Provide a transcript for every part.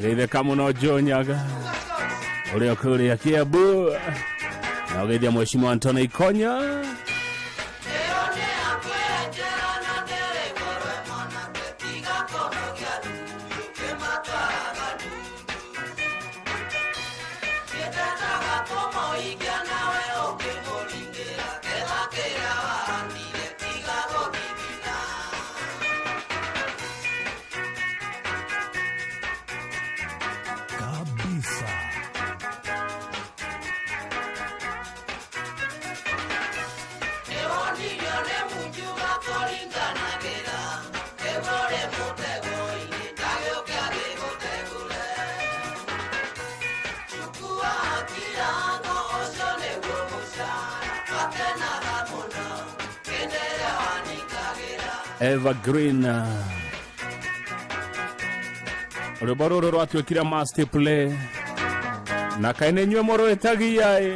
Geithĩka mũno Jonyaga ũrĩa kũrĩa Kiambu, na ũgeithia mheshimiwa Anthony Ikonya. Kabisa. Evergreen, rwĩmbo rũrũ rwatuĩkire must play na kaĩ nĩ inyuĩ mũrwĩtagia ĩ.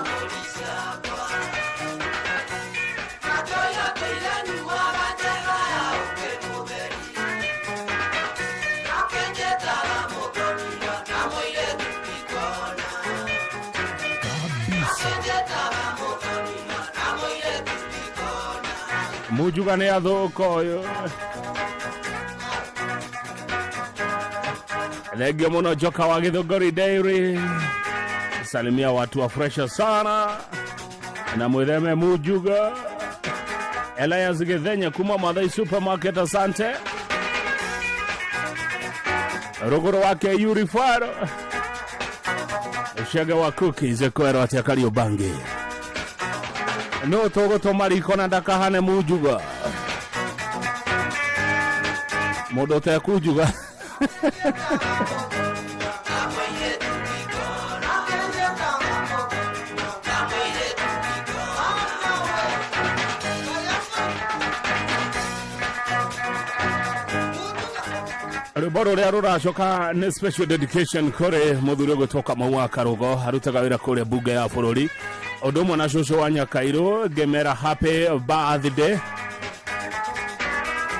Kabisa. Mujuga nĩ athũka ũyũ. Thengio mũno Joka wa Githũngũri Dairy, salimia watu wa fresha sana na mwĩtheme Mujuga. Elias Githenya kuma Mathai Supermarket, asante. Rũgũrũ wake Yuri Faro Shege wa cookies kwero atĩa Kariobangi no tũgũtũma riko na ndakahane Mujuga mũndũ ũtekunjuga. Rwĩmbo rũrĩa rũracoka nĩ special dedication kũrĩ mũthuri ũgwĩtwo Kamau wa Karũgo, arutaga wĩra kũrĩa mbunge ya bũrũri, ũndũ ũmwe na cũcũ wa Nyakairũ, ngĩmera happy birthday.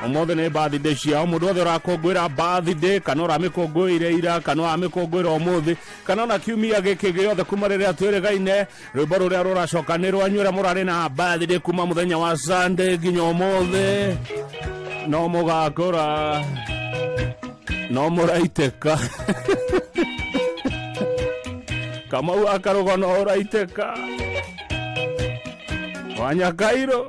Ũmũthĩ nĩ birthday ciao. Mũndũ wothe ũrakũngũĩra birthday, kana ũramĩkũngũĩire ira, kana ũramĩkũngũĩra ũmũthĩ, kana ona kiumia gĩkĩ gĩothe kuma rĩrĩa twĩrĩgaine, rwĩmbo rũrĩa rũracoka nĩ rwanyu ũrĩa mũrarĩ na birthday kuma mũthenya wa Sunday nginya ũmũthĩ. No mũgakũra, no mũraitĩka. Kamau akarũgo no ũraitĩka Wanyakairũ.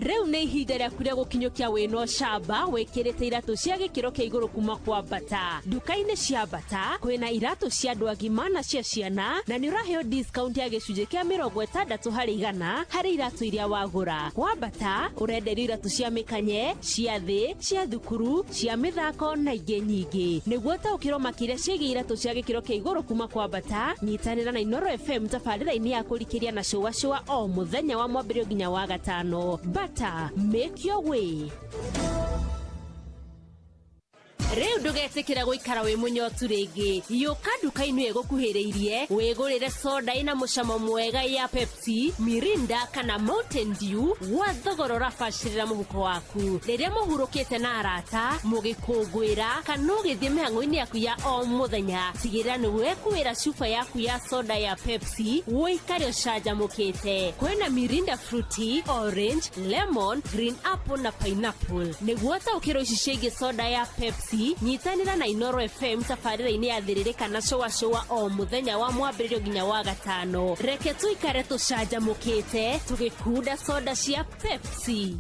Rĩu nĩ ihinda rĩaku rĩa gũkinyũkia wĩna ũcamba wĩkĩrĩte iratũ cia gĩkĩro kĩa igũrũ kuma kwa Bata. Nduka-inĩ cia Bata kwĩna iratũ cia andũ agima na cia ciana, na nĩ ũraheo discount ya gĩcunjĩ kĩa 60% harĩ iratũ iria wagũra. Kwa Bata ũrenderio iratũ cia mĩkanye, cia thĩ, cia thukuru, cia mĩthako na ingĩ nyingĩ. Nĩguo ũtaũkĩrwo makĩria ciĩgiĩ iratũ cia gĩkĩro kĩa igũrũ kuma kwa Bata, nyitanĩra na Inoro FM tabarĩra-inĩ ya kũrikĩria na cũa cũa o mũthenya wa Mwambĩrĩrio nginya wa Gatano. Bata, make your way. Rĩu ndũgetĩkĩra gũikara wĩ mũnyotu rĩngĩ. Yũka nduka-inĩ ĩgũkuhĩrĩirie wĩgũrĩre soda ĩna mũcamo mwega ya Pepsi, Mirinda kana Mountain Dew gwa thogora ũrabacĩrĩra mũhuko waku. Rĩrĩa mũhurũkĩte na arata, mũgĩkũngũĩra kana ũgĩthiĩ mĩhang'o-inĩ yaku ya o mũthenya, tigĩrĩra nĩ wekuĩra cuba yaku ya soda ya Pepsi ũikare ũcanjamũkĩte. Kwĩna Mirinda Fruity, Orange, Lemon, Green Apple na Pineapple. Nĩguo ũtaũkĩrwo ici ciĩgiĩ soda ya Pepsi, nyitanĩra na Inoro FM tabarĩra-inĩ ya Thĩrĩrĩ kana cũa cũa o mũthenya wa Mwambĩrĩrio nginya wa Gatano. Reke tũikare tũcanjamũkĩte tũgĩkunda soda cia Pepsi.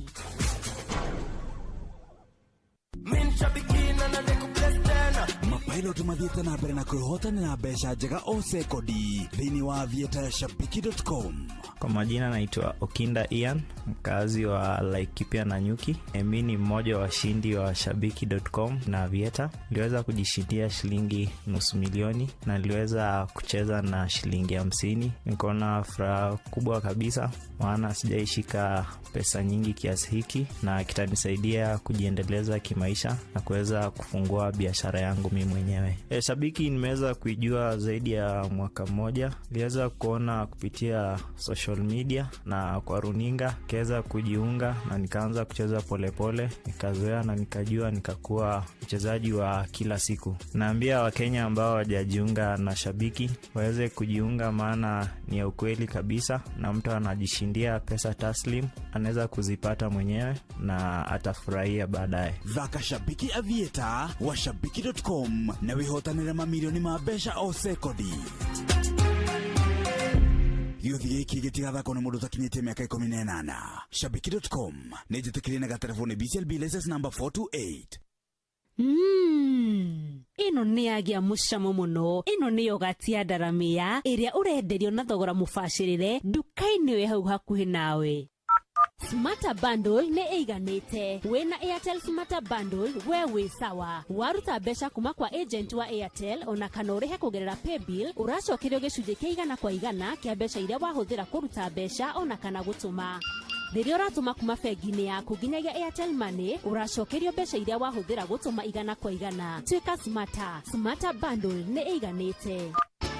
Mapilot mathiĩte na mbere na kwĩhotanĩra mbeca njega o sekondi thĩinĩ wa Aviator shabiki.com. Kwa majina naitwa Okinda Ian, mkazi wa Laikipia na Nyuki. Mi ni mmoja wa washindi wa shabiki.com na Aviator. Niliweza kujishindia shilingi 500,000 na niliweza kucheza na shilingi 50. Nikaona furaha kubwa kabisa, maana sijaishika pesa nyingi kiasi hiki, na kitanisaidia kujiendeleza kimaisha na kuweza kufungua biashara yangu mimi mwenyewe. Shabiki nimeweza kuijua zaidi ya mwaka mmoja. Niliweza kuona kupitia social media na kwa runinga, nikaweza kujiunga na nikaanza kucheza polepole, nikazoea na nikajua, nikakuwa mchezaji wa kila siku. Naambia Wakenya ambao hawajajiunga na Shabiki waweze kujiunga, maana ni ya ukweli kabisa, na mtu anajishindia pesa taslim, anaweza kuzipata mwenyewe na atafurahia baadaye. Thaka Shabiki Aviator wa shabiki.com na wĩhotanĩre mamirioni ma mbeca o sekondi. Gĩũthi gĩkĩ gĩtigathakwo nĩ mũndũ ũtakinyĩtie mĩaka 18. Shabiki.com nĩ njĩtĩkĩrie na gaterebo nĩ BCLB license number 428. Ĩno nĩ yagĩa mũcamo mũno. Ĩno nĩ yogati ya ndaramĩa ĩrĩa ũrenderio na thogora mũbacĩrĩre nduka-inĩ wĩ hau hakuhĩ nawe. Smarter Bundle nĩ ĩiganĩte. Wĩna Airtel Smarter Bundle we wĩ sawa. Waruta mbeca kuma kwa agent wa Airtel ona kana ũrĩhe kũgerera paybill, ũracokerio gĩcunjĩ kĩa 100% kĩa mbeca iria wahũthĩra kũruta mbeca ona kana gũtũma. Rĩrĩa ũratũma kuma bengi-inĩ yaku nginyagia Airtel Money, ũracokerio mbeca iria wahũthĩra gũtũma igana kwa igana. Tuĩka smarter. Smarter bundle nĩ ĩiganĩte.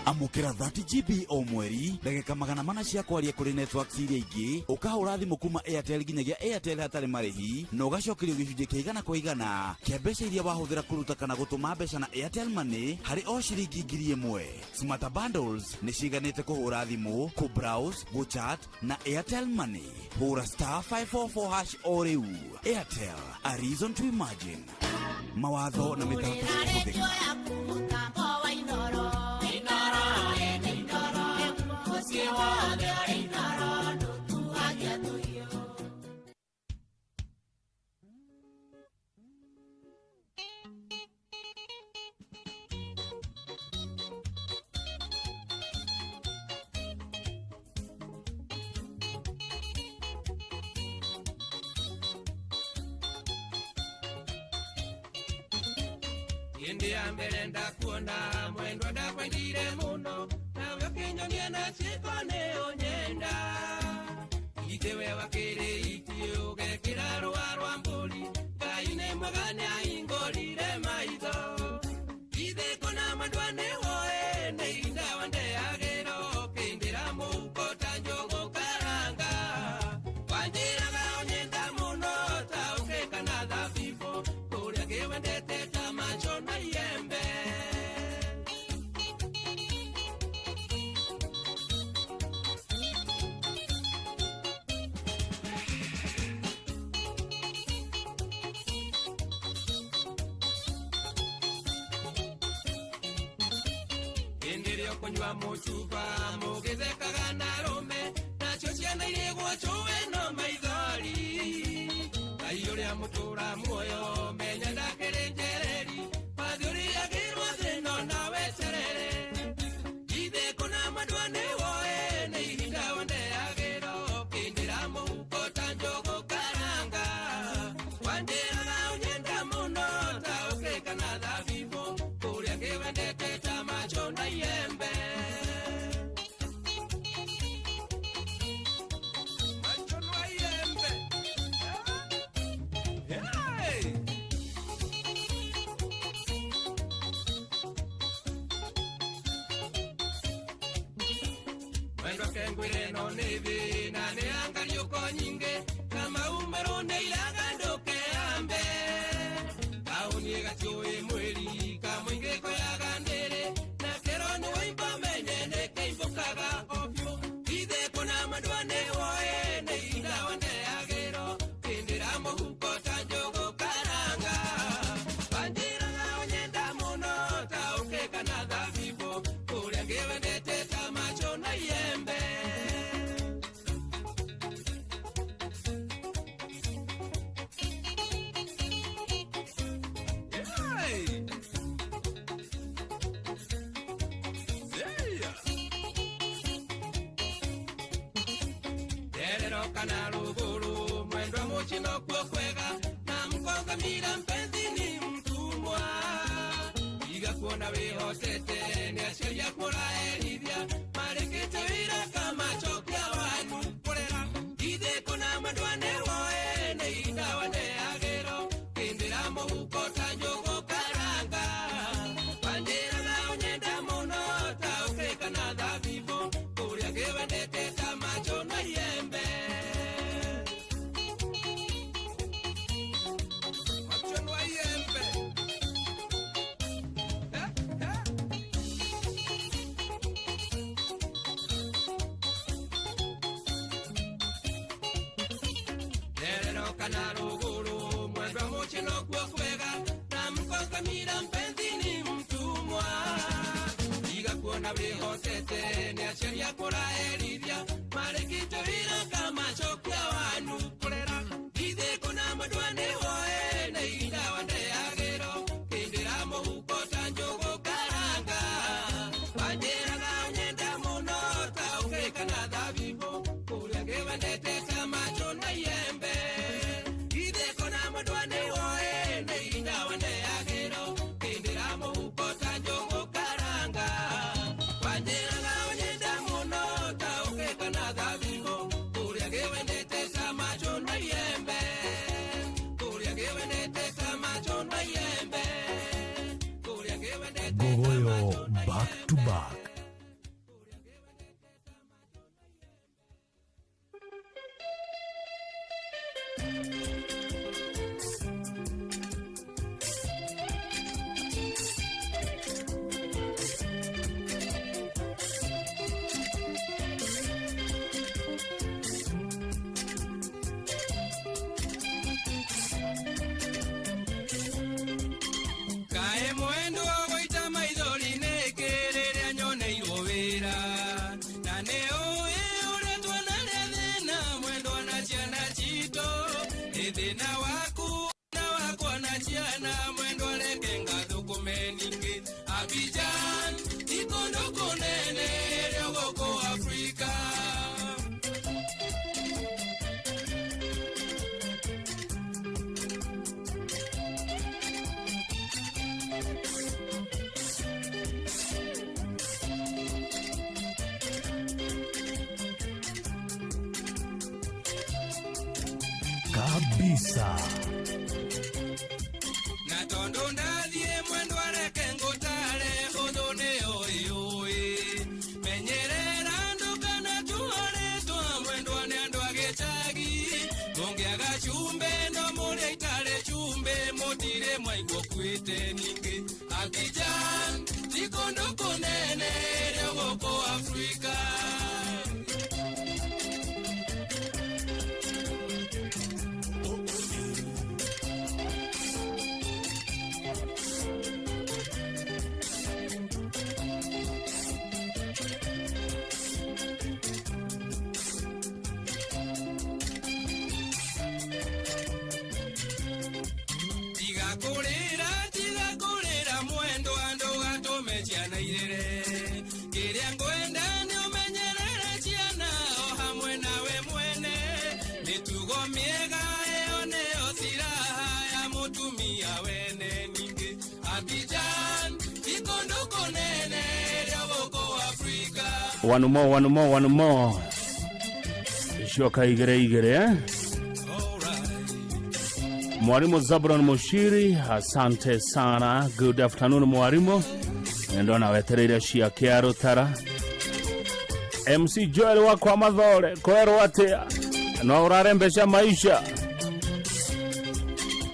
Amũkĩra 30 GB o mweri, ndagĩka 400 cia kwaria kũrĩ networks iria ingĩ, ũkahũra thimũ kuma Airtel nginyagia Airtel hatarĩ marĩhi, na ũgacokerio gĩcunjĩ kĩa igana kwa igana kĩa mbeca iria wahũthĩra kũruta kana gũtũma mbeca na Airtel Money harĩ o ciringi 1,000. Smarter bundles nĩ ciganĩte kũhũra thimũ, kũ-browse, gũ-chat na Airtel Money. Hũra star 544 hash o rĩu. Airtel, a reason to imagine. Mawatho na mĩtaratara kũhũthĩka. Hĩndĩ ya mbere ndakuona mwendwa ndakwendire mũno, nawe ũkĩnyonia na ciĩko nĩ ũnyenda. Itĩ we wakĩrĩ iti ũgekĩra rũa rwa mbũri, Ngai nĩ mwega nĩ ahingũrire maitho. Ithe kona mandwa nĩ woe nĩ indawa ndeagĩro, ũkĩndĩra mũhuko ta njũgũ karanga. Wanjĩraga ũnyenda mũno ta ũkĩka na thabibũ, kũrĩa ngĩwendete ta macho na iembe. Hĩndĩ ĩrĩa ũkũnyua mũcuba mũgĩthekaga na arũme, nacio ciana irĩgwo cũwe no maithori. Ngai ũrĩa mũtũra muoyo menya ndakĩrĩ njereri, wathi ũrĩagĩrwo thĩno na weterere. Ithe kũna mandwa nĩ woe nĩ ihinda wandeagĩro, ũkĩndĩra mũhuko ta njũgũ karanga. Wanjĩraga ũnyenda mũno ta ũkĩka na thabibũ, kũrĩa ngĩwendete ta macho na iembe. Macho na iembe. Hey! Mwendwa kengwire no nĩ thĩna nĩ angariũko nyingĩ, na maumĩrwo nĩ iraga ndũkeambe. Taũni ĩgatiũĩ mwĩri, kamũingĩ koyaga ndĩrĩ, na kĩro nĩ wĩimba menye nĩ kĩimbũkaga o biũ. Ithe kũna mandwa nĩ woe nĩ indawa ndeagĩro, kĩndĩra mũhuko ta njũgũ karanga. Wanjĩraga ũnyenda mũno ta ũkĩka na thabibũ, kũrĩa ngĩwendete ta macho na iembe. Hey! Yeah! Nderero kana rũgũrũ mwendwa mũcino kuo kwega, na mkongamira mpenzi ni mtumwa. Iga kuona wĩhotete nĩ aciari aku ũraherithia, marĩkĩte wĩra kamacokia wanyu kũrera. Ithe kũna mwendwa nĩ woe nĩ indawa ndeagĩro, kĩndĩra mũhuko ta njũgũ karanga. Wanjĩraga ũnyenda mũno ta ũkĩka na thabibũ, kũrĩa ngĩwendete ta macho na iembe. Macho na iembe. Eh, eh. Nderero kana rũgũrũ mwendwa mũcino kuo kwega, na mkongamira mpenzi ni mtumwa. Iga kuona wĩhotete nĩ aciari aku ũraherithia, marĩkĩte wĩra kamacokia wanyu kũrera. Ithe kũna mwendwa nĩ woe nĩ indawa ndeagĩro, kĩndĩra mũhuko ta njũgũ karanga. Wanjĩraga ũnyenda mũno ta ũkĩka na thabibũ, kũrĩa ngĩwendete ta macho na iembe. Ithe kũna mwendwa nĩ woe nĩ indawa ndeagĩro, kĩndĩra mũhuko ta njũgũ karanga. Wanjĩraga ũnyenda mũno ta ũkĩka na thabibũ, kũrĩa ngĩwendete ta macho back. Kae mwendwa gũita maithori nĩkĩ rĩrĩa nyoneirwo wĩra na nĩ ũĩ ũrĩa tuonare thĩna mwendwa na ciana citũ nĩ thĩna waku na wakwa na ciana mwendwa reke ngathũkũme ningĩ Abidjan ti kũndũ kũnene rĩo gũkũ Afrika. Kabisa. Na tondũ ndathiĩ mwendwa reke ngũtare ũthũ nĩyo ĩũĩ menyerera ndũkana tuorĩtwa mwendwa nĩ andũ a gĩcagi mũngĩaga cumbĩ no mũrĩa itarĩ cumbĩ mũtirĩ mwaigua kuĩte ningĩ Abidjan ti kũndũ kũnene rĩo gũkũ Afrika. Tiga kũrĩra tiga kũrĩra mwendwa ndũgatũme ciana irĩre kĩrĩa ngwenda nĩ ũmenyerere ciana o hamwe nawe mwene mĩtugo mĩega ĩyo nĩyo silaha ya mũtumia wene ningĩ Abidjan ti kũndũ kũnene rĩo gũkũ Afrika. One more, one more, one more. Coka igĩrĩ igĩrĩ, eh? Mwalimu Zabron Mushiri, asante sana. Good afternoon mwalimu. Ndona wetereire cia kĩarũtara. MC Joel wakwa Mathore, kwerwo atĩa? No ũrarembesha maisha.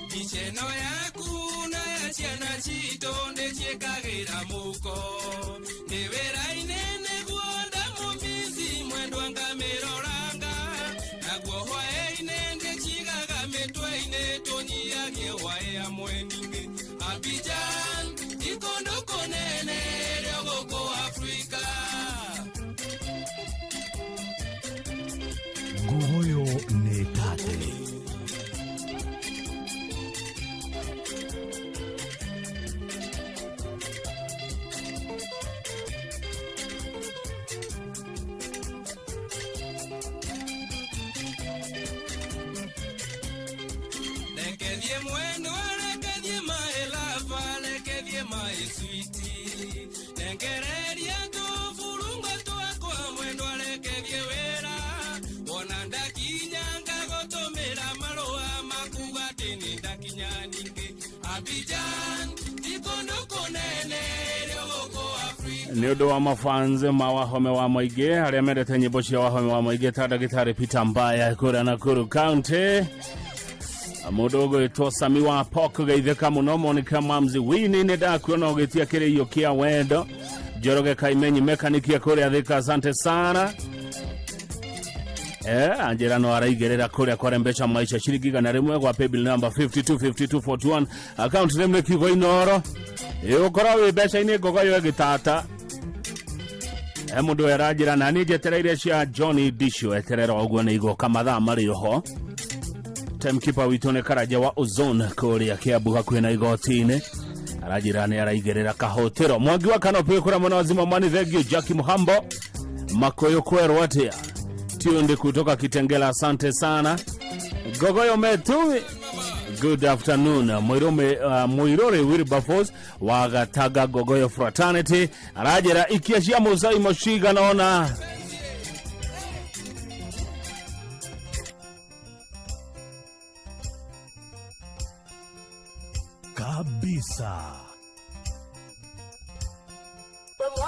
Mbica ĩno yaku na ya ciana citũ ndĩciĩkagĩra mũhuko nĩ wĩra-inĩ nĩguo ndamũmici mwendwa ngamĩroranga naguo hwaĩ-inĩ ndĩcigaga mĩtwe-inĩ tũnyiagie hwaĩ hamwe ningĩ Abidjan ti kũndũ kũnene rĩo gũkũ Afrika. Ngogoyo nĩ tate. Rekethie mwendwa rekethie my lover rekethie my sweetie nengereria tũburungo twakwa mwendwa rekethie wĩra wona ndakinya ngagũtũmĩra marũa makuga atĩ nĩ ndakinya ningĩ Abidjan ti kũndũ kũnene rĩo gũkũ Afrika. Nĩ ũndũ wa mafans ma Wahome wa Mũingĩ arĩa mendete nyĩmbo cia Wahome wa Mũingĩ ta ndagĩtarĩ Peter Mbaya kũrĩa Nakuru County, mũndũ ũgwĩtwo Sami wa Pok geithĩka mũno, Monica Mamzi Wini nĩ ndakuona ũgĩtia kĩrĩio kĩa wendo, Njoroge Kaimenyi mekanikia kũrĩa Thika, asante sana. Anjĩra no araigĩrĩra kũrĩa kwarembesha maisha ciringi 100 gwa paybill number 525241, account name nĩ kiugo Inoro. Ĩgũkorwo wĩ mbeca-inĩ ngogoyo ĩgĩtata. Mũndũ aranjĩra na niĩ njetereire cia Johnny Disho, eterera ũguo nĩ igoka mathaa marĩ oho. Timekeeper witũ nĩ Karanja wa Ozone kũrĩa Kiambu hakuhĩ na igoti-inĩ, aranjĩra nĩ araigĩrĩra kahũtĩro. Mwangi wa Kanopĩ kũrĩa mwena wa Zimamani, thengio. Jackie Muhambo Makoyo kwerwo atĩa? Tiundi kutoka Kitengela, asante sana. Gogoyo Metui, good afternoon. Mwirore Wilberforce wa Gataga Gogoyo Fraternity aranjĩra ikia cia Mũcai Mũciga nona. Kabisa.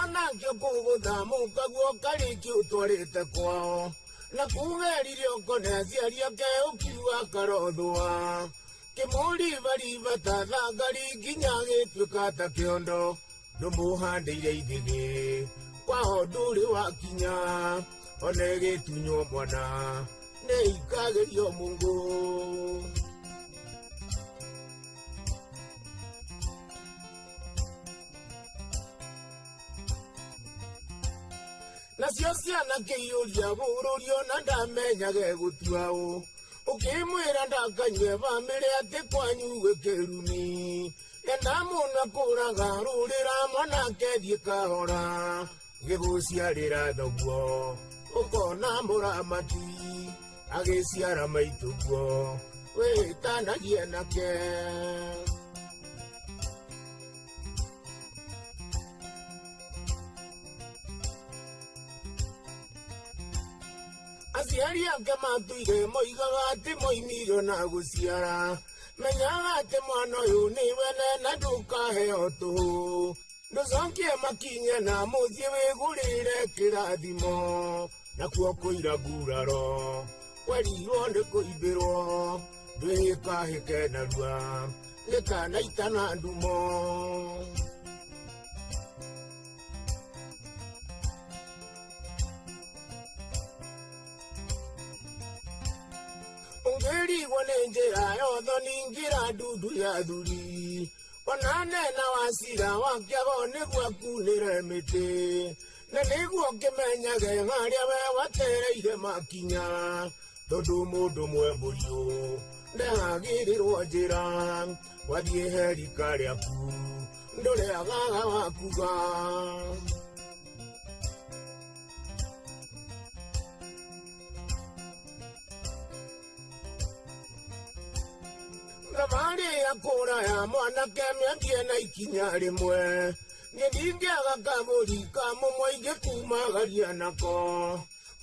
Mwanake kũgũtha mũkaguo karĩki ũtwarĩte kwao na kugerire ũkone aciari ake ũkiuga karothũa kĩmũribariba ta thangari nginya gĩtuĩka ta kĩondo ndũmũhandĩire ithĩgĩ kwao ndũrĩ wakinya one gĩtunywo mwana nĩ ikagĩrio mũngũ. Nacio ciana kĩiyũria bũrũri ona ndamenyage gũtua ũ ũkĩmwĩra ndakanyue bamĩrĩ atĩ kwanyu gwĩkĩrumi enda mũno kũraga rũrĩra mwanake thiĩ kahora gĩgũciarĩra thoguo ũkona mũramati agĩciara maitũguo wĩtanagie nake. Aciari ake matuire moigaga atĩ moimirio na gũciara menyaga atĩ mwana ũyũ nĩ wene na ndũkaheo tũhũ ndũcokie makinye na mũciĩ wĩgũrĩre kĩrathimo nakuo kũira nguraro kwerirwo nĩ kũimbĩrwo ndwĩhĩkahĩke narua gĩkanaitana ndumo. Ũngĩrigwo nĩ njĩra yotho ningĩra ndundu ya thuri ona nena wa cira wa kĩago nĩguo akunĩre mĩtĩ na nĩguo kĩmenyage harĩa we watereire makinya tondũ mũndũ mwe mũriũ ndehagĩrĩrwo njĩra wathiĩ herika rĩaku ndũrĩagaga wakuga. Thabarĩ ya kũraya mwanake mĩathiĩ na ikinya rĩmwe niĩ ndingĩaga kabũri ka mũmwe ingĩkumagaria nako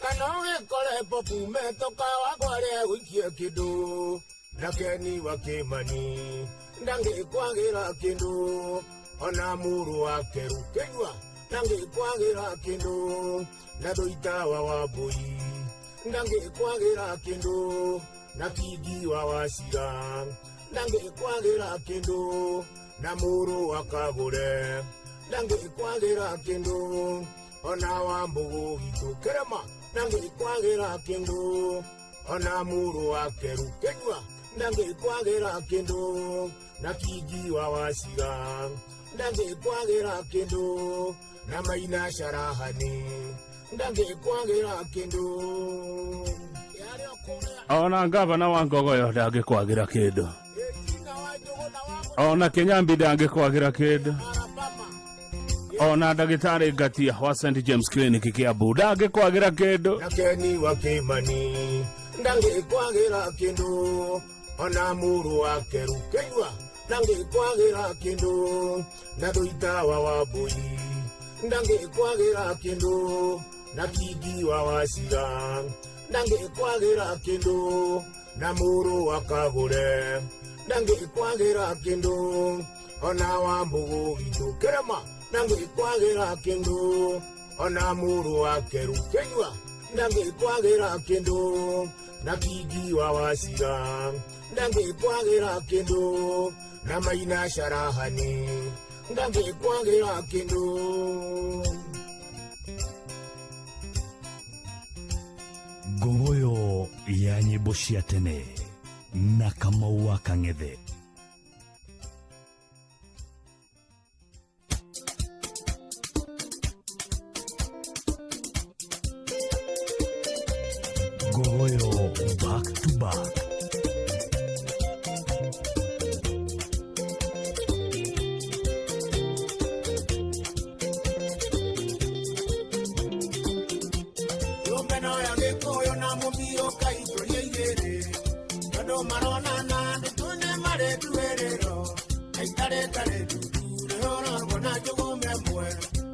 kana ũgĩkore popu metoka wakware gũikie kĩndũ na Keni wa Kĩmani ndangĩkwagĩra kĩndũ ona mũrũ wake Rũkĩnyua ndangĩkwagĩra kĩndũ na Thũitawa wa Mbũi ndangĩkwagĩra kĩndũ na Kingi wa Wacira ndangĩkwagĩra kĩndũ na mũrũ wa Kagũre ndangĩkwagĩra kĩndũ ona wa Mbũgũ witũ Kĩrĩma ndangĩkwagĩra kĩndũ ona mũrũ wake Rũkĩnyua ndangĩkwagĩra kĩndũ na Kingi wa Wacira ndangĩkwagĩra kĩndũ na Maina Carahani ndangĩkwagĩra kĩndũ. Ona ngavana wa Ngogoyo ndangĩkwagĩra kĩndũ ona Kĩnyambi ndangĩkwagĩra kĩndũ ona ndagĩtarĩ Ngatia wa St James Clinic Kiambu ndangĩkwagĩra kĩndũ na Keni wa Kĩmani ndangĩkwagĩra kĩndũ ona mũrũ wake Rũkĩnyua ndangĩkwagĩra kĩndũ na Thũitawa wa Mbũi ndangĩkwagĩra kĩndũ na Kingi wa Wacira ndangĩkwagĩra kĩndũ na mũrũ wa Kagũre ndangĩkwagĩra kĩndũ ona wa Mbũgũ witũ Kĩrĩma ndangĩkwagĩra kĩndũ ona mũrũ wake Rũkĩnyua ndangĩkwagĩra kĩndũ na Kingi wa Wacira ndangĩkwagĩra kĩndũ na Maina Carahani ndangĩkwagĩra kĩndũ. Ngogoyo ya nyĩmbo cia tene na Kamau wa Kang'ethe. Ngogoyo back to back. Yũmbeno ya Gĩkũyũ na mũmiro kaitũria igĩrĩ tondũ maronana ndĩtune marĩtuĩrĩro aitarĩtarĩ ndundu rĩhũragwo na njũgũma ĩmwe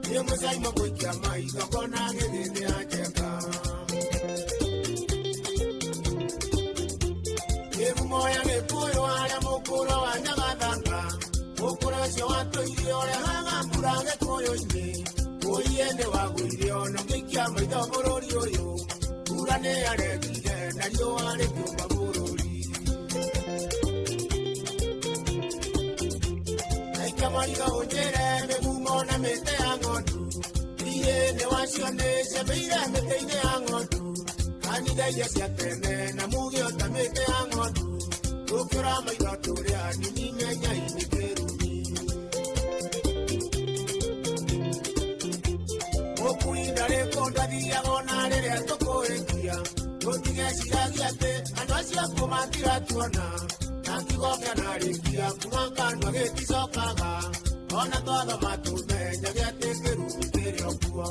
nĩ mũcaimo gũikia maitho kona gĩthĩthĩ anjeka kĩrumo ya Gĩkũyũ harĩa mũkũro wa Nyagathanga mũkũro ũcio watũire ũrehaga mbura Gĩkũyũ-inĩ. Thiĩ nĩ wagũire ona ũngĩikia maitho bũrũri ũyũ mbura nĩ yaregire na riũa rĩkiuma bũrũri. Aikia mariga ũnjĩre mĩgumo na mĩtĩ ya ng'ondu thiĩ nĩ wacio nĩ cemeire mĩtĩ-inĩ ya ng'ondu kanitha iria cia tene na muge ota mĩtĩ ya ng'ondu tũkĩũra maitho tũrĩa nini menya-inĩ kĩrumi. Mũkui ndarĩ kũndũ athiaga ona rĩrĩa tũkũhĩtia tũtigeciragia atĩ andũ acio akuũ matiratuona na kiugo kĩanarĩkia kuma kanua gĩticokaga ona twathoma tũmenyage atĩ kĩrumi kĩrĩ o kuo.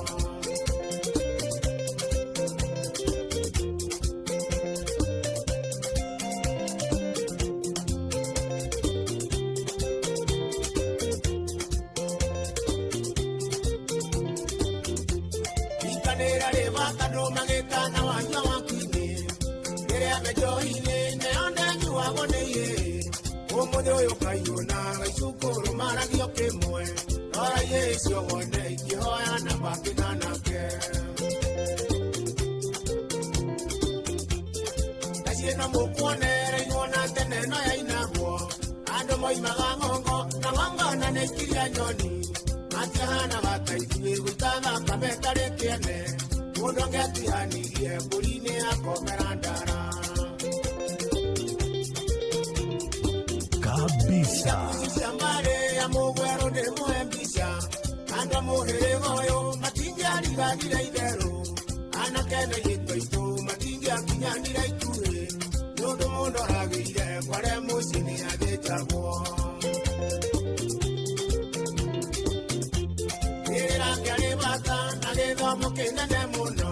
Ikanĩra rĩ bata andũ magĩtana wanyua waku-inĩ rĩrĩa me njohi-inĩ nĩo ndenyuagwo nĩ ihĩĩ ũmũthĩ ũyũ kaiyũna gaicukũrũ maragio kĩmwe rora ihĩĩ icio wone ikĩhoya na bakĩna nake. Ndaciĩ no mũkuonereirwo na tene no yainagwo andũ moimaga ng'ongo na ng'ongo na nĩ ikiria nyoni matiahanaga ta ithuĩ gũita thakame ĩtarĩ kĩene mũndũ angĩatihanirie mbũri nĩ akomera ndara. Kabisa. Cia mbarĩ ya mũgwerũ ndĩmũhe mbica andũ a mũhĩrĩga ũyũ matingĩariganire itherũ anake na airĩtu aitũ matingĩakinyanire ituĩ nĩ ũndũ mũndũ aragĩire kware mũciĩ nĩ athĩnjagwo. Kĩrĩra kĩarĩ bata na gĩthomo kĩnene mũno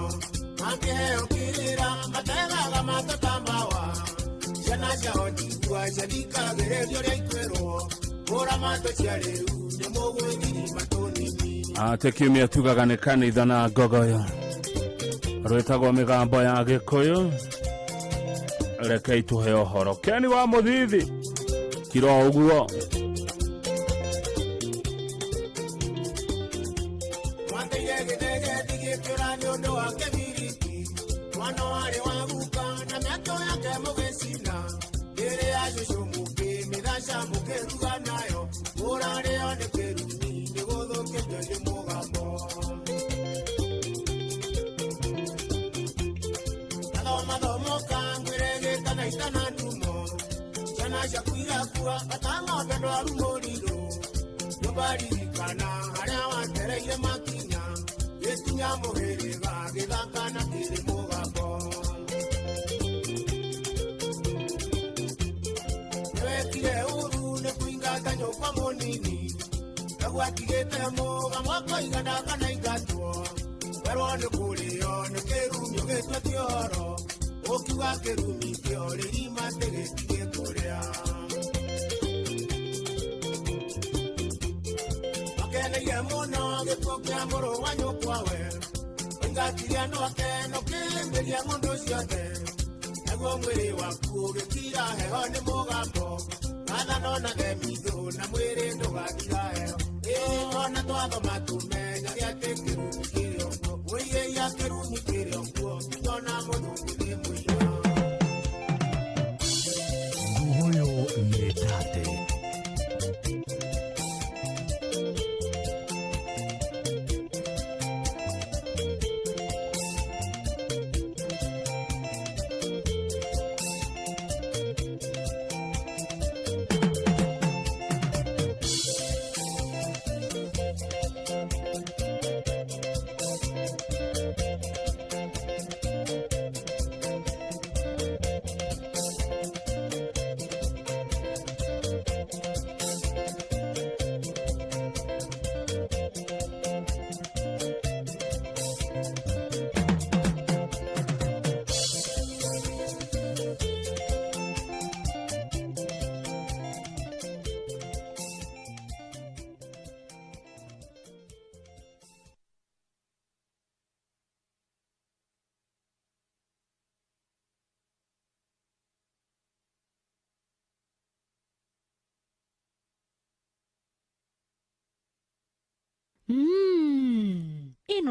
mangĩheo kĩrĩra mategaga matũ ta mbawa ciana ciao njigua ciathikagĩrĩrio ũrĩa ikwĩrwo kũra matũ cia rĩu nĩ mũgwĩthiri matũ nini. Atĩ kiumia tugaga nĩ kanitha na ngogoyo rwĩtagwo mĩgambo ya gĩkũyũ rekei tũhe ũhoro keni wa mũthithi kiro ũguo. Mwateire gĩthegeti gĩkĩũra nĩ ũndũ wa kĩbiriti mwana warĩ wa guka na mĩatũ yake mũgĩcina ĩrĩ ya cũcũ mũkĩ mĩthaca mũkĩruga nayo mũrarĩo nĩ kĩrumi nĩ gũthũkĩtio nĩ mũgambo. Gathoma thomoka ngwĩre gĩtana itana ndumo ciana ciaku irakua bata ng'ombe ndwaru mũrirũ nyũmba ririkana harĩa watereire makinya gĩkinya mũhĩrĩga gĩthaka na kĩrĩ mũgambo. Nĩwekire ũru nĩ kũingata nyũkwa mũnini nagwatigĩte mũgamo akoiga ndakanaingatwo werwo nĩ kũrĩo nĩ kĩrumi ũgĩtua ti ũhoro ũkiuga kĩrumi kĩo rĩrima atĩ gĩtigĩkũrĩa. Makeneire mũno gĩkuũ kĩa mũrũ wa nyũkwa we ũingatire andũ ake na ũkĩmbĩria ng'ũndũ ciothe naguo mwĩrĩ waku ũgĩkira heho nĩ mũgambo gathano na themithũ na mwĩrĩ ndũgathira heho ĩĩ ona twathoma tũmenyage atĩ kĩrumi kĩrĩ o kuo ũigĩia kĩrumi kĩrĩ o kuo ona mũthungu nĩ mũira. Ngogoyo nĩ tate.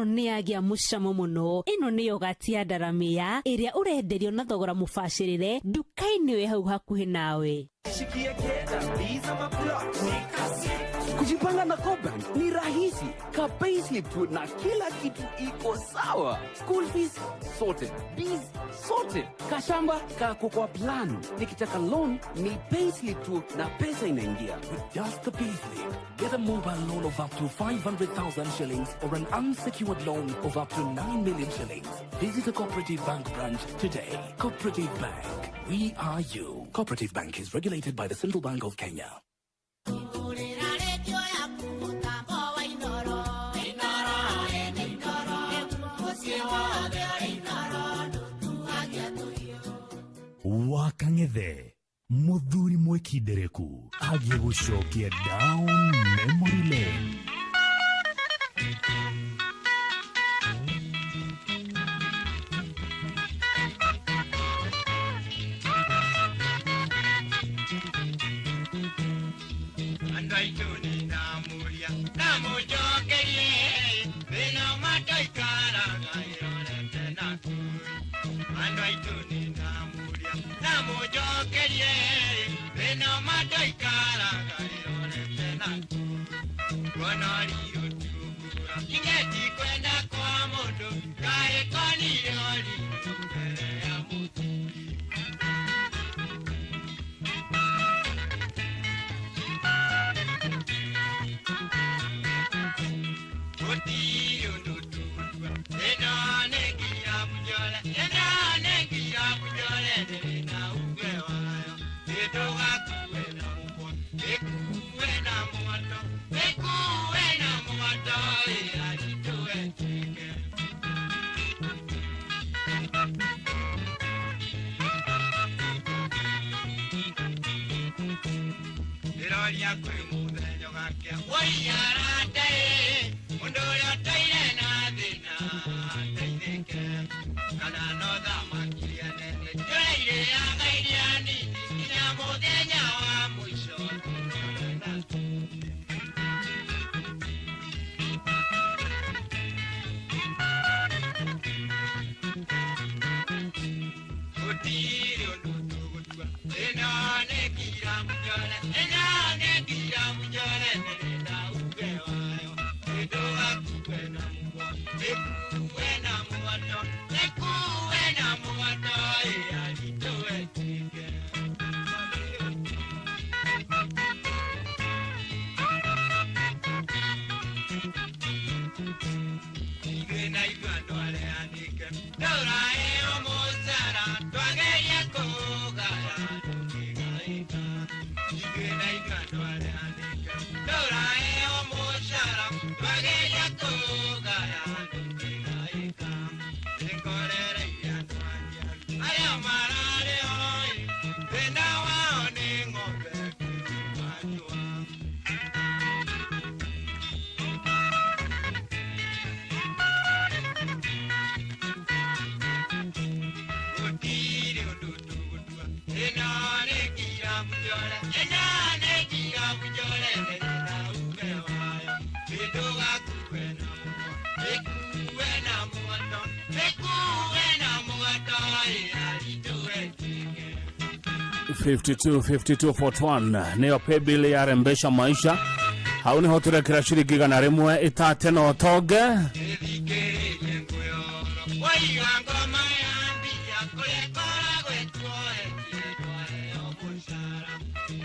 Ĩno nĩ yagĩa mũcamo mũno. Ĩno nĩ yogati ya ndaramĩa ĩrĩa ũrenderio na thogora mũbacĩrĩre nduka-inĩ wĩ hau hakuhĩ nawe. Kujipanga na CoBank ni rahisi. Ka payslip tu na kila kitu iko sawa. School fees sorted, bills sorted, kashamba kako kwa plan. Nikitaka loan ni payslip tu na pesa inaingia. With just a payslip, get a mobile loan of up to 500,000 shillings or an unsecured loan of up to 9 million shillings. Visit a Cooperative Bank branch today. Cooperative Bank, we are you. Cooperative Bank is regulated by the Central Bank of Kenya. Wa Kang'ethe, muthuri mwikindereku agiĩ gũcokia down memory lane. Andũ aitũ nĩ ndamũria ndamũnjokerie thĩna mataikaraga ĩrorete na kũu. Andũ aitũ nĩ ndamũria ndamũnjokerie thĩna mataikaraga ĩrorete na kũu. Kuona riũ tungura ingeti kwenda kwa mũndũ kaĩ konire ũritũ mbere ya mũthuri. Gũtirĩ ũndũ tũgũtua ĩno nĩ ngirabu njore ĩno nĩ ngirabu njore ndĩrĩ na uge wayo ĩndũgakue na mũkwa ĩkue na mũgoto ĩkue na mũgoto ĩaritũetĩke. Ndĩroria kwĩ mũthenya ũgakĩa woi arata ĩ mũndũ ũrĩa ũtoire na thĩna ateithĩke kana no thamaki iria nene njũra irĩaga iria nini nginya mũthenya wa mũico tũrore na. Gũtirĩ ũndũ tũgũtua ĩno nĩ ngirabu njore ĩno nĩ ngirabu njore ndĩrĩ na uge wayo ĩndũgakue na mũkwa ĩkue na mũgoto ĩkue na mũgoto ĩaritũetĩke. Ithuĩ na ithuĩ andũ arĩa andĩke tũraheo mũcara twageria kũgaya tũkĩgaĩka. Ithuĩ na ithuĩ andũ arĩa andĩke tũraheo mũcara twageria kũgaya tũkĩgaĩka. Nĩngorereirie andũ angĩ arĩa mararĩ oi thĩna wao nĩ ng'ombe kwĩrua njũa. Gũtirĩ ũndũ tũgũtua ĩno nĩ ngirabu njore ĩno nĩ ngirabu njore ndĩrĩ na uge wayo ĩndũgakue na mũkwa ĩkue na mũgoto ĩkue na mũgoto ĩaritũetĩke. 52 52 41 nĩyo paybill yarembesha maisha. Hau nĩho tũrekĩra ciringi 100 ĩtate na ũtonge. Ĩthikĩrĩrie ngwĩyoro waiga ngoma ya mbia kũrĩa ĩkoragwo ĩtuoetie ndwaheo mũcara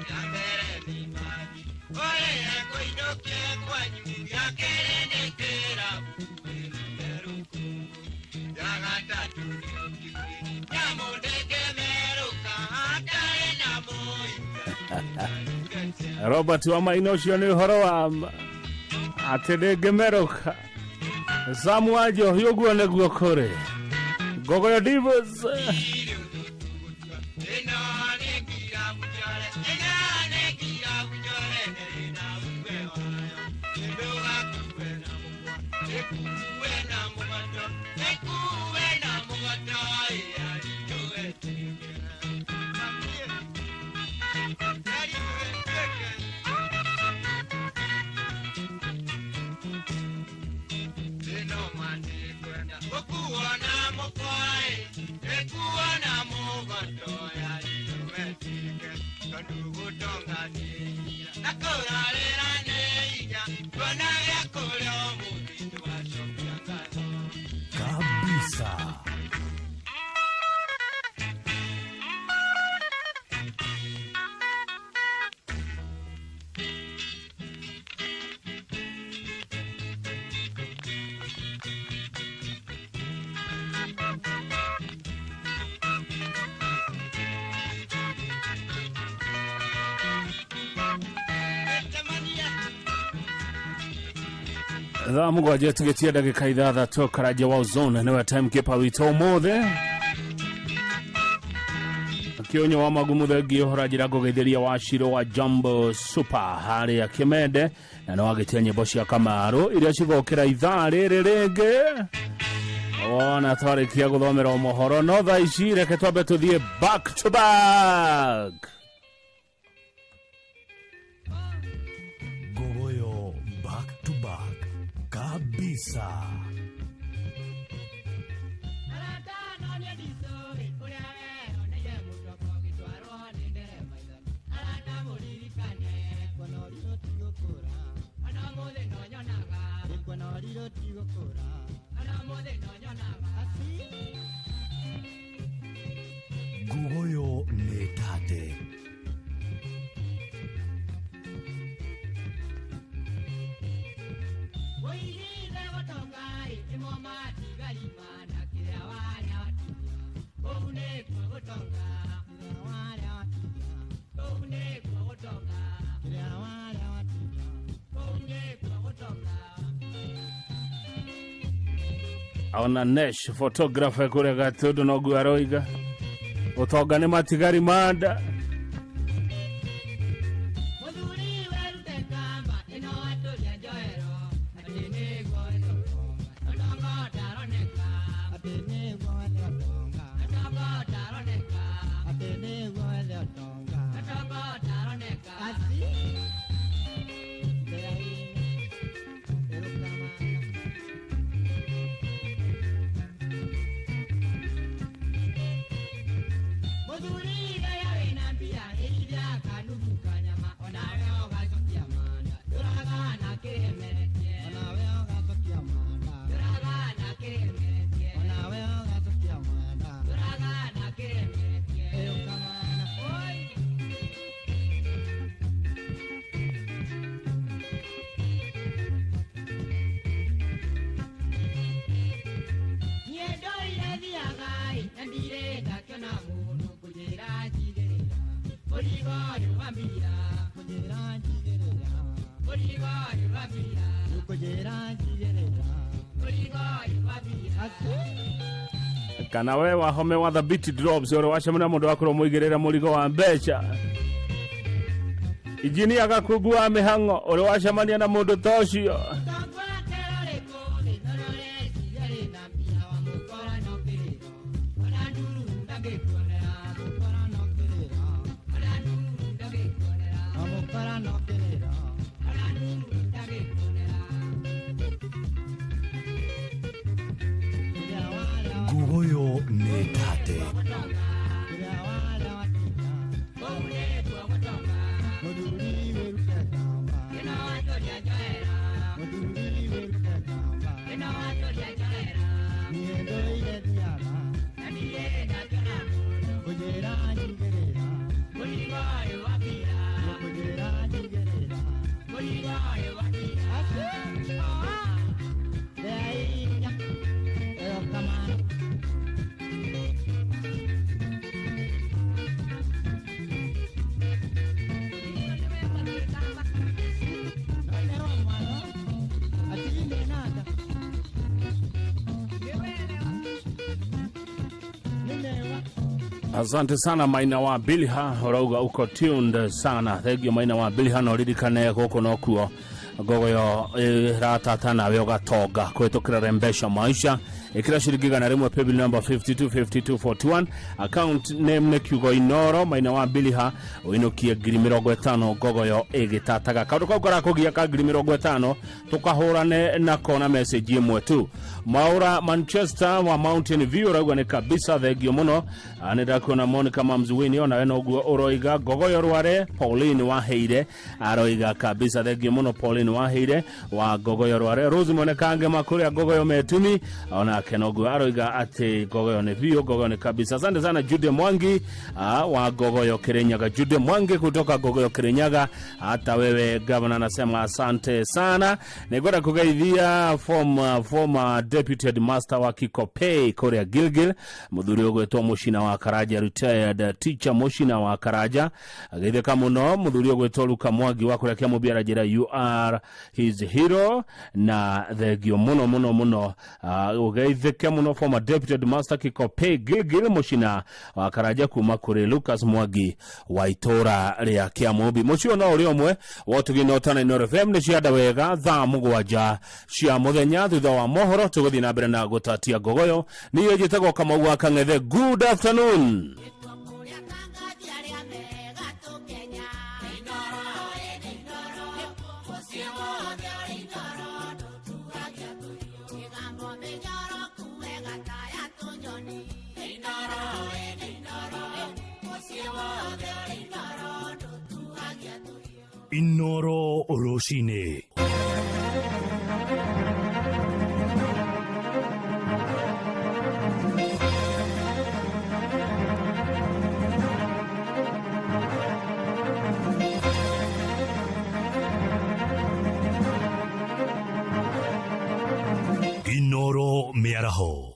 ya mbere nĩ mathi ũrĩa kũinũkie kwanyu ya kerĩ nĩ kĩrabu wĩrute rũkũngũ ya gatatũ nĩ ũkimwi nyamũ ndĩngĩmerũka hatarĩ na mũiga. Robert wa Maina ũcio nĩ ũhoro wa atĩ ndĩngĩmerũka. Samu wa Njohi ũguo nĩguo kũrĩ. Ngogoyo Divas. Ĩno nĩ ngirabu njore ĩno nĩ ngirabu njore ndĩrĩ na uge wayo ĩndũgakue na mũkwa ĩkue na mũgoto ĩkue na mũgoto ĩaritũetĩke. Ĩno Gũkuona mũkwaĩ, ĩkuona mũgondo ya itũwetike, tondũ gũtonga nĩ hinya, na kũrarĩra nĩ hinya, tuona gĩa kũrĩa ũmũthĩ tũgacokia ngatho. Kabisa. Thaa 7 tigĩtie ndagĩka 6 Karanja wa Zone nĩwe timekeeper witũ ũmũthĩ. Kĩonyo wa magumu thengio ũranjĩra ngũgeithĩria wa Shiro wa Jambo Super harĩa Kĩmende, na no agĩtia nyĩmbo cia Kamaru iria cigokĩra ithaa rĩrĩ rĩngĩ wona twarĩkia gũthomera mohoro. No thaa ici reke twambe tũthiĩ back to back. Gogoyo back to back kabisa. Gogoyo nĩ tate. Ona Nesh photographer kũrĩa Gatũndũ noguo aroiga ũtonga nĩ matigari manda. Kana we wahome wa the beat drops uri wacemania mundu wakorwo muigirira murigo wa mbeca, injinia Gakungu wa mĩhang'o, uri wacemania na mundu ta ũcio? Gogoyo nĩ tate. Asante sana Maina wa Bilha, urauga uko tuned sana. Thank you Maina wa Bilha, no ririkane gũkũ nokuo Ngogoyo ĩratata nawe ũgatonga kũhĩtũkĩra Rembesha Maisha. Ĩkĩra ciringi 100 paybill number 525241, account name nĩ kiugo Inoro maina wa Biliha, ũinũkie 50,000 ngogoyo ĩgĩtataga. Kaũndũ kau karakũgia ka 50,000 tũkahũrane nako na message ĩmwe tu. Maura Manchester wa Mountain View ũrauga nĩ kabisa, thengio mũno. Nĩ ndakuona Monica Mamzuwini, onawe noguo ũroiga. Ngogoyo Rware Pauline Waheire aroiga kabisa, thengio mũno Pauline Waheire wa Ngogoyo Rware. Rose Mwene Kangema kũrĩa Ngogoyo Metumi onake noguo aroiga atĩ Ngogoyo nĩ biũ, Ngogoyo nĩ kabisa. Asante sana Jude Mwangi wa Ngogoyo Kirinyaga. Jude Mwangi kutoka Ngogoyo Kirinyaga, hata wewe gavana anasema asante sana. Nĩngwenda kũgeithia former deputy headmaster wa Kikopey kũrĩa Gilgil, mũthuri ũgwĩtwo Mũcina wa Karaja, retired teacher Mũcina wa Karaja, ageithĩka mũno. Mũthuri ũgwĩtwo Luka Mwangi wa kũrĩa Kĩamũbiara njĩra, you are his hero, na thengio mũno mũno mũno. Ũgeithĩke mũno former deputy headmaster Kikopey Gilgil Mũcina wa Karaja kuma kũrĩ Lucas Mwangi wa itũra rĩa Kĩamũmbi. Mũciĩ ũyũ no ũrĩ ũmwe wa ũtugi na ũtana Inooro FM nĩ cianda wega thaa 7 cia mũthenya. Thutha wa mohoro tũgũthiĩ na mbere na gũtatia ngogoyo. Niĩ njĩtagwo Kamau wa Kang'ethe. Good afternoon. Inoro rũcinĩ. Inoro mĩaraho.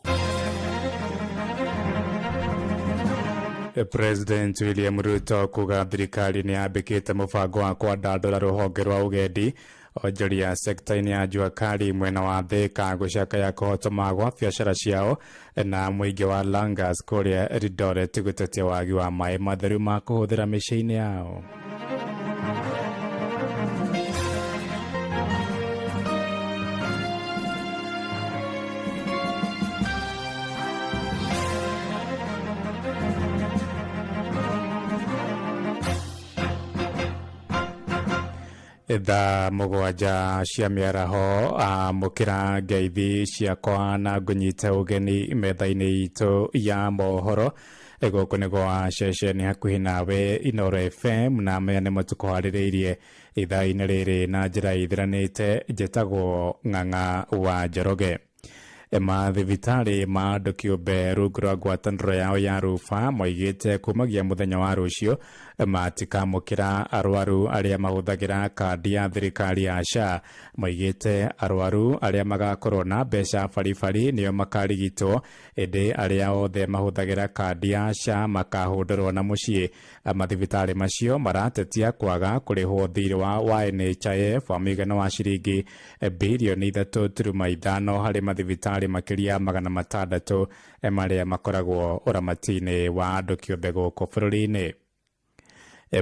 President William Ruto kuga thirikari nĩ yambĩkĩte mũbango wa kwandandũra rũhonge rwa ũgendi, onjoria sekta-inĩ ya jua kali mwena wa Thika gũcakaya kũhotoma gwa biacara ciao, na mũingĩ wa Langas kũrĩa Eldoret gũtetia wagi wa maĩ matheru ma kũhũthĩra mĩciĩ-inĩ yao. Thaa 7 cia mĩaraho, amũkĩra ngeithi ciakwa na ngũnyite ũgeni metha-inĩ itũ ya mohoro. Gũkũ nĩ gwa ceceni hakuhĩ nawe Inooro FM, na maya nĩmo tũkũharĩrĩirie ithaa-inĩ rĩrĩ na njĩra ithiranĩte. Njĩtagwo Ng'ang'a wa Njoroge. Mathibitarĩ ma andũ kĩũmbe rungu rwa ngwatanĩro yao ya Rufa moigĩte kumagia mũthenya wa rũciũ matikamũkĩra arwaru arĩa mahũthagĩra kandi ya thirikari ya SHA. Moigĩte arwaru arĩa magakorwo na mbeca baribari nĩo makarigitwo, ĩndĩ arĩa othe mahũthagĩra kandi ya SHA makahũndũrwo na mũciĩ. Mathibitarĩ macio maratetia kwaga kũrĩhwo thirĩ wa NHIF wa mũigana wa ciringi birioni 3.5 harĩ mathibitarĩ makĩria 600 marĩa makoragwo ũramati-inĩ wa andũ kĩũmbe gũkũ bũrũri-inĩ.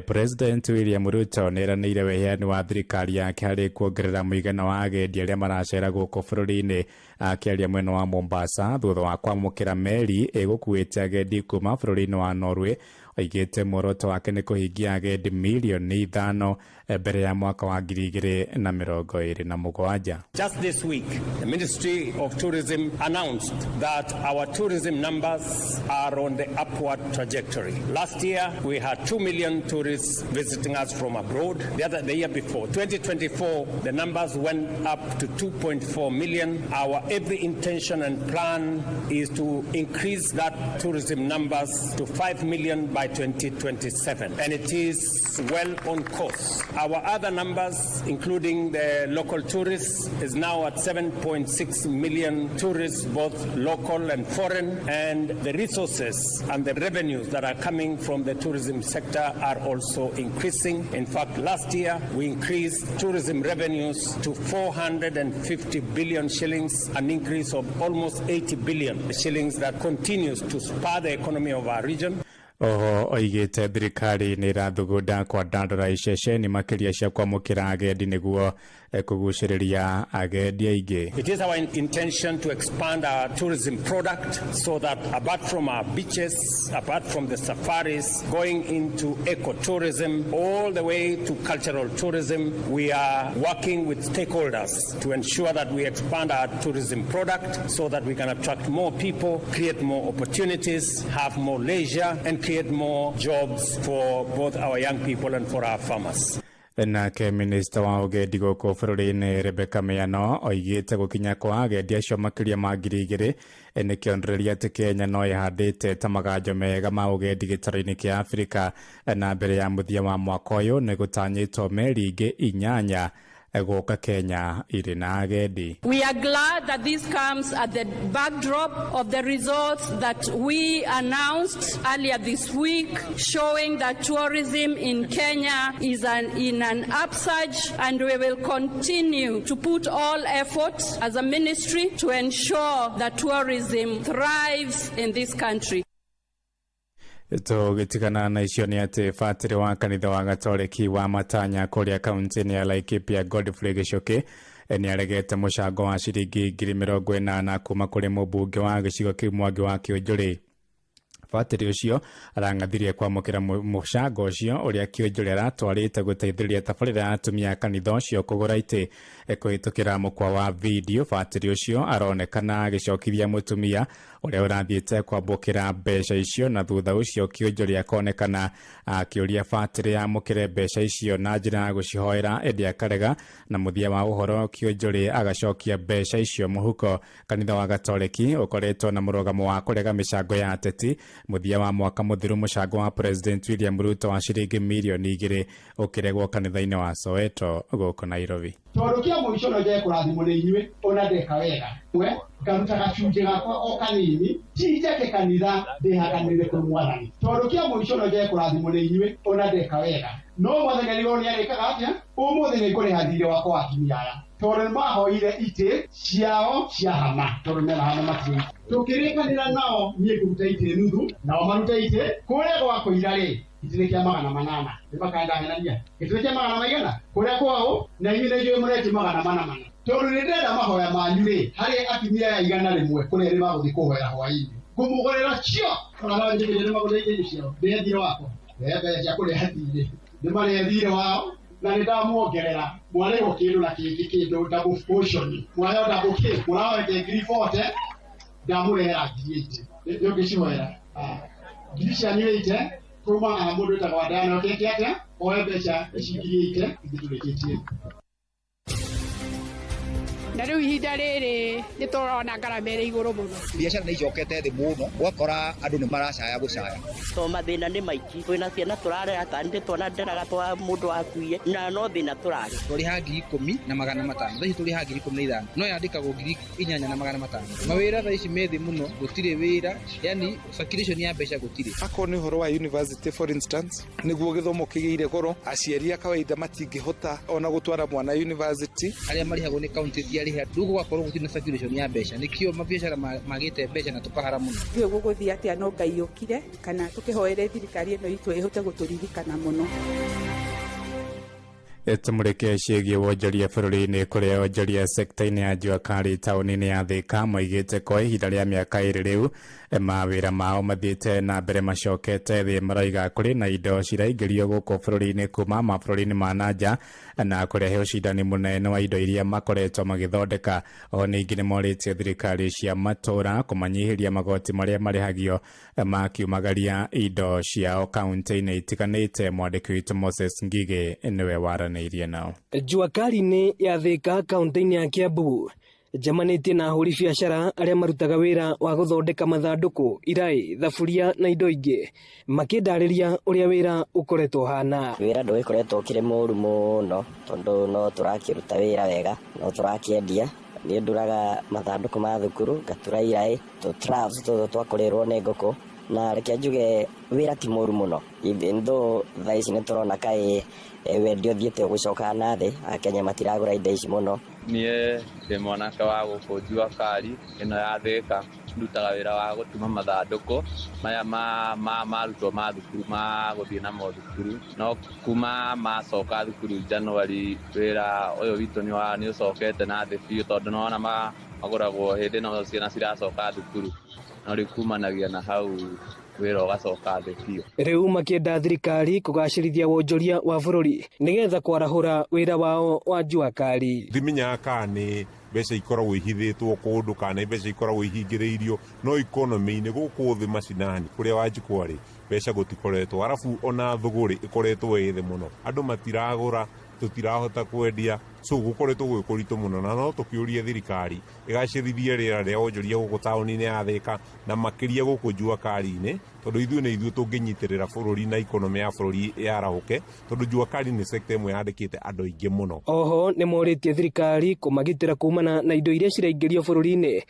President William Ruto nĩeranĩire weheani wa thirikari yake harĩ kuongerera mũigana wa agendi arĩa maracera gũkũ bũrũri-inĩ. Akĩaria mwena wa Mombasa thutha wa kwamũkĩra meri ĩgũkuĩte agendi kuma bũrũri-inĩ wa Norway, oigĩte muoroto wake nĩ kũhingia agendi mirioni 5 mbere ya mwaka wa 2027. Just this week, the Ministry of Tourism announced that our tourism numbers are on the upward trajectory. Last year, we had 2 million tourists visiting us from abroad. The year before, 2024, the numbers went up to 2.4 million. Our every intention and plan is to increase that tourism numbers to 5 million by 2027. And it is well on course. Our other numbers, including the local tourists, is now at 7.6 million tourists, both local and foreign. And the resources and the revenues that are coming from the tourism sector are also increasing. In fact, last year, we increased tourism revenues to 450 billion shillings, an increase of almost 80 billion shillings that continues to spur the economy of our region. Oho oigĩte thirikari nĩ ĩrathugunda kwandandũra iceceni makĩria cia kwamũkĩra agendi nĩguo Kũgucĩrĩria agendi aingĩ. It is our intention to expand our tourism product so that apart from our beaches, apart from the safaris, going into ecotourism, all the way to cultural tourism, we are working with stakeholders to ensure that we expand our tourism product so that we can attract more people, create more opportunities, have more leisure, and create more jobs for both our young people and for our farmers. Nake minista wa ũgendi gũkũ bũrũri-inĩ Rebecca Miano oigĩte gũkinya kwa agendi acio makĩria ma 2000 nĩ kĩonereria atĩ Kenya no ĩhandĩte ta maganjo mega ma ũgendi gĩtaro-inĩ kĩa Afrika. Na mbere ya mũthia wa mwaka ũyũ nĩ gũtanyĩtwo meri ingĩ 8 gũka Kenya irĩ na agendi. We are glad that this comes at the backdrop of the results that we announced earlier this week, showing that tourism in Kenya is in an upsurge, and we will continue to put all efforts as a ministry to ensure that tourism thrives in this country. Tũgĩtigana na icio nĩ atĩ batĩrĩ wa kanitha wa Gatoreki wa Matanya kũrĩa kaunti-inĩ ya Laikipia Godfrey Gichuki nĩ aregete mũcango wa ciringi 80,000 kuma kũrĩ mũmbunge wa gĩcigo kĩu Mwangi wa Kĩũnjũrĩ. Batĩrĩ ũcio arang'athirie kwamũkĩra mũcango ũcio ũrĩa Kĩũnjũrĩ aratwarĩte gũteithĩrĩria tabarĩra ya atumia a kanitha ũcio kũgũra itĩ kũhĩtũkĩra mũkwa wa video. Batĩrĩ ũcio aronekana agĩcokithia mũtumia ũrĩa ũrathiĩte kwambũkĩra mbeca icio, na thutha ũcio Kĩũnjũrĩ akonekana akĩũria batĩrĩ amũkĩre mbeca icio na njĩra ya gũcihoera, ĩndĩ akarega, na mũthia wa ũhoro Kĩũnjũrĩ agacokia mbeca icio mũhuko. Kanitha wa Gatoreki ũkoretwo na mũrũgamo wa kũrega mĩcango ya ateti. Mũthia wa mwaka mũthiru mũcango wa President William Ruto wa ciringi mirioni 2 ũkĩregwo kanitha-inĩ wa Soweto gũkũ Nairobi. Tondũ kĩa mũico no njage kũrathimwo nĩ inyuĩ ona ndeka wega, we ngaruta gacunjĩ gakwa o kanini, ti njake kanitha, ndĩhakanĩre kwĩ Mwathani, tondũ kĩa mũico no njage kũrathimwo nĩ inyuĩ ona ndeka wega, no Mwathani arĩgwo nĩ arĩkaga atĩa. Ũmũthĩ nĩ ngũrĩha thirĩ wakwa wa atumia aya, tondũ nĩ mahoire itĩ ciao cia hama, tondũ mena hama matirĩ. Tũkĩrĩkanĩra nao niĩ ngũruta itĩ nuthu, nao marute itĩ kũrĩa gwa kũira rĩ, gĩtĩ kĩa 800 nĩ makaenda henania gĩtĩ kĩa magana maigana kũrĩa kwao, na inyuĩ nĩ njũĩ mũretie 400 400, tondũ nĩ ndĩrenda mahoya manyu rĩ harĩ atumia aya 100 kũrĩa nĩ magũthiĩ kũhoera hwaĩ-inĩ, ngũmũgũrĩra cio ona no njĩkĩre nĩ magũrĩra itĩ ciao, ndĩhe thirĩ wakwa, ndĩhe mbeca cia kũrĩha thirĩ, nĩ marĩhe thirĩ wao, na nĩ ndamuongerera mwarĩhwo kĩndũ na kĩngĩ kĩndũ double portion, mwaheo double kĩ mũrahoete 40,000, ndamũrehera 80,000. Nĩ ũngĩcihoera ngiri cianyu 80 kuma mũndũ wĩtagwo Adana ũkeke atĩa oe mbeca ici 80,000 ithuĩ tũrĩkĩtie. Na rĩu ihinda rĩrĩ nĩ tũrona ngarama ĩrĩ igũrũ mũno. Biacara nĩ icokete thĩ mũno, ũgakora andũ nĩ maracaya gũcaya. To mathĩna nĩ maingĩ, twĩna ciana tũrarera, ta nĩ twana nderaga twa mũndũ wakuire, na no thĩna tũrarĩ. Tũrĩha 10,500, thaa ici tũrĩha 15,000, no yandĩkagwo 8,500. Mawĩra thaa ici me thĩ mũno, gũtirĩ wĩra, yani circulation ya mbeca gũtirĩ. Akorwo nĩ ũhoro wa university, for instance, nĩguo gĩthomo kĩgĩire goro, aciari a kawaida matingĩhota ona gũtwara mwana university. Arĩa marĩhagwo nĩ county ndiarĩha, rĩu gũgakorwo gũtirĩ na circulation ya mbeca, nĩkĩo mabiacara magĩte mbeca na tũkahara mũno. Ndiũĩ gũgũthiĩ atĩa, no Ngai ũkire kana tũkĩhoere thirikari ĩno itũ ĩhote gũtũririkana mũno. Tumurike ciĩgiĩ wonjoria bũrũri-inĩ, kũrĩa onjoria sekta-inĩ ya jua kali taũni-inĩ ya Thika moigĩte kwa ihinda rĩa mĩaka 2 rĩu mawĩra mao mathiĩte na mbere macokete thĩ. Maroiga kũrĩ na indo ciraingĩrio gũkũ bũrũri-inĩ kuma mabũrũri-inĩ ma na nja na kũrehe ũcindani mũnene wa indo iria makoretwo magĩthondeka. O ningĩ nĩ morĩtie thirikari cia matũũra kũmanyihĩria magoti marĩa marĩhagio makiumagaria indo ciao kaunti-inĩ itiganĩte. Mwandĩki witũ Moses Ngigĩ nĩwe waranĩirie nao. Jua kali-inĩ ya Thika, kaunti-inĩ ya Kiambu, njemanĩtie na ahũri biacara arĩa marutaga wĩra wa gũthondeka mathandũkũ, iraĩ, thaburia na indo ingĩ, makĩndarĩria ũrĩa wĩra ũkoretwo ũhana. Wĩra ndũgĩkoretwo ũkĩrĩ mũru mũno, tondũ no tũrakĩruta wĩra wega, no tũrakĩendia. Niĩ nduraga mathandũkũ ma thukuru, ngatura iraĩ, tũ traps tũtũ twa kũrĩrwo nĩ ngũkũ, na reke njuge wĩra ti mũru mũno, even though thaa ici nĩ tũrona kaĩ wendia ũthiĩte ũgĩcokaga na thĩ, Akenya matiragũra indo ici mũno. Niĩ ndĩ mwanake wa gũkũ Jua Kali ĩno ya Thĩka, ndutaga wĩra wa gũtuma mathandũkũ maya ma arutwo ma thukuru ma gũthiĩ namo thukuru. No kuma macoka thukuru January wĩra ũyũ witũ nĩ ũcokete na thĩ biũ tondũ nĩwona magũragwo hĩndĩ ĩno ciana ciracoka thukuru. No rĩu kumanagia na hau wĩra ũgacoka thĩ biũ. Rĩu makĩenda thirikari kũgacĩrithia wonjoria wa bũrũri nĩgetha kwarahũra wĩra wao wa Jua Kali. Ndimenyaga kana nĩ mbeca ikoragwo ihithĩtwo kũndũ kana nĩ mbeca ikoragwo ihingĩrĩirio, no economy-inĩ gũkũ thĩ macinani kũrĩa Wanjikũ arĩ mbeca gũtikoretwo, arabu ona thũgũrĩ ĩkoretwo ĩ thĩ mũno, andũ matiragũra, tũtirahota kwendia, so gũkoretwo gwĩ kũritũ mũno, na no tũkĩũrie thirikari ĩgacĩrithie rĩera rĩa wonjoria gũkũ taũni-inĩ ya Thĩka na makĩria gũkũ Jua Kali-inĩ, tondũ ithuĩ nĩ ithuĩ tũngĩnyitĩrĩra bũrũri na economy ya bũrũri yarahũke, tondũ Jua Kali nĩ sector ĩmwe yandĩkĩte andũ aingĩ mũno. Oho nĩ morĩtie thirikari kũmagitĩra kumana na indo iria ciraingĩrio bũrũri-inĩ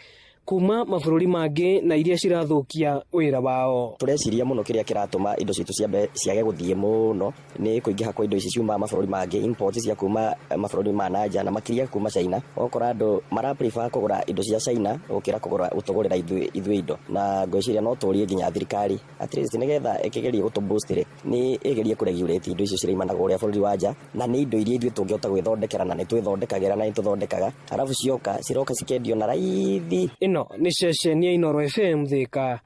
kuma mabũrũri mangĩ na iria cirathũkia wĩra wao. Tũreciria mũno kĩrĩa kĩratũma indo citũ ciage gũthiĩ mũno nĩ kũingĩha kwa indo ici ciumaga mabũrũri mangĩ, imports cia kuma mabũrũri ma na nja na makĩria kuma China. Ũgakora andũ mara prefer kũgũra indo cia China gũkĩra kũgũra gũtũgũrĩra ithuĩ indo, na ngwĩciria no tũrie nginya thirikari at least nĩgetha ĩkĩgerie gũtũ boost rĩ, nĩ ĩgerie kũregulate indo icio ciraima na kũrĩa bũrũri wa nja, na nĩ indo iria ithuĩ tũngĩhota gwĩthondekera na nĩ twĩthondekagĩra na nĩ tũthondekaga, arabu cioka ciroka cikendio na raithi. Ĩno nĩ ceceni ya Inooro FM Thĩka,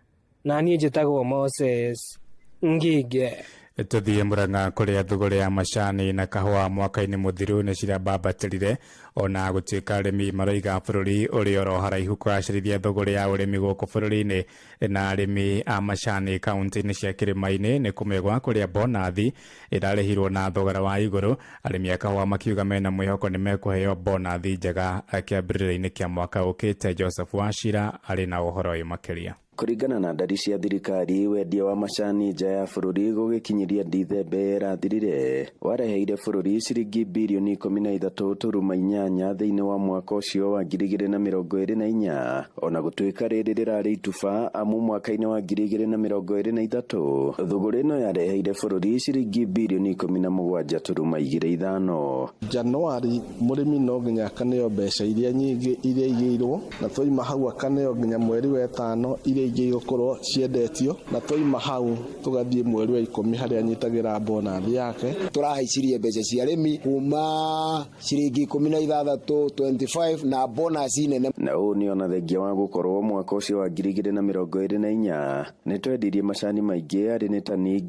na niĩ njĩtagwo Moses Ngige. Tũthiĩ Murang'a kũrĩa thũgũrĩ ya macani na kahũa mwaka-inĩ mũthiru nĩ cirambambatĩrire, ona gũtuĩka arĩmi maroiga bũrũri ũrĩ oro haraihu kũgacĩrithia thũgũrĩ ya ũrĩmi gũkũ bũrũri-inĩ, na arĩmi a macani kaunti-inĩ cia kĩrĩma-inĩ nĩ kũmegwa kũrĩa bonathi ĩrarĩhirwo na thogora wa igũrũ. Arĩmi a kahũa makiuga mena mwĩhoko nĩ mekũheo bonathi njega kĩambĩrĩria-inĩ kĩa mwaka ũkĩte. Joseph Wachira arĩ na ũhoro ũyũ makĩria. Kũringana na ndari cia thirikari, wendia wa macani nja ya bũrũri gũgĩkinyĩria Dithemba ĩrathirire wareheire bũrũri ciringi birioni 13.8 thĩinĩ wa mwaka ũcio wa 2024, ona gũtuĩka rĩrĩ rĩrarĩ ituba amu mwaka-inĩ wa 2023 thũgũrĩ ĩno yareheire bũrũri ciringi birioni 17.25. Januari mũrĩmi no nginya akaneo mbeca iria nyingĩ iria igĩirwo, na twaima hau akaneo nginya mweri wa ĩtano iria ingĩ igũkorwo ciendetio, na twaima hau tũgathiĩ mweri wa 10 harĩa anyitagĩra bonathi yake. Tũrahaicirie mbeca cia arĩmi kuma ciringi 16 25 na bonus nene. Na ũũ nĩ ona thengia wa gũkorwo mwaka ũcio wa 2024 nĩ twendirie macani maingĩ arĩ nĩ tani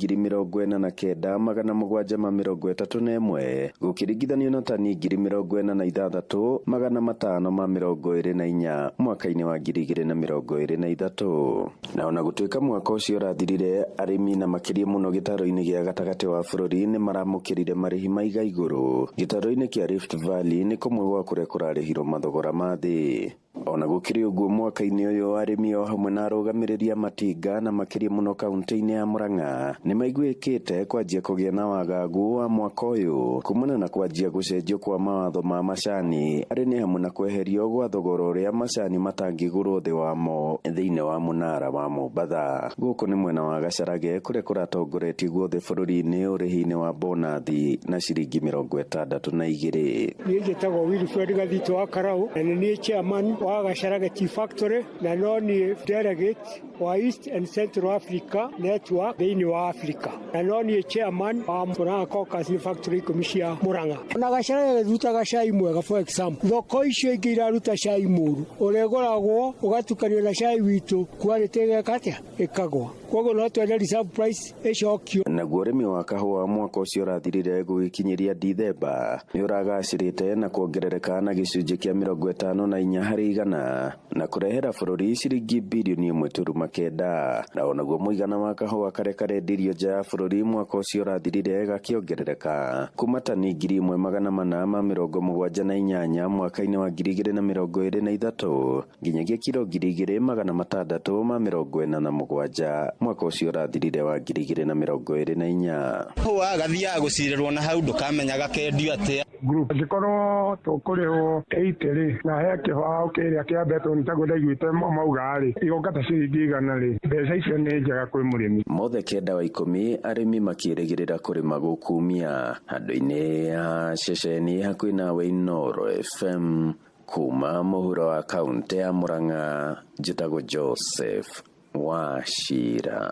49,731 gũkĩringithanio na tani 46,524 mwaka-inĩ wa 2023. Na ona gũtuĩka mwaka ũcio ũrathirire, arĩmi na makĩria mũno gĩtaro-inĩ gĩa gatagatĩ wa bũrũri nĩ maramũkĩrire marĩhi maiga igũrũ. Gĩtaro-inĩ kĩa Rift Valley nĩ kũmwe gwa kũrĩa kũrarĩhirwo mathogora ma thĩ. Ona gũkĩrĩ ũguo, mwaka-inĩ ũyũ arĩmi o hamwe na arũgamĩrĩri a matinga na makĩria mũno kaunti-inĩ ya Murang'a nĩ maiguĩkĩte kwanjia kũgĩa na wagagu wa mwaka ũyũ kumana na kwanjia gũcenjio kwa mawatho ma macani arĩ nĩ hamwe na kweherio gwa thogora ũrĩa macani matangĩgũrwo thĩ wamo thĩinĩ wa mũnara wa Mombatha. Gũkũ nĩ mwena wa Gacharage kũrĩa kũratongoretie guothe bũrũri-inĩ ũrĩhi-inĩ wa bonathi na ciringi 62. Niĩ njĩtagwo Wilfred Gathito wa Karau na nĩ niĩ chairman wa Gacharage Tea Factory na no niĩ delegate wa East and Central Africa Network thĩinĩ wa Africa na no niĩ chairman wa Murang'a Caucus nĩ factory 10 cia Murang'a. Na Gacharage gĩrutaga cai mwega, for example thoko icio ingĩ iraruta cai mũru ũrĩa ũgũragwo ũgatukanio na cai witũ, quality ĩgeka atĩa? Ĩkagwa. Koguo no twende reserve price ĩcokio. Naguo ũrĩmi wa kahũa mwaka ũcio ũrathirire gũgĩkinyĩria Dithemba nĩ ũragacĩrĩte na kuongerereka na gĩcunjĩ kĩa 54 harĩ igana na kũrehera bũrũri ciringi birioni 1.9. Na onaguo mũigana wa kahũa karĩa karendirio nja ya bũrũri mwaka ũcio ũrathirire gakĩongerereka kuma tani 1478 mwaka-inĩ wa 2023 nginyagia kiro 2647 Mwaka ũcio ũrathirire wa 2024. Hau gathiaga gũcirĩrwo na hau ndũkamenya gakendio atĩa. Group angĩkorwo tũkũrĩhwo 80 rĩ na he kĩbaũ kĩrĩa kĩa betwo nĩ taguo ndaiguĩte mauga rĩ igoka ta ciringi 100 rĩ mbeca icio nĩ njega kwĩ mũrĩmi. Mothe 9 wa 10 arĩmi makĩrĩgĩrĩra kũrĩma gũkumia handũ-inĩ ha ceceni hakuhĩ nawe Inooro FM kuma mũhuro wa kaunti ya Murang'a njĩtagwo Joseph Wachira.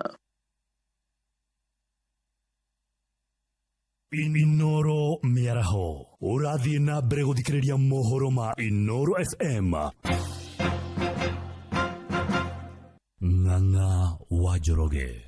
Inooro mĩaraho ũrathiĩ na mbere gũthikĩrĩria mohoro ma Inooro FM. Ng'ang'a wa Njoroge.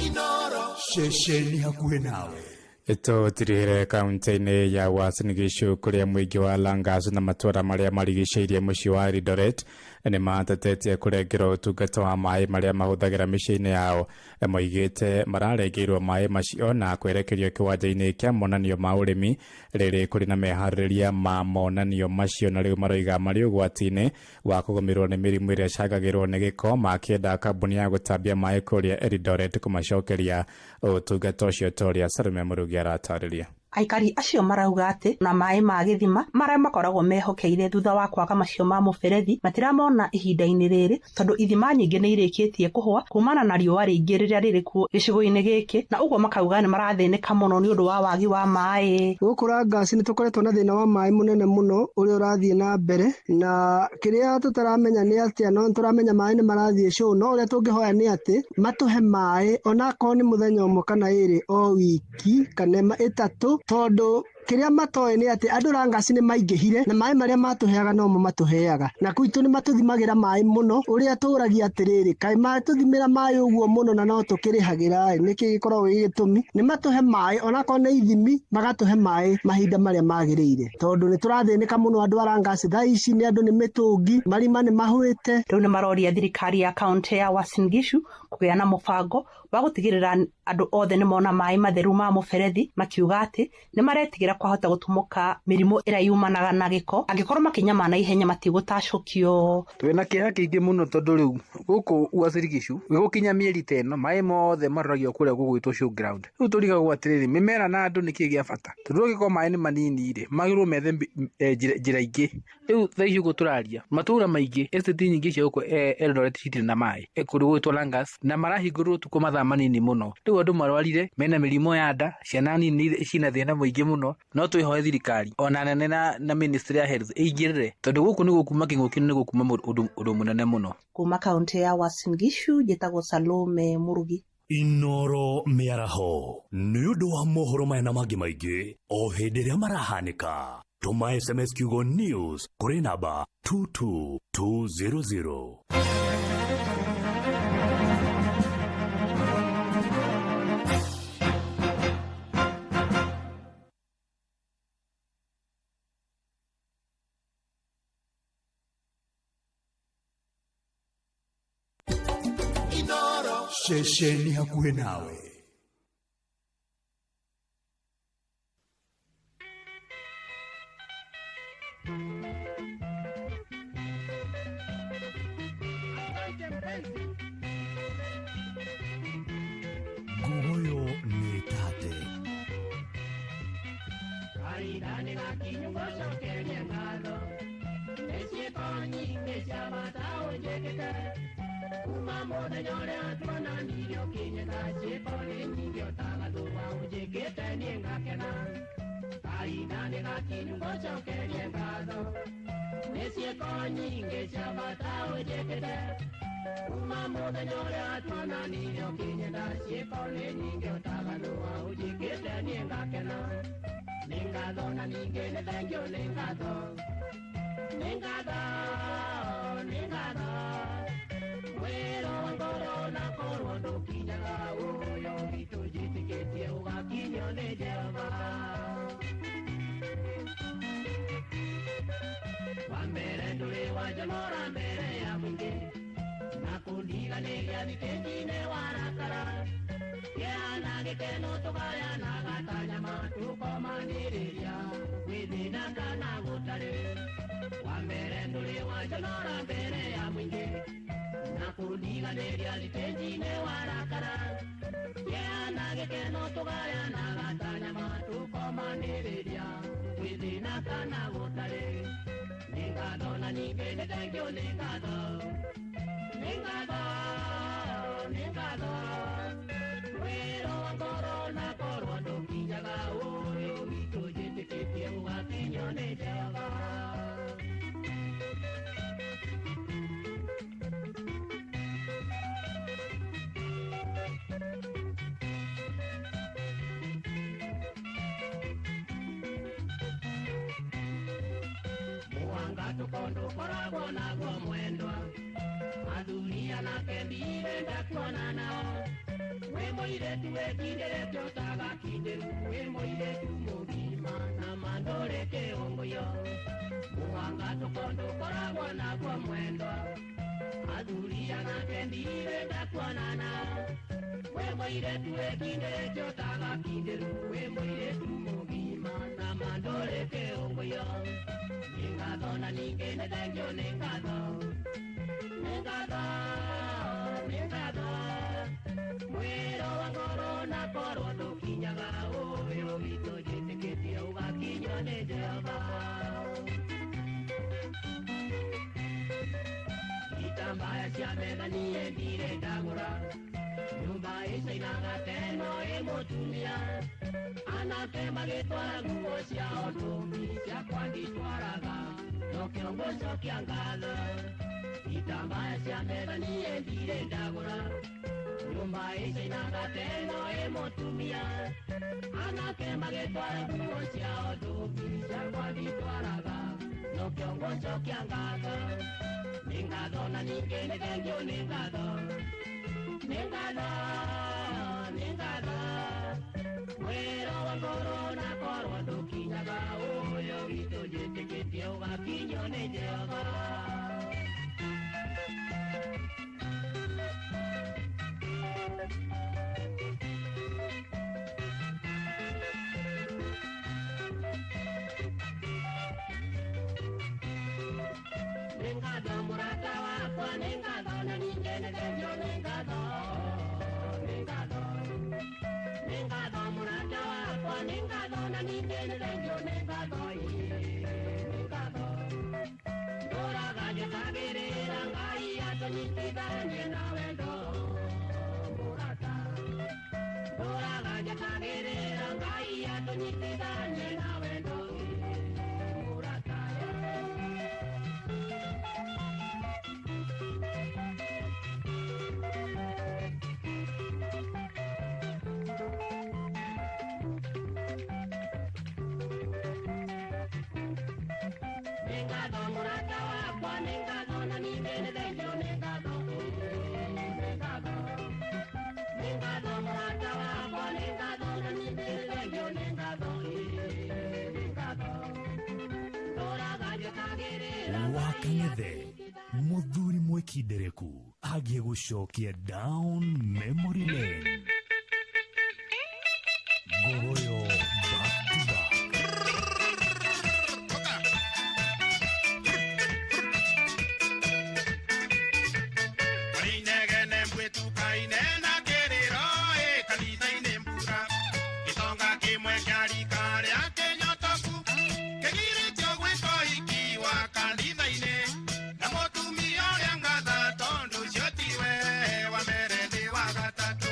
Inooro ceceni hakuhĩ nawe. Tũtirihĩre kaunti-inĩ ya Uasin Gishu kũrĩa mũingĩ wa Langas na matũũra marĩa marigicĩirie mũciĩ wa Eldoret nĩ matetetie kũrengerwo ũtungata wa maĩ marĩa mahũthagĩra mĩciĩ-inĩ yao. Moigĩte mararengeirwo maĩ macio na kwerekerio kĩwanja-inĩ kĩa monanio ma ũrĩmi rĩrĩ kũrĩ na meharĩrĩria ma monanio macio, na rĩu maroiga marĩ ũgwati-inĩ wa kũgũmĩrwo nĩ mĩrimũ ĩrĩa ĩcangagĩrwo nĩ gĩko, makĩenda kambuni ya gũtambia maĩ kũrĩa Eldoret kũmacokeria ũtungata ũcio ta ũrĩa Salome Mũrugi aratarĩria. Aikari acio marauga atĩ na maĩ ma gĩthima marĩa makoragwo mehokeire thutha wa kwaga macio ma mũberethi matiramona ihinda-inĩ rĩrĩ tondũ ithima nyingĩ nĩ irĩkĩtie kũhũa kumana na riũa rĩingĩ rĩrĩa rĩrĩ kuo gĩcigo-inĩ gĩkĩ, na ũguo makauga nĩ marathĩnĩka mũno nĩ ũndũ wa wagi wa maĩ. Gũkũ Langas nĩ tũkoretwo na thĩna wa maĩ mũnene mũno ũrĩa ũrathiĩ na mbere, na kĩrĩa tũtaramenya nĩ atĩa, no tũramenya maĩ nĩ marathiĩ show, no ũrĩa tũngĩhoya nĩ atĩ matũhe maĩ onakorwo nĩ mũthenya ũmwe kana ĩrĩ o wiki kana ĩtatũ, tondũ kĩrĩa matoĩ nĩ atĩ andũ Langas nĩ maingĩhire na maĩ marĩa matũheaga no mo matũheaga, na kwitũ nĩ matũthimagĩra maĩ mũno ũrĩa tũragia atĩrĩrĩ, kaĩ matũthimĩra maĩ ũguo mũno na no tũkĩrĩhagĩra ĩ, nĩkĩ gĩkoragwo gĩ gĩtũmi? Nĩ matũhe maĩ onakorwo nĩ ithimi, magatũhe maĩ mahinda marĩa magĩrĩire, tondũ nĩ tũrathĩnĩka mũno andũ a Langas thaa ici, nĩ andũ nĩ mĩtũngi, marima nĩ mahũĩte. Rĩu nĩ maroria thirikari ya kaunti ya Uasin Gishu kũgĩa na mũbango wa gũtigĩrĩra andũ othe nĩ mona maĩ matheru ma mũberethi, makiuga atĩ nĩ maretigĩra kwahota gũtumũka mĩrimũ ĩrĩa yumanaga na gĩko angĩkorwo makinya ma na ihenya matigũtacũkio. Twĩna kĩeha kĩingĩ mũno tondũ rĩu gũkũ Uasin Gishu gũgũkinya mĩeri ta ĩno maĩ mothe maroragio kũrĩa gũgwĩtwo showground. Rĩu tũrigagwo atĩrĩrĩ, mĩmera na andũ nĩkĩĩ gĩa bata? Tondũ ũngĩkorwo maĩ nĩ manini rĩ, magĩrĩirwo methe njĩra ingĩ. Rĩu thaa ici ũguo tũraria, matũũra maingĩ, estate nyingĩ cia gũkũ Eldoret citirĩ na maĩ kũndũ gũgwĩtwo Langas, na marahingũrwo ũtukũ mathaa manini mũno. Rĩu andũ marwarire mena mĩrimũ ya nda, ciana nini ciĩna thĩna mũingĩ mũno. No twĩhoe thirikari ona nene na ministry ya health ĩingĩrĩre, tondũ gũkũ nĩ gũkuma kĩng'ũki, nĩ gũkuma ũndũ mũnene mũno. Kuma kaunti ya Uasin Gishu njĩtagwo Salome Mũrugi. Inooro mĩaraho nĩ ũndũ wa mohoro maya na mangĩ maingĩ o hĩndĩ ĩrĩa marahanĩka. Tũma SMS kiugo news kũrĩ namba 22200. Ceceni hakuhĩ nawe. Nguguyo nĩ tate. Mbere ya mũingĩ na kũndiganĩria thitĩnji-inĩ. Tũgayanaga ta nyama tũkomanĩrĩria gwĩ thĩna kana gũtarĩ. Nĩ ngatho na ningĩ nĩ thengiũ nĩ ngatho. Nĩ ngatho, nĩ ngatho. Wĩra wa ngoro na korwo ndũkinyaga ũyũ witũ njĩtĩkĩtie ũgakinyio nĩ Jehova. Tukondo koragwo naguo mwendwa athuri anake ndirenda kuona nao wĩ mũirĩtu wĩkindĩrĩte ũtagakindĩru wĩ mũirĩtu mũgima na mandũrĩ kĩũngũyo mũhanga tũkondo koragwo naguo mwendwa athuri anake ndirenda kuona nao wĩ mũirĩtu wĩkindĩrĩte ũtagakindĩru wĩ mũirĩtu mũgima na mandũrĩ kĩũngũyo. Nĩ ngatho na ningĩ nĩ thengiũ nĩ ngatho. Nĩ ngatho, nĩ ngatho. Mwĩro wa ngoro na korwo ndũkinyaga ũyũ witũ njĩtĩkĩtie ũgakinyio nĩ Jehova. Itambaya cia metha niĩ ndirĩ ndagũra nyũmba ĩcainaga teno ĩ mũtumia anake magĩtwara nguo ciao ndũmi ciakwa nditwaraga no kĩongo cokia ngatho. Itambaya cia metha niĩ ndirĩ ndagũra nyũmba ĩcainaga teno ĩ mũtumia anake magĩtwara nguo ciao ndũmi ciakwa nditwaraga no kĩongo cokia ngatho. Nĩ ngatho na ningĩ nĩ thengiũ nĩ ngatho. Nĩ ngatho, nĩ ngatho. Mwĩro wa ngoro na korwo ndũkinyaga ũyũ witũ njĩtĩkĩtie ũgakinyio nĩ Jehova. Nĩ ngatho mũrata wakwa nĩ ngatho na ningĩ nĩ thengiũ nĩ ngatho. Nĩ ngatho, nĩ ngatho mũrata wakwa nĩ ngatho na ningĩ nĩ thengiũ nĩ ngatho. Nĩ ngatho. Ndũraga njũkagĩrĩra Ngai atũnyitithanie na wendo mũrata. Ndũraga njũkagĩrĩra Ngai atũnyitithanie na wendo mũrata. Nĩ ngatho mũrata wakwa nĩ ngatho na ningĩ nĩ thengiũ nĩ ngatho. Nĩ ngatho, nĩ ngatho mũrata wakwa nĩ ngatho na ningĩ nĩ thengiũ nĩ ngatho. Nĩ ngatho. Ndũraga njũkagĩrĩra Wa Kang'ethe mũthuri mwĩkindereku agiĩ gũcokia down memory lane. Ngogoyo back to back. Inegene mbwĩtukaine na kĩrĩro ĩ kanitha-inĩ mbura gĩtonga kĩmwe kĩa rika rĩa kĩnyotoku kĩgirĩtio gwĩka ũhiki wa kanitha-inĩ na mũtumia ũrĩa ngatha tondũ ũcio tiwe wa mbere nĩ wa gatatũ.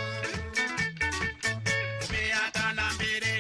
Ũmĩatana mbĩrĩ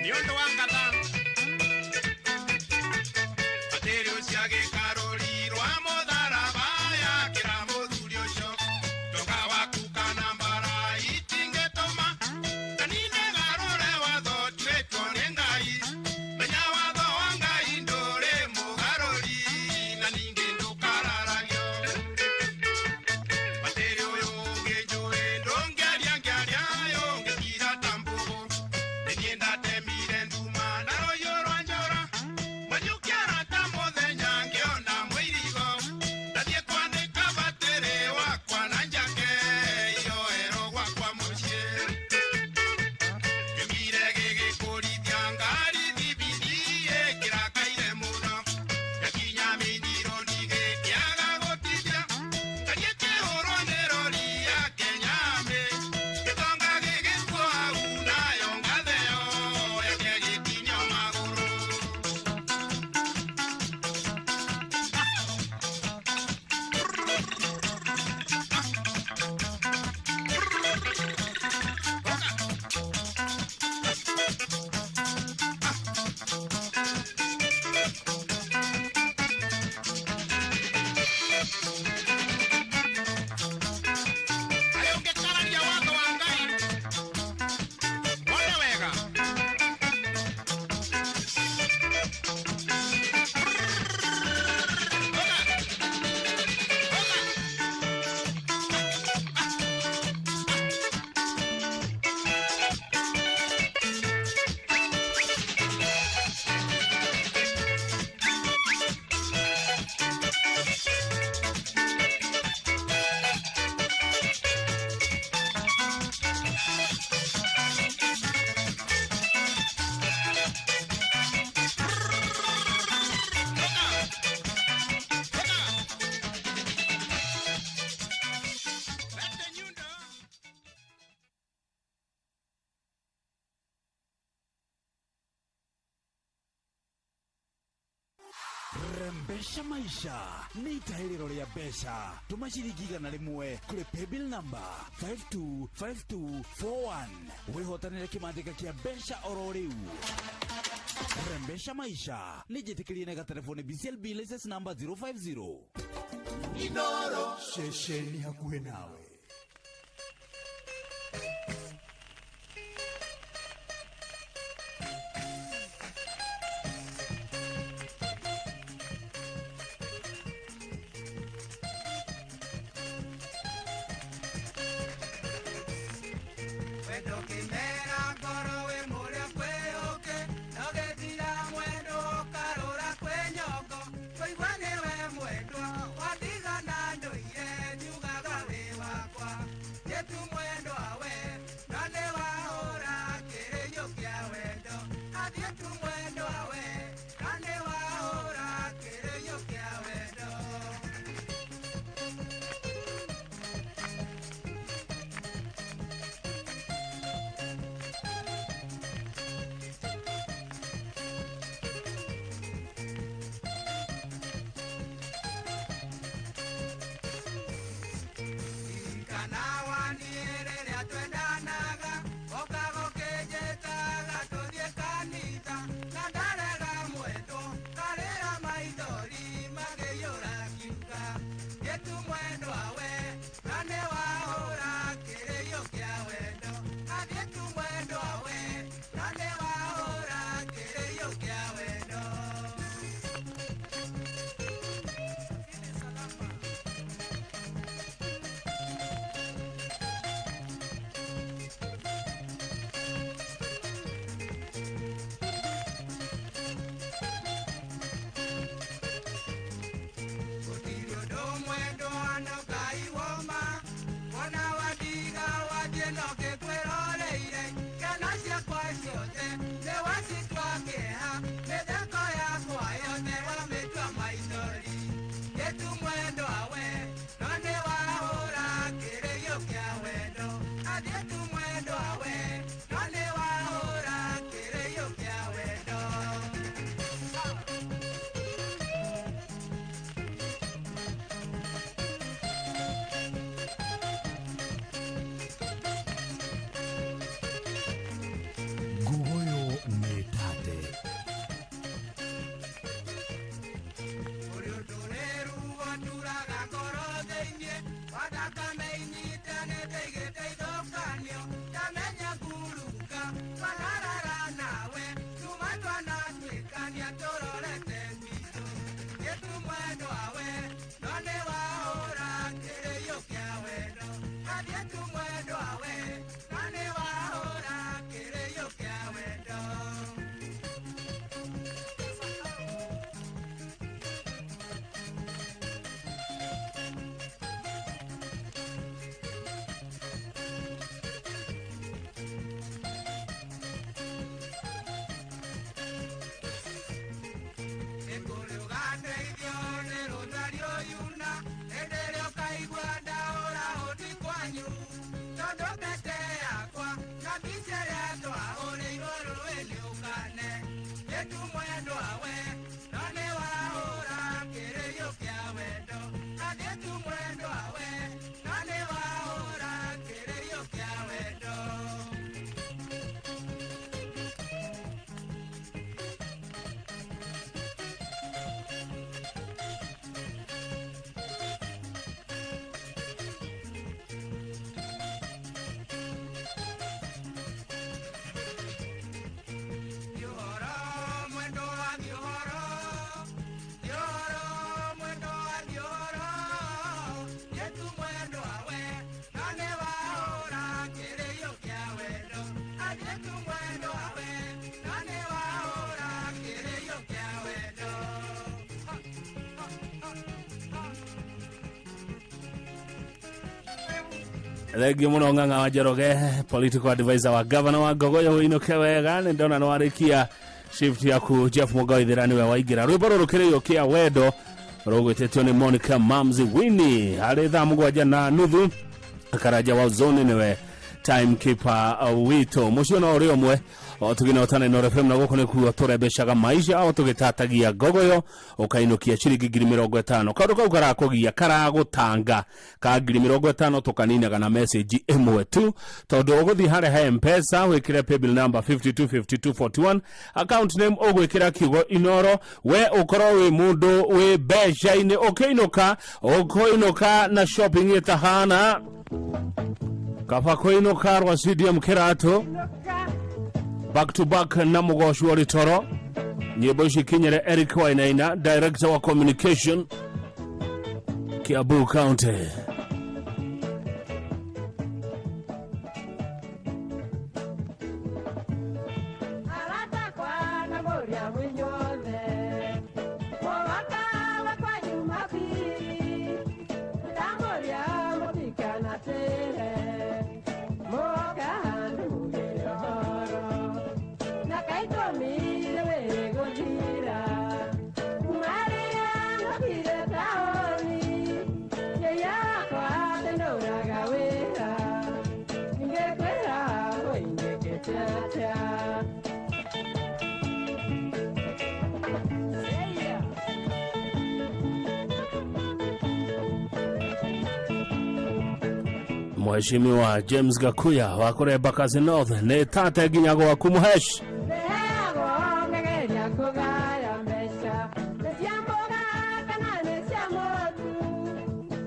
Nĩ ũndũ wa ngatha atĩrĩ ũcio agĩkarũri rwa mũtharaba yakĩra mũthuri ũcio ndoga waku kana mbara itingĩtũma na nindegarũre watho nduĩtwo nĩ Ngai menya watho wa Ngai ndũrĩ mũgarũri na ningĩ ndũkararagio atĩrĩ ũyũ ũngĩ njũĩ ndũngĩaria ngĩaria yũngĩkira ta mbũgũ nĩ niĩ ndatemire nduma na rũhiũ rwa njora manyuki arata mũthenya ngĩona mũirigo ndathiĩ kwandĩka batĩrĩ wakwa na njake iyoero gwakwa mũciĩ kĩmire gĩgĩkũrithia ngari thibindi ĩkĩrakaire mũno gĩkinya mĩndironi gĩkĩaga gũtithia ngariĩ kĩhũrwo nĩ rori ya Kenyamĩ gĩtonga gĩgĩkua hau nayo ngatheo yake gĩtinio magũrũ. Kaĩ ũngĩkararia watho wa Ngai wone wega. Rembesha maisha nĩ itahĩrĩro rĩa mbeca. Tũma ciringi 100 kũrĩ paybill number 525241 wĩhotanĩre kĩmandĩka kĩa mbeca oro rĩu. Rembesha maisha nĩ njĩtĩkĩrie na gatelefoni BCLB license number 050. Inoro ceceni hakuhĩ nawe. Wendo kĩmera ngoro wĩ mũrĩa kwĩ ũkĩ no gĩthira mwendo ũkarũra kwĩ nyongo kũigua nĩwe mwendwa watigana ndũire njugaga wĩ wakwa njĩtu mwendwa we no nĩ wahũra kĩrĩnyũ kĩa wendo athiĩ tu mwendwa we no nĩ wahũra kĩrĩnyũ kĩa wendo. Kana waniĩ rĩrĩa twendanaga ũkaga ũkĩnjĩtaga tũthiĩ kanitha Thengio mũno Ng'ang'a wa Njoroge, political advisor wa governor wa Ngogoyo, wĩinũke wega. Nĩ ndona nĩ warĩkia shift yaku. Jeff Mũgaithĩra nĩwe waingĩra. Rwĩmbo rũrũ kĩrĩo kĩa wendo rũgwĩtĩtio nĩ Monica Mamzi Winnie harĩ thaa 7:30. Karanja wa zone nĩwe timekeeper witũ. Mũcio no ũrĩ ũmwe o tũgĩnotana Inooro FM, na gũkũ nĩkuo tũrembeshaga maisha o tũgĩtatagia ngogoyo ũkainũkia ciringi 50,000. Kaũndũ kau karakũgia karagũtanga ka 50,000 tũkaninaga na message ĩmwe tu, tondũ ũgũthiĩ harĩa he Mpesa, wĩkĩre paybill number 525241, account name ũgwĩkĩra kiugo Inoro. We ũkorwo wĩ mũndũ wĩ mbeca-inĩ, ũkĩinũka ũkũinũka na shopping ĩtahana kaba kũinũka rwa CDM kĩratũ back to back na mũgoci ritoro. Nyĩmbo ici kinyere Eric Wainaina, director wa communication, Kiambu County. Mheshimiwa James Gakuya wa kũrĩa Embakasi North, nĩ tate nginya gwaku mũhesh. Ngegeria kũgaya mbeca nĩ cia mboga kana nĩ cia mũtu,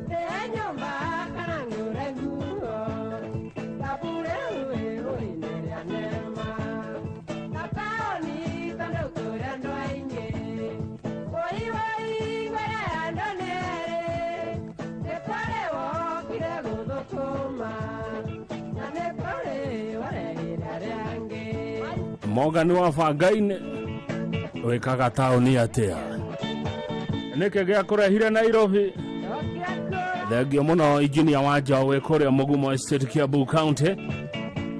nĩ nyũmba kana ngũre nguo, thabure ũinĩ rĩa nema na taũni, tondũ kũrĩ andũ aingĩ. Woi woi, ngoro ya andũ nĩ erĩ, nĩ kũrĩ wokire gũthũkũma na nĩ kũrĩ warehire arĩa angĩ. Morgan wa Bangainĩ, wĩkaga taũni atĩa? Nĩkĩ gĩa kũrehire Nairobi? Thengio mũno injinia wa njaũ wĩ kũrĩa Mũgumo Estate, Kiambu County,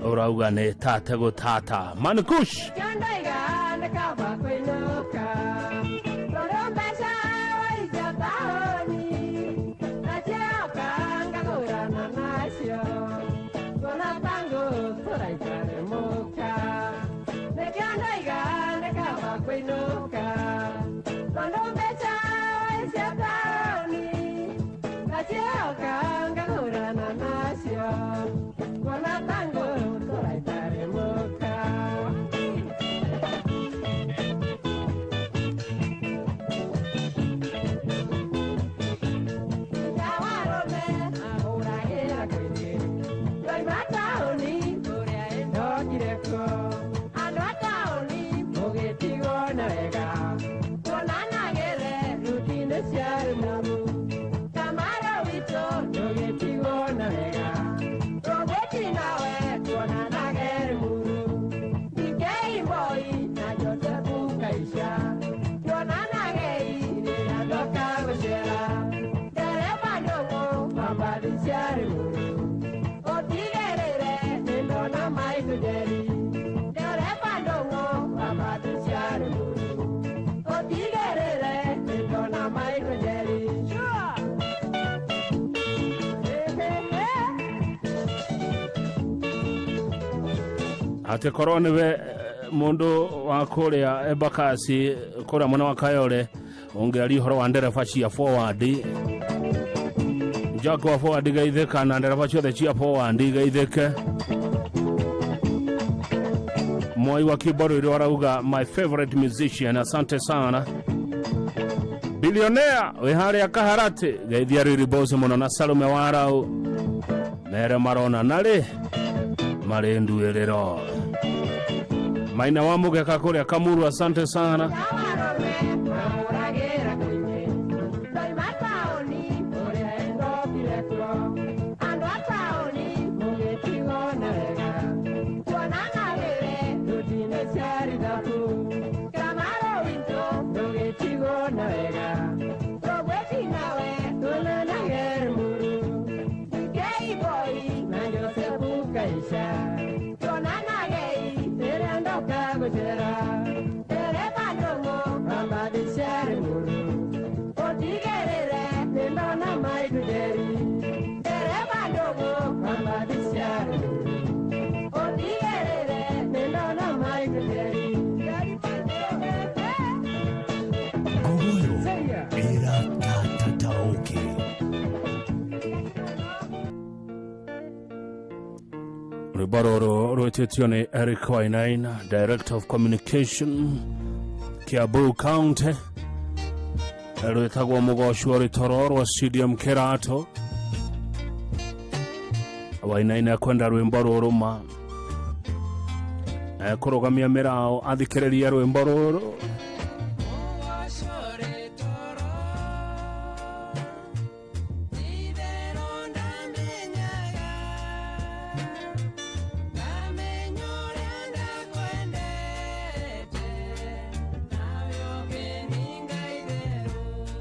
ũrauga nĩ tate gũtata Mankush. Kĩndaiga nĩ kaba kũinũka, tondũ mbeca waicia taũni nacioka ngagũrana nacio, kuona tangu tũraikare mũka. Nĩkĩo ndaiga nĩ kaba kũinũka, tondũ mbeca waicia taũni nacioka ngagũrana nacio, kuona tangu tũraikare mũka. Nyawarũme ahũragĩra kũingĩ, ndoima taũni ũrĩa ĩndokire kuo. Andũ a taũni mũgĩtigwo na wega, tuonanagĩre ruti-inĩ cia rũmuru. Kamaro witũ ndũgĩtigwo na wega, tũgĩti nawe tuonanage rũmuru. DK Boy na Joseph Kaisha, tuonanage rĩrĩa ndoka gũcera. Ndereba ndũng'ũ mambathi cia rũmuru, ũtigĩrĩre nĩndona maitũ njeri. Ndereba ndũng'ũ mambathi cia rũmuru, ũtigĩrĩre nĩndona maitũ njeri. Sure. Hey, hey, hey. Atĩ korwo nĩwe mũndũ wa kũrĩa Embakasi, kũrĩa mwena wa Kayole, ũngĩaria ũhoro wa ndereba cia forward, Jack wa forward geithĩka, na ndereba ciothe cia forward geithĩke. Mwai wa Kibarũirũ arauga my favorite musician, asante sana. Bilionea wĩ harĩa Kaharati, geithia Riri Boss mũno na Salome Warau, mere marona narĩ marĩ nduĩrĩro. Maina wa Mũgeka kũrĩa Kamuru, asante sana. Nyawarũme mahũragĩra kũingĩ, ndoima taũni ũrĩa ĩndokire kuo. Andũ a taũni mũgĩtigwo na wega, tuonanagĩre ruti-inĩ cia rithabu. Kamaro witũ ndũgĩtigwo na wega, tũgwĩti nawe tuonanage rũmuru. DK Boy na Ngogoyo ĩratatataũke. Rwĩmbo rũrũ rwĩtĩtio nĩ Eric Wainaina, Director of Communication, Kiambu County. Rwĩtagwo mũgocwo rĩtoro rwa CDM Kĩrato. Wainaina ekwenda rwĩmbo rũrũ ma ekũrũgamia mĩraũ athikĩrĩrie rwĩmbo rũrũ.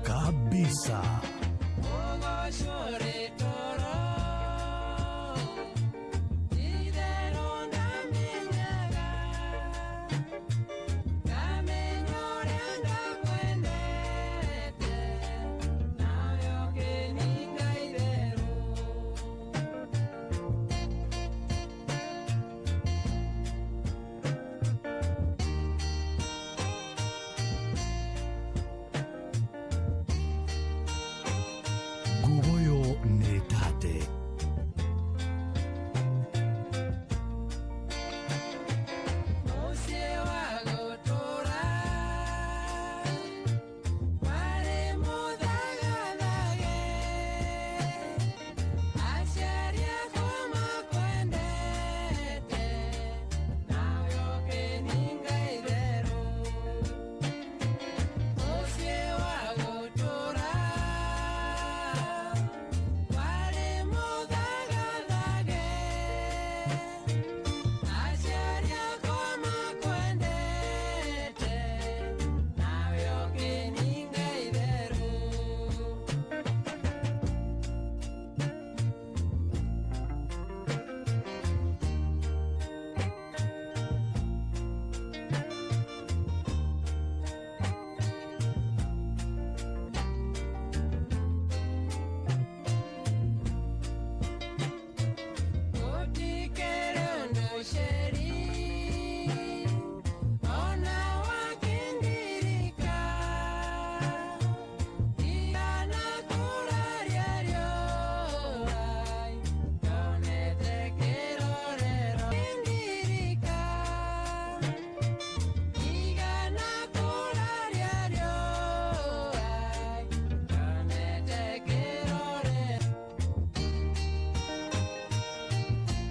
Kabisa. Ngugoyo nĩ tate.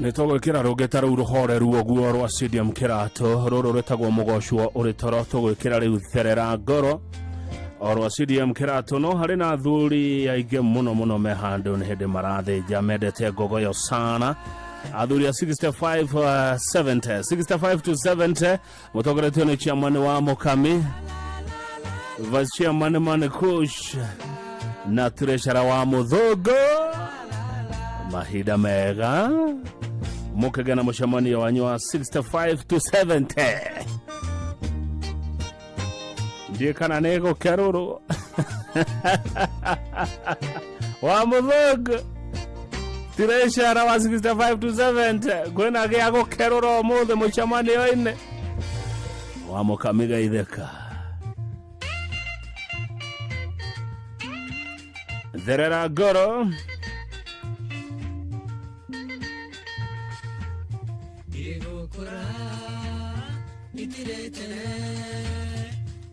Nĩ tũgwĩkĩra rũngĩ ta rũu rũhoreru ũguo rwa CDM Kĩrato. Rũrũ rwĩtagwo mũgocwo ũrĩ toro. Tũgwĩkĩra rĩu therera ngoro o rwa CDM Kĩrato. No harĩ na athuri aingĩ mũno mũno me handũ nĩ hĩndĩ marathĩnja mendete ngogoyo sana. Athuri a 65 70 65 to 70 mũtongoretio nĩ chairman wa Mũkami, vice chairman Manikush na treasurer wa Mũthũngũ. Mahinda mega mũkĩgĩa na mũcemanio wanyu wa 65 to 70. Ndiĩ kana nĩ gũkerũrwo wa Mũthũngũ treasurer wa 65 to 70 kwĩna gĩa gũkerũra ũmũthĩ mũcemanio-inĩ wa Mũkami geithĩka. Therera ngoro. Igũkũra itirĩtene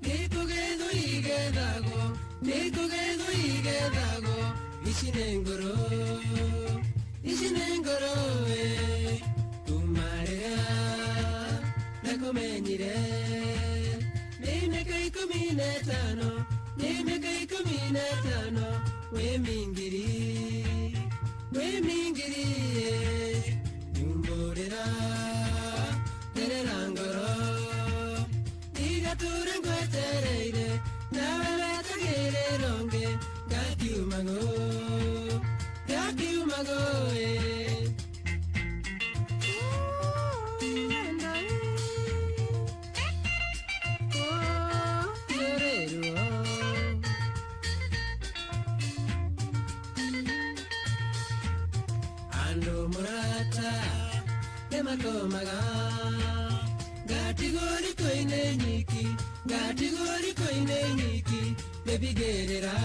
nĩkũgethwo igethagwo nĩkũgethwo igethagwo ici nĩ ngoro ici nĩ ngoro ĩ kuma rĩrĩa ndakũmenyire nĩ mĩaka 15 nĩ mĩaka 15 wĩ mingiri wĩ mingiri ĩ nyumbũrĩra therera ngoro ndigature ngwetereire nawe wetagĩrĩrwo ngĩ ngakiumagwo ngakiumagwo ĩ. Andũ mũrata nĩmakomaga ngatigwo Ngatigwo riko-inĩ nyiki nĩbigĩrĩra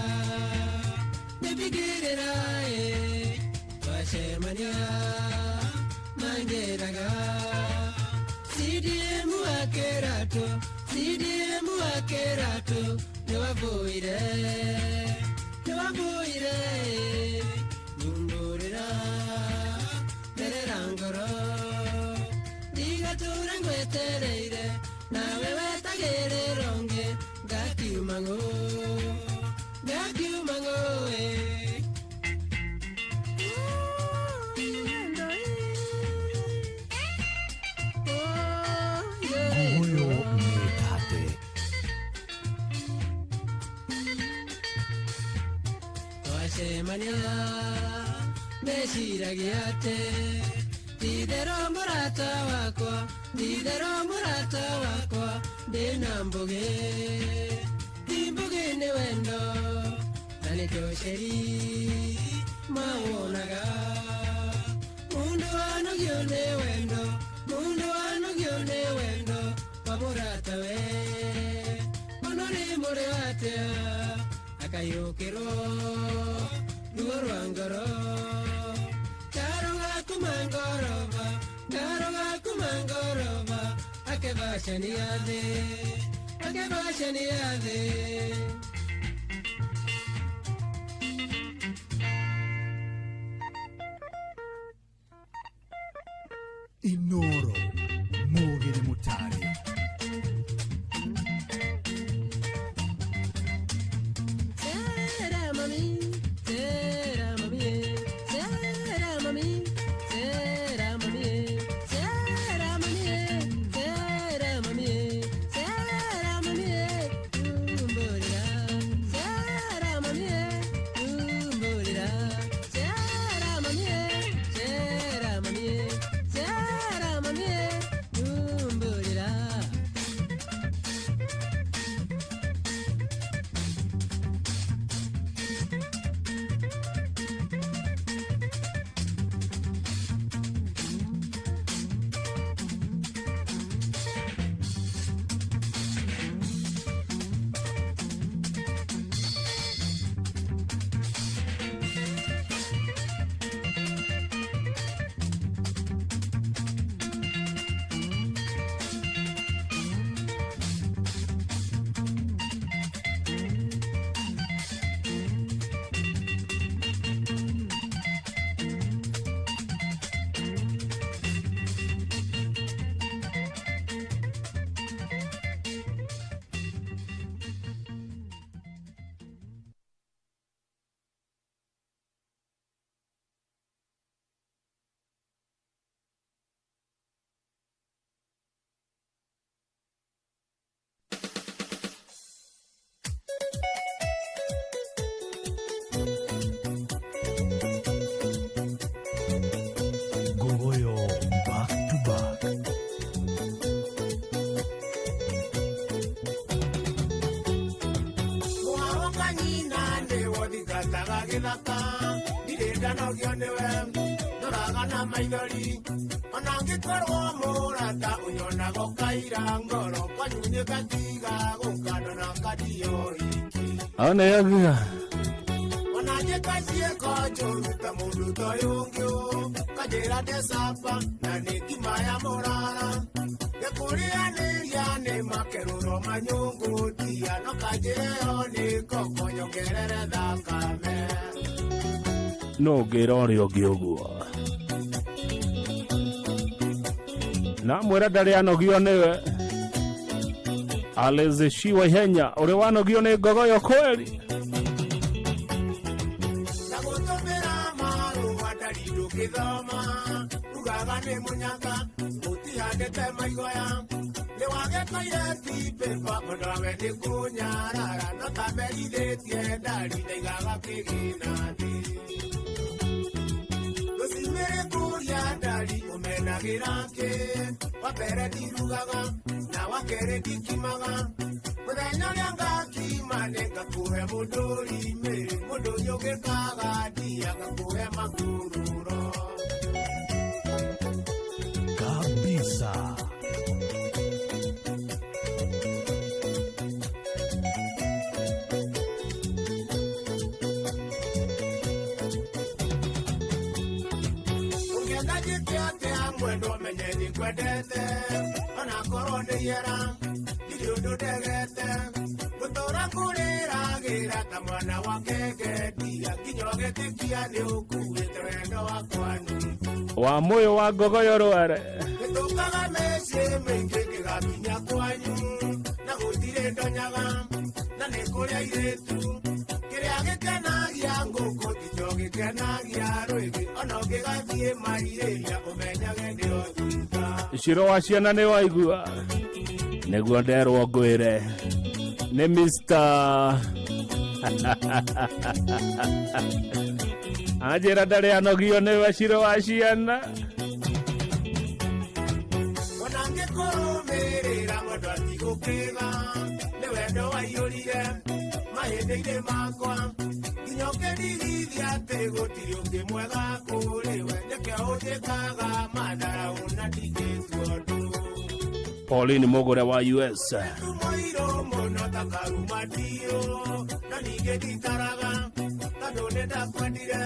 nĩbigĩrĩra ĩ twacemania manjĩraga CDM wa Kĩratũ CDM wa Kĩratũ nĩwabũire nĩwabũire nyumbũrĩra merera ngoro ndigatũra ngwetereire nawe wetagĩrĩra ũngĩ ngakiuma ngũ ngakiuma ngũ ĩ. Ngogoyo mĩkate. Twacemania meciragia atĩ ti-itherũ mũrata wakwa ti-itherũ mũrata wakwa ndĩna mbũgĩ ti mbũgĩ nĩ wendo na nĩkĩo ceri mawonaga mũndũ wanogio nĩ wendo mũndũ wanogio nĩ wendo wa mũratawe ona rĩ mũrĩ atĩa akayũkĩrwo ruo rwa ngoro karo gaku mangoroba karo gaku mangoroba akebacania thĩ akebacania thĩ. Inoro Mũgĩ nĩ mũtare. Sera mami, sera mami, sera mami, sera mami, sera mami, sera mami, sera mami, umbolira. Sera mami, umbolira. Sera mami, sera mami, sera mami, umbolira. Ngogoyo back to back. Mwaroka nyina nĩwo thingataga gĩthaka ndirĩ ndanogio nĩwe ndoraga na maithori ona ngĩkorwo mũrata ũnyonaga ũkaira ngoro kwanyu nĩngatiga gũka ndona kandio iki Ona yaga ona njĩka ciĩko njũru ta mũndũ ta ũyũ ũngĩ ũ kanjĩra ndecaba na nĩ ngima ya mũrara ngĩkũrĩanĩria nĩ makerũro manyũngũtia no kanjĩre yo nĩ ngoko nyongerere thakame. No ngĩra ũrĩa ũngĩ ũguo na mwĩra ndarĩ anogio nĩwe Alice Waihenya ũrĩa wanogio nĩ Ngogoyo kweli. Na gũtũmĩra marũa ndari ndũngĩthoma ugaga nĩ mũnyaka ũtihandĩte maigoya nĩ wagĩtoire ti pĩpa mũndũ nĩ kũnyarara no tamerithĩtie ndari ndaigaga kĩgĩna thĩ rũcimĩrĩ kũria ndari ũmenagĩra kĩ wa mbere ndirugaga na wa kerĩ ndikimaga mũthenya ũrĩa ngakima nĩ ngakũhe mũndũ rimĩrĩ mũndũ ũyũ ũngĩkaga ndia ngakũhe makururo. Kabisa. Nĩngwendete ona korwo nĩ iera ndirĩ ũndũ ndegete gũtũra kũrĩragĩra ta mwana wa kengendia nginya ũgetĩkia nĩ ũkuĩte wendo wakwa nuthu wa moyo wa Ngogoyo rware gĩtũkaga mĩciĩ mĩingĩ gĩgakinya kwanyu na gũtirĩ ndonyaga na nĩ kũrĩ airĩtu kĩrĩa gĩkenagia ngũkũ tikĩo gĩkenagia rwĩgĩ ona ũngĩgathiĩ mairĩria ũmenyage nĩo thutha. Ciro wa ciana nĩ waigua nĩguo nderwo ngwĩre nĩ Mr. Anjĩra ndarĩ anogio nĩwe Ciro wa ciana. Ona ngĩkũrũmĩrĩra mwendo atigũkĩga nĩ wendo waiyũrire mahĩndĩ-inĩ makwa nginya ũkĩndigithia atĩ gũtirĩ ũngĩ mwega kũrĩ we nĩkĩo ũnjĩkaga matharaũ na ndingĩtua ũndũ. Pauline Mugure wa US Mũirũ mũno ta karumatio na ningĩ ndikaraga tondũ nĩndakwendire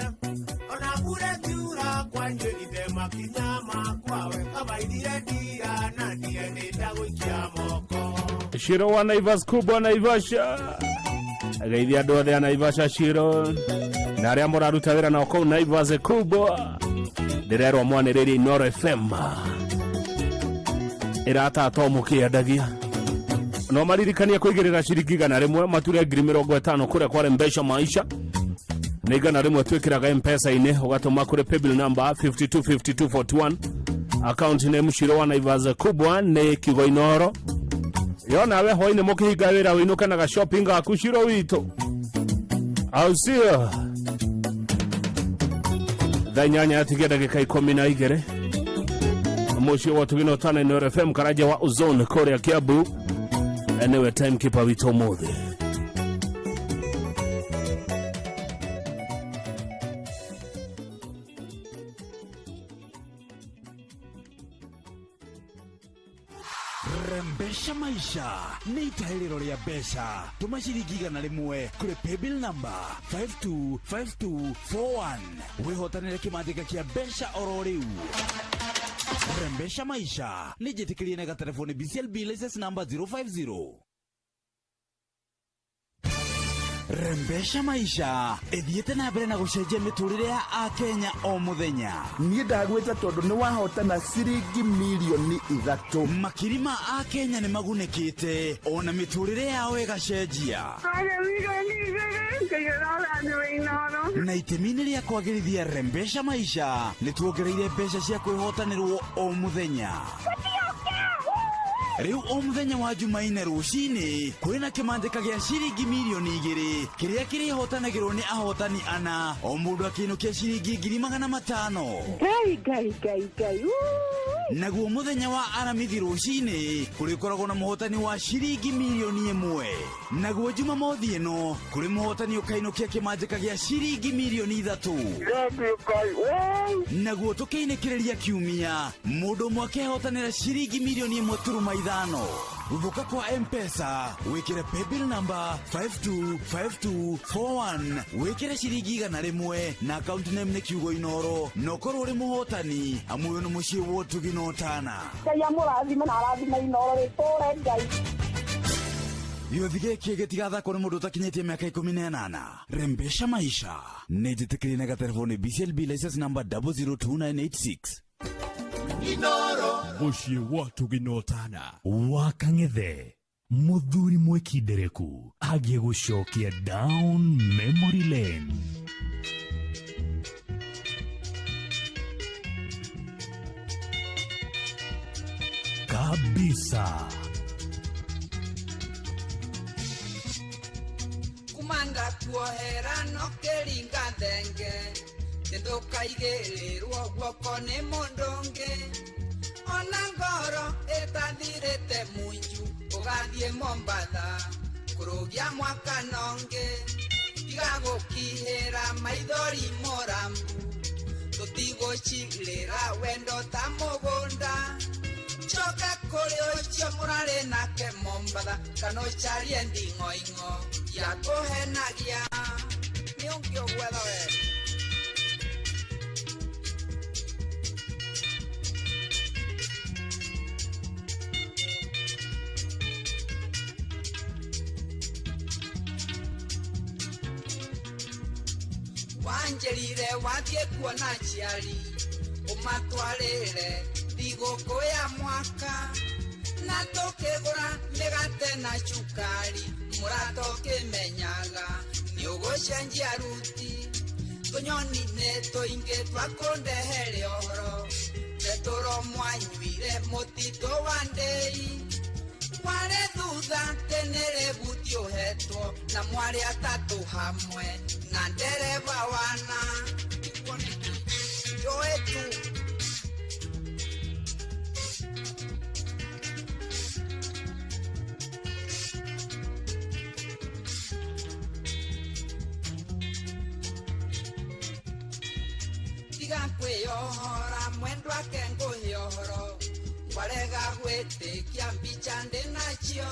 ona mbura ĩkiura kwanjĩrire makinya makwa we kabairire ndia na ndienĩnda gũikia moko. Shiro wa Naivas kubwa Naivasha geithia andũ othe a Naivasha Shiro na arĩa mũraruta wĩra nao kũu Naivas kubwa ndĩrerwo mwanĩrĩrie Inooro FM ĩratata mũkĩendagia no maririkanie kũigĩrĩra ciringi 100 mature 50,000 kũrĩa kware mbeca maisha nĩ 100 twĩkĩraga M-Pesa-inĩ ũgatũma kũrĩ paybill number 525241 account name Shiro wa Naivas kubwa nĩ kiugo Inooro yona we hwainĩ mũkĩhinga wĩra wĩinũke na ga-shopping gaku Shiro witũ au sio? Thaa 8 yatigia ndagĩka 12 mũciĩ wa Tugino Tana Inooro FM Karanja wa Ozone kũrĩa Kiambu nĩwe timekeeper witũ ũmũthĩ. Rembesha maisha nĩ itahĩrĩro rĩa mbeca tũma ciringi 100 kũrĩ paybill number 525241 wĩhotanĩre kĩmandĩka kĩa mbeca oro rĩu. Rembesha maisha nĩ njĩtĩkĩrie na gatelefoni BCLB license number 050. Rembesha maisha ĩthiĩte na mbere na gũcenjia mĩtũrĩre ya akenya o mũthenya. Niĩ ndagwĩta tondũ nĩ wahotana ciringi mirioni 3. Makiri ma akenya nĩ magunĩkĩte ona mĩtũrĩre yao ĩgacenjia. Na itemi-inĩ rĩa kwagĩrithia Rembesha maisha nĩ tuongereire mbeca cia kwĩhotanĩrwo o mũthenya. Rĩu o mũthenya wa Jumaine rũcinĩ kwĩna kĩmandĩka gĩa ciringi mirioni 2 kĩrĩa kĩrĩhotanagĩrwo nĩ ahotani ana o mũndũ akĩinũkia ciringi 500,000. Ngai ngai ngai ngai. Naguo mũthenya wa Aramithi rũcinĩ kũrĩkoragwo na mũhotani wa ciringi mirioni 1. Naguo Jumamothi ĩno kũrĩ mũhotani ũkainũkia kĩmanjĩka gĩa ciringi mirioni 3. Naguo tũkĩinĩkĩrĩria kiumia mũndũ ũmwe akehotanĩra ciringi mirioni 1.5. Gũthũka kwa M-Pesa wĩkĩre paybill number 525241 wĩkĩre ciringi 100 na account name nĩ kiugo Inooro na ũkorwo ũrĩ mũhotani amu ũyũ nĩ mũciĩ wa ũtugi na ũtana. Ngai amũrathime na arathime Inooro rĩtũre Ngai. Gĩũthi gĩkĩ gĩtigathakwo nĩ mũndũ ũtakinyĩtie mĩaka 18. Rembesha maisha nĩ njĩtĩkĩrie na gatelefoni BCLB license number 002986. Inooro mũciĩ wa Tugino Tana wa Kang'ethe mũthuri mwĩkindereku agiĩ gũcokia down memory lane. Kabisa. Kumanda kuohera no kĩringa thenge ndũkaigĩrĩrwo guoko nĩ mũndũ ũngĩ ona ngoro ĩtathirĩte munju ũgathiĩ Mombatha kũrũgia mwaka nongĩ tiga gũkihĩra maithori mũrambu tũtigũcirĩra wendo ta mũgũnda coka kũrĩ ũcio mũrarĩ nake Mombatha kana ũcarie nding'oing'o ya kũhenagia nĩ ũngĩ ũgwetha we. Wanjĩrire wathiĩ kuona aciari ũmatwarĩre thigũkũ ya mwaka na tũkĩgũra mĩgate na cukari mũrata ũkĩmenyaga nĩ ũgũcenjia ruti tũnyoni nĩ tũingĩ twakũndehere ũhoro betũro mwanyuire mũtitũ wa ndĩi warĩ thutha tene rĩbuti ũhetwo na mwarĩ atatũ hamwe na ndereba wana njũĩ tu. Tiga kwĩyohora mwendwa ake ngũhe ũhoro warega gwĩtĩkia mbica ndĩ nacio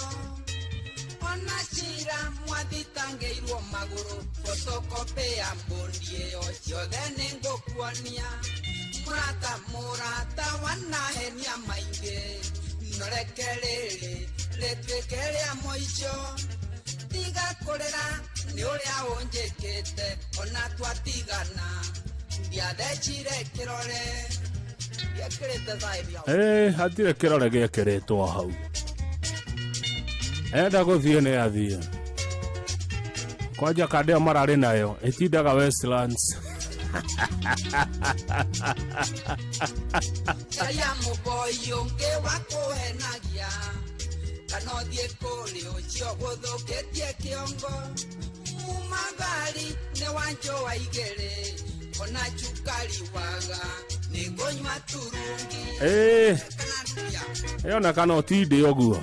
ona cira mwathitangĩirwo magũrũ photocopy ya mbũndi ĩyo ciothe nĩ ngũkuonia mũrata mũrata wanahenia maingĩ noreke rĩrĩ rĩtuĩke rĩa mũico tiga kũrĩra nĩ ũrĩa ũnjĩkĩte ona twatigana ndiathecire kĩrore. Hatirĩ kĩrore gĩekĩrĩtwo hau enda gũthiĩ nĩ athiĩ kwanja kanda ĩyo mararĩ nayo ĩtindaga Westlands. Caria mũboi ũngĩ wa kũhenagia kana ũthiĩ kũrĩ ũcio gũthũkĩtie kĩongo mumagari nĩ wanjũa igĩrĩ ona cukari waga nĩngũnyua turungi. Ĩyo na kana ũtinde ũguo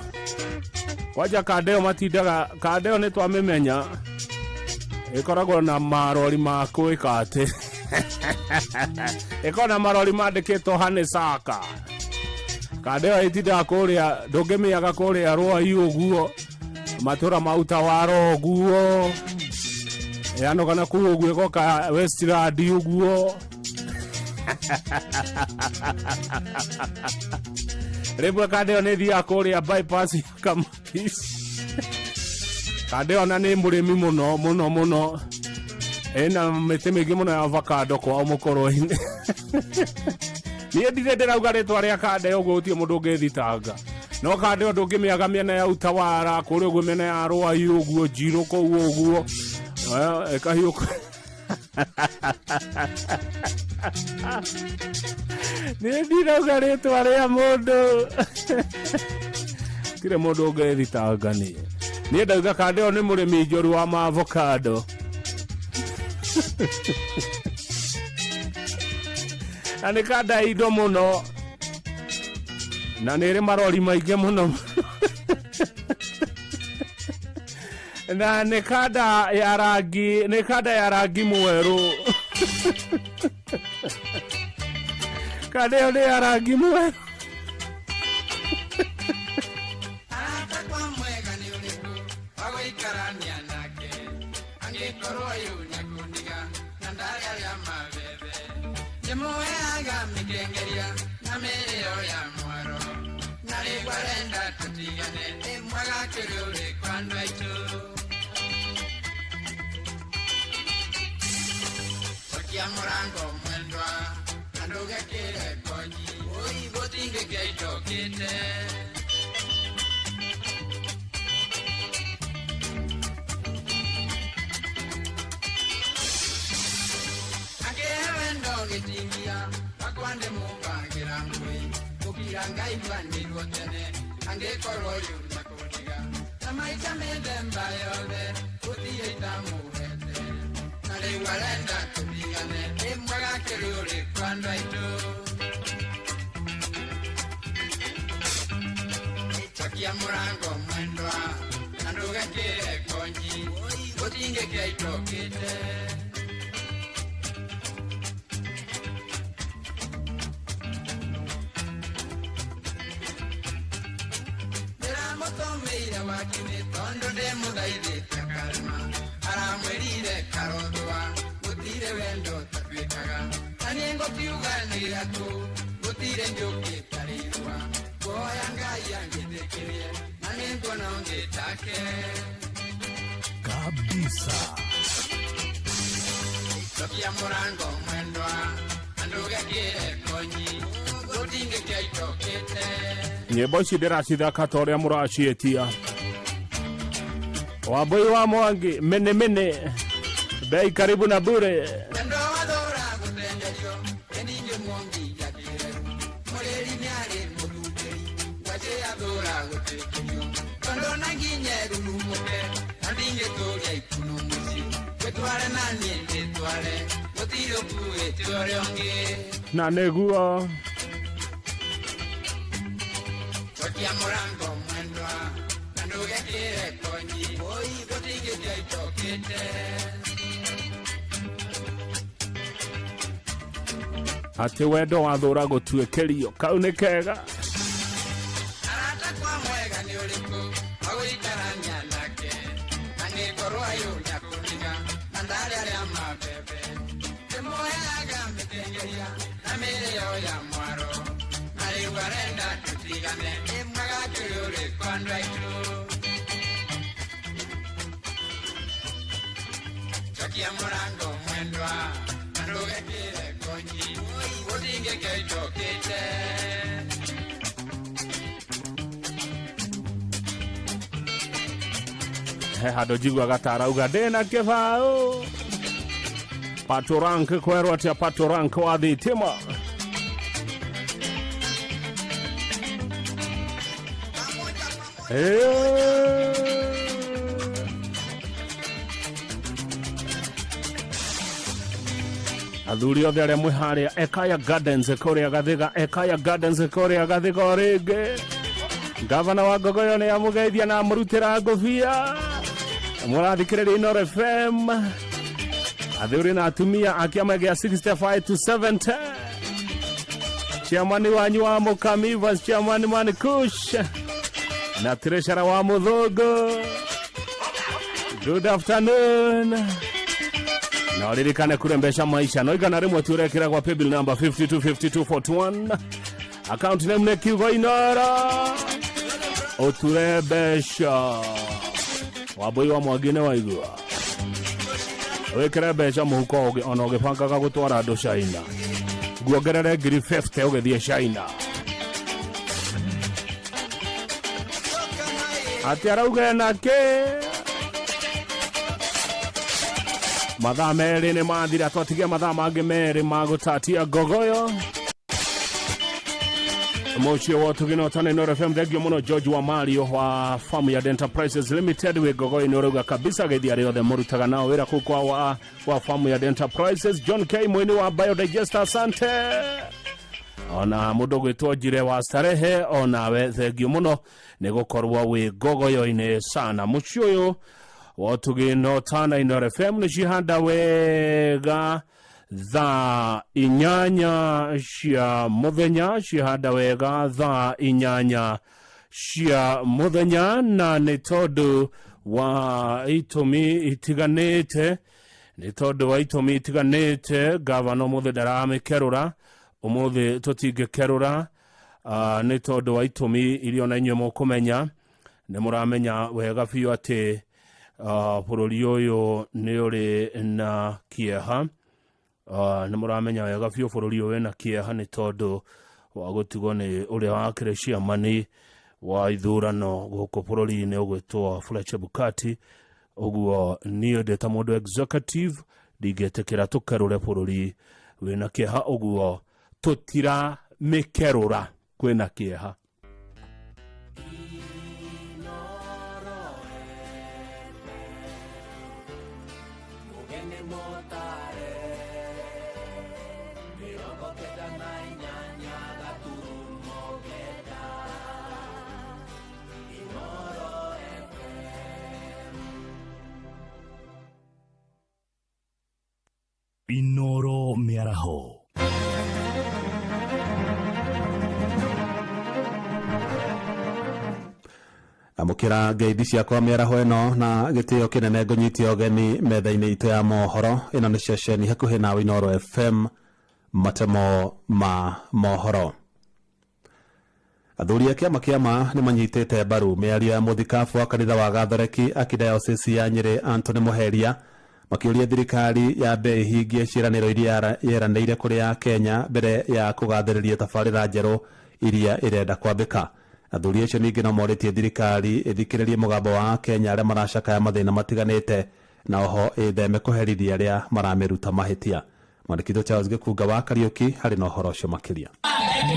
kwanja kanda ĩyo matindaga kanda ĩyo nĩ twamĩmenya ĩkoragwo na marori ma kwĩka atĩ ĩkoragwo na marori mandĩkĩtwo Hanisaka kanda ĩyo ĩtindaga kũrĩa ndũngĩmĩaga kũrĩa Rwai ũguo matũra ma Utawara ũguo yanogana kũu ũguo ĩgoka Westland ũguo rĩmwe kanda ĩyo nĩ ĩthiaga kũrĩa bypass ya Kamakis. Kanda ĩyo na nĩ mũrĩmi mũno mũno mũno ĩna mĩtĩ mĩingĩ mũno ya avocado kwao mũkũrũ-inĩ. Niĩ ndirĩ ndĩrauga rĩtwa rĩa kanda ĩyo ũguo gũtirĩ mũndũ ũngĩthitanga no kanda ĩyo ndũngĩmĩaga mĩena ya Utawara kũrĩa ũguo mĩena ya Rwai ũguo Njirũ kũu ũguo ĩkahiũka. Niĩ ndirauga rĩtwa rĩa mũndũ tirĩ mũndũ ũngĩthitanga niĩ niĩ ndauga kanda ĩyo nĩ mũrĩmi njoru wa maavocado na nĩ kanda ya indo mũno na nĩ ĩrĩ marori maingĩ mũno na nĩ kanda ya rangi nĩ kanda ya rangi mwerũ kanda ĩyo nĩ ya rangi mwerũ. Arata kwa mwega nĩ ũrĩkũ wa gũikarania nake angĩkorwo ũyũ nĩekũndiga na ndarĩ arĩa mabebe ndĩmũheaga mĩkengeria na mĩrĩo ya mwaro na rĩu arenda tũtigane ĩ mwega kĩrĩ ũrĩkũ andũ aitũ. Cokia mũrango mwendwa na ndũgekĩre konyi ũi gũtingĩkĩa itokĩte. Akĩhe wendo gĩtingia wakwa ndĩmũkagĩra ngũĩ gũkira ngaiguanĩirwo tene angĩkorwo rĩu nĩekũndiga na maita mĩthemba yothe gũtirĩ itamũhete na rĩu arenda tũtigane ĩ mwega kĩrĩ ũrĩkũ andũ aitũ. Cokia mũrango mwendwa na ndũgekĩre konyi gũtingĩkĩa itokĩte. Ndĩramũtũmĩire wakini tondũ ndĩmũthaithĩte karĩma aramwĩrire karothwa gũtirĩ wendo tatuĩkaga na niĩ ngũkiuga nĩ gatũ gũtirĩ njũkĩ tarĩ irũa kuoya Ngai angĩtĩkĩrie na nĩ nguona ũngĩ take kabisa. Cokia mũrango mwendwa na ndũgekĩre konyi gũtingĩkĩa itokĩte. Nyĩmbo ici ndĩracithaka ta ũrĩa mũraciĩtia. Wambui wa Mwangi, mene mene, bei karibu na bure. Wendo wathũra gũtenderio ĩningĩ mwongi njakĩre mũrĩri nĩarĩ mũthumbĩri ngwacĩ athũra gũtĩkĩrio tondũ na nginye rurumũke na ndingĩtũria ikunu mũciĩ gwĩtware na niĩ ndĩtware gũtirĩ ũkuĩte ũrĩa ũngĩ. Na nĩguo Cokia mũrango mwendwa na ndũgekĩre konyi oi gũtingĩkĩa itokĩte. Atĩ wendo wathũra gũtuĩkĩrio kau nĩ kega. Arata kwa mwega nĩ ũrĩkũ wa gũikarania nake na nĩngorwo ayũ nĩakũniga na ndarĩ arĩa mabebe ndĩmuoyaga mĩtengeria na mĩrĩo ya mwaro na rĩu arenda tũtigane ĩ mwega kĩrĩ ũrĩkũ andũ aitũ. Cokia mũrango mwendwa na ndũgekĩre konyi gũtingĩkĩa itokĩte. He handũ njiguaga ta arauga ndĩna kĩbaũ patorank kwerwo atĩa patorank wa thitima. Athuri othe arĩa mwĩ harĩa Ekaya Gardens kũrĩa Gathiga, Ekaya Gardens kũrĩa Gathiga o rĩngĩ. Gavana wa Ngogoyo nĩ amũgeithia na amũrutĩra ngũbia. Mũrathikĩrĩria Inooro FM. Athuri na atumia a kĩama gĩa 65 to 70. Chairman wanyu wa Mukami, Vice Chairman Manikush na treasurer wa Muthũngũ. Good afternoon. Na ũririkane kurembesha maisha no 100 tu ũrekĩra gwa paybill number 525241 account name nĩ kiugo Inooro ũture mbeca. Wambui wa Mwangi nĩ waigua wĩkĩre mbeca mũhuko ona ũgĩbangaga gũtwara andũ China nguongerere 50,000 ũgĩthiĩ China. Atĩ arauga ena kĩ? Mathaa 2 nĩ mathira twatigia mathaa mangĩ 2 ma gũtatia ngogoyo mũciĩ wa ũtugi na ũtana Inooro FM. Thengio mũno George wa Mario wa Farm Yard Enterprises Limited wĩ ngogoyo nĩ ũrauga kabisa geithia arĩa othe mũrutaga nao wĩra kũu kwa wa Farm Yard Enterprises. John K mwini wa Biodigester asante. Ona mũndũ ũgwĩtwo Njire wa Starehe onawe thengio mũno nĩ gũkorwo wĩ ngogoyo-inĩ sana. Mũciĩ ũyũ wa ũtugi na ũtana Inooro FM nĩ cihanda wega thaa 8 cia mũthenya, cihanda wega thaa 8 cia mũthenya, na nĩ tondũ wa itũmi itiganĩte, nĩ tondũ wa itũmi itiganĩte gavana ũmũthĩ ndaramĩkerũra, ũmũthĩ tũtingĩkerũra nĩ tondũ wa itũmi iria ona inyuĩ mũkũmenya. Nĩ mũramenya wega biũ atĩ bũrũri ũyũ nĩ ũrĩ na kĩeha. Nĩ mũramenya wega biũ bũrũri ũyũ wĩna kĩeha nĩ tondũ wa gũtigwo nĩ ũrĩa wakĩrĩ ciamani wa ithurano gũkũ bũrũri-inĩ ũgwĩtwo Wafula Chebukati. Ũguo niĩ ndĩ ta mũndũ executive ndingĩtĩkĩra tũkerũre bũrũri wĩna kĩeha, ũguo tũtiramĩkerũra kwĩna kĩeha. Inooro Mĩaraho. Amũkĩra ngeithi ciakwa mĩaraho ĩno na gĩtĩo kĩnene ngũnyitie ũgeni metha-inĩ itũ ya mohoro. Ĩno nĩ ceceni hakuhĩ nawe Inooro FM, matemo ma mohoro. Athuri a kĩama kĩa ma nĩ manyitĩte mbaru mĩario ya mũthikabu wa kanitha wa Gathoreki Archdiocese ya Nyĩrĩ Anthony Muheria Makĩũria thirikari yambe ĩhingie ciĩranĩro iria yeranĩire kũrĩ Akenya mbere ya kũgathĩrĩria tabarĩra njerũ iria ĩrenda kwambĩka. Athuri acio ningĩ no morĩtie thirikari ĩthikĩrĩrie mũgambo wa Akenya arĩa maracakaya mathĩna matiganĩte na oho ĩtheme kũherithia arĩa maramĩruta mahĩtia. Mwandĩki witũ Charles Gĩkunga wa Kariũki harĩ na ũhoro ũcio makĩria.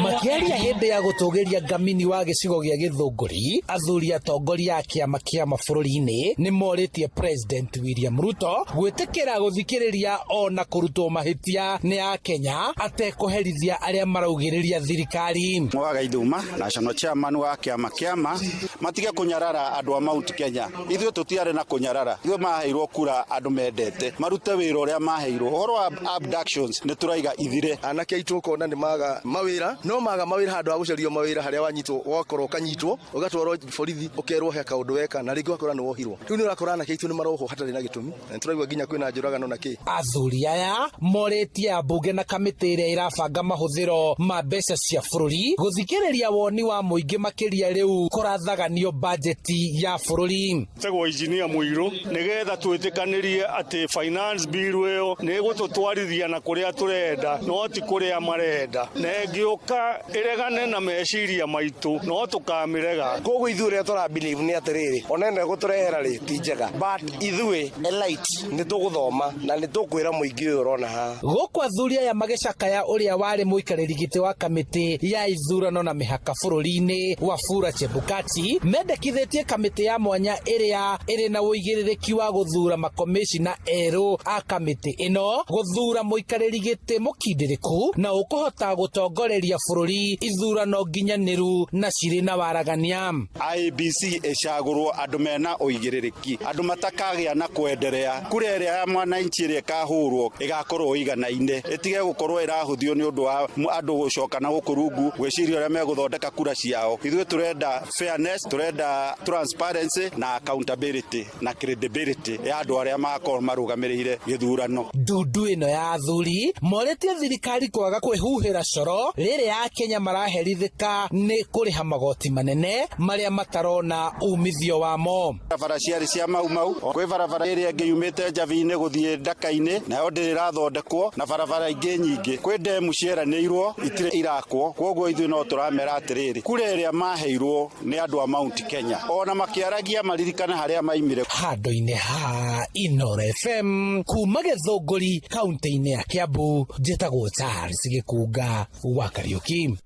Makĩaria hĩndĩ ya gũtũgĩria ngamini wa gĩcigo gĩa Gĩthũngũri, athuri atongoria a kĩama kĩa mabũrũri-inĩ nĩ morĩtie President William Ruto gwĩtĩkĩra gũthikĩrĩria ona kũrutwo mahĩtia nĩ Akenya atekũherithia arĩa maraugĩrĩria thirikari. Mwaga Ithuma, national chairman wa kĩama kĩama, matige kũnyarara andũ a Mount Kenya. Ithuĩ tũtiarĩ na kũnyarara, ithuĩ maheirwo kura andũ mendete marute wĩra ũrĩa maheirwo. Ũhoro wa abductions nĩ tũraiga ithire. Anake aitũ ũkona nĩ maga mawĩra, no maga mawĩra handũ ha gũcario mawĩra harĩa wanyitwo ũgakorwo ũkanyitwo ũgatwarwo borithi ũkerwo he kaũndũ weka na rĩngĩ ũgakora nĩ wohirwo. Rĩu nĩ ũrakora anake aitũ nĩ marohwo hatarĩ na gĩtũmi, na nĩ tũraigua nginya kwĩna njũragano na kĩ. Athuri aya morĩtie ambunge na kamĩtĩ ĩrĩa ĩrabanga mahũthĩro ma mbeca cia bũrũri gũthikĩrĩria woni wa mũingĩ makĩria rĩu kũrathaganio bajeti ya bũrũri. Tegwo injinia Mũirũ nĩgetha twĩtĩkanĩrie atĩ finance bill ĩyo nĩ ĩgũtũtwarithia na kũrĩa tũrenda no ti kũrĩa marenda, na ĩngĩũka ĩregane na meciria maitũ no tũkamĩrega. Koguo ithuĩ ũrĩa tũra believe nĩ atĩrĩrĩ, ona ĩno ĩgũtũrehera rĩ ti njega, but ithuĩ elite nĩ tũgũthoma na nĩ tũkwĩra mũingĩ ũyũ ũrona haha. Gũkũ athuri aya magĩcakaya ũrĩa warĩ mũikarĩri gĩtĩ wa kamĩtĩ ya ithurano na mĩhaka bũrũri-inĩ Wafula Chebukati mendekithĩtie kamĩtĩ ya mwanya ĩrĩa ĩrĩ na ũigĩrĩrĩki wa gũthura makomĩcina erũ a kamĩtĩ ĩno gũthura mũikarĩri gĩtĩ mũkindĩrĩku na ũkũhota gũtongoreria bũrũri ithurano nginyanĩru na cirĩ na waragania. IEBC ĩcagũrwo andũ mena ũigĩrĩrĩki, andũ matakagĩa na kwenderea. Kura ĩrĩa ya mwananchi ĩrĩa ĩkahũrwo ĩgakorwo ĩiganaine, ĩtige gũkorwo ĩrahũthio nĩ ũndũ wa andũ gũcoka na gũkũ rungu gwĩciria ũrĩa megũthondeka kura ciao. Ithuĩ tũrenda fairness, tũrenda transparency na accountability na credibility ya andũ arĩa magakorwo marũgamĩrĩire gĩthurano. Ndundu ĩno ya athuri morĩtie thirikari kwaga kwĩhuhĩra coro rĩrĩa Akenya maraherithĩka nĩ kũrĩha magoti manene marĩa matarona umithio wamo. Barabara ciarĩ cia Mau Mau, kwĩ barabara ĩrĩa ĩngĩ yumĩte Njabi-inĩ gũthiĩ Ndaka-inĩ nayo ndĩrĩ ĩrathondekwo, na barabara ingĩ nyingĩ. Kwĩ ndemu cieranĩirwo itirĩ irakwo, koguo ithuĩ no tũramera atĩrĩrĩ, kura ĩrĩa maheirwo nĩ andũ a Mount Kenya ona makĩaragia maririkane harĩa maimire. Handũ-inĩ ha Inooro FM kuma Gĩthũngũri kaunti-inĩ ya Kiambu, njĩtagwo Charles Gĩkunga wa Kariũki.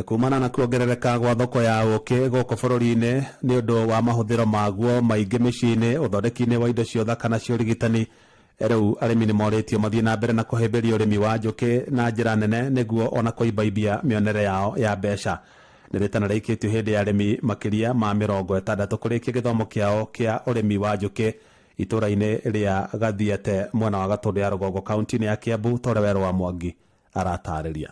Kumana na kuongerereka gwa thoko ya ũkĩ gũkũ bũrũri-inĩ nĩ ũndũ wa mahũthĩro maguo maingĩ mĩciĩ-inĩ, ũthondeki-inĩ wa indo cia ũthaka na cia ũrigitani, rĩu arĩmi nĩ morĩtio mathiĩ na mbere na kũhĩmbĩria ũrĩmi wa njũkĩ na njĩra nene nĩguo ona kũimbaimbia mĩonere yao ya mbeca. Nĩ rĩtana rĩikĩtio hĩndĩ ya arĩmi makĩria ma 60 kũrĩkia gĩthomo kĩao kĩa ũrĩmi wa njũkĩ itũũra-inĩ rĩa Gathiete mwena wa Gatũndũ ya Rũgongo kaunti-inĩ ya Kiambu, ta ũrĩa Werũ wa Mwangi aratarĩria.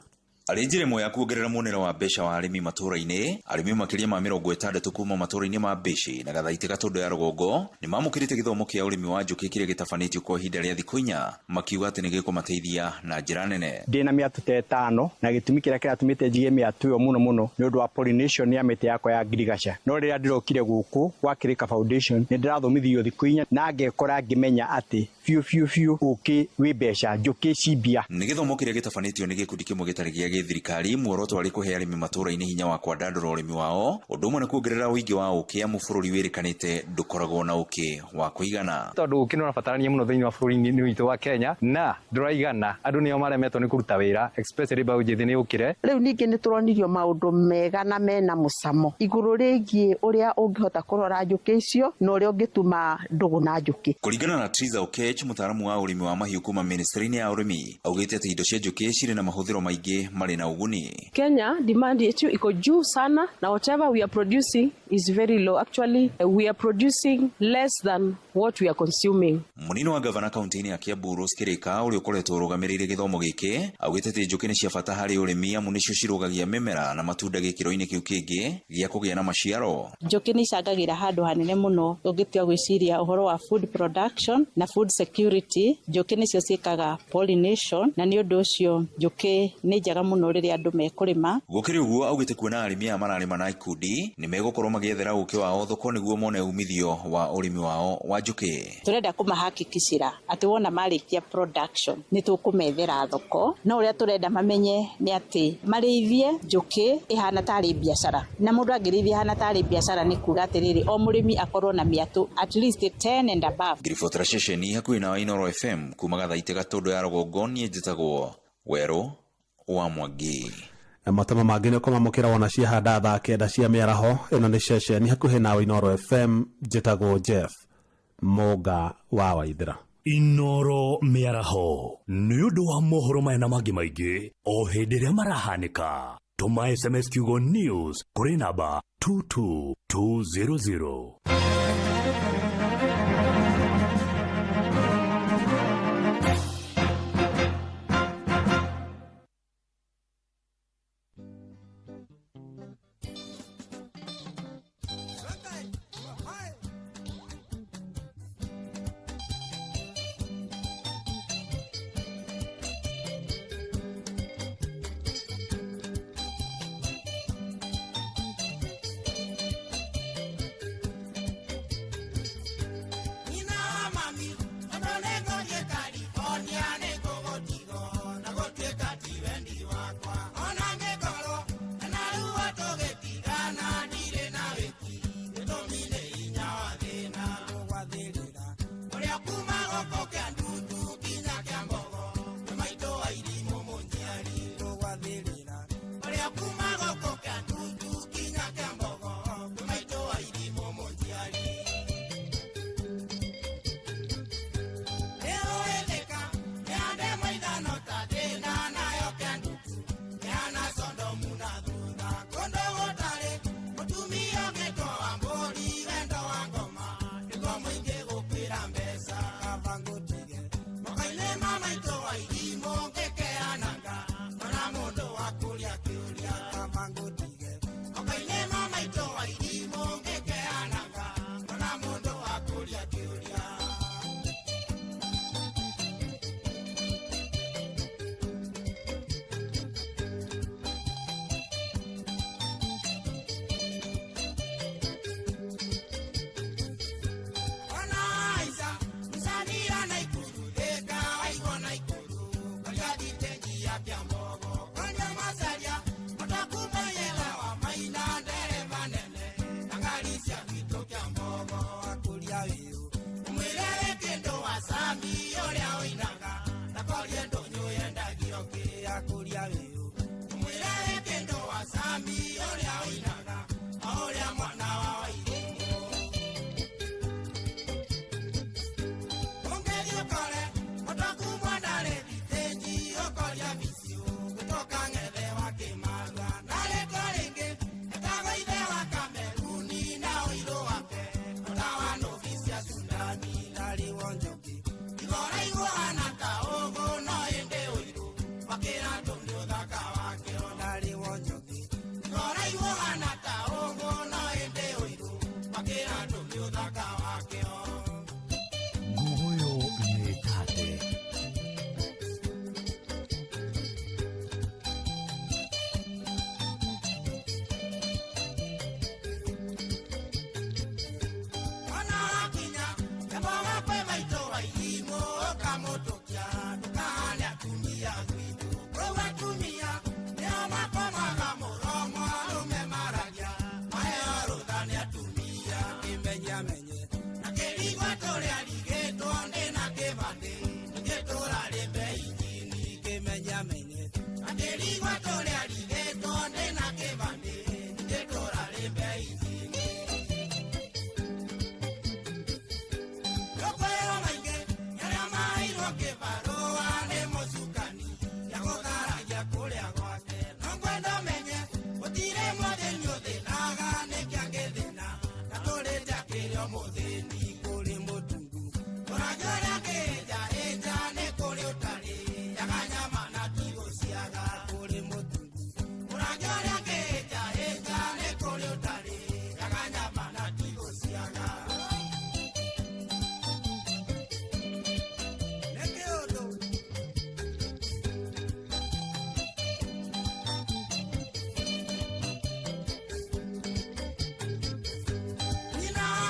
Arĩ njĩra ĩmwe ya kuongerera muonere wa mbeca wa arĩmi matũũra-inĩ, arĩmi makĩria ma 60 kuma matũũra-inĩ ma Mbĩcĩ na Gathaitĩ Gatũndũ ya Rũgongo nĩ mamũkĩrĩte gĩthomo kĩa ũrĩmi wa njũkĩ kĩrĩa gĩtabanĩtio kwa ihinda rĩa thikũ 4, makiuga atĩ nĩ gĩkũmateithia na njĩra nene. Ndĩna mĩatũ ta 5 na gĩtũmi kĩrĩa kĩratũmĩte njige mĩatũ ĩyo mũno mũno nĩ ũndũ wa pollination ya mĩtĩ yakwa ya ngirigaca. No rĩrĩa ndĩrokire gũkũ gwa Kĩrĩka Foundation nĩ ndĩrathomithirio thikũ 4 na ngekora ngĩmenya atĩ biũ biũ biũ ũkĩ wĩ mbeca, njũkĩ ci mbia. Nĩ gĩthomo kĩrĩa gĩtabanĩtio nĩ gĩkundi kĩmwe gĩtarĩ gĩa gĩthirikari, muoroto warĩ kũhe arĩmi matũũra-inĩ hinya wa kwandandũra ũrĩmi wao, ũndũ ũmwe na kuongerera ũingĩ wa ũkĩ amu bũrũri wĩrĩkanĩte ndũkoragwo na ũkĩ wa kũigana. Tondũ ũkĩ nĩ ũrabatarania mũno thĩinĩ wa bũrũri-inĩ witũ wa Kenya na ndũraigana, andũ nĩo maremetwo nĩ kũruta wĩra, especially mbeũ njĩthĩ nĩ ũkĩre. Rĩu ningĩ nĩ tũronirio maũndũ mega na mena mũcamo igũrũ rĩgiĩ ũrĩa ũngĩhota kũrora njũkĩ icio na ũrĩa ũngĩtuma ndũgũ na njũkĩ. Kũringana na Triza Okech, mũtaaramu wa ũrĩmi wa mahiũ kuma ministry-inĩ ya ũrĩmi, augĩte atĩ indo cia njũkĩ cirĩ na mahũthĩro maingĩ marĩ na ũguni. Kenya demand yetu iko juu sana na whatever we are producing is very low. Actually, we are producing less than what we are consuming. Mũnini wa gavana kaunti-inĩ ya Kiambu Rose Kĩrĩka ũrĩa ũkoretwo ũrũgamĩrĩire gĩthomo gĩkĩ augĩte atĩ njũkĩ nĩ cia bata harĩ ũrĩmi amu nĩcio cirũgagia mĩmera na matunda gĩkĩro-inĩ kĩu kĩngĩ gĩa kũgĩa na maciaro. Njũkĩ nĩ icangagĩra handũ hanene mũno ũngĩtua gwĩciria ũhoro wa food production na food security. Njũkĩ nĩcio ciĩkaga pollination na nĩ ũndũ ũcio njũkĩ nĩ njega mũno rĩrĩa andũ mekũrĩma. Gũkĩrĩ ũguo augĩte kuona arĩmi aya mararĩma na ikundi nĩ megũkorwo magĩethera ũkĩ wao thoko nĩguo mone umithio wa ũrĩmi wao wa njũkĩ. njũkĩ. Turenda kumahakikishira ati wona marikia production ni tukumethera thoko, no uria turenda mamenye ni ati marĩithie njũkĩ ihana tarĩ biacara, na mũndũ angĩrĩithia ihana tarĩ biacara nĩ kuga atĩrĩrĩ o mũrĩmi akorwo na mĩatũ at least 10 and above. Ngiribotera ceceni hakuhĩ na Inooro FM kuma Gathaitĩ Gatũndũ ya rũgongo, niĩ njĩtagwo Werũ wa Mwangi. Matama mangĩ nĩ ũkũmamũkĩra wona ciahanda thaa 9 cia mĩaraho. Ĩno nĩ ceceni hakuhĩ nawe Inooro FM, njĩtagwo Jeff Mũnga wa Waithĩra. Inooro mĩaraho nĩ ũndũ wa mohoro maya na mangĩ maingĩ o hĩndĩ ĩrĩa marahanĩka. Tũma SMS kiugo news kũrĩ namba 22200.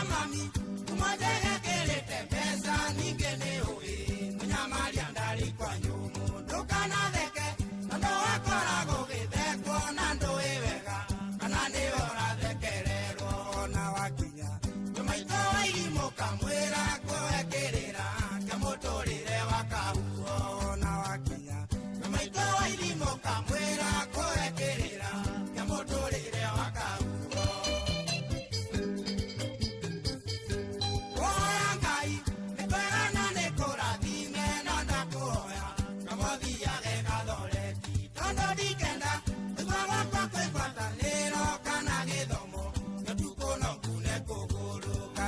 Mami,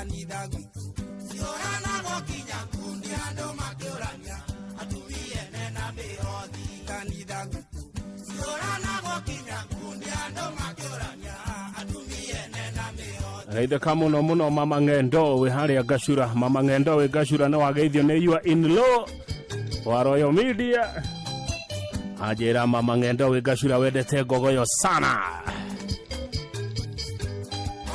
Kanitha gwitũ ciũranagwo nginya ngundi andũ makĩũrania atumia ene na mĩhothi kanitha gwitũ ciũranagwo nginya ngundi andũ makĩũrania atumia ene na mĩhothi. Geithĩka mũno mũno mama Ng'endo wĩ harĩa Gacura. Mama Ng'endo wĩ Gacura nĩ wageithio nĩ your in-law wa Royal Media. Anjĩra mama Ng'endo wĩ Gacura wendete ngogoyo sana.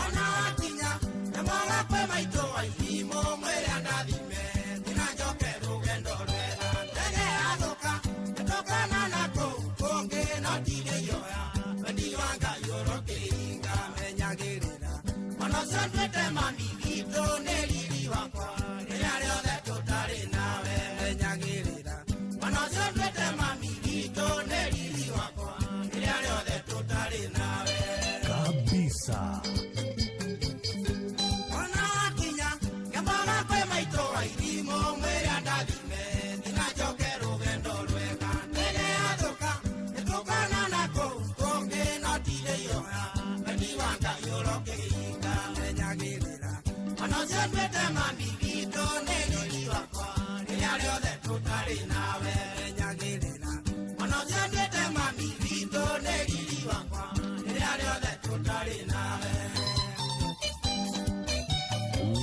Ona wakinya nyamwaga kwĩ maitũ wa ithimo mwĩre andathime thina njoke rũgendo rwega ndege yathũka nĩtũkana na kũu kũngĩ no ndirĩioya wendi wa Ngai ũrokĩhinga menyagĩrĩra mwana ũcio nduĩte mami witũ nĩ riri wakwa rĩrĩa rĩothe tũtarĩ nawe menyagĩrĩra mwana ũcio nduĩte mami witũ nĩ riri wakwa rĩrĩa rĩothe tũtarĩ nawe. Kabisa. Ona wakinya nyambaga kwĩ maitũ wa ithimo mwĩre andathime thina njoke rũgendo rwega ndege yathũka nĩtũkana na kũu kũngĩ no ndirĩioya wendi wa Ngai ũrokĩhinga menyagĩrĩra mwana ũcio nduĩte mami witũ nĩ riri wakwa rĩrĩa rĩothe tũtarĩ nawe menyagĩrĩra mwana ũcio nduĩte mami witũ nĩ riri wakwa rĩrĩa rĩothe tũtarĩ nawe.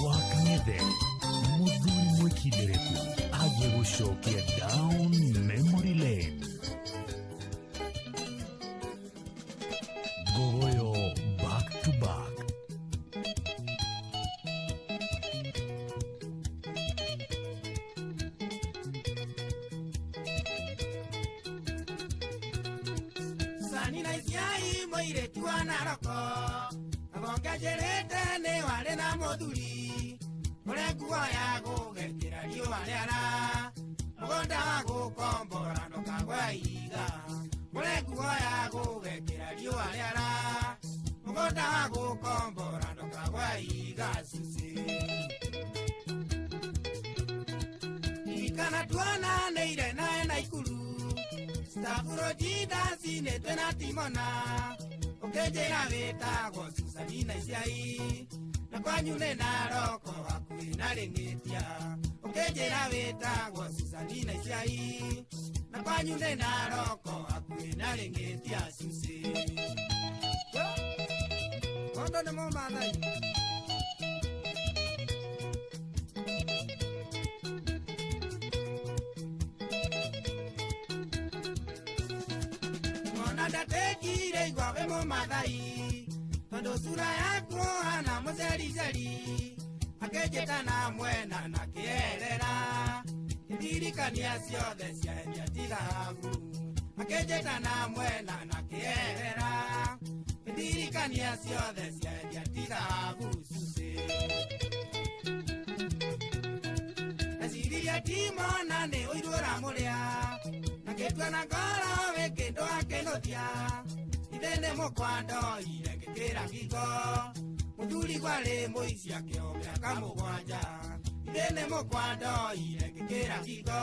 Wakang'ethe mũthuri mwĩkindĩrĩku agiĩ gũcokia down memory lane. Ngogoyo back to back. Sani na Isiai mũirĩtu wa Naroko agongenjĩrĩte nĩ warĩ na mũthuri ũrĩa nguo ya gũgekĩra riũa rĩara mũgũnda wa gũkombora ndũkagwe ihiga ũrĩa nguo ya gũgekĩra riũa rĩara mũgũnda wa gũkombora ndũkagwe ihiga cuci. Ririkana tuonanĩire nawe Naikuru Stafuroji ndacinĩtwe na timona ũkĩnjĩra wĩtagwo Susanina Isiai na kwanyu nĩ Naroko hakuhĩ na Rĩng'ĩtia ũkĩnjĩra wĩtagwo Susanina Isiai na kwanyu nĩ Naroko hakuhĩ na Rĩng'ĩtia cuci. Kondo nĩ Mũmathai. Mona ndatekire igwa wĩ Mũmathai tondũ sura yaku ũhana mũcericeri akĩnjĩta na mwena na kĩerera ndirikania ciothe ciendia ti thahabu akĩnjĩta na mwena na kĩerera ndirikania ciothe ciendia ti thahabu cuci. Ndeciririe timona nĩ ũiru ũramũrĩa na ngĩtua na ngoro wĩ kĩndũ akĩnũthia ithe nĩ mũkwandoire ngĩkĩra ngingo mũthuri gwarĩ mũici akĩo mĩaka mũgwanja ithe nĩ mũkwandoire ngĩkĩra ngingo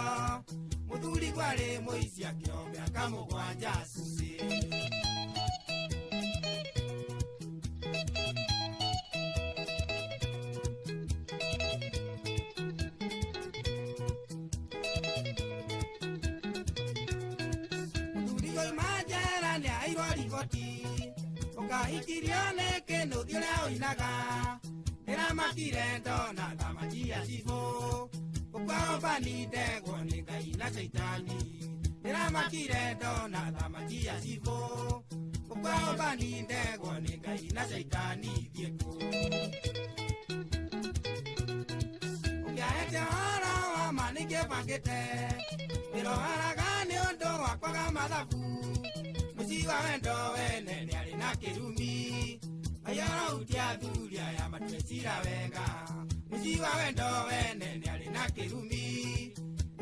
mũthuri gwarĩ mũici akĩo mĩaka mũgwanja cuci. Mũthuri oima njera nĩaheirwo riboti ũkahikirio nĩ kĩnũthi ũrĩa ũinaga ndĩramakire ndona thamaki ya cibũ ũkwahomba ndegwo nĩ Ngai na caitani ndĩramakire ndona thamaki ya cibũ ũkwahomba ndegwo nĩ Ngai na caitani thiĩ kũ. Ũngĩahete ũhoro wa ma nĩngĩbangĩte ndĩroharaga nĩ ũndũ wa kwaga mathabu mũciĩ wa wendo wene nĩarĩ na kĩrumi ayarautia athuri aya matue cira wega mũciĩ wa wendo wene nĩarĩ na kĩrumi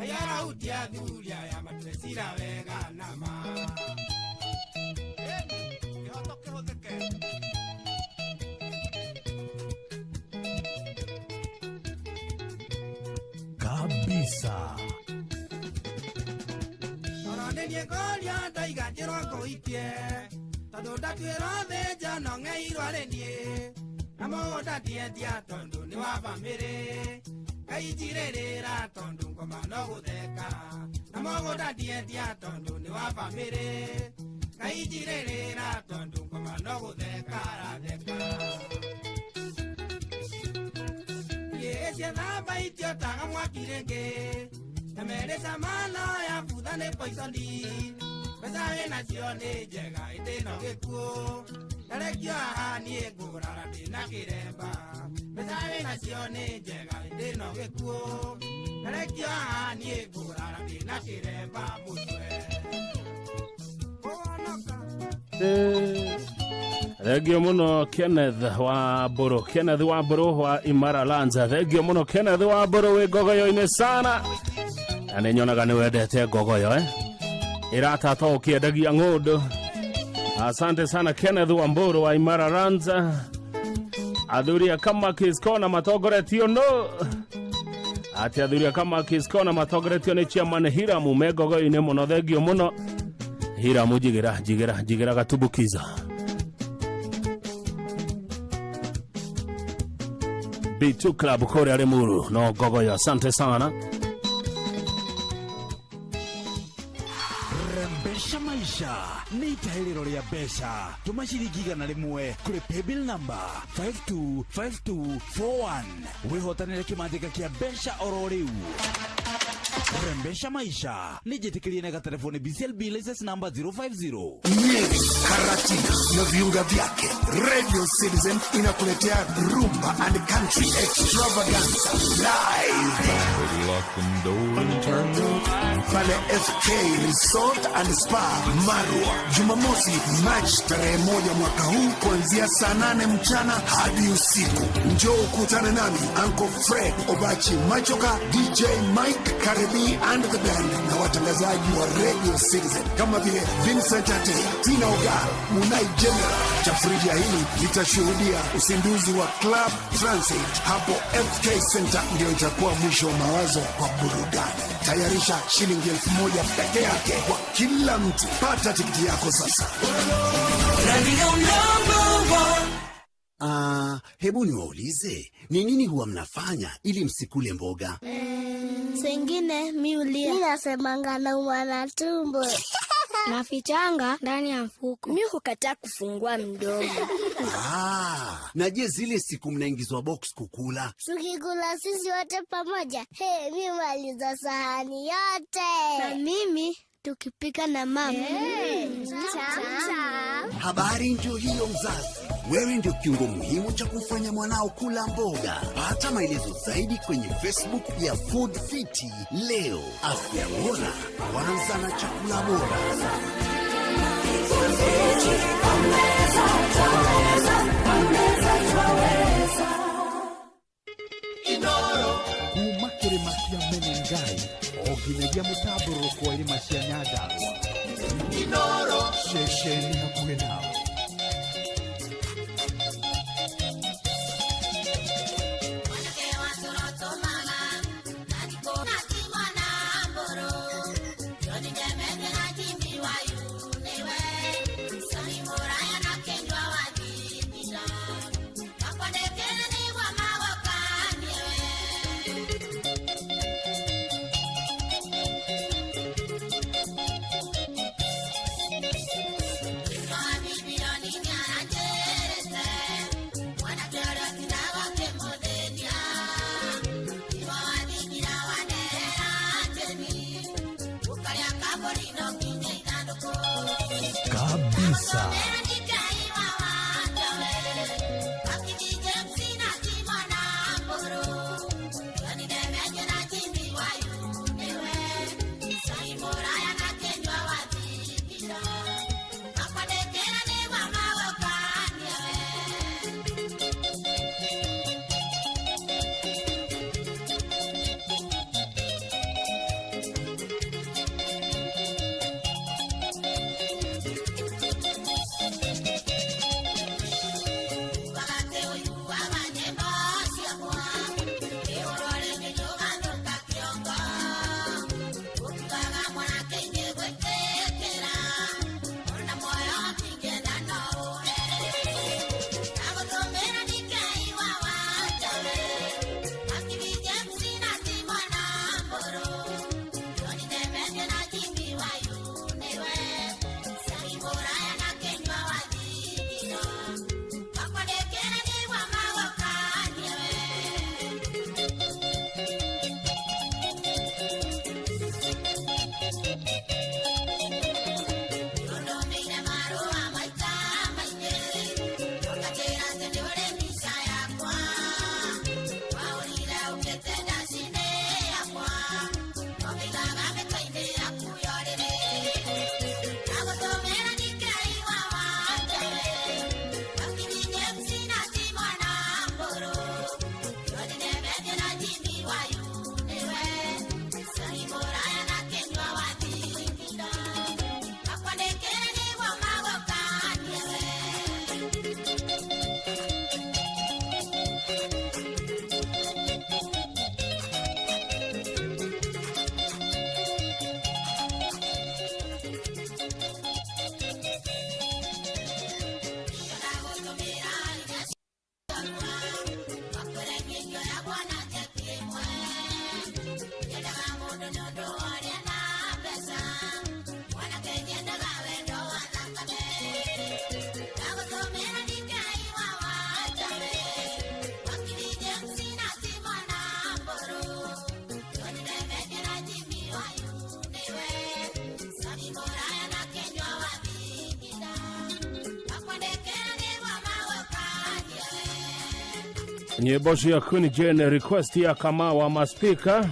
ayarautia athuri aya matue cira wega nama. Kĩhoto kĩhũthĩke. Kabisa. Oro nĩ niĩ ngũria ndaiga njĩrwo ngũikie tondũ ndatuĩrwo thĩnja no ng'eirwo arĩ niĩ na Na mũgũnda ndiendia tondũ nĩ wa bamĩrĩ. Ngai njirĩrĩra tondũ ngoma no gũtheka. Na mũgũnda ndiendia tondũ nĩ wa bamĩrĩ. Ngai njirĩrĩra tondũ ngoma no gũtheka aratheka. Ciethamba itiotaga mwaki rĩngĩ. Na merĩ cama no ya butha nĩ poisoni. Mbeca wĩnacio nĩ njega ĩndĩ no gĩkuũ. Ndarekio haha niĩ ngũrara ndĩna kĩremba. Mbeca wĩnacio nĩ njega ĩndĩ no gĩkuũ. Ndarekio haha niĩ ngũrara ndĩna kĩremba mũtwe. Thengio muno Kenneth wa Mburu, Kenneth wa Mburu wa Imara Lanza. Thengio muno Kenneth wa Mburu wĩ ngogoyo-inĩ sana. Na nĩ nyonaga nĩ wendete ngogoyo Iratata ũkĩendagia ng'ũndũ. Asante sana Kenneth wa Mburu wa Imara Lanza. Athuri a Kamakis Corner matongoretio no ati athuri a Kamakis Corner matongoretio nĩ chairman Hiramu me ngogoyo-inĩ mũno. Thengio mũno Hiramu, njigĩra njigĩra njigĩra gatumbukiza. B2 Club kũrĩa Limuru no ngogoyo. Asante sana. Rembesha maisha nĩ itahĩrĩro rĩa mbeca. Tũma ciringi 100 kũrĩ paybill number 525241 wĩhotanĩre kĩmanjĩka kĩa mbeca oro rĩu. Rembesha maisha nĩ njĩtĩkĩrie na gatelefoni BCLB license number 050. Nyeri, Karatina na viunga vyake. Radio Citizen inakuletea Rumba and Country Extravaganza live pale FK Resort and Spa Marwa, Jumamosi Machi tarehe 1 mwaka huu kuanzia saa 8 mchana hadi usiku. Njoo ukutane nami Uncle Fred Obachi Machoka, DJ Mike Karebi and the band na watangazaji wa Radio Citizen kama vile Vincent Atea, Tina Ogal, Munai General. Tafrija hili litashuhudia uzinduzi wa Club Transit hapo FK Center. Ndio itakuwa mwisho wa mawazo kwa burudani. Tayarisha shilingi 1000 peke yake kwa kila mtu. Pata tikiti yako sasa. Hebu niwaulize, ni nini huwa mnafanya ili msikule mboga? Sengine mi ulia. Mi nasemanga naumwa na tumbo. Nafichanga ndani ya mfuko. Mi hukataa kufungua mdomo. Na je, zile siku mnaingizwa box kukula? Tukikula sisi wote pamoja. Hey, mi maliza sahani yote. Na mimi tukipika na mama. Habari ndio hiyo mzazi. Wewe ndio kiungo muhimu cha kumfanya mwanao kula mboga. Pata maelezo zaidi kwenye Facebook ya Food Fiti leo. Afya bora kwanza na chakula bora. Kuma kĩrĩma kĩa Menengai o nginyagia mũtambũrũko wa irĩma cia Nyandarua. Ceceni hakuhĩ nawe. Nyimbo cia Queen Jane, request ya Kamau wa maspika.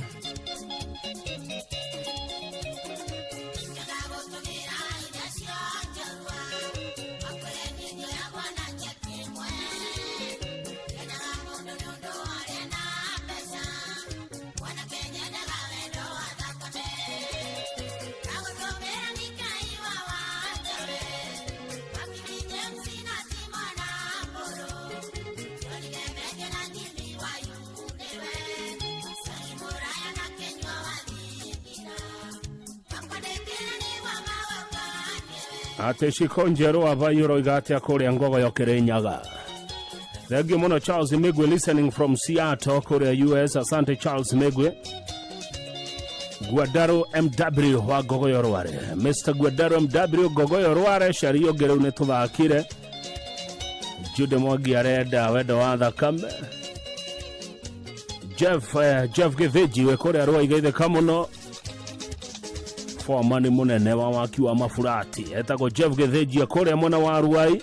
Atä ciko njerå aba iroiga atä a kå rä a ngogoyo kä rä nyaga. Thank you muno Charles Migwe, listening from Seattle kũrĩa US. Asante Charles Migwe. Guadaro MW wa Ngogoyo Rware, Mr Guadaro MW Ngogoyo Rware, caria ũngĩ rĩu nĩ tũthakire. Jude Mwangi arenda wendo wa thakame. Jeff Jeff Gĩthĩnji wĩ kũrĩa Rwaiga mũno, foreman mũnene wa waki wa maburati etagwo Jeff Gĩthĩnji kũrĩa mwena wa Ruai,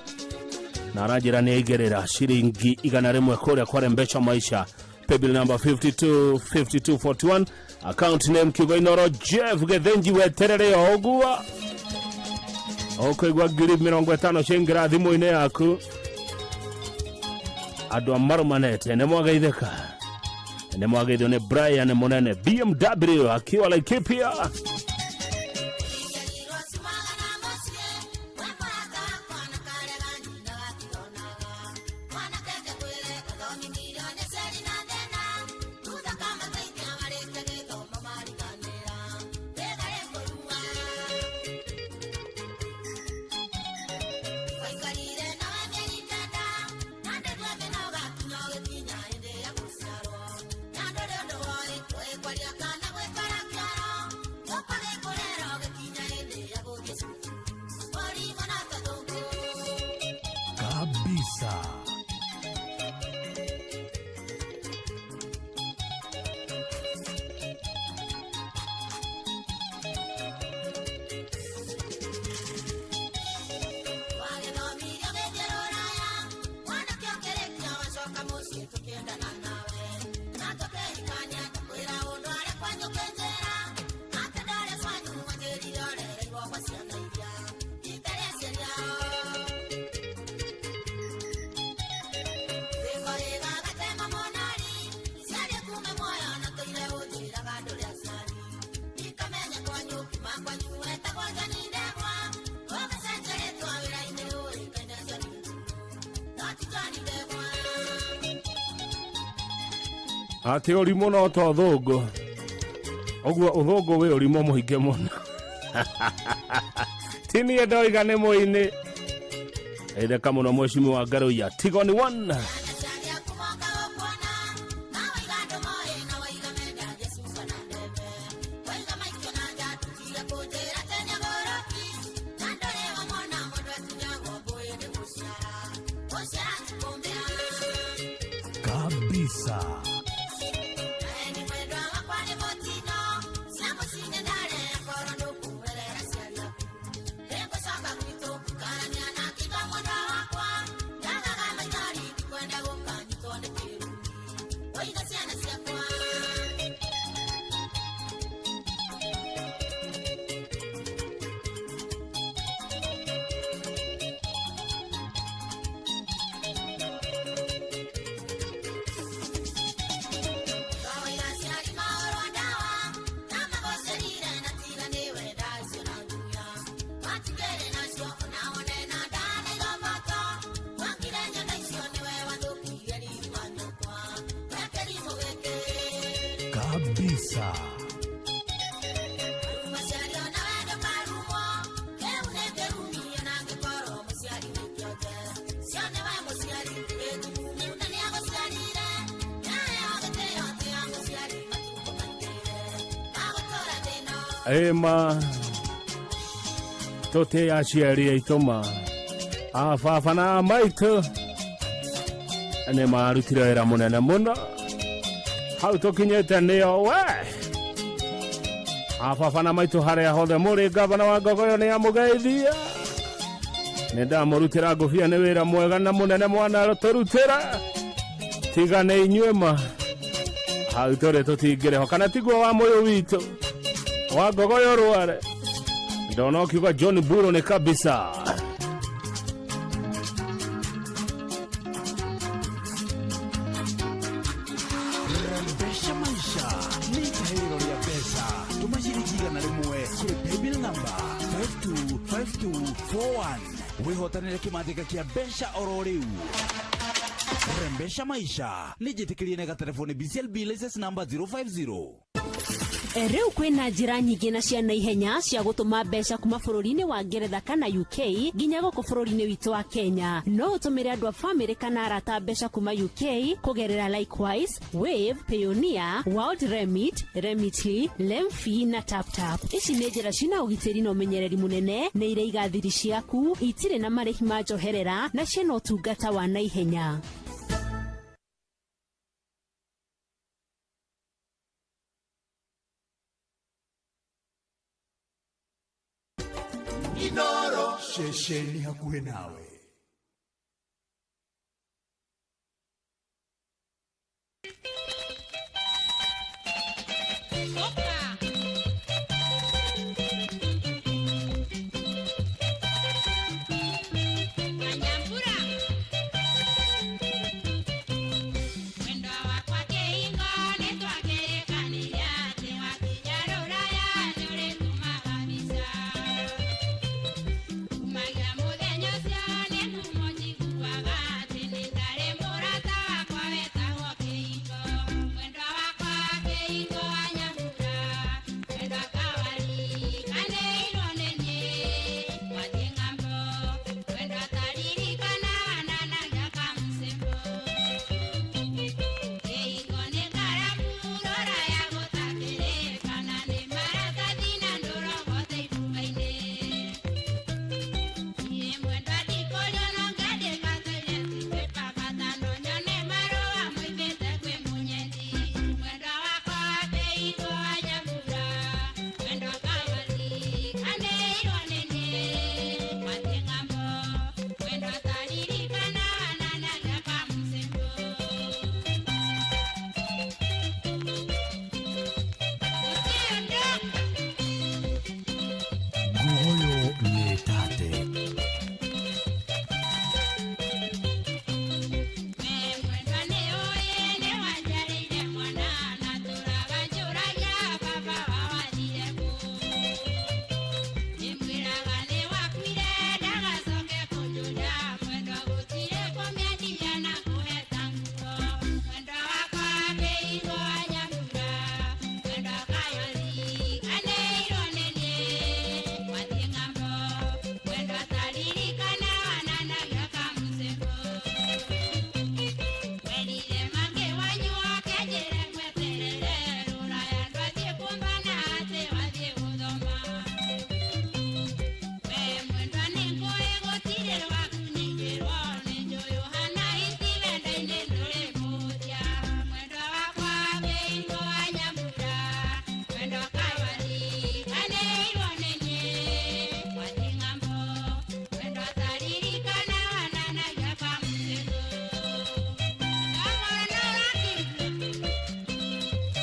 na aranjĩra nĩ aigĩrĩra ciringi 100 kũrĩa kwa Rembesha Maisha, paybill number 525241, account name Kiugo Inoro. Jeff Gĩthĩnji, weterere o ũguo ũkũigua 50,000 ciaingĩra thimũ-inĩ yaku. Andũ a marumanete nĩ mwageithĩka, nĩ mwageithio nĩ Brian mũnene BMW akiwa Laikipia. Kabisa. Atä å rimå no to thå ngå å guo å thå ngå wä å rimå må ingä må no ti niä ndoiga nä må inä itheka må no mwecimi wa Ngaruiya Tigoni 1. Kabisa. Kabisa. Ĩma tũtĩe aciari aitũ ma a baba na maitũ nĩ marutire wĩra mũnene mũno hau tũkinyĩte nĩo we a baba na maitũ harĩa hothe mũrĩ. Gavana wa Ngogoyo nĩ amũgeithia, nĩ ndamũrutĩra ngũbia nĩ wĩra mwega na mũnene mwana tũrutĩra tiga nĩ inyuĩ ma hau tũrĩ tũtingĩrĩho kana tiguo wa mũyũ witũ wa Ngogoyo rware. Ndona ũkiuga John Buro nĩ kabisa. Rembesha maisha nĩ itahĩrĩro rĩa mbeca. Tũma ciringi 100 kũrĩ paybill number 525241 wĩhotanĩre kĩmandĩka kĩa mbeca oro rĩu. Rembesha maisha nĩ njĩtĩkĩrie nĩ gatelefoni BCLB license number 050. Rĩu kwĩna njĩra nyingĩ na cia naihenya cia gũtũma mbeca kuma bũrũri-inĩ wa Ngeretha kana UK nginya gũkũ bũrũri-inĩ witũ wa Kenya. No ũtũmĩre andũ a famĩlĩ kana arata mbeca kuma UK kũgerera Likewise, Wave, Payoneer, World Remit, Remitly, Lemfi na TapTap. Ici nĩ njĩra cina ũgitĩri na ũmenyereri mũnene, nĩ iraiga thiri ciaku, itirĩ na marĩhi ma njoherera na ciĩna ũtungata wa naihenya. Inoro ceceni hakuhĩ nawe. Ngogoyo nĩ tate.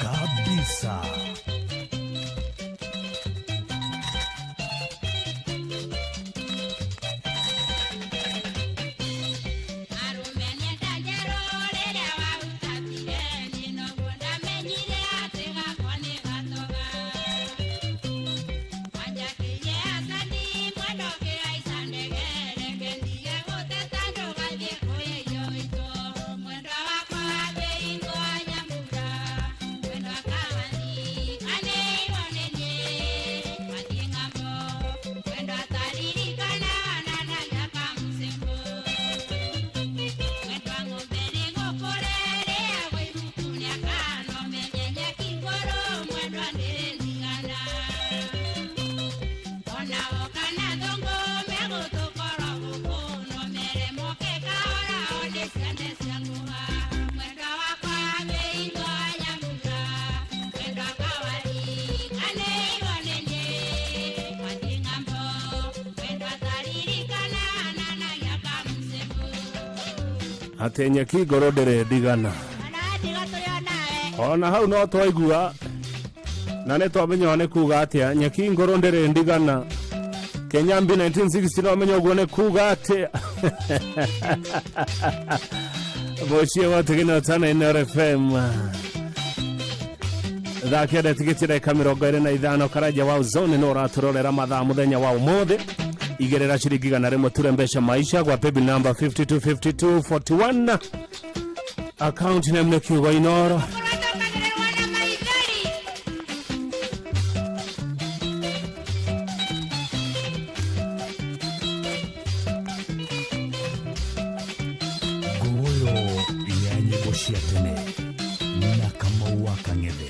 Kabisa. Atĩ nyeki ngoro ndĩrĩ ndigana. Ona hau no twaigua na nĩ twamenya nĩ kuga atĩa nyeki ngoro ndĩrĩ ndigana. Kenyambi 1960 no menya ũguo nĩ kuga atĩa. Mũciĩ wa Tigino Tana Inooro FM. Thaa kenda tigiti ndagĩka 25 Karanja wa Zone no ũratũrorera mathaa mũthenya wa ũmũthĩ. Igĩrĩra ciringi 100 ture mbeca maisha gwa paybill number 525241, account name nĩ kiugo Inooro. Nguguyo ya nyĩmbo cia tene na Kamau wa Kang'ethe.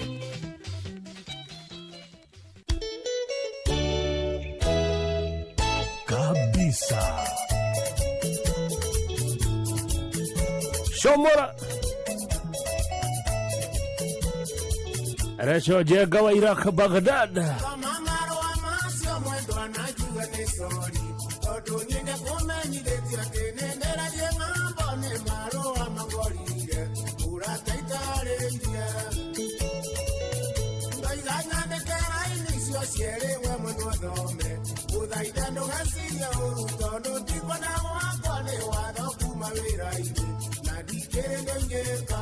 Kabisa. Shomora Recho Jenga wa Iraq Baghdad. Marũa macio mwendwa na njuge nĩ sori tondũ niĩ ndĩkũmenyithĩtie atĩ nĩ ndĩrathiĩ ng'ambo nĩ marũa mangorire ũrata itarĩtie ndoiga nyandĩke raini icio cierĩ we mwendwa thome gũthaitha ndũgecirie ũru tondũ ndikwenda gwakwa nĩ watho kuma wĩra-inĩ na ndikĩrĩ ndũingĩka.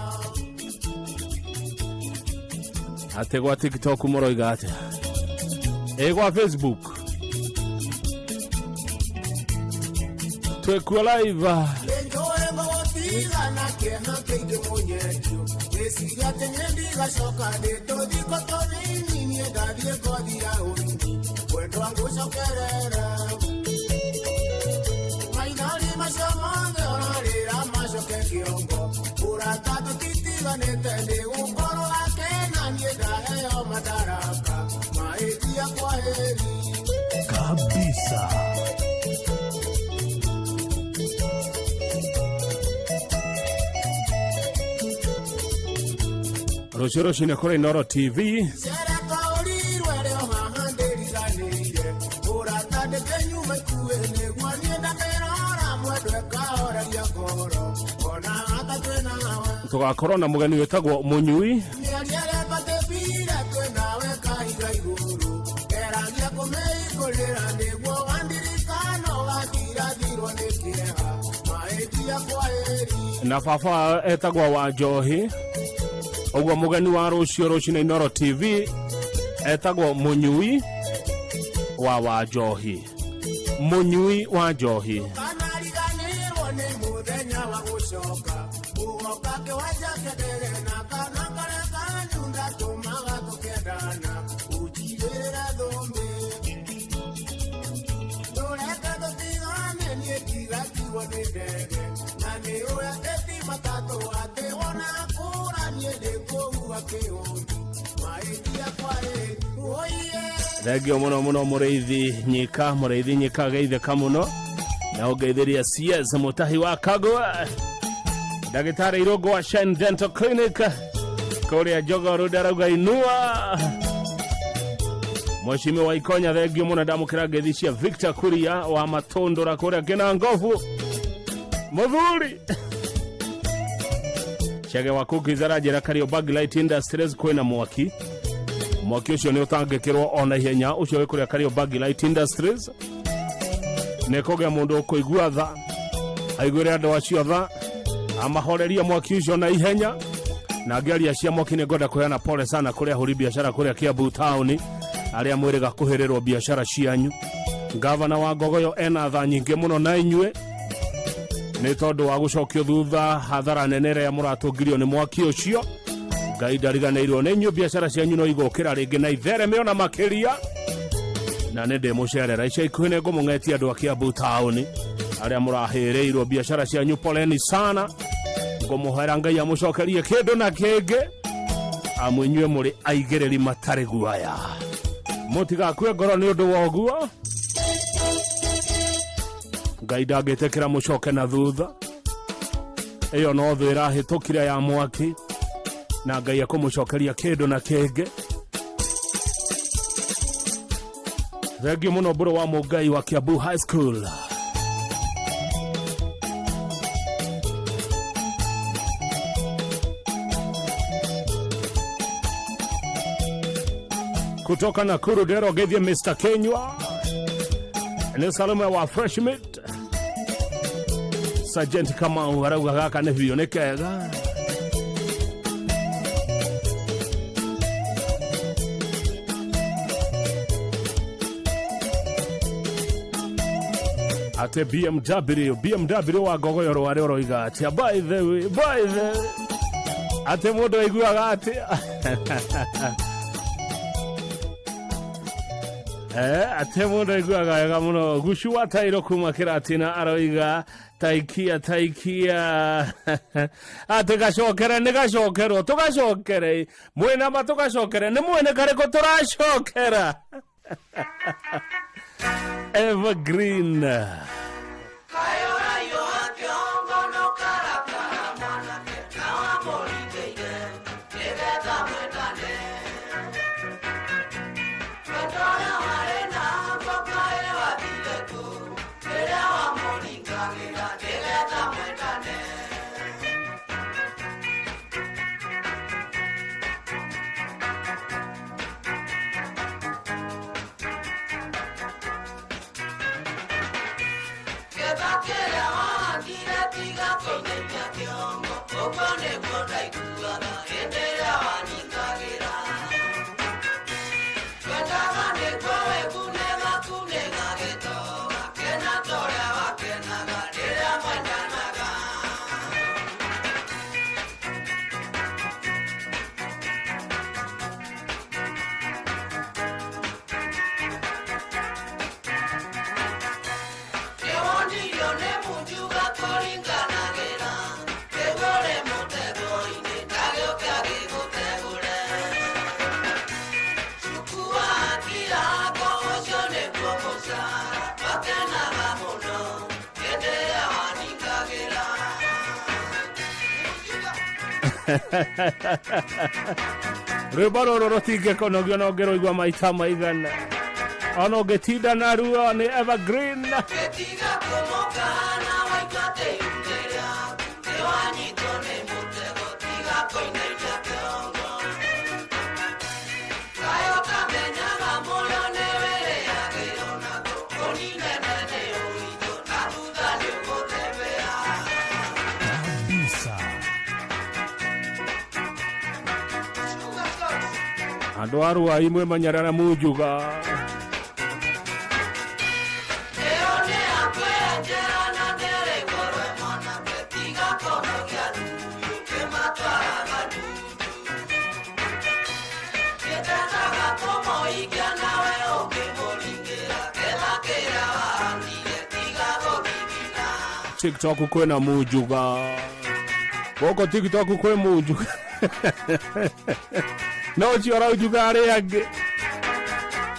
Atĩ gwa TikTok mũroiga atĩa? Ĩ gwa Facebook twĩkuo live. Nĩnjũĩ ngũgũtiga na kĩeha kĩingĩ mũnyenju ngĩciria atĩ niĩ ndigacoka ndĩ tũthiko tũnini niĩ ndathiĩ ngothi ya ũini mwendwa ngũcokerera maithori macio mothe ũrarĩra macoke kĩongo ũrata tũtitiganĩte ndĩgũkorwo akena niĩ ndaheo madaraka mahĩtia kwa heri. Kabisa. Rũciũ rũcinĩ kũrĩ Inooro TV. Cerekaũrirwe rĩo haha ndĩriganĩire ũrata ndĩkĩnyuma ikuĩ nĩguo niĩ ndamĩrora mwendwa ĩkahoreria ngoro ona hata twĩ nawe. Tũgakorwo na mũgeni wĩtagwo Mũnyui. Mĩario ĩrĩa tũtĩbire twĩ nawe kahiga igũrũ ngeragia kũmĩhingũrĩra nĩguo wandirikano gatirathirwo nĩ kĩeha mahĩtia kwa heri. Na baba etagwo wa Njohi. Ũguo mũgeni wa rũciũ rũcinĩ Inooro TV etagwo Mũnyui wa Njohi. Mũnyui wa Njohi. Kanariganĩrwo nĩ mũthenya wa gũcoka ũgoka kĩwanja kĩa ndege na kana karĩa kanyunda tũmaga tũkendana ũnjigĩrĩre thũmbĩ ndũreke tũtigane niĩ ndigatigwo nĩ ndege na nĩ ũĩ atĩ ti matatũ atĩ wona kũra niĩ ndĩkũhuha kĩũni mahĩtia kwa heri oiye. Thengio mũno mũno mũrĩithi Nyika, mũrĩithi Nyika geithĩka mũno na ũngeithĩria CS Mũtahi wa Kagwe, ndagĩtarĩ Irũngũ wa Shine Dental Clinic kũrĩa Jogoo ndarauga inua. Mheshimiwa Ikonya thengio mũno, ndamũkĩra ngeithi cia Victor Kuria wa Matũndũra kũrĩa Kĩnangobu. Mũthuri Chege wa Cookies aranjĩra Kariobangi Light Industries kwĩna mwaki. Mwaki ũcio nĩ ũtangĩkĩrwo ona ihenya, ũcio wĩ kũrĩa Kariobangi Light Industries. Nĩ kũgĩa mũndũ ũkũigua tha, aiguĩre andũ acio tha, amahorerie mwaki ũcio na ihenya. Na ngĩaria cia mwaki nĩ ngwenda kũheana pole sana kũrĩ ahũri biacara kũrĩa Kiambu taũni arĩa mwĩrĩga kũhĩrĩrwo biacara cianyu. Gavana wa Ngogoyo ena tha nyingĩ mũno na inyuĩ nĩ tondũ wa gũcokio thutha hathara nene ĩrĩa mũratũngirio nĩ mwaki ũcio. Ngai ndariganĩirwo nĩ inyuĩ, biacara cianyu no igũkĩra rĩngĩ na ithereme ona makĩria. Na nĩ ndĩmũcerera ica ikuhĩ nĩ ngũmũng'etia andũ a Kiambu taũni arĩa mũrahĩrĩirwo biacara cianyu, poleni sana. Ngũmũhoera Ngai amũcokerie kĩndũ na kĩngĩ, amu inyuĩ mũrĩ aigĩrĩri matarĩ guaya. Mũtigakue ngoro nĩ ũndũ wa ũguo. Ngai ndangĩtĩkĩra mũcoke na thutha. Ĩyo no thũ ĩrahĩtũkire ya mwaki, na Ngai ekũmũcokeria kĩndũ na kĩngĩ. Thengio mũno Mbũrũ wa Mũngai wa Kiambu High School. Kutoka Nakuru Dero Gethie Mr. Kenywa nĩ Salome wa Fresh Meat. Sergeant Kamau arauga gaka nĩ biũ nĩ kega. Ate BMW BMW wa ngogoyo rwarĩ ũroiga atĩa? By the way, by the way, atĩ mũndũ aiguaga atĩa? Atĩ mũndũ aiguaga wega mũno. Gucu wa tairo kuma kĩratina aroiga taikia taikia atĩ gacokere nĩ gacokerwo tũgacokere mwĩna ma tũgacokere nĩ mwene karĩkũ tũracokera. Evergreen. Rwĩmbo rũrũ rũtingĩkonogio no ngĩrũigua maita maigana ona ũngĩtinda naruo nĩ Evergreen. Kabisa. Andũ a Ruai mwĩmenyerere munjuga. TikTok kwĩna munjuga gũkũ, TikTok kwĩ munjuga no ũcio ũraunjuga arĩa angĩ.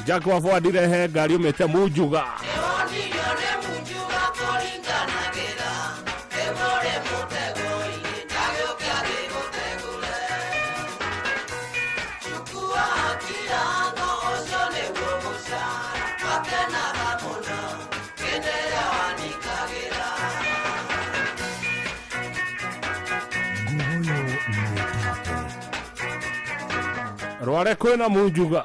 Jack wa Ford rehe ngari ũmĩte munjuga. Ngogoyo Mwitate. Rware kwĩna munjuga.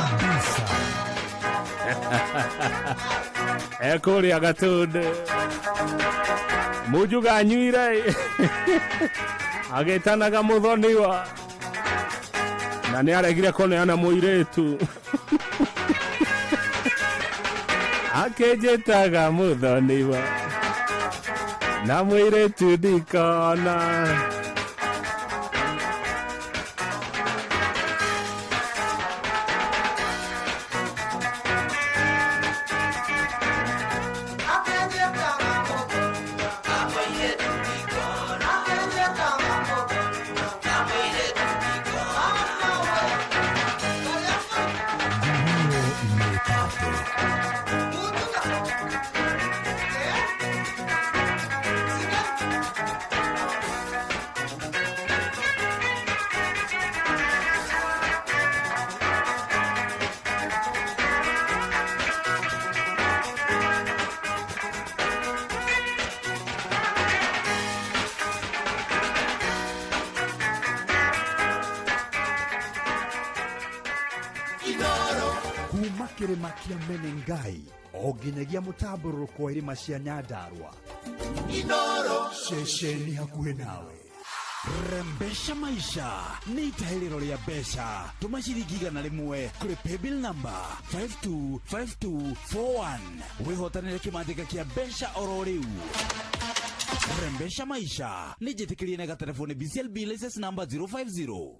Kabisa. Ekũrĩa gatũndũ munjuga anyuire agĩtanaga mũthoniwa na nĩ aregire kũneana mũirĩtu akĩnjĩtaga mũthoniwa na mũirĩtu ndikona. kĩrĩma kĩa Menengai o nginyagia mũtambũrũrũko wa irĩma cia Nyandarua. Inoro ceceni hakuhĩ nawe. Rembesha maisha nĩ itahĩrĩro rĩa mbeca. Tũma ciringi 100 kũrĩ paybill number 525241 wĩhotanĩre kĩmanjĩka kĩa mbeca oro rĩu. Rembesha maisha nĩ njĩtĩkĩrie na gatelefoni BCLB license number 050.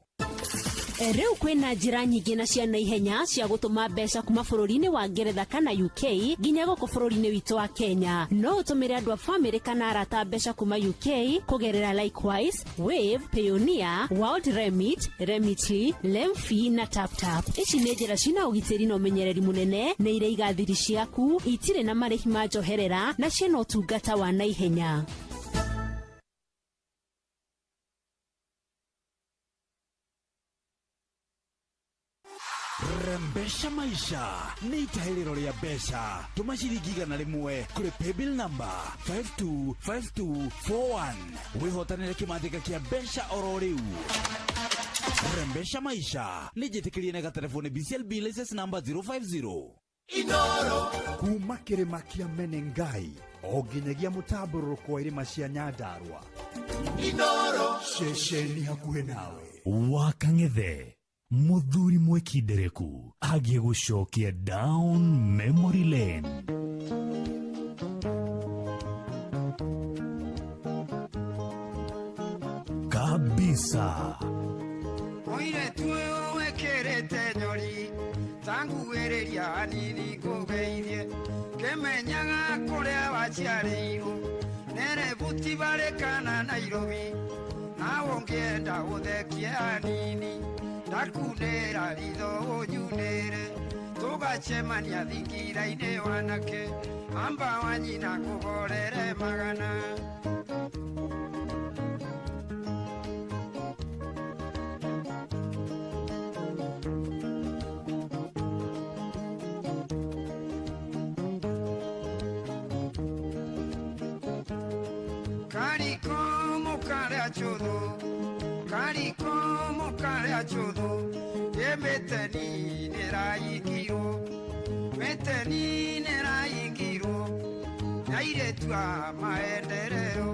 Rĩu kwĩna njĩra nyingĩ na cia naihenya cia gũtũma mbeca kuma bũrũri-inĩ wa Ngeretha kana UK nginya gũkũ bũrũri-inĩ witũ wa Kenya. No ũtũmĩre andũ a famĩlĩ kana arata mbeca kuma UK kũgerera Likewise, Wave, Payoneer, World Remit, Remitly, Lemfi na TapTap. Ici nĩ njĩra cina ũgitĩri na ũmenyereri mũnene, nĩ iraiga thiri ciaku, itirĩ na marĩhi ma njoherera na ciĩna ũtungata wa naihenya. Rembesha maisha nĩ itahĩrĩro rĩa mbeca. Tũma ciringi 100 kũrĩ paybill number 525241 wĩhotanĩre kĩmanjĩka kĩa mbeca oro rĩu. Rembesha maisha nĩ njĩtĩkĩrie na gatelefoni BCLB license number 050. Inoro kuma kĩrĩma kĩa Menengai o nginyagia mũtambũrũrũko wa irĩma cia Nyandarua. Inoro ceceni hakuhĩ nawe. Wa Kang'ethe muthuri mwekindereku agĩgũcokia down memory lane. Kabisa. Mũirĩtu ũyũ wĩkĩrĩte nyori tanguĩrĩria hanini ngũgeithie kĩmenyaga kũrĩa waciarĩirwo nerebuti barĩ kana Nairobi nawe ũngĩenda ũthekie hanini ndakunĩra ritho ũnyunĩre tũgacemania thingira-inĩ wanake amba wa nyina ngũgorere magana. Kariko mukare achuthu, kariko mukare achuthu, ye meteni neraingirwo, meteni neraingirwo, nairetu a maendeleo,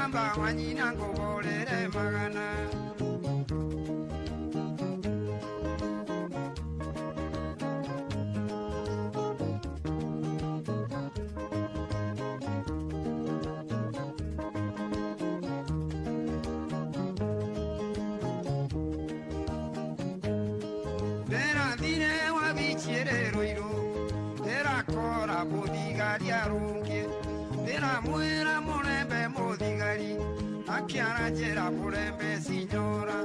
amba wanyina ngũgorere magana. Mũthigari arũngie ndĩramwĩra mũrembe mũthigari akĩara njĩra mũrembe sinyora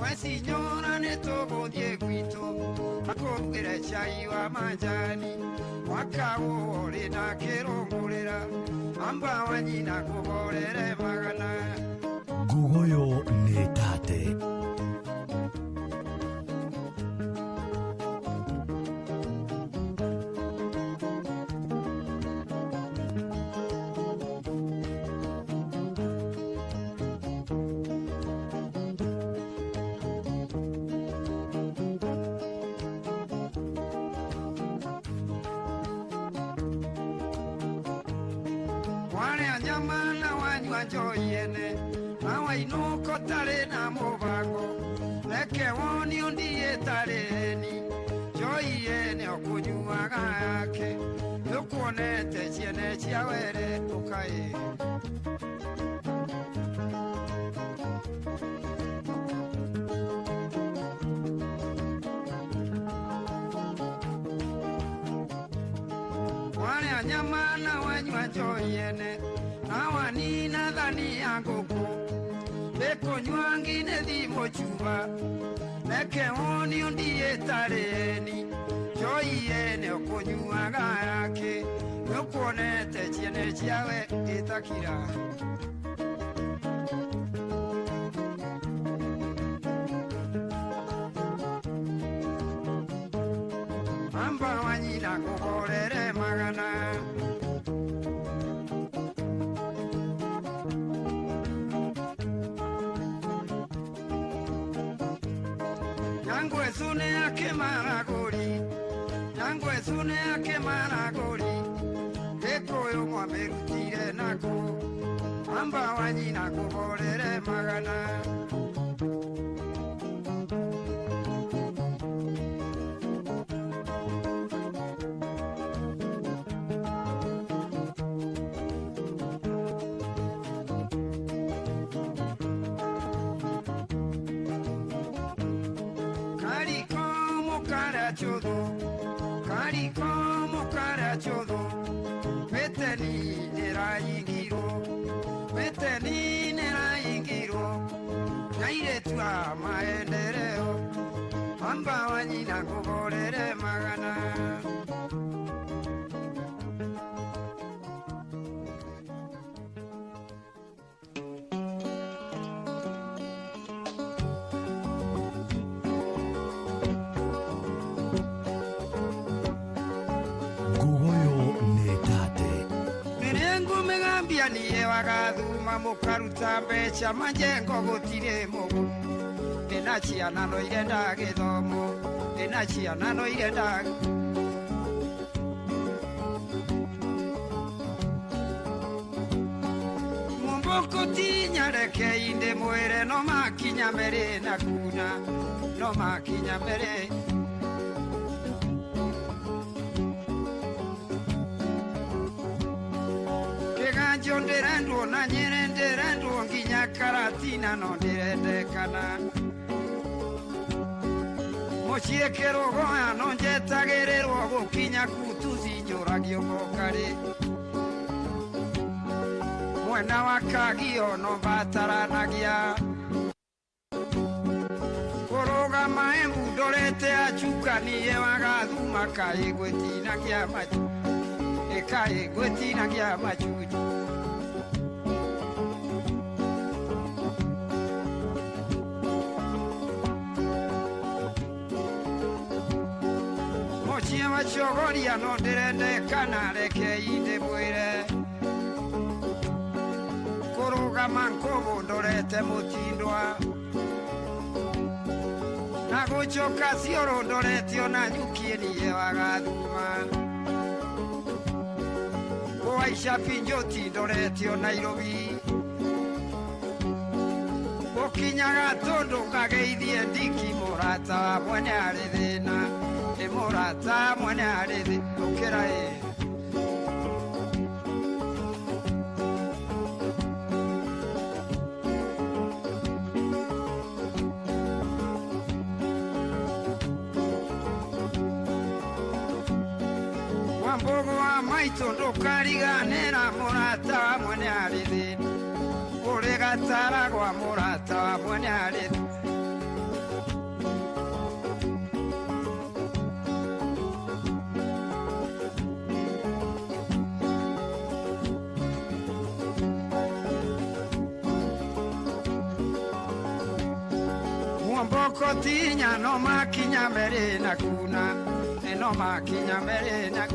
we sinyora nĩtũgũthiĩ gwitũ akũrugĩre cai wa manjani mwaka ũũ ũrĩ na kĩrũngũrĩra amba wa nyina ngũgorere magana. Ngugoyo nĩ tate. Nyama na wanywa njoyene na wanina thani ya ngũkũ ndĩkũnyua ngine thimũ cuba reke wonio ndiĩtarĩni njoyene ũkũnyuaga yake nĩũkuonete ciene ciawe ĩtakira. Amba wa nyina ngũgorere magana. Nyangwecu nĩ akĩmaragũri Nyangwecu nĩ ake maragũri Gĩkũyũ mwamĩrutire nakũ Amba wa nyina kũhorere magana Kariko mukarachodo Meteni neraingiro Meteni neraingiro Nairetu a maendeleo Amba wa nyina kuborere magana Wagathuma mukaruta mbeca majengo gutire mugu ndina ciana no irenda githomo ndina ciana no irenda Mumboko tinya reke inde mwire no makinya mere na kuna no makinya mere Kiganjo ndirendwo na nyere ndirendwo nginya karatina no ndirendekana Muciĩ kĩrũgoya no njetagĩrĩrwo gũkinya kutuci njũragio mũkarĩ Mwena wa kagio no bataranagia Kũrũgama Embu ndorete achukanie wagathuma kaĩ gwĩtinagia machu Ekae gwĩtinagia machuju Mũciĩ wa Chogoria no ndĩrendekana reke indĩmwĩre Kũrũgama Nkũbũ ndorete mũtindwa Na gũcoka Cioro ndorete ona nyukie niĩ wagathuma Kũhaica Pinjoti ndoretio Nairobi Gũkinyaga tũndũ ngageithie ndiki mũrata wa mwene arĩ thĩna Nĩ mũrata mwene arĩ thĩna ũkĩra ĩ Wambogo wa maitũ ndũkariganĩra mũrata wa mwene arĩ thĩna Ũrĩ gataragwa mũrata wa mwene arĩ thĩna Mwomboko tinya no makinya mbere na kuna no makinya mbere na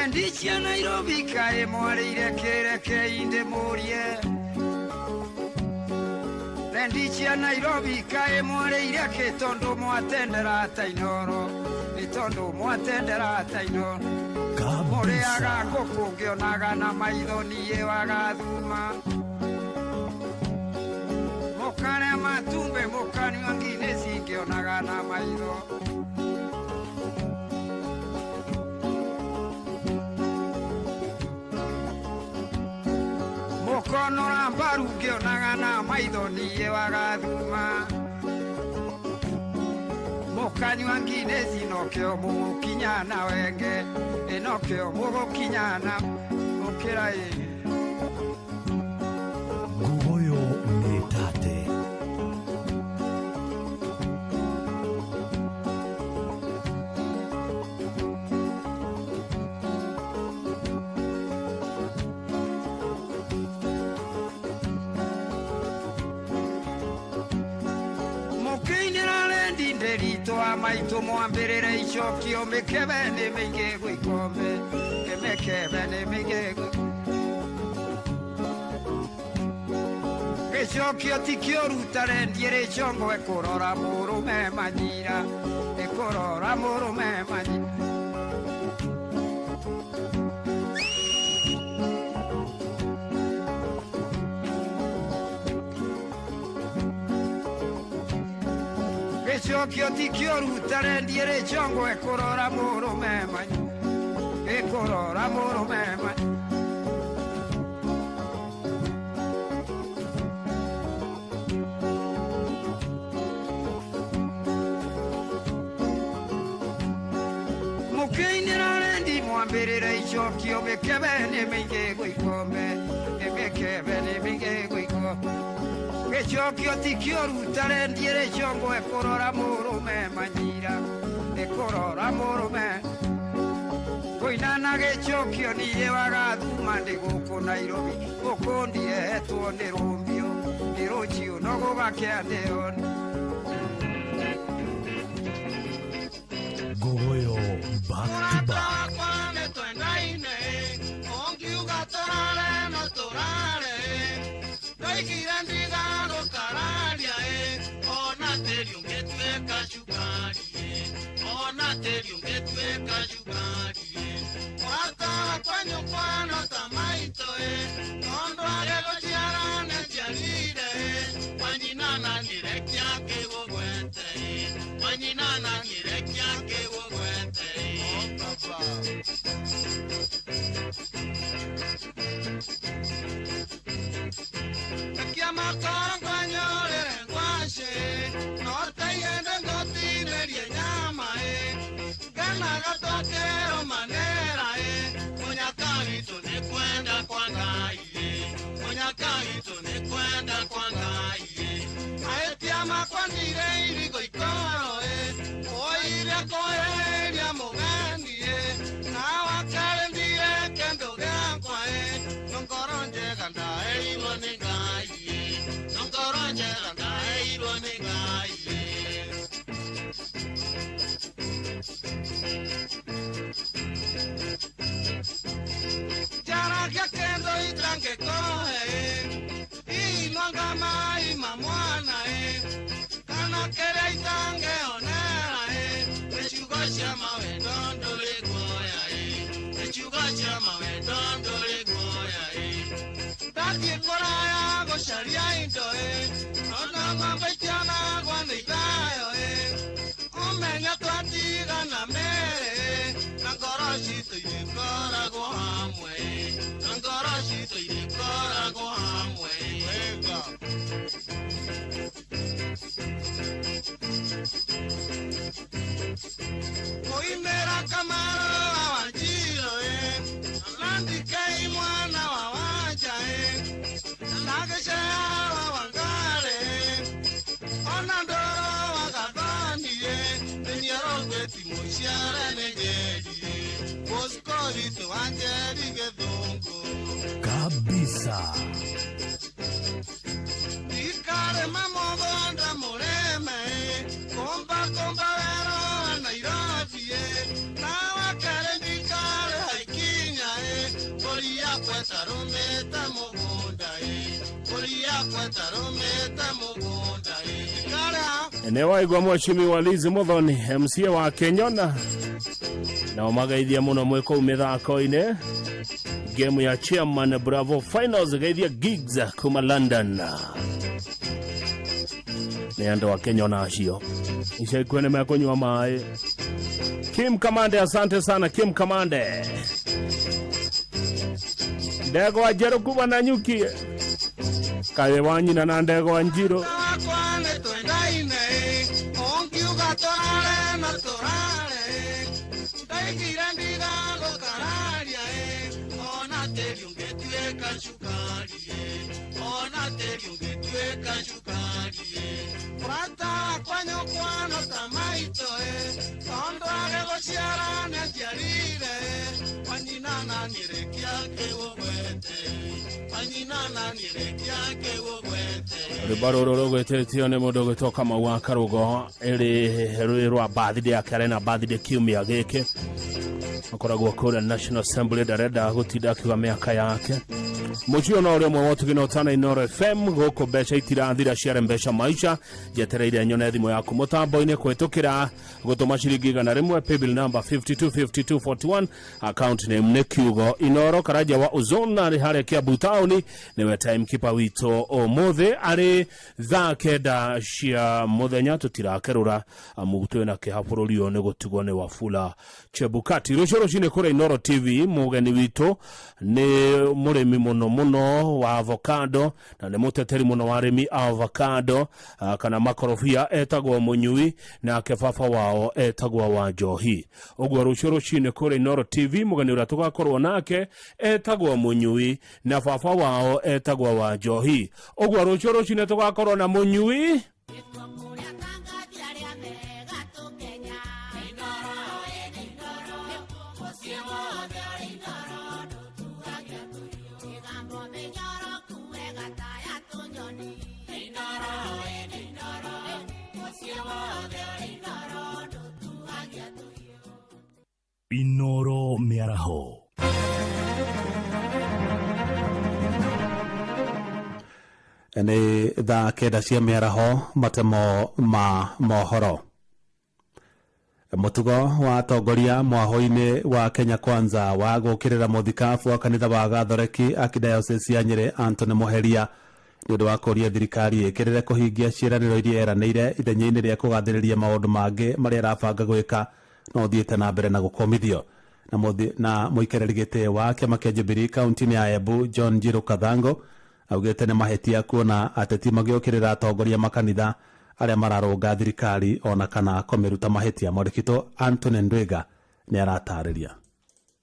Ndichia Nairobi kae mwarĩire kĩreke inde mũrie Ndichia Nairobi kae mwarĩire kĩ tondũ mwatendera ta inoro nĩ tondũ mwatendera ta inoro Mũrĩaga ngũkũ ngĩonaga na maitho niĩ wagathuma Mũkarĩa matumbĩ mũkanyua nginĩci ngĩonaga na maitho Mũkonora mbaru ngĩonaga na maitho niĩ wagathuma Mũkanyua nginĩci nokĩo mũgũkinya na wenge ĩnokĩo mũgũkinya na ũkĩra ĩ Ngugoyo nĩ tate Maitũ mwambĩrĩre icokio mĩkebe nĩ mĩingĩ gwĩkombe mĩkebe nĩ mĩingĩ Gĩcokio ti kĩũru tarendiĩ rĩcongwe kũrora mũrũme manyira ĩkũrora mũrũme manyira. Gĩcokio ti kĩũru tarendiĩ rĩcongwe kũrora mũrũme manyira ĩkũrora mũrũme manyira. Mũkĩinĩra rendi mwambĩrĩre icokio mĩkebe nĩ mĩingĩ gwĩkombe nĩ mĩkebe nĩ mĩingĩ gwĩkombe. Gĩcokio ti kĩũru tarendiĩ rĩcongwe kũrora mũrũme manyira ĩkũrora mũrũme. Kũina na gĩcokio niĩ wagathuma ndĩ gũkũ Nairobi gũkũ ndiehetwo nĩ rũmbio nĩ rũciũ no gũgakĩa ndĩone. Ngogoyo back to back. Kabisa. Nĩ waigua mheshimiwa Liz Muthoni MCA wa Kenyona nao magaithia mũno mwĩ kũu mĩthako-inĩ game ya chairman Bravo Finals geithia gigs kuma London nĩ andũ a Kenyona acio ica ikuhĩ nĩ mekũnyua maĩ. Kim Kamande, asante sana Kim Kamande. Ndegwa njerũ kuma na nyuki kaĩ wa nyina na ndegwa njirũ. Rwĩmbo rũrũ rũgwĩtĩtio nĩ mũndũ ũgwĩtwo Kamau wa Karũgo ĩrĩ rwĩ rwa birthday yake arĩ na birthday kiumia gĩkĩ akoragwo kũrĩa National Assembly ndarenda gũtinda akiuga mĩaka yake. Mũciĩ ona ũrĩa ũmwe wa ũtugi na ũtana Inoro FM gũkũ mbeca itirathira ciare mbeca maisha. Njetereire nyone thimũ yaku mũtambo-inĩ kũhĩtũkĩra gũtũma ciringi 100, paybill number 525241, account name nĩ kiugo Inoro. Karanja wa Ozone arĩ harĩa Kiambu taũni, nĩwe timekeeper witũ ũmũthĩ. Arĩ thaa 9 cia mũthenya tũtirakerũra amu twĩna kĩha bũrũri ũyũ nĩ gũtigwo nĩ Wafula Chebukati. Rũciũ rũcinĩ kũrĩa Inoro TV mũgeni witũ nĩ mũrĩmi mũno mũno wa avocado na nĩ mũteteri mũno wa arĩmi a avocado kana makorobia, etagwo Mũnyui, nake baba wao etagwo wa Njohi. Ũguo rũciũ rũcinĩ kũrĩa Inoro TV mũgeni ũrĩa tũgakorwo nake etagwo Mũnyui na baba wao etagwo wa Njohi. Ũguo rũciũ rũcinĩ tũgakorwo na Mũnyui. Inoro Mĩaraho. Nĩ thaa 9 cia mĩaraho. Matemo ma mohoro. Mũtugo wa atongoria mwahũ-inĩ wa Kenya Kwanza wa gũkĩrĩra mũthikabu wa kanitha wa Gathoreki Archdiocese ya Nyĩrĩ Anthony Mũheria nĩ ũndũ wa kũria thirikari ĩkĩrĩre kũhingia ciĩranĩro iria yeranĩire ithenya-inĩ rĩa kũgathĩrĩria maũndũ mangĩ marĩa ĩrabanga gwĩka no ũthiĩte na mbere na gũkũmithio. Na mũikarĩri gĩtĩ wa kĩama kĩa Jubilee kaunti-inĩ ya Embu John Njiru Kathango augĩte nĩ mahĩtia kuona ateti magĩũkĩrĩra atongoria makanitha arĩa mararũnga thirikari ona kana kũmĩruta mahĩtia. Mwandĩki Anthony Ndwiga nĩ aratarĩria.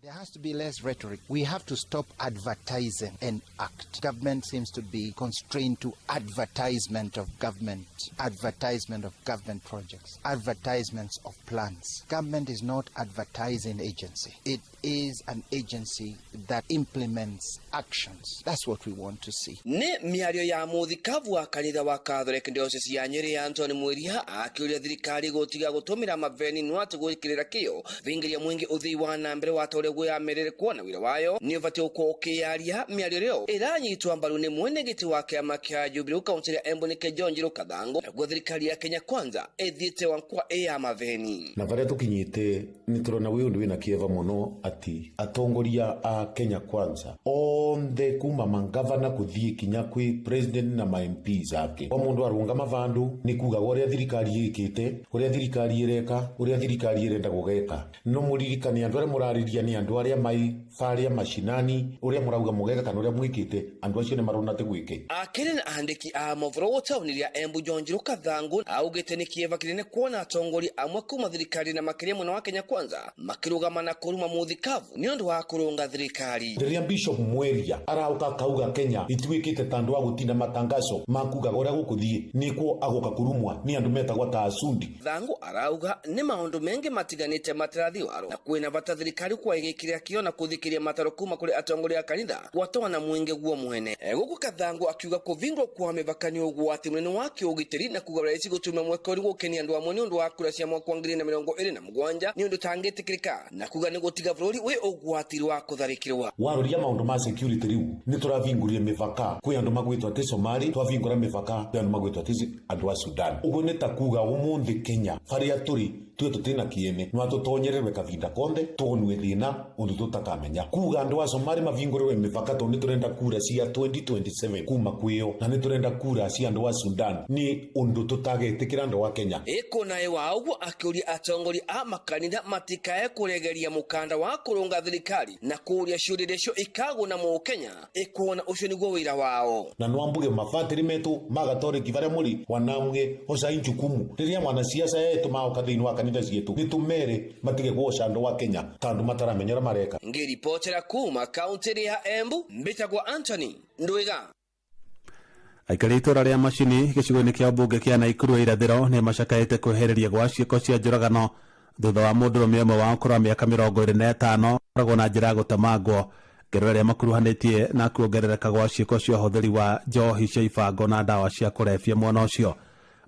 There has to be less rhetoric. We have to stop advertising and act. Government seems to be constrained to advertisement of government, advertisement of government projects, advertisements of plans. Government is not advertising agency. It is an agency that implements actions. That's what we want to see. Nĩ mĩario ya mũthikabu wa kanitha wa Catholic Diocese ya Nyĩrĩ Anthony Mwiria akĩũria thirikari gũtiga gũtũmĩra maveni no atĩ gwĩkĩrĩra kĩo thingiria mwingi ũthii wa na mbere wa ta ũrĩa gwĩyamĩrĩre kuona wĩra wayo nĩ ũbatiĩ gũkorwo ũkĩyaria. Mĩario ĩyo ĩranyitwo mbaru nĩ mwene gĩtĩ wa kĩama kĩa Jubilee kaunti ya Embu nĩkĩo John Njiru Kathango, naguo thirikari ya Kenya Kwanza ĩthiĩte wankwa ĩ ya maveni. Na varia tukinyite ni turona wi undu wina kieva muno ati atongoria a Kenya Kwanza onthe kuma mangavana kuthie kinya kwi president na ma MPs ake, o mundu arungama vandu ni kugaga uria thirikari yikite, uria thirikari ireka, uria thirikari irenda gugeka. No muririkane andu aria murariria ni andu aria mai faria mashinani, uria murauga mugeka kana uria mwikite, andu acio ni marona te gwike. Akĩrĩ na andĩki a mohoro taũni ya Embu John Njiru Kathangu augĩte nĩ kĩeva kĩnene kuona atongoria amwe kuma thirikari na makĩria mwena wa Kenya Kwanza makĩrũgama na kũruma mũthikabu nĩ ũndũ wa kũrũnga thirikari. Rĩrĩa Bishop Mweria arauka akauga Kenya ituĩkĩte ta andũ a gũtinda matangaco makugaga ũrĩa gũkũthiĩ, nĩkuo agoka kũrumwa nĩ andũ metagwo ta asundi. Thangu arauga nĩ maũndũ mengĩ matiganĩte matarathi waro na kwĩna bata thirikari kwa ĩgĩkĩrĩra kĩo na kũthikĩria mataro kuma kũrĩ atongoria a kanitha gwatwa na mwingi guo mwene. Gũkũ Kathangu akiuga kũvingwo kwa mĩbaka nĩ ũgwati mũnene wa kĩũgitĩri na kuga raisi gũtũmĩra mweke ũrĩ gũkenia andũ amwe nĩ ũndũ wa kura cia mwaka wa 2027 nĩ ũndũ ũtangĩtĩkĩrĩka na kuga nĩ gũtiga bũrũri wĩ ũgwati wa kũtharĩkĩrwa. Waroria maũndũ ma security rĩu nĩ tũravingũrire mĩbaka kwĩ andũ magwĩtwo atĩ Somali, twavingũra mĩbaka kwĩ andũ magwĩtwo atĩ andũ a Sudan. Ũguo nĩ ta kuga ũmũthĩ Kenya barĩa tũrĩ tuge tũtirĩ kĩene no atũtonyererwe kavinda konthe tuonwe thĩna ũndũ tũtakamenya. Kuga andũ a Somali mavingũrĩrwe mĩbaka tondũ nĩ tũrenda kura cia 2027 kuma kwĩo na nĩ tũrenda kura cia andũ a Sudan nĩ ũndũ tũtagetĩkĩra andũ a Kenya. Ĩkũnaĩ wa ũguo akĩũria atongoria a makanitha matikae kũregeria mũkanda wa kũrũnga thirikari na kũũria ciũria icio ikagũna mũkenya ĩkuona ũcio nĩguo wĩra wao. Na nwambuge mabatĩri metu magatoreki varia muri wanamwe oca injukumu riria mwanasiasa yetu maoka thiini wa kanitha cietu ni tumere matige guoca andu wa Kenya ta andu mataramenya uria mareka. Ngiripotera kuma kaunti ya Embu mbitagwo Anthony Ndwiga. Aikari itũra rĩa Macini gĩcigo-inĩ kĩa mbunge kĩa Naikuru ya irathĩro nĩ macakaĩte kwehereria gwa ciĩko cia njũragano thutha wa mũndũrũme ũmwe wa ũkũrũ wa mĩaka 25 ũkoragwo na njĩra ya gũtemangwo ngero ĩrĩa makuruhanĩtie na kuongerereka gwa ciĩko cia ũhũthĩri wa njohi cia ibango na ndawa cia kũrebia. Mwena ũcio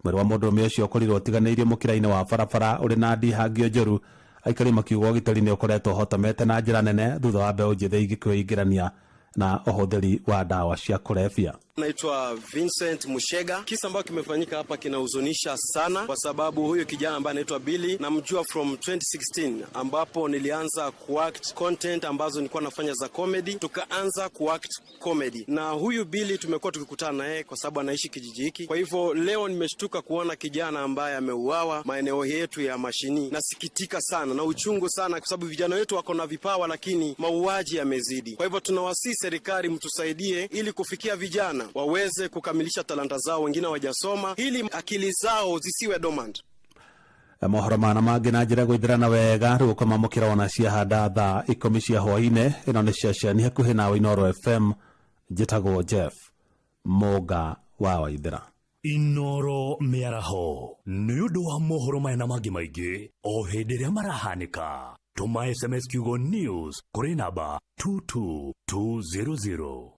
mwĩrĩ wa mũndũrũme ũcio ũkorirwo ũtiganĩirio mũkĩra-inĩ wa barabara ũrĩ na ndihangio njũru. Aikari makiuga ũgitĩri nĩ ũkoretwo ũhotomete na njĩra nene thutha wa mbeũ njĩthĩ ingĩ kwĩingĩrania Na ũhũthĩri wa ndawa cia kũrebia. Naitwa Vincent Mushega. Kisa ambacho kimefanyika hapa kinahuzunisha sana, kwa sababu huyu kijana ambaye anaitwa Billy namjua from 2016 ambapo nilianza kuact content ambazo nilikuwa nafanya za comedy, tukaanza kuact comedy na huyu Billy tumekuwa tukikutana naye kwa sababu anaishi kijiji hiki. Kwa hivyo leo nimeshtuka kuona kijana ambaye ameuawa maeneo yetu ya Mashini. Nasikitika sana na uchungu sana, kwa sababu vijana wetu wako na vipawa, lakini mauaji yamezidi. Kwa hivyo tunawasihi serikali mtusaidie ili kufikia vijana waweze kukamilisha talanta zao, wengine hawajasoma, ili akili zao zisiwe dormant. Mohoro mana mangĩ na njĩra gwĩthĩrana wega rĩu ũkamamũkĩra ona ciahanda thaa 10 cia hwainĩ. Ĩno nĩ ceceni hakuhĩ nawe, Inooro FM. Njĩtagwo Jeff Mũnga wa Waithĩra. Inoro Mĩaraho, nĩ ũndũ wa mohoro maya na mangĩ maingĩ o hĩndĩ ĩrĩa marahanĩka, tũma SMS kiugo news kũrĩ namba 22200.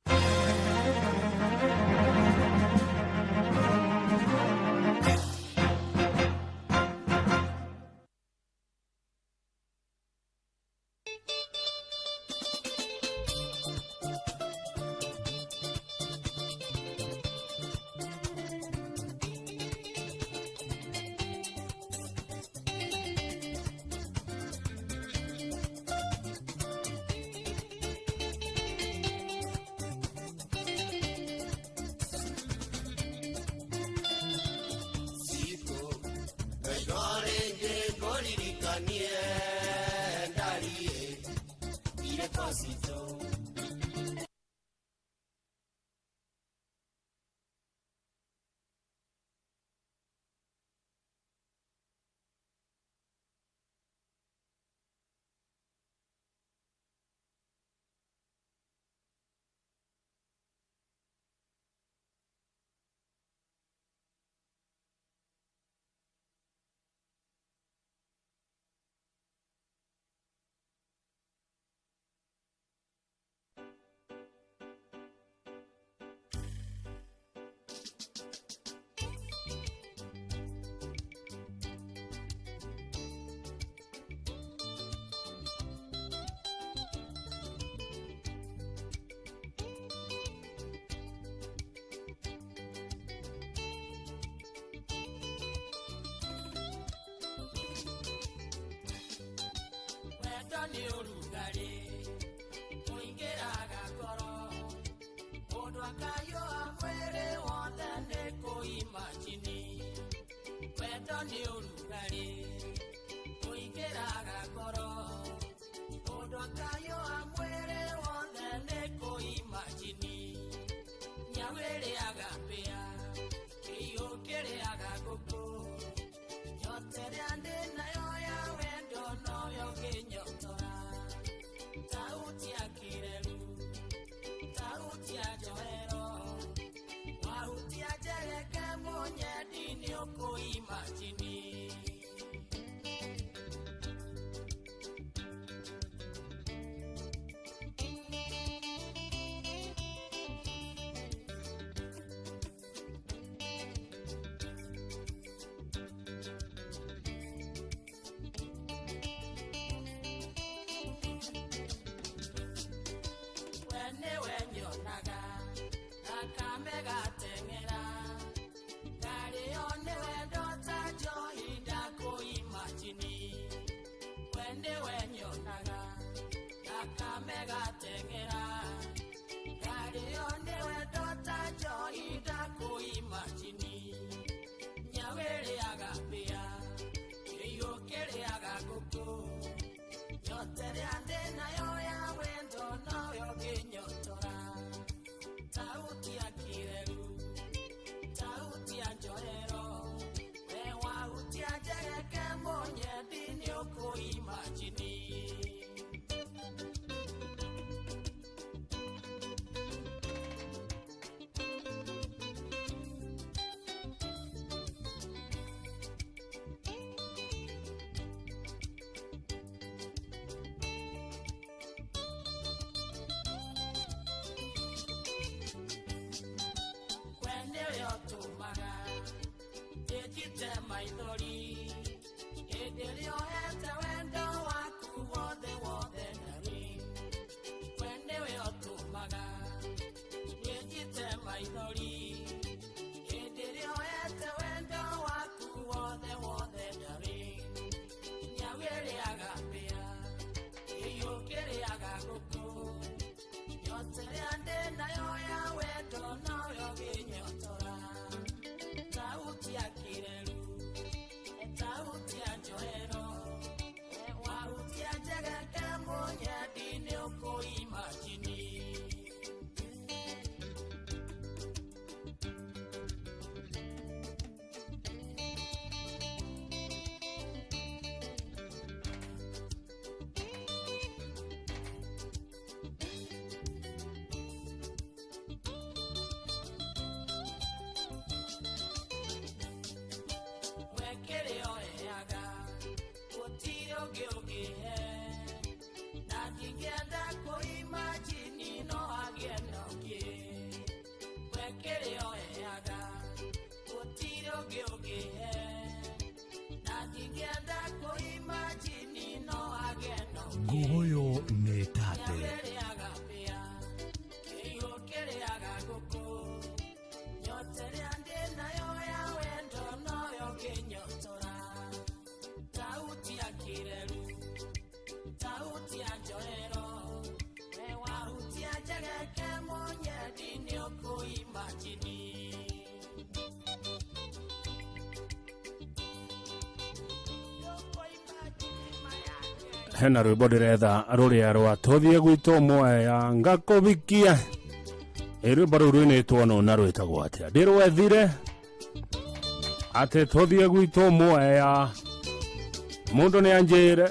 Wendo nĩ ũrugarĩ ũingĩraga ngoro, mũndũ akayũa mwĩrĩ wothe nĩ kũimajini. Wendo nĩ ũrugarĩ ũingĩraga ngoro, mũndũ akayũa mwĩrĩ wothe nĩ kũimajini. Nyau ĩrĩaga mbĩa, kĩiyũ kĩrĩaga ngũkũ, nyota ĩrĩa ndĩ nayo ya wendo noyo ngĩnyotora. Tauti ya kĩreru, tauti ya njohero, wahutia njereke mũnyendi nĩ ũkũimajini. We nĩwe nyonaga thakame gateng'era, ndarĩo nĩ wendo ta njohi ndakũimajini. We nĩwe nyonaga thakame gateng'era, ndarĩo nĩ wendo ta njohi ndakũimajini. Nyau ĩrĩaga mbĩa, kĩiyũ kĩrĩaga ngũkũ, nyota ĩrĩa ndĩ nayo ya wendo noyo ngĩnyotora. Tauti ya kĩreru, tauti ya njohero, we wahutia njereke mũnyendi nĩ ũkũimajini. Hena rwĩmbo ndĩretha rũrĩa rwa tũthiĩ gwitũ Mwea ngakũbikia. Ĩ rwĩmbo rũu rũinĩtwo nũ na rwĩtagwo atĩa? Ndĩrwethire atĩ tũthiĩ gwitũ Mwea, mũndũ nĩ anjĩre.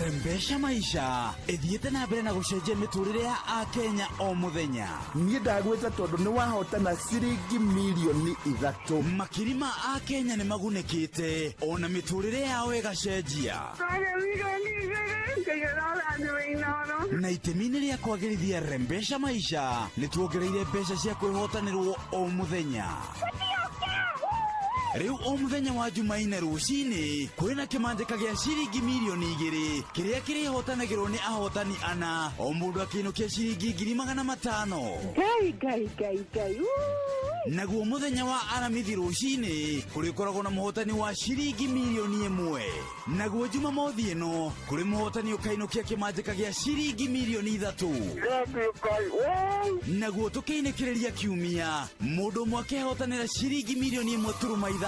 Rembesha maisha ithiĩte na mbere na gũcenjia mĩtũrĩre ya akenya o mũthenya. Niĩ ndagwĩta tondũ nĩ wahotana ciringi mirioni 3. Makiri ma akenya nĩ magunĩkĩte ona mĩtũrĩre yao ĩgacenjia. Na itemi-inĩ rĩa kwagĩrithia Rembesha maisha nĩ tuongereire mbeca cia kwĩhotanĩrwo o mũthenya. Rĩu o mũthenya wa Jumaine rũcinĩ kwĩna kĩmanjĩka gĩa ciringi mirioni 2 kĩrĩa kĩrĩhotanagĩrwo nĩ ahotani ana, o mũndũ akĩinũkia ciringi 500,000. Ngai ngai ngai ngai. Naguo mũthenya wa Aramithi rũcinĩ kũrĩkoragwo na mũhotani wa ciringi mirioni 1. Naguo Jumamothi ĩno kũrĩ mũhotani ũkainũkia kĩmanjĩka gĩa ciringi mirioni 3. Naguo tũkĩinĩkĩrĩria kiumia mũndũ ũmwe akehotanĩra ciringi mirioni 1.5.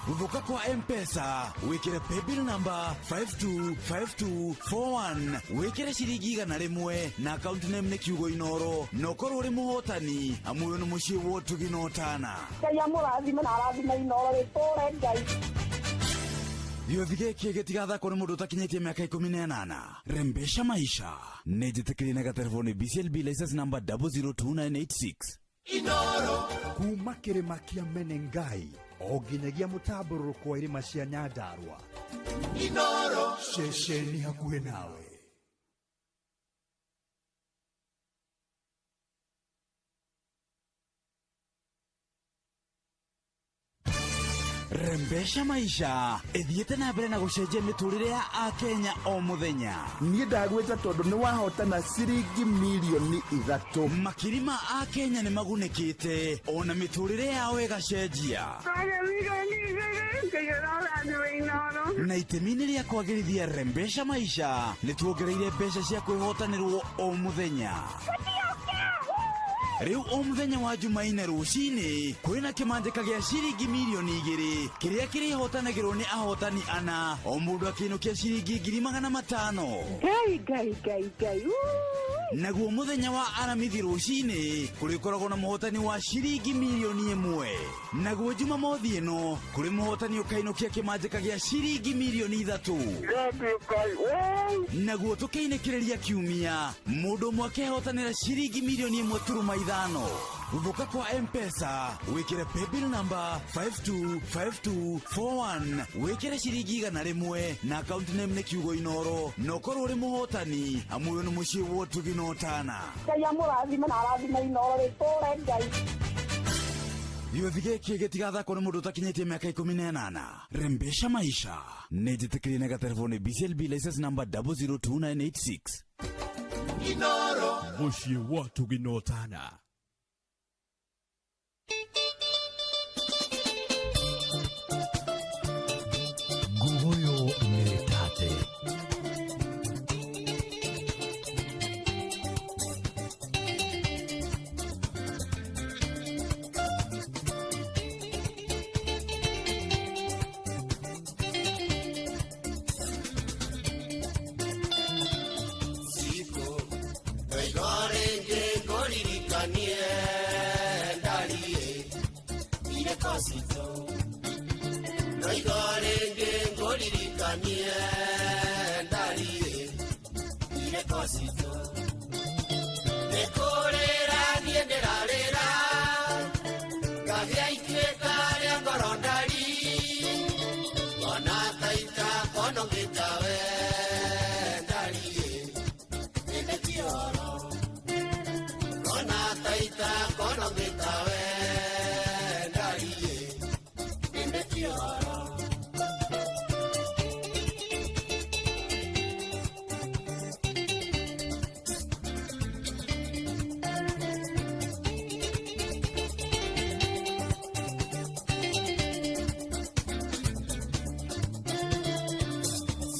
Gũthũka kwa M-Pesa wĩkĩre paybill number 525241, wĩkĩre ciringi 100 na account name nĩ kiugo Inoro, na ũkorwo ũrĩ mũhotani amu ũyũ nĩ mũciĩ wa ũtugi na ũtana. Ngai amũrathime na arathime Inoro rĩtũre Ngai. Gĩothi gĩkĩ gĩtigathakwo nĩ mũndũ ũtakinyĩtie mĩaka 18. Rembesha maisha nĩ njĩtĩkĩrie na gatelefoni BCLB license number 002986. Inoro kuma kĩrĩma kĩa Menengai o nginyagia mũtambũrũrũko wa irĩma cia Nyandarua. Inoro ceceni hakuhĩ nawe. Rembesha maisha ithiĩte na mbere na gũcenjia mĩtũrĩre ya akenya o mũthenya. Niĩ ndagwĩta tondũ nĩ wahotana ciringi mirioni 3. Makiri ma akenya nĩ magunĩkĩte ona mĩtũrĩre yao ĩgacenjia. Na itemi-inĩ rĩa kwagĩrithia Rembesha maisha nĩ tuongereire mbeca cia kwĩhotanĩrwo o mũthenya. Rĩu o mũthenya wa Jumaine rũcinĩ kwĩna kĩmanjĩka gĩa ciringi mirioni 2 kĩrĩa kĩrĩhotanagĩrwo nĩ ahotani ana, o mũndũ akĩinũkia ciringi 500,000. Ngai ngai ngai ngai. Naguo mũthenya wa Aramithi rũcinĩ kũrĩkoragwo na mũhotani wa ciringi mirioni 1. Naguo Jumamothi ĩno kũrĩ mũhotani ũkainũkia kĩmanjĩka gĩa ciringi mirioni 3. Naguo tũkĩinĩkĩrĩria kiumia mũndũ ũmwe akehotanĩra ciringi mirioni 1.5. Gũthũka kwa M-Pesa wĩkĩre paybill number 525241, wĩkĩre ciringi 100 na account name nĩ kiugo Inoro, na ũkorwo ũrĩ mũhotani amu ũyũ nĩ mũciĩ wa ũtugi na ũtana. Ngai amũrathime na arathime Inoro rĩtũre Ngai. Gĩothi gĩkĩ gĩtigathakwo nĩ mũndũ ũtakinyĩtie mĩaka 18. Rembesha maisha nĩ njĩtĩkĩrie na gatelefoni BCLB license number 002986. Inoro mũciĩ wa ũtugi na ũtana. Ngogoyo citũ Noigo rĩngĩ ngũririkanie ndariĩ irĩko citũ Nĩ kũrĩra niĩ ndĩrarĩra ngagĩa ituĩka rĩa ngoro ndari Ona taita kono ngĩtawe ndariĩ ĩndĩ ti ũhoro Ona taita kono ngĩtawe ndariĩ ĩndĩ ti ũhoro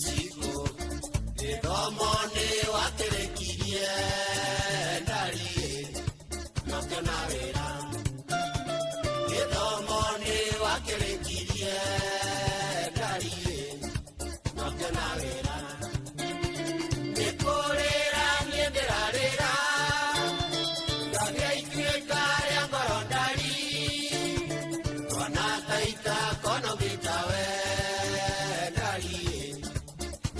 Siku gĩthomo nĩ wakĩrĩkirie ndariĩ nokĩona wĩra gĩthomo nĩ wakĩrĩkirie ndariĩ nokĩona wĩra nĩ kũrĩra niĩ ndĩrarĩra ngagĩa ituĩka rĩa ngoro ndari kona taita kono ngĩtawe ndariĩ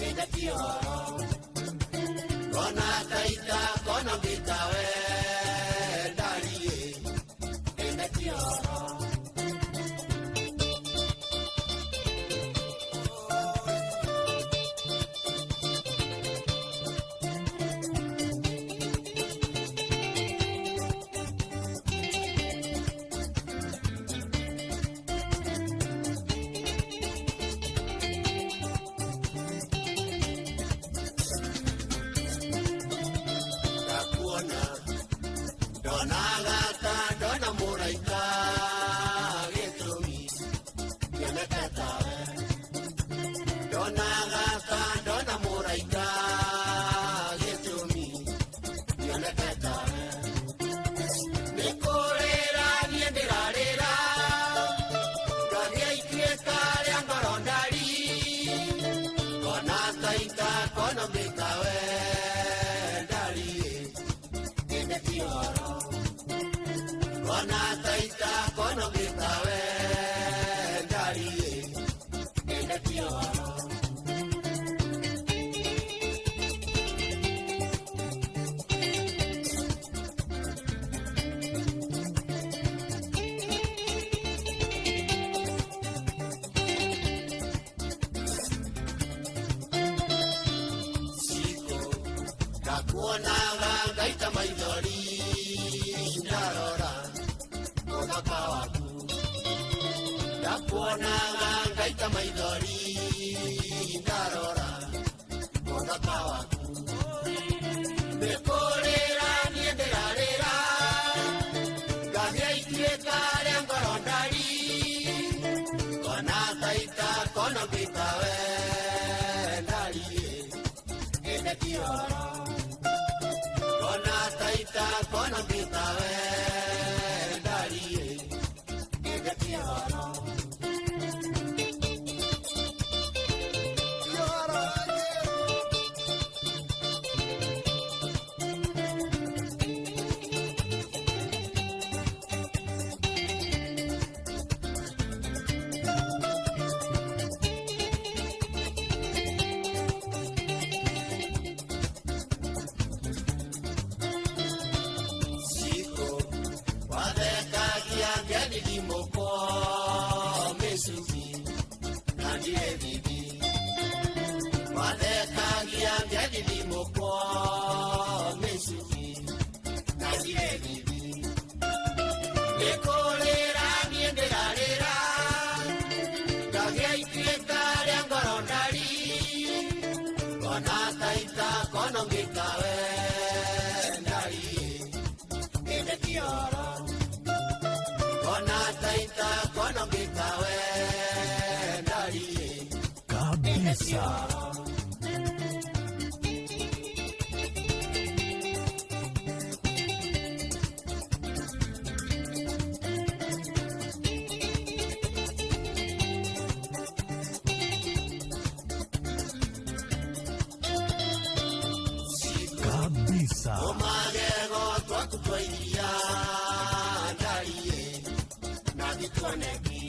ĩndĩ ti ũhoro kona taita kono ngĩtawe ndariĩ ĩndĩ ti ũhoro ndakuona ndonaga ta ndona mũraika gĩtũmi kĩoneke tawe ndonaga ta ndona mũraika gĩtũmi kĩoneke tawe nĩ kũrĩra niĩ ndĩrarĩra ngagĩa ituĩka rĩa ngoro ndari kona taita kono ngĩtawe ndariĩ ĩndĩ ti ũhoro kona taita kono ngĩtawe ndariĩ ĩndĩ ti ũhoro Siku ndakuonaga ngaita maithori ndarora mũthaka waku ndakuonaga ngaita maithori ndarora mũthaka waku nĩ kũrĩra niĩ ndĩrarĩra ngagĩa ituĩka rĩa ngoro ndari kona taita kono ngĩtawe ndariĩ ĩndĩ ti ũhoro kona taita kono ngĩtawe ndariĩ ĩndĩ ti ũhoro Siku wathekagia ngethithimũkwo mĩcubi na ndirĩ thithi wathekagia ngethithimũkwo mĩcubi na ndirĩ thithi nĩ kũrĩra niĩ ndĩrarĩra ngagĩa ituĩka rĩa ngoro ndari kona taita kono ngĩtawe ndariĩ ĩndĩ ti ũhoro kona taita kono ngĩtawe ndariĩ ĩndĩ ti Kabisa. ũhoro Kabisa. Tũmagego twaku twa iria ndariĩ na gĩtuoneki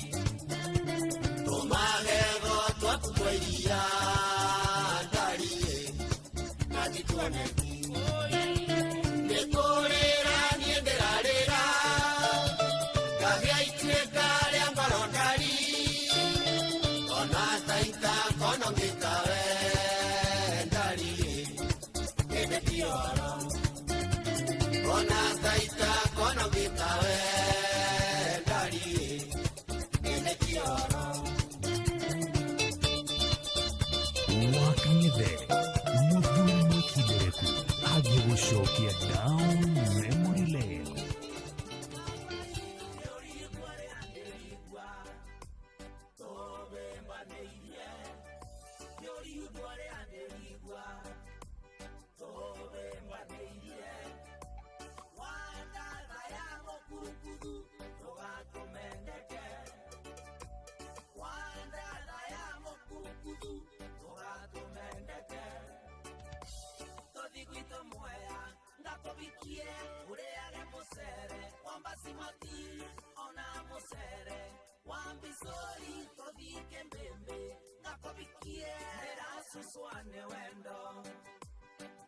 Ngakubikie ndĩracucwa nĩ wendo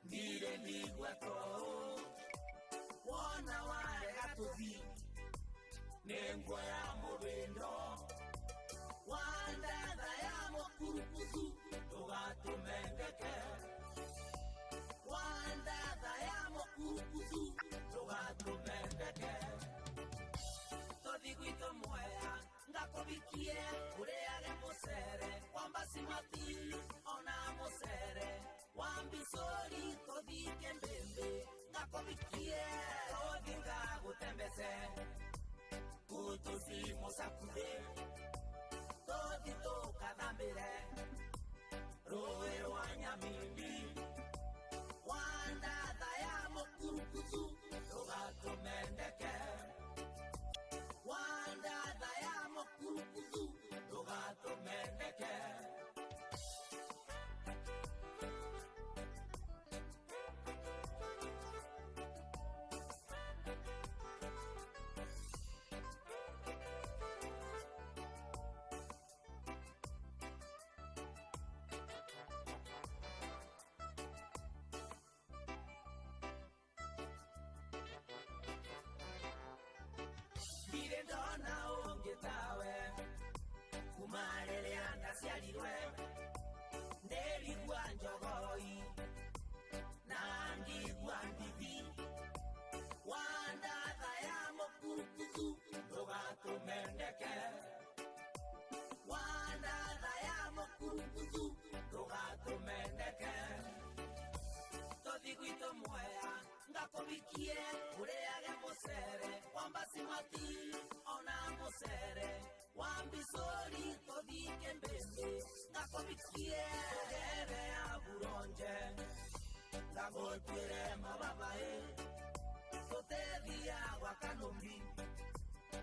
ndirĩ ndigua tũũ wona warega tũthi nĩ nguoya mũrĩndo wandatha ya mũkurukuthu ndũgatũmendeke wandatha ya mũkurukuthu ndũgatũmendeke tũthi gwitũ Mwea ngakubikie ũrĩage mũcere wa mbasimati ona mũcere wa mbicũri tũthike mbĩmbĩ ngakubikie tũthi ngagũtembece kutusi mũcakũthĩ tũthi tũkathambĩre rũĩ rwa Nyamindi wandatha ya mũkurukuthu ndũgatũmendeke wandatha ya mũkurukuthu ndũgatũmendeke. Ndirĩ ndona ũngĩ tawe kuma rĩrĩa ndaciarirwe ndĩrigua njogoi na ngigua ndithi wandatha ya mũkurukuthu ndũgatũmendeke wandatha ya mũkurukuthu ndũgatũmendeke tũthi gwitũ Mwea ngakubikie ũrĩage mũcere wa mbasimati ona mũcere wa mbicũri tũthike mbĩmbĩ ngakubikie tũgere ya buronje ngagũtuĩre mababaĩ tũtethia gwa kanũmbi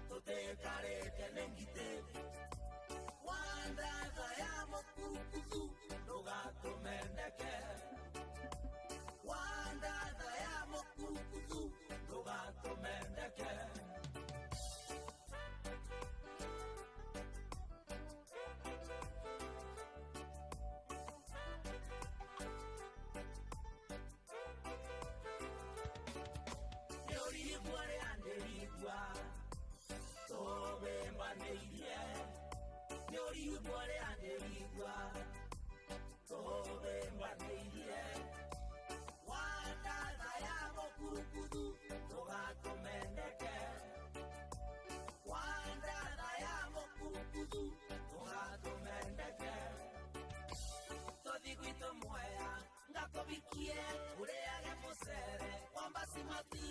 tũtĩkarĩte nĩ ngitĩ wandatha ya mũkurukuthu ndũgatũmendeke wandatha ya mũkurukuthu ndũgatũmendeke. Nĩũrigua rĩa ndĩrigua tũbĩmbanĩirie nĩũrigua rĩa ndĩrigua tũbĩmbanĩirie wandatha ya mũkurukuthu ndũgatũmendeke wandatha ya mũkurukuthu ndũgatũmendeke tũthi gwitũ Mwea ngakubikie ũrĩage mũcere wa mbasimati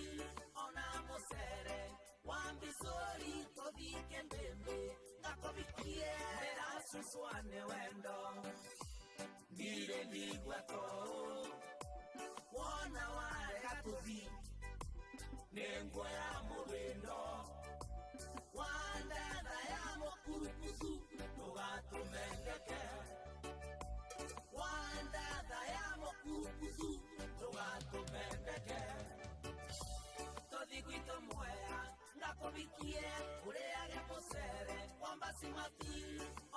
ona mũcere wa mbicũri tũthike mbĩmbĩ ngakubikie ndĩracucwa nĩ wendo ndirĩ ndigua tũũ wona warega tũthi nĩ nguoya mũrĩndo wandatha ya mũkurukuthu ndũgatũmendeke wandatha ya mũkurukuthu ndũgatũmendeke tũthi gwitũ Mwea ngakubikie ũrĩage mũcere wa mbasimati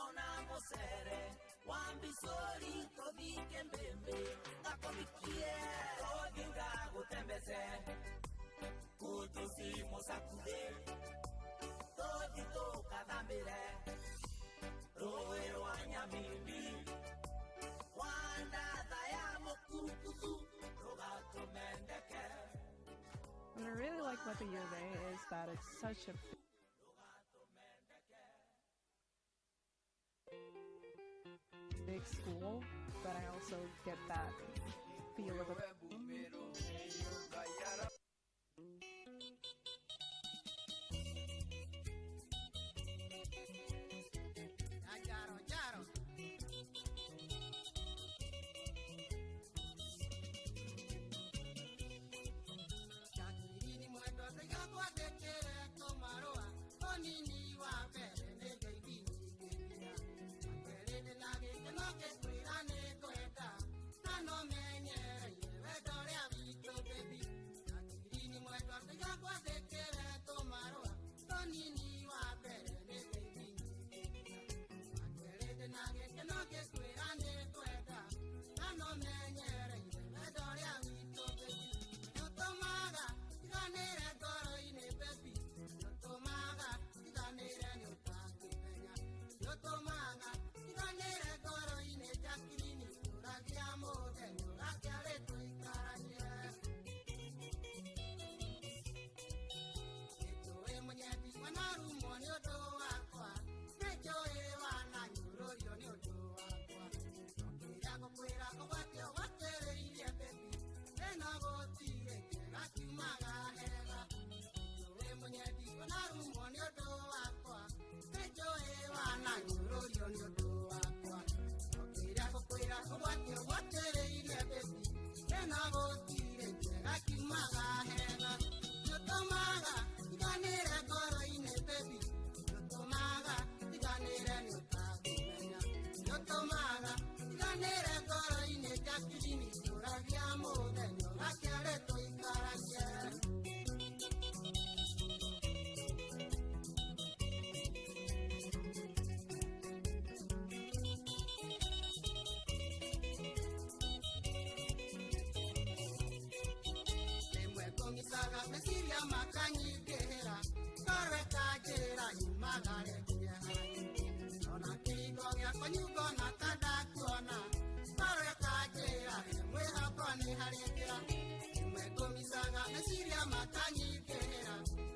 ona mũcere wa mbicũri tũthike mbĩmbĩ ngakubikie tũthi ngagũtembece kutusi mũcakũthĩ tũthi tũkathambĩre rũĩ rwa Nyamindi wandatha ya mũkurukuthu ndũgatũmendeke. What I really like about the U of A is that it's such a big school, but I also get that feel of a Jaro, jaro. nĩ ũndũ wakwa nĩnjũĩ wananyũrũrio nĩ ũndũ wakwa okĩrĩa gũkwĩra ũgwati ũgwatĩrĩirie baby ĩno gũtirĩ kĩega kiumaga hega nĩũtũmaga njiganĩre ngoro-inĩ baby nĩũtũmaga njiganĩre nĩũtangĩmenya nĩũtũmaga njiganĩre ngoro-inĩ Jacqueline tũragia mũthenya ũgakĩarĩ tũikaranie. Rĩmwe ngũmicaga meciria makanyingĩhĩra ngoro ĩkanjĩra nyumagare nginya hanyu ona kĩhingo gĩakwa nyungona ta ndakuona ngoro ĩkanjĩra mwĩhoko nĩ harĩ njĩra. Rĩmwe ngũmicaga meciria makanyingĩhĩra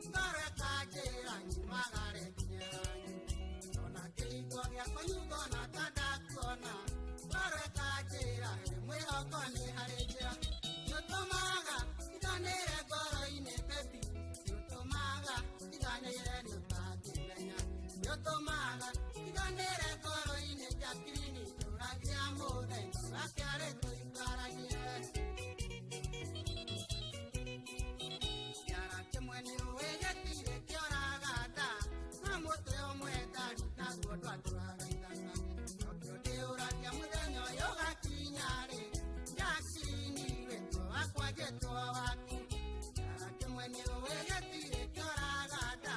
ngoro ĩkanjĩra nyumagare nginya hanyu ona kĩhingo gĩakwa nyungona ta ndakuona ngoro ĩkanjĩra mwĩhoko nĩ harĩ njĩra. Nĩũtũmaga njiganĩre ngoro-inĩ baby nĩũtũmaga njiganĩre nĩũtangĩmenya nĩũtũmaga njiganĩre ngoro-inĩ Jacqueline tũragia mũthenya ũgakĩarĩ tũikaranie. Kĩara kĩmwe nĩũĩ gĩtirĩ kĩoraga nda na mũtĩ ũmwe ndari naguo ndwatũraga ithaka nokĩo ndĩũragia mũthenya ũyũ ũgakinya rĩ Jacqueline wĩtwo wakwa njĩtwo waku. Kĩara kĩmwe nĩũĩ gĩtirĩ kĩoraga nda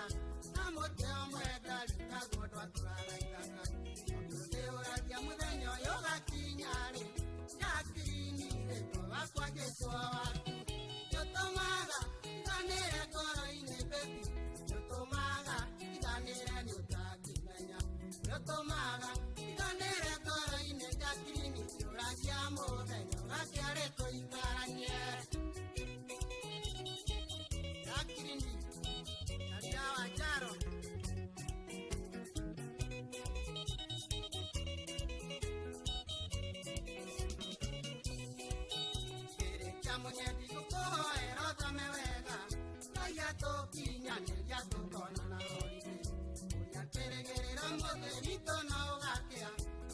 na mũtĩ ũmwe ndari naguo ndwatũraga ithaka nokĩo ndĩũragia mũthenya ũyũ ũgakinya rĩ Jacqueline wĩtwo wakwa njĩtwo waku. Nĩũtũmaga njiganĩre ngoro-inĩ baby nĩũtũmaga njiganĩre nĩũtangĩmenya nĩũtũmaga njiganĩre ngoro-inĩ Jacqueline tũragia mũthenya ũgakĩarĩ tũikaranie. Jacqueline Karia wa Njaro. Kĩrĩ kĩa mũnyendi gũkũhoera ũthome wega Ngai atũkinyanĩria tũkonana holiday ũrĩa kĩrĩgĩrĩro mũthĩ witũ no ũgakĩa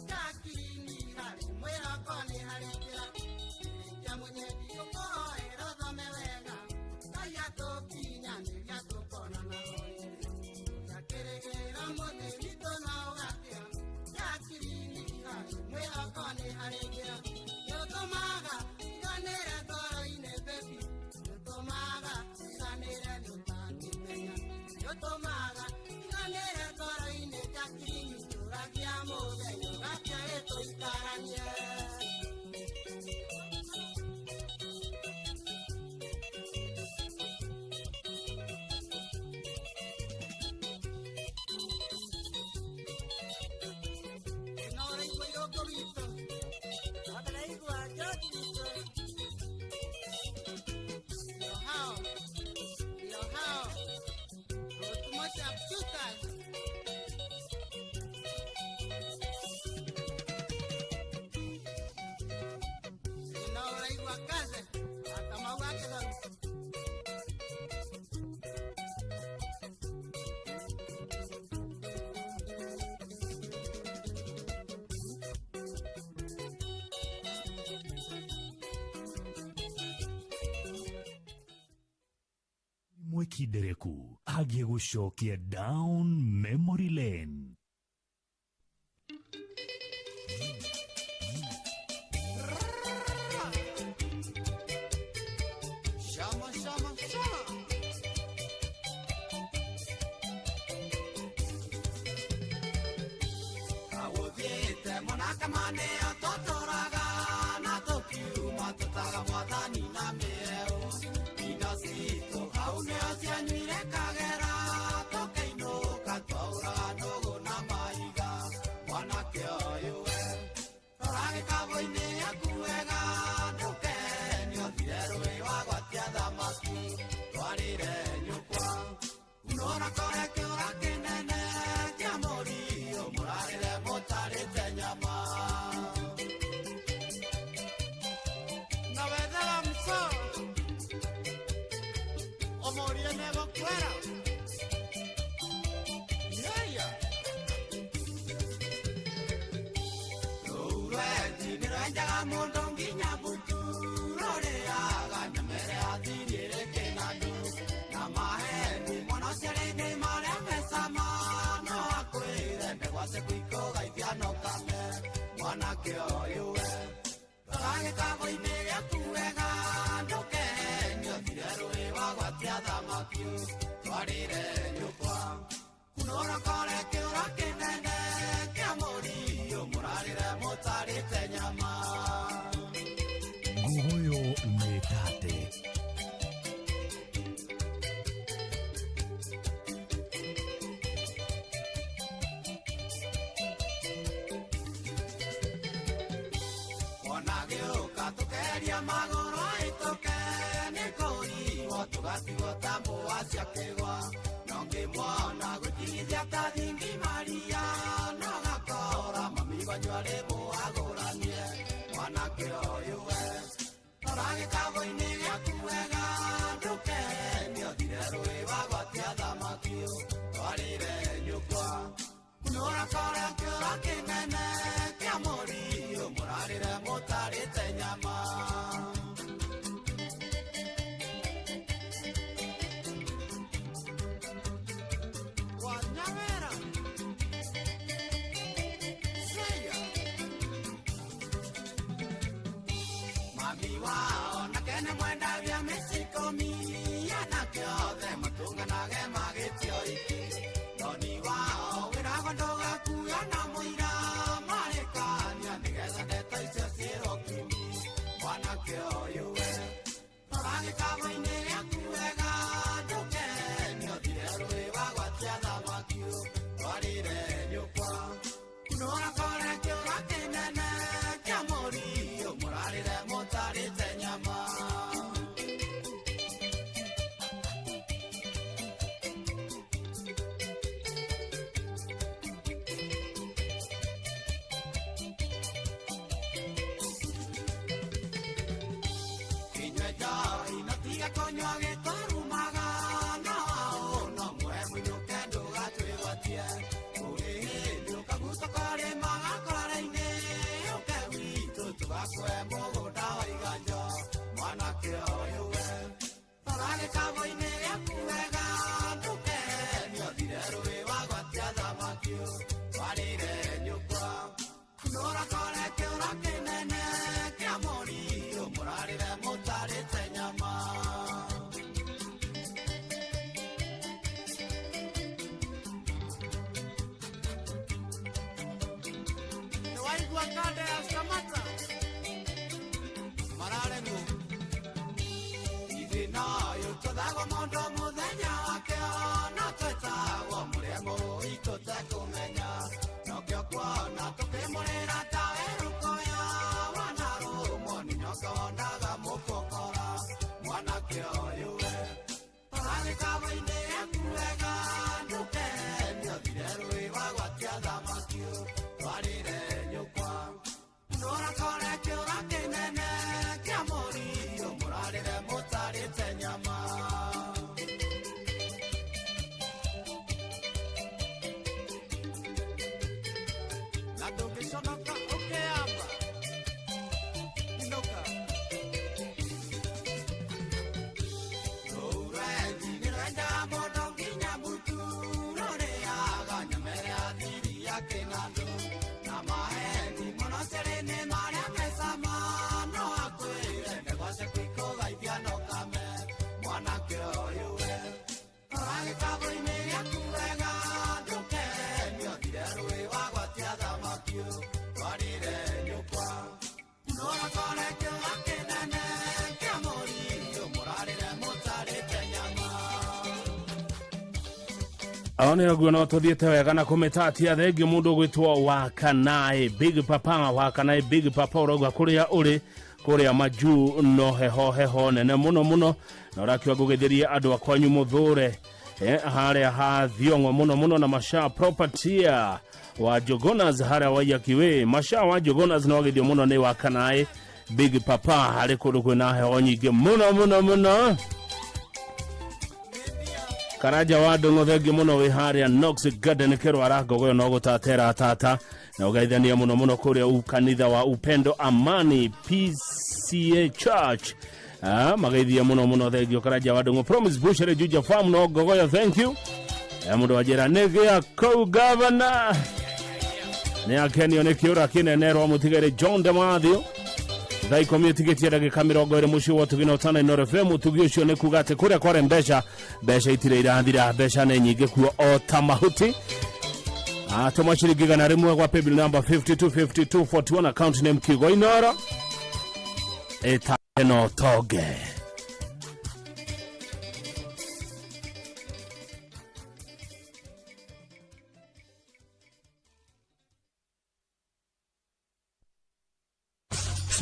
Jacqueline harĩ mwĩhoko nĩ harĩ njĩra. Kĩrĩ kĩa mũnyendi gũkũhoera ũthome wega Ngai atũkinyanĩria tũkonana holiday ũrĩa kĩrĩgĩrĩro mũthĩ witũ no ũgakĩa Jacqueline harĩ mwĩhoko nĩ harĩ njĩra. Nĩũtũmaga njiganĩre ngoro-inĩ baby nĩũtũmaga njiganĩre nĩũtangĩmenya nĩũtũmaga njiganĩre ngoro-inĩ Jacqueline tũragia mũthenya ũgakĩarĩ tũikaranie. Ĩno ũraigua irũngũ witũ Ndĩraigua George witũ. Ndio hao, ndio hao Ruth Shooters. Ĩno ũraigua kaze Kamau wa Kĩthoru. Mwekindereku agĩgũcokia down memory lane. Shama, shama, shama. Agũthiĩte mũnakamanĩo tũtũraga na tũkiuma tũtaga mwathani na mĩeũ indo citũ hau nĩo cianyuire kagera tũkĩinũka twauraga nũgũ na maiga mwanake ũyũ we rora gĩkabũ-inĩ gĩaku wega ndũkenio thire rũĩ wagwatia thamaki twarĩre nyũkwa unũra kore kĩũra kĩnene kĩa mũriũ mũrarĩre mũtarĩte nyama. Na wethera mso ũmũrie nĩgũkwĩra. Rũrũ rwenjaga mũndũ nginya mbutu rũrĩaga nyama ĩrĩa thiri ĩrĩ kĩnandũ na maheni mwana ũcio rĩngĩ marĩa me cama no akwĩre ndegwa ciaku ikũgaithia no kame mwanake ũyũ we rora gĩkabũ-inĩ gĩaku wega ndũkehenio thire rũĩ wagwatia thamaki twarĩre nyũkwa kunũra kore kĩũra kĩnene kĩa mũriũ mũrarĩre mũtarĩte nyama. Nguguyo nĩ tate. Ona gĩũka tũkeria magũrũ ahĩtũke nĩ kũriwo tũgatigwo ta mbũa cia kĩgwa no ngĩmuona gwĩtigithia ta thingi maria no gakora mami wanyu arĩ mũagũranie mwanake ũyũ we rora gĩkabũ-inĩ gĩaku wega ndũkehenio thire rũĩ wagwatia thamaki twarĩre nyũkwa kunũra kore kĩũra kĩnene kĩa mũriũ mũrarĩre mũtarĩte nyama. Wanyamera Seya Mami wao na kene mwendagia mĩcikomi anake othe matũnganage magĩtio iki noni wao wĩragwo ndũgakuo na mũira marĩkania nĩgetha ndeto icio ciĩrwo kimi mwanake ũyũ we rora gĩkabũ-inĩ gĩaku wega ndũkehenio thire rũĩ wagwatia thamaki twarĩre nyũkwa kunũra kore kĩũra kĩnene kĩa mũriũ mũrarĩre mũtarĩte nyama. Kinyue njohi na tiga kũnyua gĩtwarumaga na wao no muhe mũinũke ndũgatwĩgwatie kũrĩ hĩndĩ ũkaguta karĩma gakorara-inĩ ũke gwitũ tũgakũhe mũgũnda wa iganjo mwanake ũyũ we rora gĩkabũ-inĩ gĩaku wega ndũkehenio thire rũĩ wagwatia thamaki twarĩre nyũkwa kunũra kore kĩũra kĩnene kĩa mũriũ mũrarĩre mũtarĩte nyama. Nĩwaigua kanda ya Samata mararemwo ithuĩ noyũ tũthagwo mũndũ mũthenya wake no twĩtagwo mũrĩamo witũ tekũmenya nokĩo kuona tũkĩmũrĩra ta werũkoya wanarũmwo nĩ nyoka wonaga mũkũkora mwanake ũyũ we rora gĩkabũ-inĩ gĩaku wega ndũkehenio thire rũĩ wagwatia thamaki twarĩre nyũkwa kunũra kore kĩũra kĩnene kĩa mũriũ mũrarĩre mũtarĩte nyama. Na ndũngĩconoka ũkĩamba inũka rũu rwenji nĩ rwenjaga mũndũ nginya mbutu rũrĩaga nyama ĩrĩa thiri ya kĩnandũ na maheni mũno cerĩ-inĩ marĩa me cama no akwĩre ndegwa ciaku ikũgaithia no kame mwanake ũyũ we rora gĩkabũ-inĩ gĩaku wega ndũkehenio thire rũĩ wagwatia thamaki twarĩre nyũkwa kunũra kore kĩũra kĩnene kĩa mũriũ mũrarĩre mũtarĩte nyama. Aonä guo no tå thiä te wega na kå mä tatia thengio må ndå å gwä two wa kanaä big papa wa kanaä big papa å rauga kå rä a å rä kå rä a majuu no heho heho nene må no må no na å rakiuga ngå geithä rie andå a kwanyu må thå re harĩa ha thiong'o mũno mũno na masha propertia wa Jogonas harĩa Waiyakiwe masha wa Jogonas nĩ wagithio mũno nĩ wa kanaĩ big papa harĩ kũndũ kwĩna heho nyingĩ mũno mũno mũno. Karanja wa Ndung'u, thengiũ mũno wĩ harĩa Knox Garden Kĩrwara Ngogoyo no gũtatera tata na ũgeithania mũno mũno kũrĩa kanitha wa Upendo Amani PCA Church. Mageithia mũno mũno, thengiũ Karanja wa Ndung'u. Promise Bushere Juja Farm no Ngogoyo, thank you. Mũndũ wanjĩra nĩ gĩa kũu governor nĩ akenio nĩ kĩũra kĩnene rwa mũtigere John Demathio. Thaa 10 ĩtigĩtie ndagĩka 20 mũciĩ wa ũtugi na ũtana Inooro FM. Ũtugi ũcio nĩ kuga atĩ kũrĩa kware mbeca, mbeca itirĩ irathira, mbeca nĩ nyingĩ kuo o ta mahuti. Tũma ciringi 100 gwa paybill number 525241, account name kiugo Inooro, ĩta no tonge.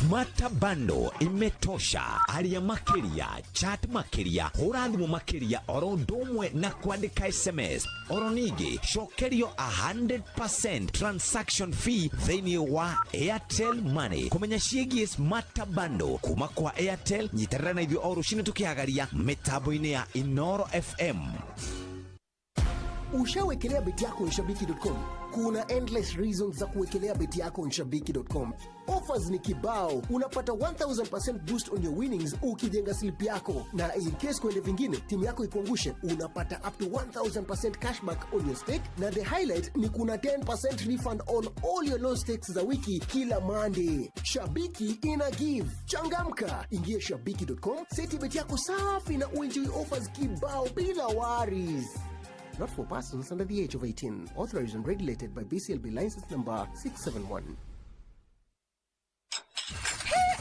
Smart Bundle imetosha. Aria makiria, chat makiria, hũra thimũ makiria, oro ũndũ ũmwe na kwandĩka SMS. Oro ningĩ cokerio 100% transaction fee thĩinĩ wa Airtel Money. Kũmenya ciĩgiĩ Smart Bundle kuma kwa Airtel, nyitanĩra na ithuĩ o rũcinĩ tũkĩhagaria mĩtambo-inĩ ya Inooro FM. Ushawekelea beti yako on shabiki.com? Kuna endless reasons za kuwekelea beti yako on shabiki.com. Offers ni kibao, unapata 1000% boost on your winnings ukijenga slip yako, na in case kwende vingine timu yako ikuangushe, unapata up to 1000% cashback on your stake, na the highlight ni kuna 10% refund on all your low stakes za wiki kila Monday. Shabiki ina give. Changamka, ingia shabiki.com, seti beti yako safi na uenjoy offers kibao bila worries. Not for persons under the age of 18. Authorized and regulated by BCLB license number 671.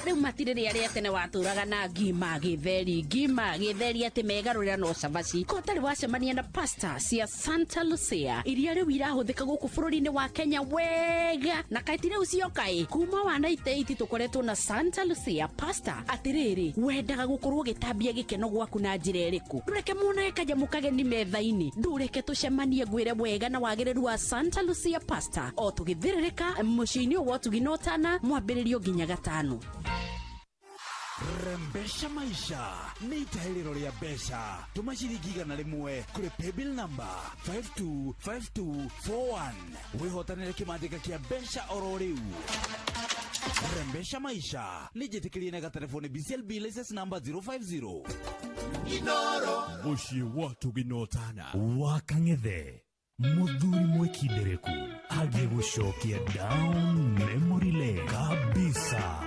Rĩu matirĩ rĩa tene watũraga na ngima gĩtheri, ngima gĩtheri, atĩ megarũrĩra no cabaci. Ko ũtarĩ wacemania na pasta cia Santa Lucia iria rĩu irahũthĩka gũkũ bũrũri-inĩ wa Kenya wega, na kaĩ ti rĩu cioka ĩ kuma wa 98 tũkoretwo na Santa Lucia pasta. Atĩrĩrĩ, wendaga gũkorwo ũgĩtambia gĩkeno gwaku na njĩra ĩrĩkũ? Ndũreke monage kanyamũ kageni metha-inĩ, ndũreke tũcemanie ngwĩre wega na wagĩrĩru wa Santa Lucia pasta o tũgĩthĩrĩrĩka mũciĩ-inĩ ũyũ wa ũtugi na ũtana, mwambĩrĩrio nginya gatano. Rembesha maisha nĩ itahĩrĩro rĩa mbeca. Tũma ciringi 100 kũrĩ paybill number 525241, wĩhotanĩre kĩmandĩka kĩa mbeca oro rĩu. Rembesha maisha nĩ njĩtĩkĩrie na gatelefoni BCLB license number 050. Mũciĩ wa ũtugi na ũtana wa Kang'ethe, mũthuri mwĩkindĩrĩku agĩgũcokia down memory lane kabisa.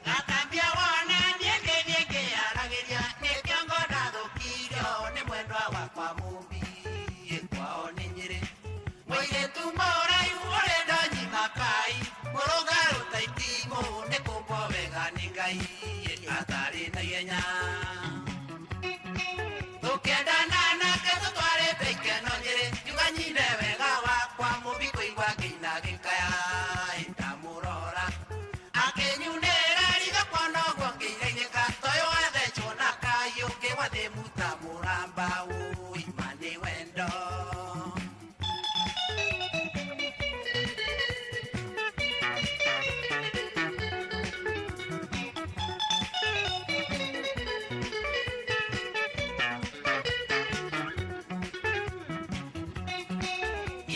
Gatambia wona niĩngĩ niĩngĩ aragĩria nĩkĩo ndathũkirio nĩ mwendwa wakwa mũmbi kwao nĩ Nyĩrĩ, mũirĩtu mũraihu ũrĩ ndonyi makai mũrũngarũ ta itimũ nĩ kũmbwo wega nĩ Ngai atarĩ na ihenya, tũkĩendana nake tũtwarĩte ikeno Nyĩrĩ, ngiuga nyine wega wakwa mũmbi kũigua ngĩina gĩkaya ndamũrora akĩnyunĩra riga kuona ũguo ngĩigainĩka toyũ wathecwo na kayũ kĩgwa thĩ muta mũramba ũi ma nĩ wendo.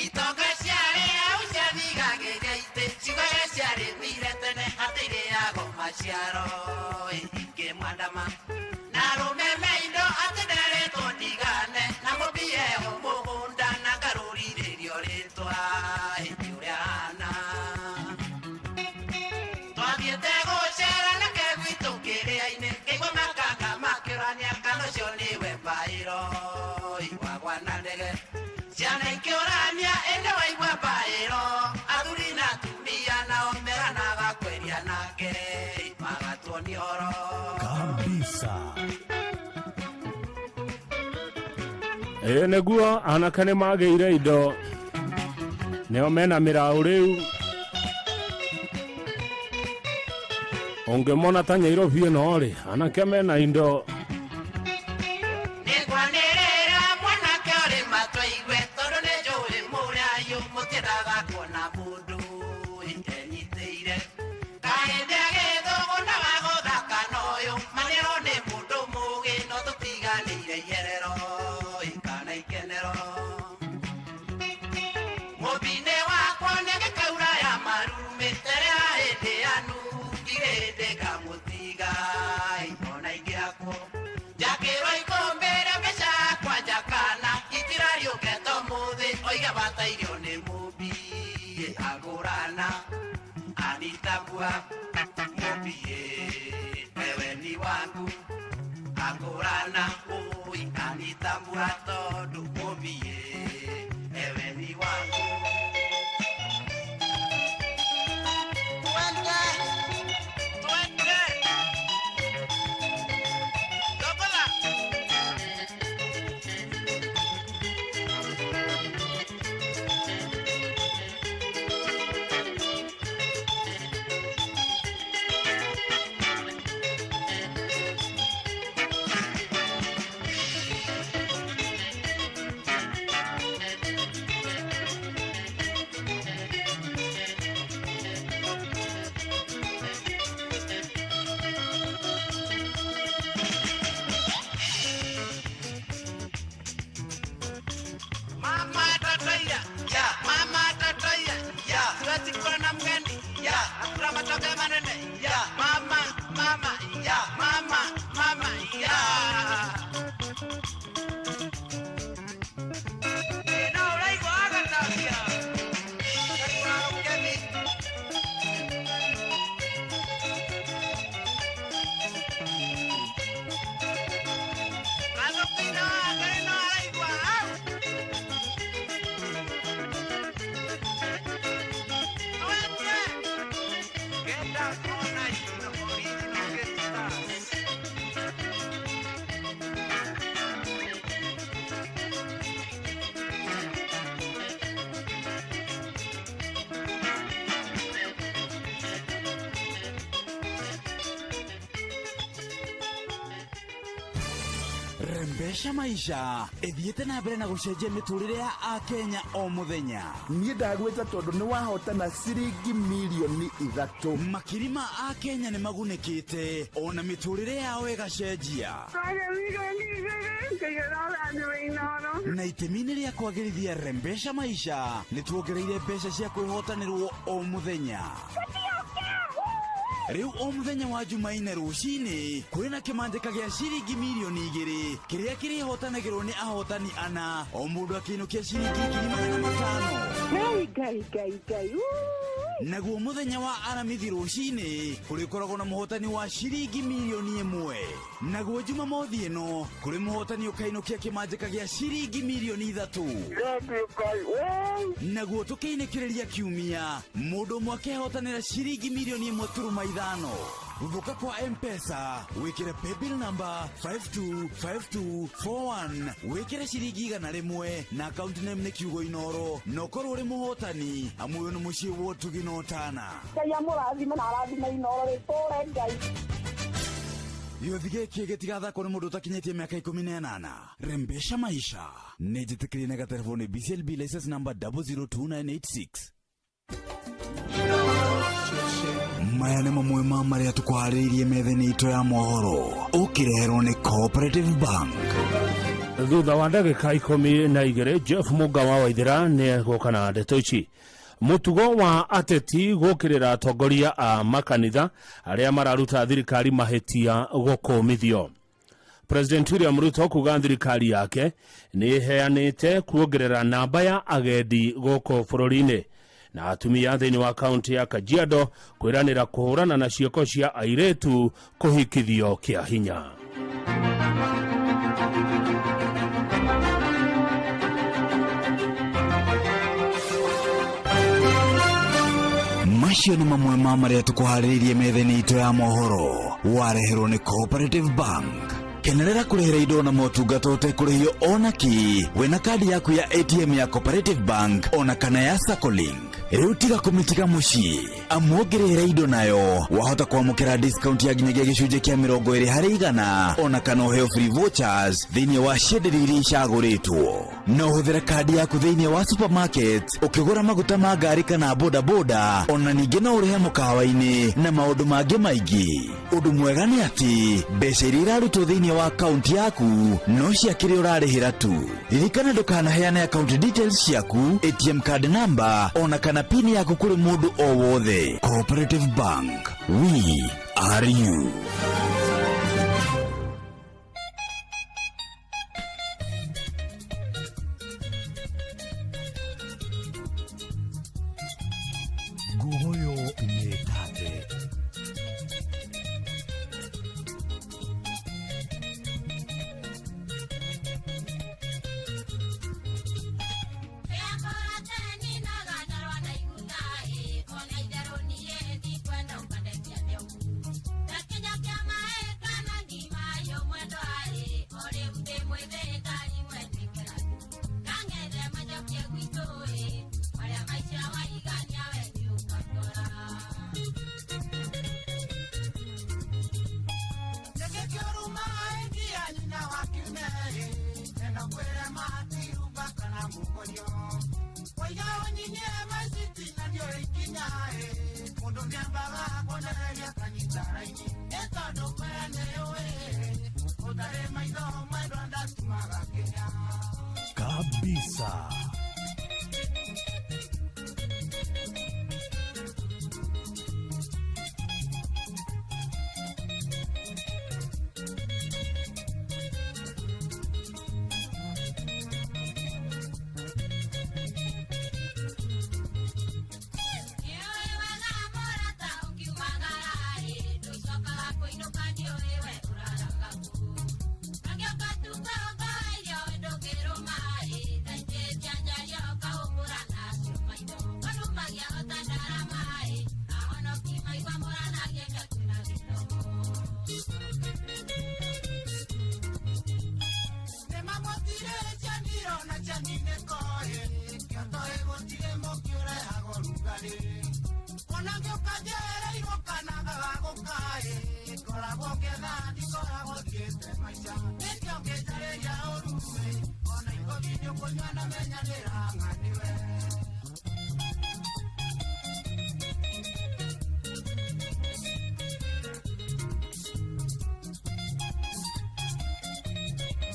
Itonga ciarĩ hau ciathigagĩria itĩ ciugaga ciarĩmire tene atĩ irĩago maciaro ingĩmwandama na arũme me indo atĩ nderetwo ndigane na mũmbie ho mũgũnda na ngarũrithĩrio rĩtwa ĩndĩ ũrĩa ahana. Twathiĩte gũcera nake gwitũ kĩrĩa-inĩ ngĩigua makanga makĩũrania kana ũcio nĩwe mbaĩro wagwa na ndege, ciana ikĩũrania ĩndĩ waigua mbaĩro athuri na atumia nao meranaga kweria nake magatuonia ũhoro kabisa. Ĩ nĩguo anake nĩ magĩire indo, nĩo mena mĩraũ rĩu, ũngĩmona ta Nyairobi ĩno rĩ, anake mena indo. Nĩngwanĩrĩra mwanake ũrĩ matũigue tondũ nĩ njũĩ mũrayũ mũtiendaga. abatairio nĩ mũmbi agũrana anitambua mũmbi ewe ni wangu agũrana ui anitambua tondũ mũmbi ewe ni wangu. Twende twende Dogola. Mama tataya, ya. Mama tataya, ya. Siwezi kuwa na mgeni, ya. Hakuna matoke manene, ya. Mama, mama, ya. Mama, mama, ya. Eno uraigua agatambia. Kakura rũkemi. Gathũkĩina Ngai no araigua. Au! Rembesha maisha ithiĩte na mbere na gũcenjia mĩtũrĩre ya akenya o mũthenya. Niĩ ndagwĩta tondũ nĩ wahotana ciringi mirioni 3. Makiri ma akenya nĩ magunĩkĩte ona mĩtũrĩre yao ĩgacenjia. Na itemi-inĩ rĩa kwagĩrithia rembesha maisha nĩ tuongereire mbeca cia kwĩhotanĩrwo o mũthenya. Rĩu o mũthenya wa Jumaine rũcinĩ kwĩna kĩmanjĩka gĩa ciringi mirioni 2 kĩrĩa kĩrĩhotanagĩrwo nĩ ahotani ana, o mũndũ akĩinũkia ciringi 500,000. Ngai ngai ngai ngai. Naguo mũthenya wa Aramithi rũcinĩ kũrĩkoragwo na mũhotani wa ciringi mirioni 1. Naguo Jumamothi ĩno kũrĩ mũhotani ũkainũkia kĩmanjĩka gĩa ciringi mirioni 3. Naguo tũkĩinĩkĩrĩria kiumia mũndũ ũmwe akehotanĩra ciringi mirioni 1.5. Ruthũka kwa Mpesa wĩkĩre paybill number 525241, wĩkĩre ciringi 100 na account name nĩ kiugo Inoro, na ũkorwo ũrĩ mũhotani amu ũyũ nĩ mũciĩ wa ũtugi na ũtana. Ngai amũrathime na arathime Inoro rĩtũre Ngai. Gĩũthi gĩkĩ gĩtigathakwo nĩ mũndũ ũtakinyĩtie mĩaka 18. Rembesha maisha nĩ njĩtĩkĩrie na gatelefoni BCLB license number 002986. Maya nĩ mamwe ma marĩa tũkũharĩirie metha-inĩ itũ ya mohoro ũkĩreherwo nĩ Cooperative Bank. Thutha wa ndagĩka 12 Jeff Mũga wa Waithĩra nĩ egũka na ndeto ici. Mũtugo wa ateti gũkĩrĩra atongoria a makanitha arĩa mararuta thirikari mahĩtia gũkũmithio. President William Ruto kuga thirikari yake nĩ ĩheanĩte kuongerera namba ya agendi gũkũ bũrũri-inĩ, na atumia thĩinĩ wa kaunti ya Kajiado kwĩranĩra kũhũrana na ciĩko cia airĩtu kũhikithio kĩa hinya. Macio nĩ mamwe ma marĩa tũkũharĩrĩirie metha-inĩ itũ ya mohoro wareherwo nĩ Cooperative Bank. Kenerera kũrĩhĩra indo na motungata ũtekũrĩhio ona kĩ wĩna kandi yaku ya ATM ya Cooperative Bank ona kana ya Sacolink. Rĩu tiga kũmĩtiga mũciĩ amu ũngĩrĩhĩra indo nayo wahota kwamũkĩra discount ya nginyagia gĩcunjĩ kĩa 120% ona kana ũheo free vouchers thĩinĩ wa cienderio iria icagũrĩtwo. No ũhũthĩre kandi yaku thĩinĩ wa supermarket ũkĩgũra maguta ma ngari kana bodaboda, ona ningĩ no ũrĩhe mũkawa-inĩ na maũndũ mangĩ maingĩ. Ũndũ mwega nĩ atĩ mbeca iria irarutwo thĩinĩ wa akaunti yaku no cia kĩrĩa ũrarĩhĩra tu. Ririkana ndũkanaheane account details ciaku, ATM card number ona kana PIN yaku kũrĩ mũndũ o wothe. Cooperative Bank, we are you. Ngwĩre matirumba kana mũkonyo. Waiga ũnyinyie maiciti na ndiũĩ ikinya ĩ. Mũndũ nĩambaga kuonereria kanyita raini. Ĩ tondũ we nĩũĩ, ũtarĩ maitho mwendwa ndatumaga kinya. Kabisa.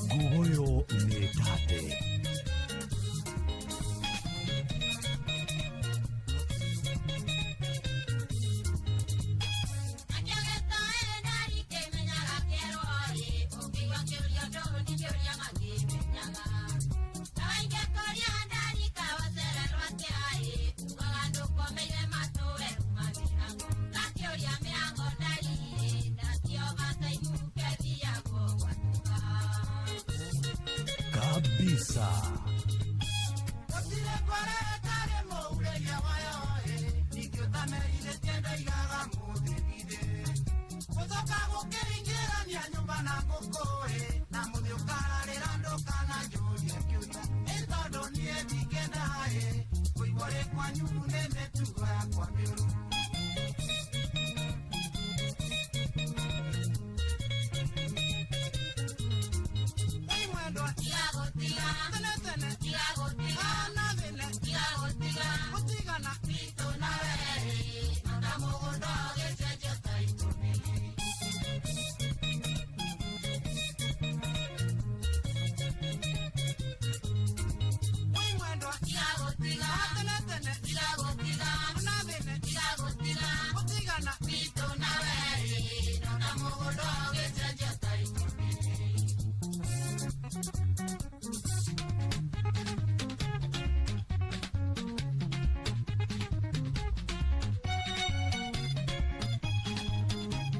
Ngugoyo nĩ tate. Kabisa.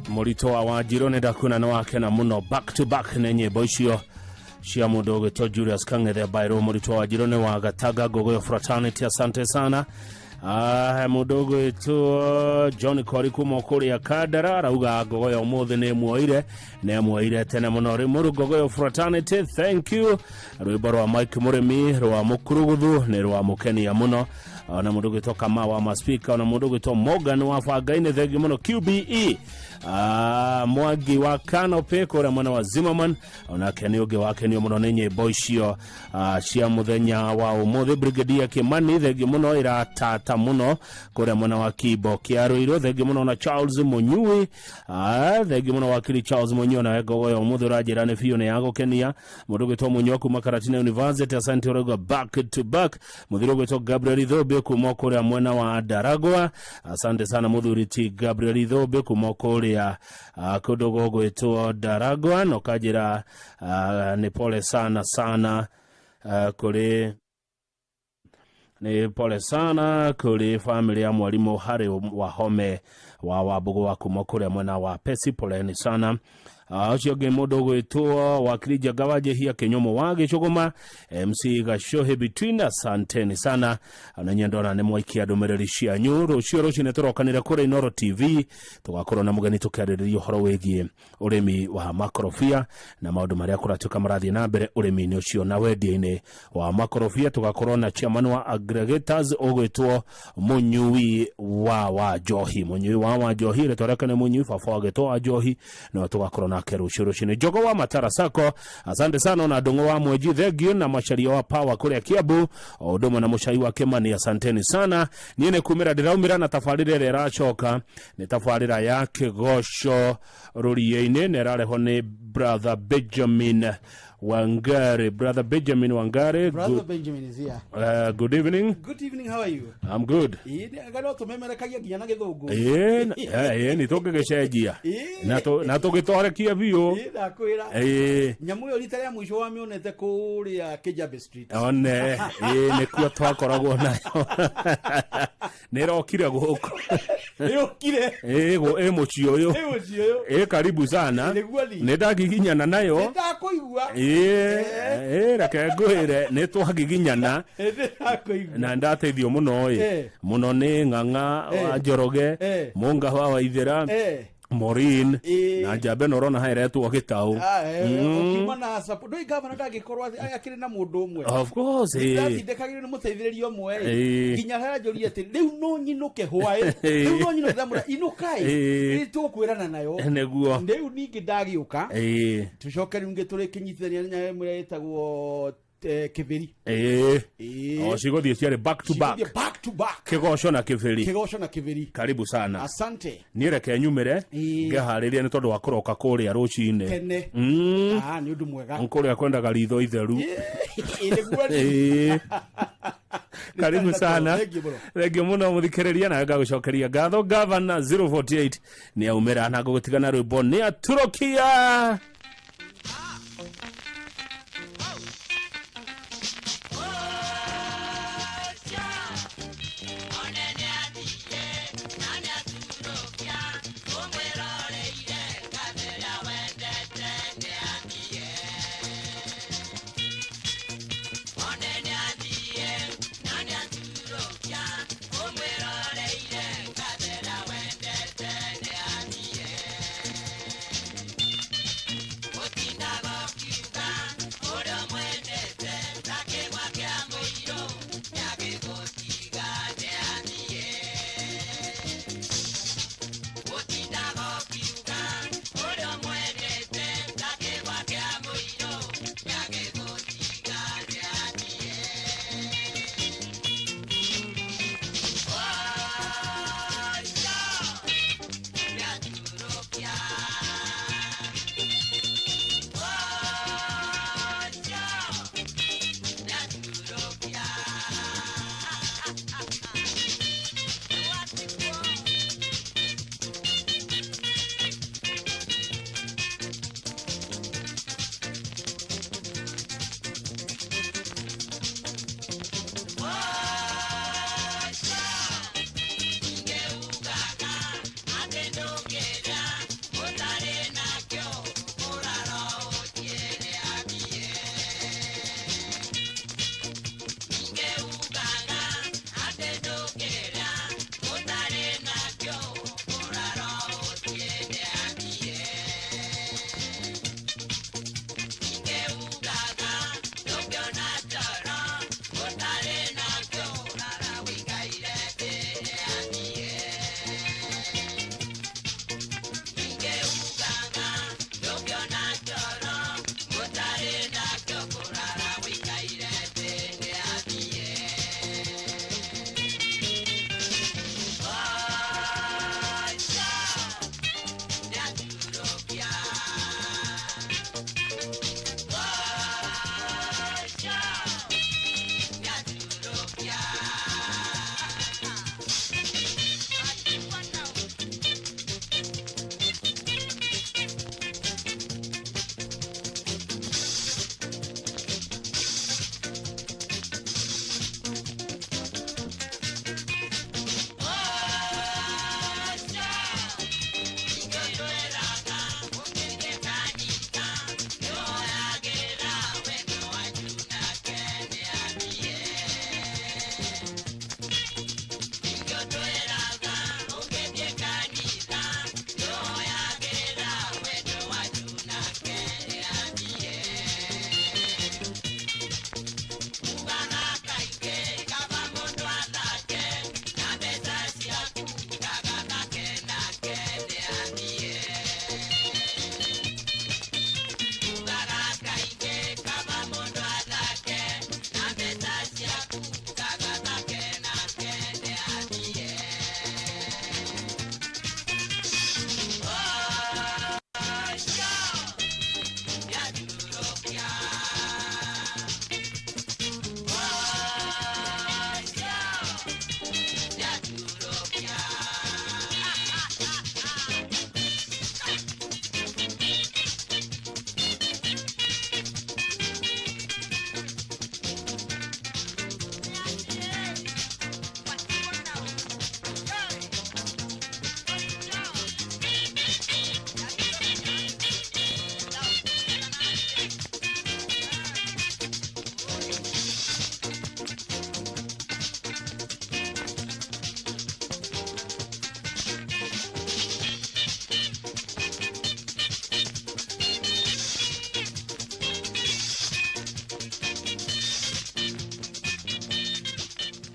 Mũritũ wa Wanjirũ nĩ ndakuna nĩ wakena mũno back to back nĩ nyĩmbo icio cia mũndũ ũgwĩtwo Julius Kang'ethe Bairũ. Mũritũ wa Wanjirũ nĩ wa Gatanga Ngogoyo Fraternity, asante sana. Mũndũ ũgwĩtwo John Kori kuma kũrĩa Kandara arauga Ngogoyo ũmũthĩ nĩ muoire nĩ muoire tene mũno. Rĩmũru Ngogoyo Fraternity, thank you. Rwĩmbo rwa Mike Mũrĩmi rwa Mũkuruguthu nĩ rwa mũkenia mũno. Ona mũndũ ũgwĩtwo Kamau wa Maspika, ona mũndũ ũgwĩtwo Morgan wa Bangainĩ, thengi mũno. QBE Mwangi wa Canopy kũrĩa mwena wa Zimmerman, onake nĩ ũngĩ wakenio mũno nĩ nyĩmbo icio cia mũthenya wa ũmũthĩ. Brigadier Kimani, thengi mũno, ĩratata mũno kũrĩa mwena wa Kimbo kĩa Ruiru, thengi mũno. Na Charles Mũnyui, thengi mũno wakiri Charles Mũnyui, nawe ngogoyo ũmũthĩ ũranjĩra nĩ biũ nĩ ya gũkenia. Mũndũ ũgwĩtwo Mũnyua kuma Karatina University, asante, ũrauga back to back. Mũthuri ũgwĩtwo Gabriel Ithũmbĩ kuma kũrĩa mwena wa Ndaragwa, asante sana mũthuri ti Gabriel Ithũmbĩ kuma kũrĩa kũndũ gũgwĩtwo Ndaragwa, na ũkanjĩra nĩ pole sana sana kũrĩ nĩ pole sana kũrĩ family ya mwarimũ Harry Wahome wa Wambũgũ wa kuma kũrĩa mwena wa Pesi, poleni sana. Ũcio ũngĩ mũndũ ũgwĩtwo wakiri Njenga wa Njehia Kĩnyũmũ wa Gĩcũgũma MC Gacohi between, asanteni sana. Ona inyuĩ ndona nĩ mwaikia ndũmĩrĩri cianyu. Rũciũ rũcinĩ tũrokanĩre kũrĩa Inooro TV, tũgakorwo na mũgeni tũkĩarĩrĩria ũhoro wĩgiĩ ũrĩmi wa makorobia na maũndũ marĩa kũratuĩka marathiĩ na mbere ũrĩmi-inĩ ũcio na wendia-inĩ wa makorobia. Tũgakorwo na chairman wa aggregators ũgwĩtwo Mũnyui wa Wanjohi, Mũnyui wa Wanjohi, rĩtwa rĩake nĩ Mũnyui, baba wa gĩtwo wa Njohi, no tũgakorwo nake. Wake rũciũ rũcinĩ. Njogo wa Matara Sacco, asante sana. Ona Ndũng'ũ wa Mwenji, thengio na Macharia wa Power kũrĩa Kiambu, o ũndũ ũmwe na Mũcai wa Kĩmani, asanteni sana. Niĩ nĩ kumĩra ndĩraumĩra na tabarĩra ĩrĩa ĩracoka nĩ tabarĩra ya kĩgoco rũriĩ-inĩ na ĩrarehwo nĩ brother Benjamin Wangari. Brother Benjamin Wangari, Brother good, Benjamin is here. Good evening. Good evening, how are you? I'm good. Ĩĩ, nĩ- no tũmemerekagia nginya na gĩthũngũ. Ĩĩ, ĩĩ, nĩ tũngĩgĩcenjia na tũgĩtwarekia biũ. Ĩĩ, ndakwĩra. Ĩĩ. Nyamũ ĩyo rita rĩa mũico wamĩonete kũrĩa Kijabe Street. One, ĩĩ, nĩkuo twakoragwo nayo, nĩ ĩrokire gũkũ. Ĩrokire. Ĩĩ, ĩ mũciĩ ũyũ. Ĩ mũciĩ ũyũ. Ĩĩ, karibu sana. Nĩguo ni. Nĩ ndagiginyana nayo. Nĩ ndakũigua. Ĩĩ, ĩĩ, reke ngwĩre nĩ twagiginyana. Nĩ ndakũigua. Na ndateithio mũno ĩ mũno nĩ Ng'ang'a wa Njoroge, Mũnga wa Waithĩra, Maureen na njambe na ũrona haha ĩretwo gĩtaũ. Ah, ũkiuma na support. Ndũĩ gavana ndangĩkorwo akĩrĩ na mũndũ ũmwe. Of course, ĩĩ. Ndatindĩkagĩrwo nĩ mũteithĩrĩria ũmwe ĩ. Nginya haranjũria atĩ rĩu no nyinũke hwaĩ. Rĩu no nyinũke, ndamwĩra inũkai. Nĩ tũkwĩrana nayo. Nĩguo. Rĩu ningĩ ndagĩũka. Tũcoke rĩu ngĩ tũrĩkĩnyitithania na nyamũ ĩrĩa ĩtagwo Kĩbĩri. Ĩĩ. Ĩĩ. O cigũthiĩ ciarĩ back to back. Cigũthiĩ back to back. Kĩgoco na Kĩbĩri. Kĩgoco na Kĩbĩri. Karibu sana. Asante. Niĩ reke nyumĩre ngeharĩrie nĩ tondũ wa kũroka kũrĩa rũcinĩ. Tene. Ah, nĩ ũndũ mwega. Kũrĩa kwendaga ritho itheru. Ĩĩ, nĩguo ni. Ĩĩ. Karibu sana. Thank you mũno. Thengio mũno mũthikĩrĩria, nawe ngagũcokeria ngatho. Gavana 048 nĩ aumĩra na ngũgũtigana rwĩmbo nĩ aturokia.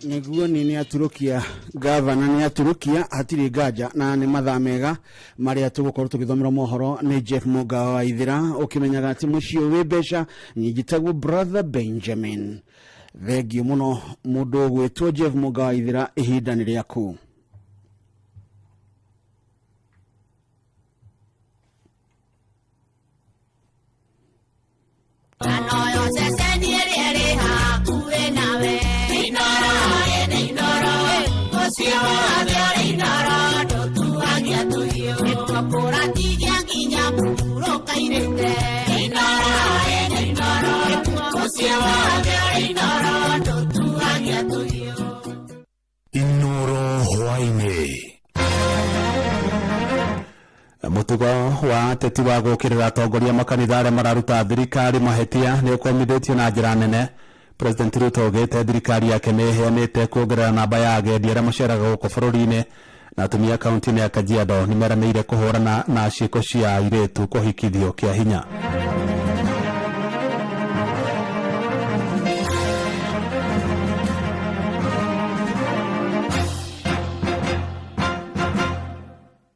Nĩguo ni nĩ aturukia gavana, nĩ aturukia hatirĩ nganja, na nĩ mathaa mega marĩa tũgũkorwo tũgĩthomerwo mohoro nĩ Jeff Mũgawa wa Ithĩra, ũkĩmenyaga atĩ mũciĩ wĩ mbeca nyingĩ brother Benjamin. Thengiũ mũno mũndũ ũgwĩtwo Jeff Mũgawa wa Ithĩra, ihinda nĩ rĩaku. Anoyo ceceni ĩrĩa ĩrĩ hakuhĩ nawe. Inooro, ĩnĩ Inooro, mũciĩ wothe ũrĩ Inooro, ndũtuagia tũhiũ. Nĩkuo kũratithia nginya mũhurũka-inĩte. Inooro, ĩnĩ Inooro, mũciĩ wothe ũrĩ Inooro, ndũtuagia tũhiũ. Inooro hwaĩ-inĩ. Mutugo wa ateti wa gũkĩrĩra atongoria makanitha arĩa mararuta thirikari mahĩtia nĩ ũkomithĩtio na njĩra nene. President Ruto augĩte thirikari yake nĩ ĩheanĩte kuongerera namba ya agendi arĩa maceraga gũkũ bũrũri-inĩ, na atumia kaunti-inĩ ya Kajiado nĩ meranĩire kũhũrana na ciĩko cia airĩtu kũhikithio kĩa hinya.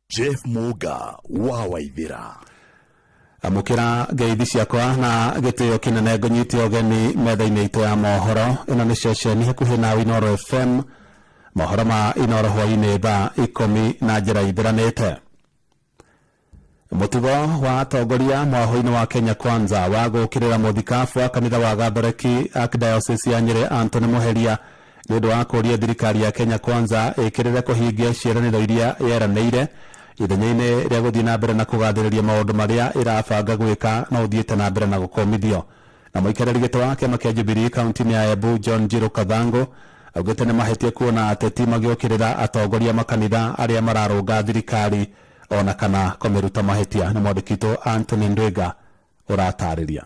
Jeff Muga wa Waithira. Amũkĩra ngeithi ciakwa na gĩtĩo kĩnene, ngũnyite ũgeni metha-inĩ itũ ya mohoro. Ĩno nĩ ceceni hakuhĩ na Inooro FM, mohoro ma Inooro hwaĩ-inĩ thaa 10 na njĩra ithiranĩte. Mũtugo wa atongoria mwahũ-inĩ wa Kenya Kwanza wa gũkĩrĩra mũthikabu wa kanitha wa Gathoreki Archdiocese ya Nyĩrĩ Anthony Mũheria nĩ ũndũ wa kũũria thirikari ya Kenya Kwanza ĩkĩrĩre kũhingia ciĩranĩro iria yeranĩire ithenya-inĩ rĩa gũthiĩ na mbere na kũgathĩrĩria maũndũ marĩa ĩrabanga gwĩka no ũthiĩte na mbere na gũkũmithio. Na mũikarĩri gĩtĩ wa kĩama kĩa Jubilee kaunti-inĩ ya Embu John Njiru Kathangu augĩte nĩ mahĩtia kuona ateti magĩũkĩrĩra atongoria makanitha arĩa mararũnga thirikari ona kana kũmĩruta mahĩtia. Na mwandĩki witũ Anthony Ndwiga ũratarĩria.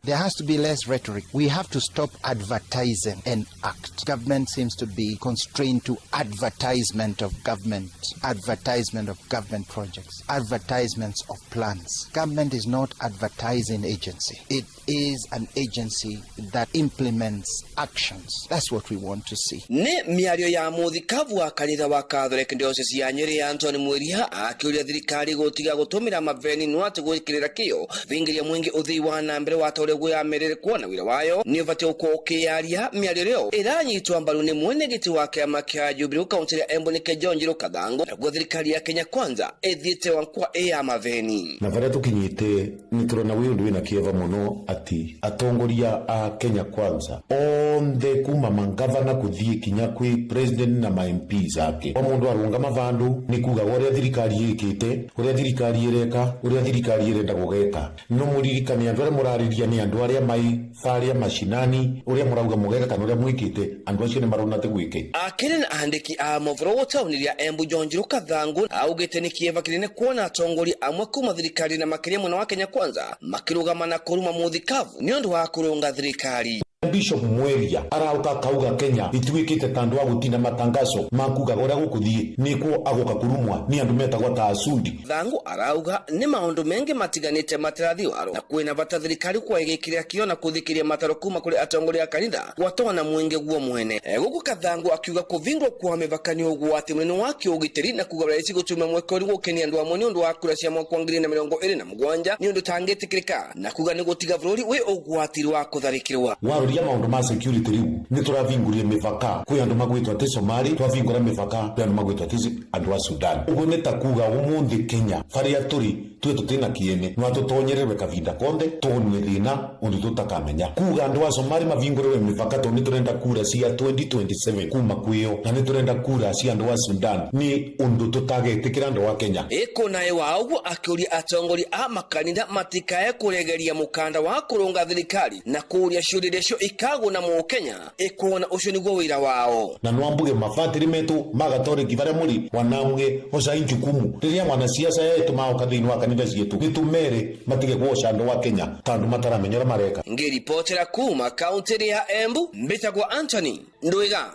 There has to be less rhetoric. We have to stop advertising and act. Government seems to be constrained to advertisement of government, advertisement of government projects, advertisements of plans. Government is not advertising agency. It is an agency that implements actions. That's what we want to see. Nĩ mĩario ya mũthikabu wa kanitha wa Catholic Diocese ya Nyĩrĩ Anthony Mwiria akĩũria thirikari gũtiga gũtũmĩra maveni no atĩ gwĩkĩrĩra kĩo thingiria mwingĩ ũthii wa na mbere wa ta ũrĩa gwĩamerere kuona wĩra wayo nĩ ũbatiĩ gũkorwo ũkĩyaria. Mĩario ĩyo ĩranyitwo mbaru nĩ mwene gĩtĩ wa kĩama kĩa Jubilee kaunti ya Embu nĩke John Njiru Kathangu, naguo thirikari ya Kenya Kwanza ĩthiĩte wankwa ĩ ya maveni. Na varia tukinyite ni turona wi undu wina kieva muno ati atongoria a Kenya Kwanza onthe kuma mangavana kuthie kinya kwi president na ma MPs ake, o mundu arungama vandu ni kuga uria thirikari yikite, uria thirikari ireka, uria thirikari irenda gugeka. No muririkane andu aria murariria ni andu aria mai faria mashinani, uria murauga mugeka kana uria mwikite, andu acio ni marona te gwike. Akĩrĩ na andĩki a mohoro taũni ya Embu John Njiru Kathangu augĩte nĩ kĩeva kĩnene kuona atongoria amwe kuma thirikari na makĩria mwena wa Kenya Kwanza makĩrũgama na kũruma mũthikabu nĩ ũndũ wa kũrũnga thirikari. Bishop Mweria arauka akauga Kenya ituikite tandu wa gutina matangazo makuga uria gukuthie nikuo aguka kurumwa ni andu metagwa ta asundi. Thangu arauga ni maundu mengi matiganite matirathi waro na kwina bata thirikari kwa igikira kio na kuthikiria mataro kuma kuri atongoria a kanitha gwatwa na mwingi guo mwene. Guku Kathangu akiuga kuvingwo kwa mivaka ni ugwati munene wa kiugitiri na kuga rais gutumia mweke uri gukenia andu amwe ni undu wa kura cia mwaka wa 2027 ni undu tangitikirika na kuga ni gutiga bururi wi ugwati wa kutharikirwa. Waroria maundu ma security riu ni turavingurie mivaka kwi andu magwitwa ati Somali, twavingura mivaka kwi andu magwitwa ati andu a Sudan. Uguo ni ta kuga umuthi Kenya baria turi twe tutina kiene no tutonyererwe kavinda konthe tuonwe thina undu tutakamenya. Kuga andu a Somali mavingurwe mivaka tondu ni turenda kura cia 2027 kuma kwio na ni turenda kura cia andu a Sudan ni undu tutagetikira andu a Kenya. Iko naye wa uguo akiuria atongoria a makanitha matikae kuregeria mukanda wa kurunga thirikari na kuria ciũria cio ikagwo na Mũkenya ikuona ucio niguo wira wao. Na nwambuge mabatiri metu magatoriki varia muri wanamwe oca injukumu riria mwanasiasa yetu maoka thiini wa kanitha cietu nitumere matige guoca andu wa Kenya tondu mataramenya uria mareka. Ngiripotera kuma kaunti ya Embu mbitagwo Anthony Ndwiga.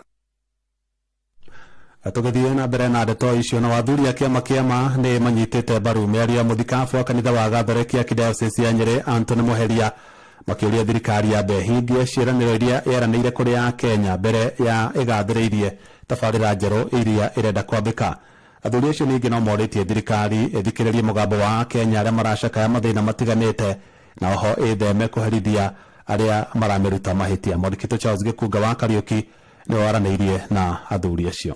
Tũgĩthiĩ na mbere na ndeto icio, na wathuri a kĩama kĩama nĩ manyitĩte mbaru mĩario ya mũthikabu wa kanitha wa Gathoreki ya Archdiocese ya Nyĩrĩ Anthony Mũheria Makĩũria thirikari yambe ĩhingie ciĩranĩro iria yeranĩire kũrĩ Akenya mbere ya ĩgathĩrĩirie tabarĩra njerũ iria ĩrenda kwambĩka. Athuri acio ningĩ no morĩtie thirikari ĩthikĩrĩrie mũgambo wa Akenya arĩa maracakaya mathĩna matiganĩte na oho ĩtheme kũherithia arĩa maramĩruta mahĩtia. Mwandĩki Charles Gĩkunga wa Kariũki nĩwe waranĩirie na athuri acio.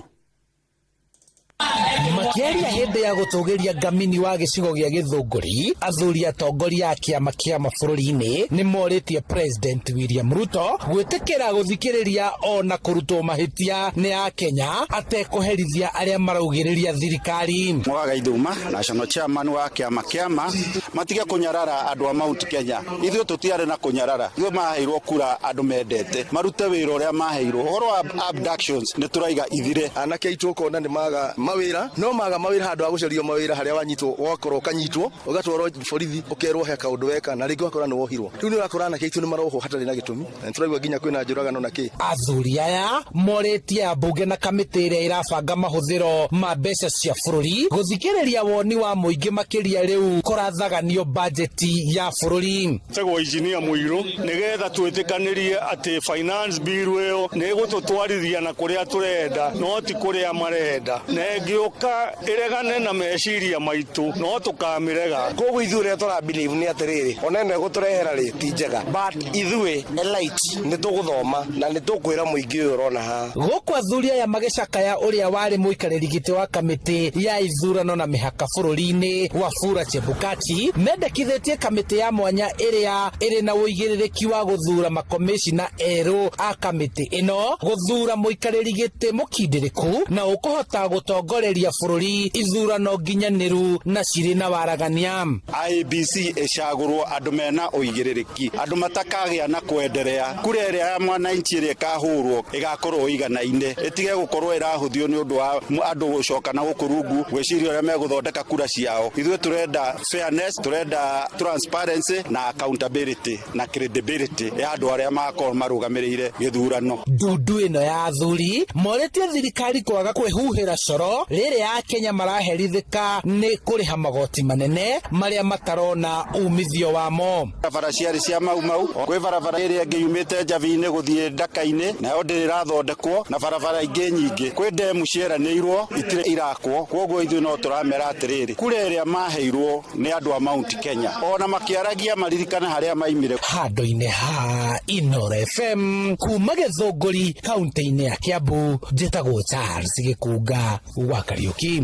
Makĩaria hĩndĩ ya gũtũgĩria ngamini wa gĩcigo gĩa Gĩthũngũri, athuri atongoria a kĩama kĩa mabũrũri-inĩ nĩ morĩtie President William Ruto gwĩtĩkĩra gũthikĩrĩria o na kũrutwo mahĩtia nĩ Akenya atekũherithia arĩa maraugĩrĩria thirikari. Mwaga Ithuma, national chairman wa kĩama kĩama, matige kũnyarara andũ a Mount Kenya. Ithuĩ tũtiarĩ na kũnyarara, ithuĩ maheirwo kura andũ mendete marute wĩra ũrĩa maheirwo. Ũhoro wa abductions nĩ tũraiga ithire. Anake aitũ ũkona nĩ maga mawĩra, no maga mawĩra handũ ha gũcario mawĩra harĩa wanyitwo wakorwo ũkanyitwo ũgatwarwo borithi ũkerwo he kaũndũ weka na rĩngĩ ũgakora nĩ wohirwo. Rĩu nĩ ũrakora anake aitũ nĩ marohwo hatarĩ na gĩtũmi, na nĩ tũraigua nginya kwĩna njũragano na kĩ. Athuri aya morĩtie ambunge na kamĩtĩ ĩrĩa ĩrabanga mahũthĩro ma mbeca cia bũrũri gũthikĩrĩria woni wa mũingĩ makĩria rĩu kũrathaganio bajeti ya bũrũri. Tegwo injinia Mũirũ nĩgetha twĩtĩkanĩrie atĩ finance bill ĩyo nĩ ĩgũtũtwarithia na kũrĩa tũrenda no ti kũrĩa marenda, na ĩngĩũka ĩregane na meciria maitũ no tũkamĩrega. Koguo ithuĩ ũrĩa tũra believe nĩ atĩrĩrĩ, ona ĩno ĩgũtũrehera rĩ ti njega, but ithuĩ elite nĩ tũgũthoma na nĩ tũkwĩra mũingĩ ũyũ ũrona haha. Gũkũ athuri aya magĩcakaya ũrĩa warĩ mũikarĩri gĩtĩ wa kamĩtĩ ya ithurano na mĩhaka bũrũri-inĩ Wafula Chebukati mendekithĩtie kamĩtĩ ya mwanya ĩrĩa ĩrĩ na ũigĩrĩrĩki wa gũthura makomĩcina erũ a kamĩtĩ ĩno gũthura mũikarĩri gĩtĩ mũkindĩrĩku na ũkũhota gũtongoreria bũrũri ithurano nginyanĩru na cirĩ na waragania. IEBC ĩcagũrwo andũ mena ũigĩrĩrĩki, andũ matakagĩa na kwenderea. Kura ĩrĩa ya mwananchi ĩrĩa ĩkahũrwo ĩgakorwo ĩiganaine, ĩtige gũkorwo ĩrahũthio nĩ ũndũ wa andũ gũcoka na gũkũ rungu gwĩciria ũrĩa megũthondeka kura ciao. Ithuĩ tũrenda fairness, tũrenda transparency na accountability na credibility ya andũ arĩa magakorwo marũgamĩrĩire gĩthurano. Ndundu ĩno ya athuri morĩtie thirikari kwaga kwĩhuhĩra coro rĩrĩa Akenya maraherithĩka nĩ kũrĩha magoti manene marĩa matarona umithio wamo. Barabara ciarĩ cia Mau Mau, kwĩ barabara ĩrĩa ĩngĩ yumĩte Njabi-inĩ gũthiĩ Ndaka-inĩ nayo ndĩrĩ ĩrathondekwo, na barabara ingĩ nyingĩ. Kwĩ ndemu cieranĩirwo itirĩ irakwo, koguo ithuĩ no tũramera atĩrĩrĩ, kura ĩrĩa maheirwo nĩ andũ a Mount Kenya ona makĩaragia maririkane harĩa maimire. Handũ-inĩ ha Inooro FM kuma Gĩthũngũri kaunti-inĩ ya Kiambu, njĩtagwo Charles Gĩkunga wa Kariũki.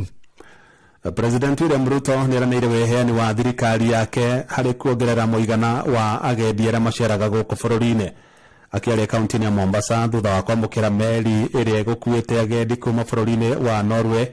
President William Ruto nĩ eranĩire wĩheani wa thirikari yake harĩ kuongerera mũigana wa agendi arĩa maceraga gũkũ bũrũri-inĩ. Akĩaria kaunti-inĩ ya Mombasa thutha wa kwamũkĩra meri ĩrĩa ĩgũkuĩte agendi kuma bũrũri-inĩ wa Norway,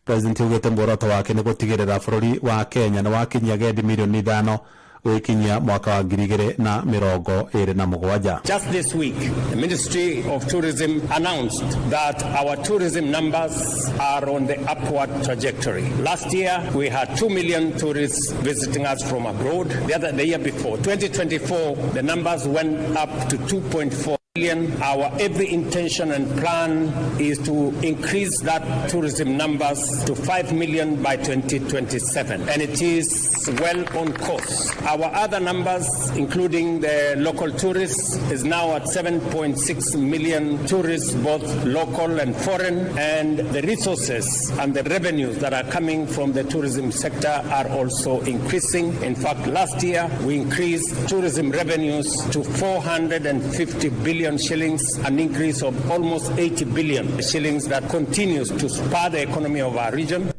President augĩte muoroto wake nĩ gũtigĩrĩra bũrũri wa Kenya nĩ wakinyia agendi mirioni 5 gũgĩkinyia mwaka wa 2027. Just this week, the Ministry of Tourism announced that our tourism numbers are on the upward trajectory. Last year, we had 2 million tourists visiting us from abroad. The year before, 2024, the numbers went up to 2.4 million. Our every intention and plan is to increase that tourism numbers to 5 million by 2027, and it is well on course. Our other numbers, including the local tourists, is now at 7.6 million tourists, both local and foreign, and the resources and the revenues that are coming from the tourism sector are also increasing. In fact, last year we increased tourism revenues to 450 billion shillings, an increase of almost 80 billion shillings that continues to spur the economy of our region.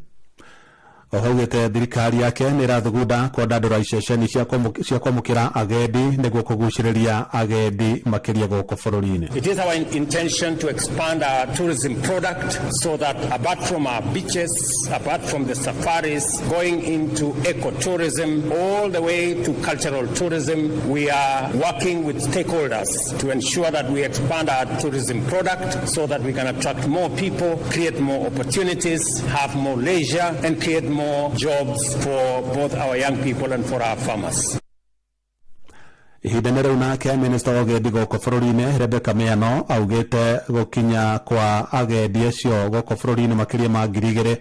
Oho augĩte thirikari yake nĩ ĩrathugunda kwandandũra iceceni cia kwamũkĩra agendi nĩguo kũgucĩrĩria agendi makĩria gũkũ bũrũri-inĩ. It is our intention to expand our tourism product so that apart from our beaches, apart from the safaris, going into ecotourism, all the way to cultural tourism, we are working with stakeholders to ensure that we expand our tourism product so that we can attract more people, create more opportunities, have more leisure, and create more jobs for both our young people and for our farmers. Ihinda-inĩ rĩu nake minista wa ũgendi gũkũ bũrũri-inĩ Rebecca Miano augĩte gũkinya kwa agendi acio gũkũ bũrũri-inĩ makĩria ma 2,000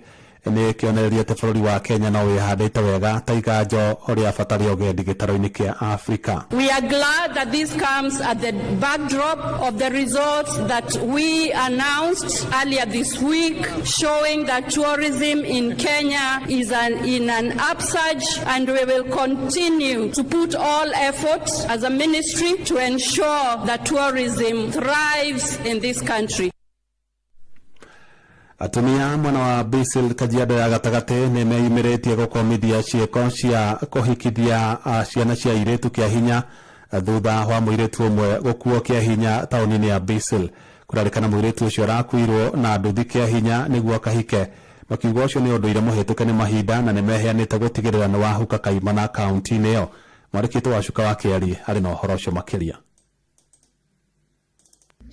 Nĩ kĩonereria atĩ bũrũri wa Kenya no wĩhandĩte wega ta iganjo rĩa bata rĩa ũgendi gĩtarũ-inĩ kĩa Afrika. We are glad that this comes at the backdrop of the results that we announced earlier this week, showing that tourism in Kenya is in an upsurge, and we will continue to put all effort as a ministry to ensure that tourism thrives in this country. Atumia mwena wa Bisil Kajiado ya gatagatĩ nĩ meyumĩrĩtie gũkomithia ciĩko cia kũhikithia ciana cia airĩtu kĩa hinya thutha wa mũirĩtu ũmwe gũkuo kĩa hinya taũni-inĩ ya Bisil. Kũrarĩkana mũirĩtu ũcio arakuirwo na nduthi kĩa hinya nĩguo akahike, makiuga ũcio nĩ ũndũire mũhĩtũke nĩ mahinda na nĩ meheanĩte gũtigĩrĩra nĩ wahuka kaimana kaunti-inĩ ĩyo. Mwandĩki witũ wa Cuka wa Kĩari arĩ na ũhoro ũcio makĩria.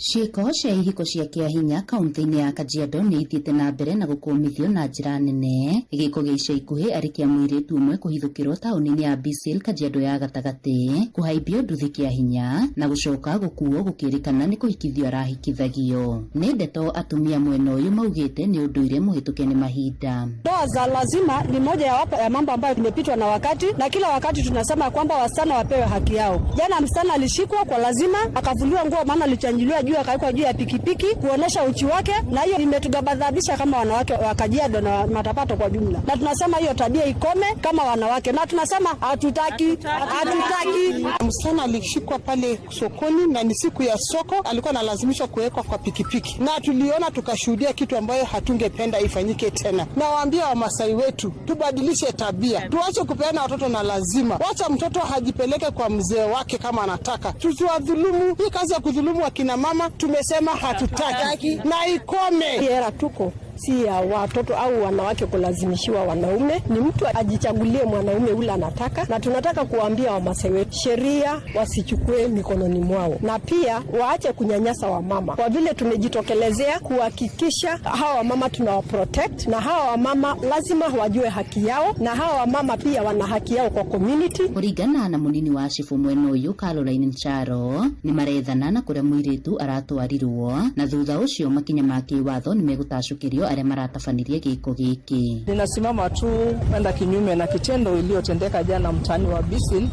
Ciĩko cia ihiko cia kĩahinya kaunti-inĩ ya Kajiado nĩ ithiĩte na mbere na gũkũmithio na njĩra nene. Gĩko gĩa ica ikuhĩ arĩ kĩa mũirĩtu ũmwe kũhithũkĩrwo taũni-inĩ ya Bisil, Kajiado ya gatagatĩ, kũhaimbio nduthi kĩahinya na gũcoka gũkuo gũkĩrĩkana nĩ kũhikithio arahikithagio. Nĩ ndeto atumia mwena ũyũ maugĩte nĩ ũndũire mũhĩtũke nĩ mahinda. Ndoa za lazima ni moja ya wapo ya mambo ambayo imepitwa na wakati, na kila wakati tunasema kwamba wasichana wapewe haki yao. Jana msichana alishikwa kwa lazima, akavuliwa nguo, maana alichanjiliwa juu, akawekwa juu ya pikipiki kuonesha uchi wake, na hiyo imetugabadhabisha kama wanawake wa Kajiado na Matapato kwa jumla, na tunasema hiyo tabia ikome kama wanawake, na tunasema hatutaki, hatutaki. Msichana alishikwa pale sokoni na ni siku ya soko, alikuwa analazimishwa kuwekwa kwa pikipiki, na tuliona tukashuhudia kitu ambayo hatungependa ifanyike tena. Nawaambia Wamasai wetu tubadilishe tabia, tuache kupeana watoto na lazima, wacha mtoto hajipeleke kwa mzee wake kama anataka, tusiwadhulumu. Hii kazi ya kudhulumu akina mama tumesema hatutaki na ikome. Hera tuko si ya watoto au wanawake kulazimishiwa wanaume, ni mtu ajichagulie mwanaume ule anataka, na tunataka kuwaambia Wamasai wetu sheria wasichukue mikononi mwao, na pia waache kunyanyasa wamama, kwa vile tumejitokelezea kuhakikisha hawa wamama tunawaprotect, na hawa wamama lazima wajue haki yao, na hawa wamama pia wana haki yao kwa community. Kũringana na mũnini wa cibũ mwena ũyũ Caroline Ncharo, nĩ marethana na kũrĩa mũirĩtu aratwarirwo, na thutha ũcio makinya ma kĩwatho nĩ megũtacũkĩrio arĩa maratabanirie gĩko gĩkĩ. Ninasimama tu kwenda kinyume na kitendo iliyotendeka jana mtaani wa Bisil.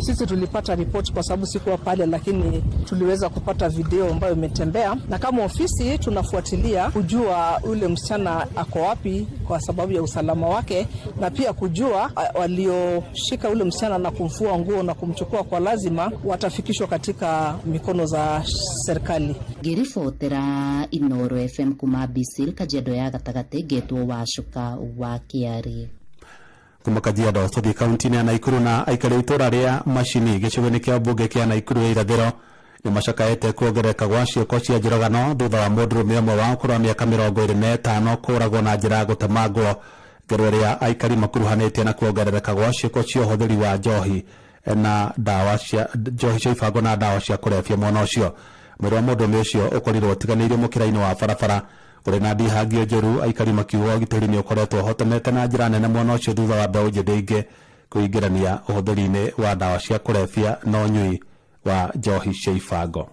Sisi tulipata ripoti kwa sababu sikuwa pale, lakini tuliweza kupata video ambayo imetembea, na kama ofisi tunafuatilia kujua yule msichana ako wapi kwa sababu ya usalama wake, na pia kujua walioshika yule msichana na kumfua nguo na kumchukua kwa lazima watafikishwa katika mikono za serikali. Ngĩribotera Inoro FM kuma Bisil, Kajiado ya gatagatĩ, ngetwo Wacuka wa Kĩarĩ. Kuma Kajiado tũthiĩ kaunti-inĩ ya Naikuru na aikari a itũra rĩa Macini gĩcigo-inĩ kĩa mbunge kĩa Naikuru ya irathĩro nĩ macakaĩte kuongerereka gwa ciĩko cia njũragano thutha wa mũndũrũme ũmwe wa ũkũrũ wa mĩaka 25 kũũragwo na njĩra ya gũtemangwo, ngero ĩrĩa aikari makuruhanĩtie na kuongerereka gwa ciĩko cia ũhũthĩri wa njohi na ndawa cia njohi cia ibango na ndawa cia kũrebia. Mwena ũcio mwĩrĩ wa mũndũrũme ũcio ũkorirwo ũtiganĩirio mũkĩra-inĩ wa barabara ũrĩ na ndihangio njũru, aikari makiuga ũgitĩri nĩ ũkoretwo ũhotomete na njĩra nene mwena ũcio thutha wa mbeũ njĩthĩ ingĩ kwĩingĩrania ũhũthĩri-inĩ wa ndawa cia kũrebia na ũnyui wa njohi cia ibango.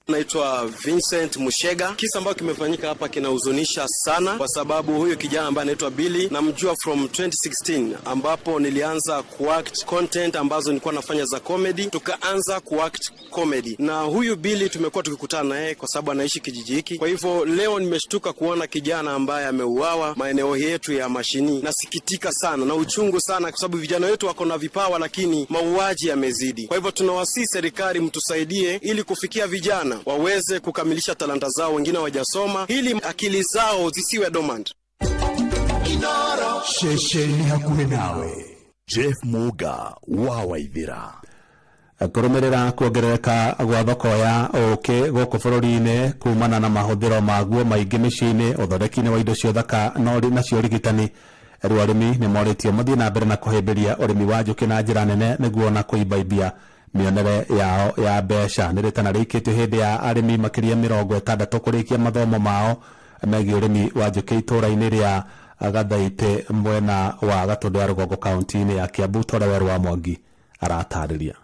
Naitwa Vincent Mushega. Kisa ambacho kimefanyika hapa kinahuzunisha sana, kwa sababu huyu kijana ambaye anaitwa Billy namjua from 2016 ambapo nilianza kuact content ambazo nilikuwa nafanya za comedy, tukaanza kuact comedy na huyu Billy tumekuwa tukikutana naye kwa sababu anaishi kijiji hiki. Kwa hivyo leo nimeshtuka kuona kijana ambaye ameuawa maeneo yetu ya Mashini. Nasikitika sana na uchungu sana, kwa sababu vijana wetu wako na vipawa, lakini mauaji yamezidi. Kwa hivyo tunawasihi serikali mtusaidie ili kufikia vijana waweze kukamilisha talanta zao, wengine hawajasoma, ili akili zao zisiwe dormant. Ceceni hakuhĩ nawe Jeff Muga wa Waithira. Kũrũmĩrĩra kuongerereka gwa thoko ya ũkĩ gũkũ bũrũri-inĩ kumana na mahũthĩro maguo maingĩ mĩciĩ-inĩ, ũthondeki-inĩ wa indo cia ũthaka na cia ũrigitani, rĩu arĩmi nĩ morĩtio mathiĩ na mbere na kũhĩmbĩria ũrĩmi wa njũkĩ na njĩra nene nĩguo na kũimbaimbia mĩonere yao ya mbeca. Nĩ rĩtana rĩikĩtio hĩndĩ ya arĩmi makĩria 60 kũrĩkia mathomo mao megiĩ ũrĩmi wa njũkĩ itũũra-inĩ rĩa Gathaitĩ mwena wa Gatũndũ ya rũgongo kaunti-inĩ ya Kiambu, ta ũrĩa Werũ wa Mwangi aratarĩria.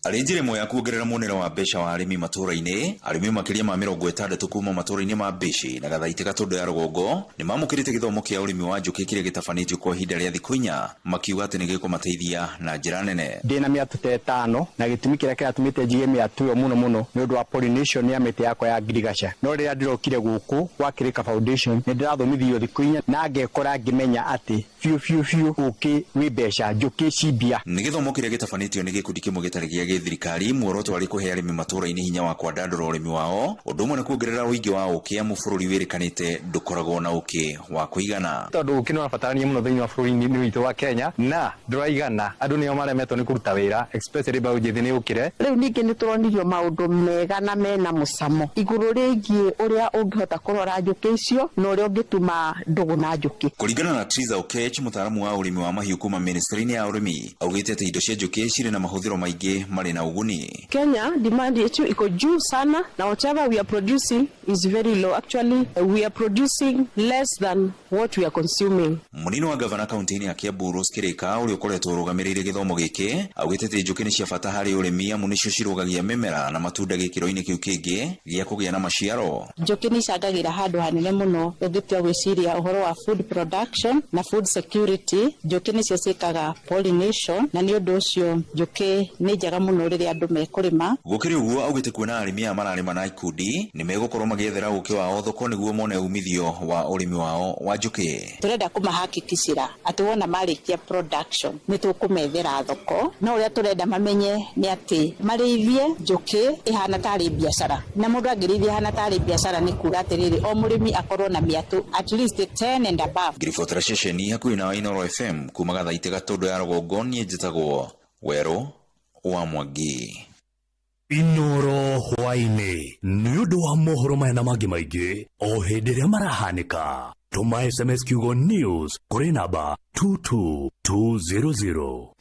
Arĩ njĩra ĩmwe ya kuongerera muonere wa mbeca wa arĩmi matũũra-inĩ, arĩmi makĩria ma 60 kuma matũũra-inĩ ma Mbĩcĩ na Gathaitĩ Gatũndũ ya rũgongo nĩ mamũkĩrĩte gĩthomo kĩa ũrĩmi wa njũkĩ kĩrĩa gĩtabanĩtio kwa ihinda rĩa thikũ 4, makiuga atĩ nĩ gĩkũmateithia na njĩra nene. Ndĩna mĩatũ ta 5 na gĩtũmi kĩrĩa kĩratũmĩte njige mĩatũ ĩyo mũno mũno nĩ ũndũ wa pollination ya mĩtĩ yakwa ya ngirigaca. No rĩrĩa ndĩrokire gũkũ gwa Kĩrĩka Foundation nĩ ndĩrathomithirio thikũ 4 na ngekora ngĩmenya atĩ biũ biũ biũ ũkĩ wĩ mbeca, njũkĩ ci mbia. Nĩ gĩthomo kĩrĩa gĩtabanĩtio nĩ gĩkundi kĩmwe gĩtarĩ gĩa gĩthirikari, muoroto warĩ kũhe arĩmi matũũra-inĩ hinya wa kwandandũra ũrĩmi wao, ũndũ ũmwe na kuongerera ũingĩ wa ũkĩ amu bũrũri wĩrĩkanĩte ndũkoragwo na ũkĩ wa kũigana. Tondũ ũkĩ nĩ ũrabatarania mũno thĩinĩ wa bũrũri-inĩ witũ wa Kenya na ndũraigana, andũ nĩo maremetwo nĩ kũruta wĩra, especially mbeũ njĩthĩ nĩ ũkĩre. Rĩu ningĩ nĩ tũronirio maũndũ mega na mena mũcamo igũrũ rĩgiĩ ũrĩa ũngĩhota kũrora njũkĩ icio na ũrĩa ũngĩtuma ndũgũ na njũkĩ. Kũringana na Triza Okech, mũtaaramu wa ũrĩmi wa mahiũ kuma ministry-inĩ ya ũrĩmi, augĩte atĩ indo cia njũkĩ cirĩ na mahũthĩro maingĩ marĩ na ũguni. Kenya demand yetu iko juu sana na whatever we are producing is very low. Actually, we are producing less than what we are consuming. Mũnini wa gavana kaunti-inĩ ya Kiambu Rose Kĩrĩka ũrĩa ũkoretwo ũrũgamĩrĩire gĩthomo gĩkĩ augĩte atĩ njũkĩ nĩ cia bata harĩ ũrĩmi amu nĩcio cirũgagia mĩmera na matunda gĩkĩro-inĩ kĩu kĩngĩ gĩa kũgĩa na maciaro. Njũkĩ nĩ icangagĩra handũ hanene mũno ũngĩtua gwĩciria ũhoro wa food production na food security. Njũkĩ nĩcio ciĩkaga pollination na nĩ ũndũ ũcio njũkĩ nĩ njega mũno rĩrĩa andũ mekũrĩma. Gũkĩrĩ ũguo augĩte kuona arĩmi aya mararĩma na ikundi nĩ megũkorwo magĩethera ũkĩ wao thoko nĩguo mone umithio wa ũrĩmi wao wa njũkĩ. Tũrenda kũmahakikicĩra atĩ wona marĩkia production nĩ tũkũmethera thoko, no ũrĩa tũrenda mamenye nĩ atĩ marĩithie njũkĩ ĩhana tarĩ biacara, na mũndũ angĩrĩithia ĩhana tarĩ biacara nĩ kuga atĩrĩrĩ o mũrĩmi akorwo na mĩatũ at least 10 and above. Ngĩribotera ceceni hakuhĩ na Inooro FM kuma Gathaitĩ Gatũndũ ya rũgongo, niĩ njĩtagwo Werũ wa Mwangi. Inooro hwaĩ-inĩ nĩ ũndũ wa mohoro maya na mangĩ maingĩ o hĩndĩ ĩrĩa marahanĩka. Tũma SMS kiugo news kũrĩ namba 22200.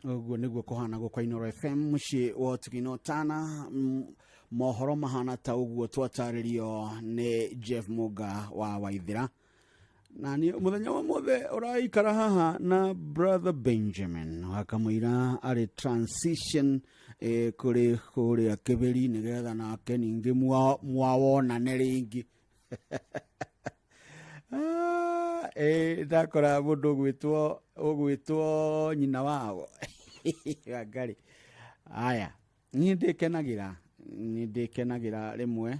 Ũguo nĩguo kũhana gũkũ Inooro FM mũciĩ wa ũtugi na ũtana. Mohoro mahana ta ũguo twatarĩrio nĩ Jeff Muga wa Waithĩra. Na nĩ mũthenya wa mothe ũraikara haha na brother Benjamin wakamũira arĩ transition kũrĩ kũrĩa Kĩbĩri nĩgetha nake ningĩ mwawonane rĩngĩ. Ndakora mũndũ ũgwĩtwo nyina wao Wangari. Aya, niĩ ndĩkenagĩra rĩmwe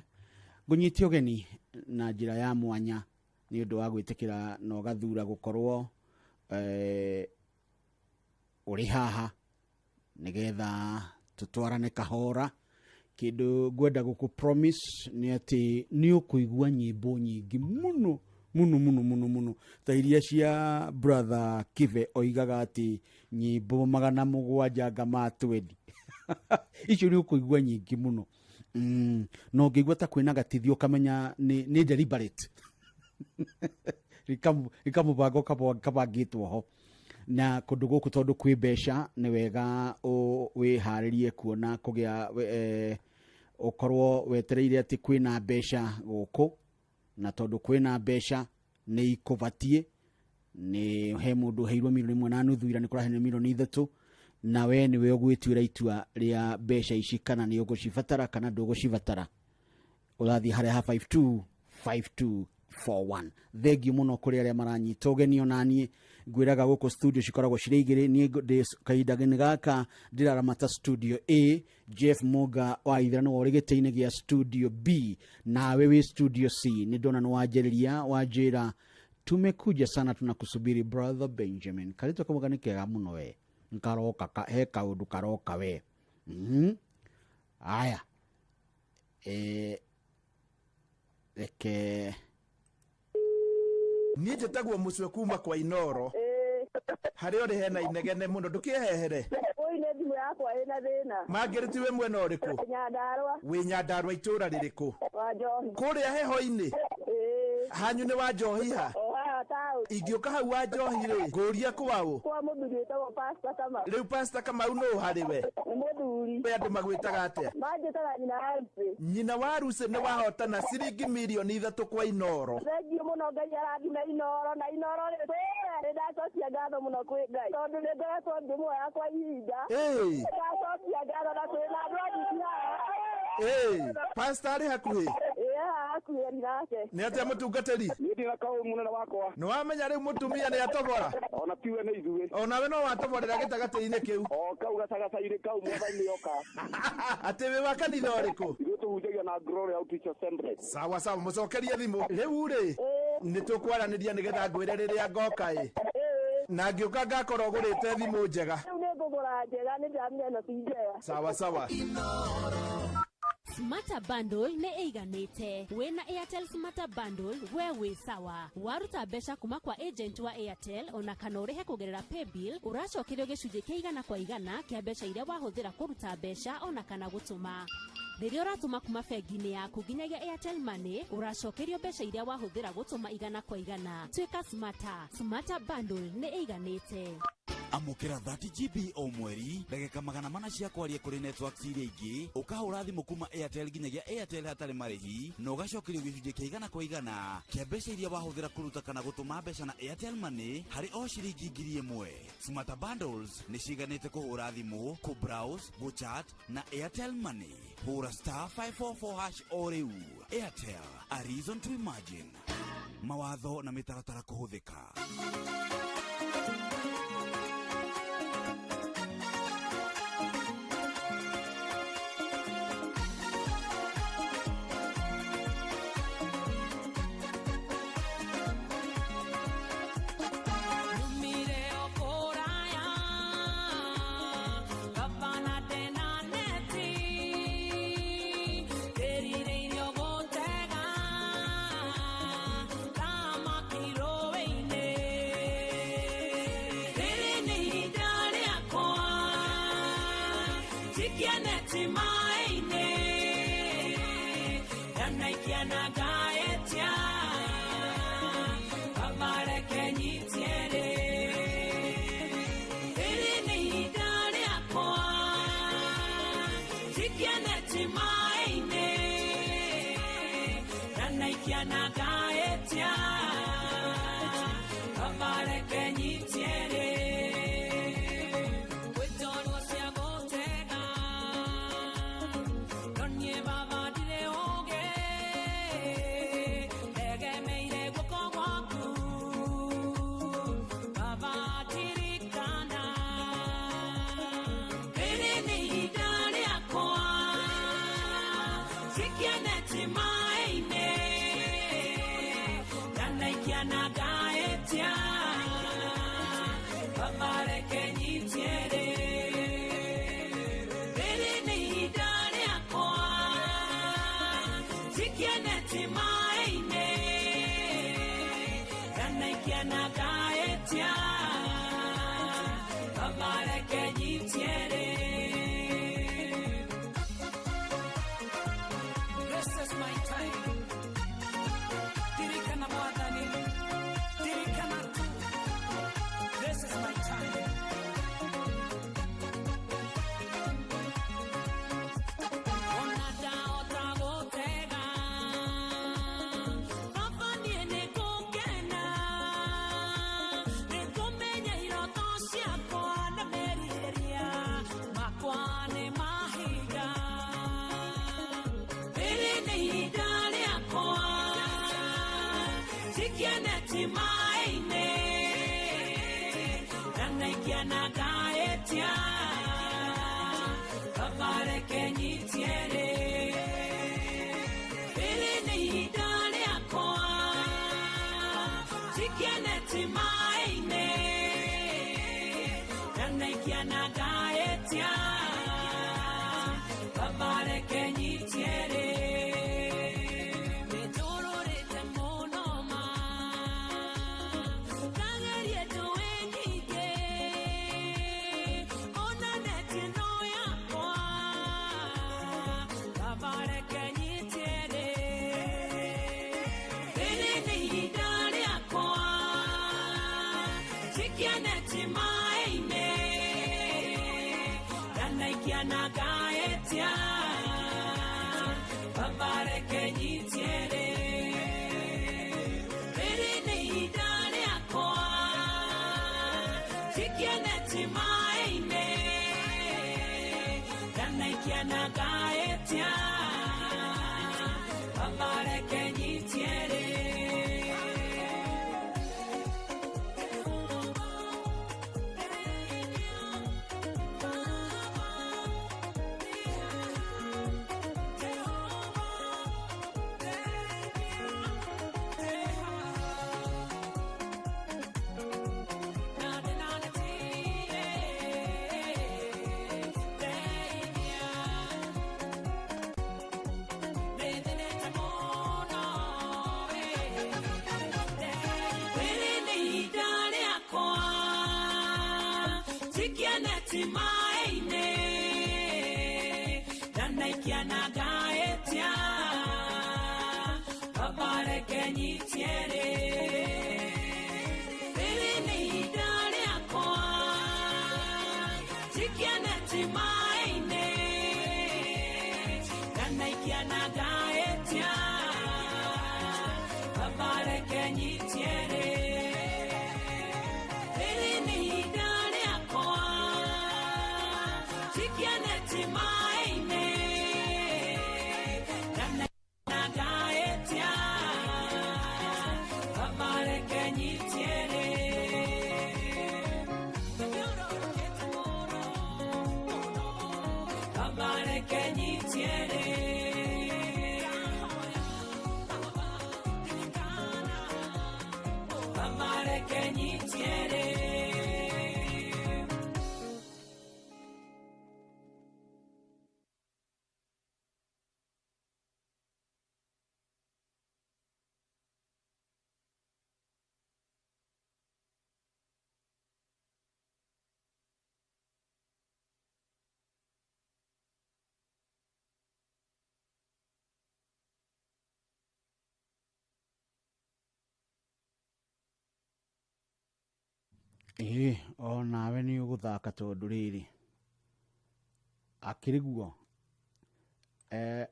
ngũnyite ũgeni na njĩra ya mwanya nĩ ũndũ wa gwĩtĩkĩra na ũgathura gũkorwo ũrĩ haha nĩgetha tũtwarane kahora. Kĩndũ ngwenda gũkũ promise nĩ atĩ nĩ ũkũigua nyĩmbo nyingĩ mũno mũno mũno mũno mũno ta iria cia brother Kibe oigaga atĩ nyĩmbo 700 anga ma 20. Icio nĩ ũkũigua nyingĩ mũno. No ũngĩigua ta kwĩna gatithio ũkamenya nĩ deliberate. Rĩkamũbango kabangĩtwo ho. Na kũndũ gũkũ tondũ kwĩ mbeca nĩ wega wĩharĩrie kuona kũgĩa ũkorwo wetereire atĩ kwĩna mbeca gũkũ, na tondũ kwĩna mbeca nĩ ikũbatiĩ. Nĩ he mũndũ ũheirwo 1.5 milioni ira nĩ kũraheanwo 3 milioni, na we nĩwe ũgwĩtuĩra itua rĩa mbeca ici kana nĩ ũgũcibatara kana ndũgũcibatara. Ũrathiĩ harĩa ha 525241. Thengiũ mũno kũrĩ arĩa maranyita ũgeni. Ona niĩ ngwĩraga gũkũ studio cikoragwo cirĩ igĩrĩ. Niĩ ndĩ kahinda-inĩ gaka ndĩraramata studio A, Jeff Muga wa Ithira nĩwe ũrĩ gĩtĩ-inĩ gĩa studio B, nawe wĩ studio C. Nĩ ndona nĩ wanjĩrĩria wanjĩra tumekuja sana, tunakusubiri brother Benjamin. Karĩtwa kamwe nĩ kega mũno we, nkaroka he kaũndũ karoka we. Aya, reke niĩ njĩtagwo mũcwe kuma kwa Inooro. Harĩa ũrĩ hena inegene mũno, ndũkĩehehere. Ũi nĩ thimũ yakwa ĩna thĩna. Mangĩrĩti wĩ mwena ũrĩkũ? Nyandarũa. Wĩ Nyandarũa itũũra rĩrĩkũ? Wa Njohi. Kũrĩa heho-inĩ? Ĩĩ. Hanyu nĩ wa Njohi ha? O haha taũni. hau. Ingĩũka hau wa njohi rĩ, ngũria kwaũ? Kwa mũthuri wĩtagwo Pastor Kamau. Rĩu Pastor Kamau nũ harĩ we? Nĩ mũthuri. We andũ magwĩtaga atĩa? Manjĩtaga nyina wa Lucy. Nyina wa Lucy nĩ wahotana ciringi mirioni 3 kwa Inoro. Thengiũ mũno, Ngai arathime Inoro na Inoro rĩ tũre. Nĩ ndacokia ngatho mũno kwĩ Ngai tondũ nĩ ngoretwo ngĩmuoya kwa ihinda. Ndacokia ngatho na twĩ na andũ anyingi haha. Ĩĩ, Pastor arĩ hakuhĩ? Ĩĩ, haha hakuhĩ ni nake. Nĩ atĩa mũtungatĩri? Niĩ ndĩ na kaũ mũnene wakwa. Nĩ wamenya rĩu mũtumia nĩ atobora? Ona tiwe nĩ ithuĩ. Onawe no watoborera gĩtagatĩ-inĩ kĩu. O kau gacagaca-inĩ kau mwathani nĩ oka. Atĩ wĩ wa kanitha ũrĩkũ? Ithuĩ tũhunjagia na Glory Outreach Assembly. Sawa sawa, mũcokerie thimũ. Rĩu rĩ, nĩ tũkwaranĩria nĩgetha ngwĩre rĩrĩa ngoka ĩ. Na ngĩũka ngakorwo ngũrĩte thimũ njega. Rĩu nĩ ngũgũra njega, nĩ ndĩramenya ĩno ti njega. Sawa sawa. Smarter Bundle nĩ ĩiganĩte. Wĩna Airtel Smarter Bundle we wĩ sawa. Waruta mbeca kuma kwa agent wa Airtel ona kana ũrĩhe kũgerera paybill, ũracokerio gĩcunjĩ kĩa 100% kĩa mbeca iria wahũthĩra kũruta mbeca ona kana gũtũma. Rĩrĩa ũratũma kuma bengi-inĩ yaku nginyagia Airtel Money, ũracokerio mbeca iria wahũthĩra gũtũma 100%. Tuĩka smarter. Smarter Bundle nĩ ĩiganĩte. Amũkĩra 30 GB o mweri, ndagĩka 400 cia kwaria kũrĩ networks iria ingĩ, ũkahũra thimũ kuma Airtel nginyagia Airtel hatarĩ marĩhi, na ũgacokerio gĩcunjĩ kĩa 100% kĩa mbeca iria wahũthĩra kũruta kana gũtũma mbeca na Airtel Money harĩ o ciringi 1,000. Smarter Bundles nĩ ciganĩte kũhũra thimũ, kũ-browse, gũ-chat na Airtel Money. Hũra *544# o rĩu. Airtel, a reason to imagine. Mawatho na mĩtaratara kũhũthĩka. Nyumire o kũraya, gabana ndĩna neti, ndĩrirĩirio gũtega thamaki rũĩ-inĩ. Rĩrĩ nĩ ihinda rĩakwa, njikie neti maĩ-inĩ, ndanaikia na ngaĩtia, Baba reke nyitie rĩ. Rĩrĩ nĩ ihinda rĩakwa, njikie neti maĩ-inĩ, ndanaikia na ngaĩtia, Baba reke nyitie rĩ. Gwĩ njorua cia gũtega, no niĩ baba ndirĩ ũũgĩ, egemeire guoko gwaku, baba ndirikana. Rĩrĩ nĩ ihinda rĩakwa, njikie neti maĩ-inĩ, Ndanaikia na ngaĩtia Baba reke nyitie Rĩrĩ nĩ ihinda rĩakwa Njikie neti maĩ-inĩ Ndanaikia na ngaĩtia Baba reke nyitie Rĩrĩ nĩ ihinda rĩakwa njikie neti maĩ-inĩ ndanaikia na ngaĩtia Baba reke nyitie Rĩrĩ nĩ ihinda rĩakwa njikie neti maĩ-inĩ ndanaikia na ngaĩtia Baba reke nyitie Rĩrĩ nĩ ihinda rĩakwa njikie neti maĩ-inĩ ndanaikia na ngaĩtia Baba reke nyitie Baba reke nyitie Baba reke nyitie Ĩĩ onawe nĩ ũgũthaka tondũ rĩrĩ akĩrĩ guo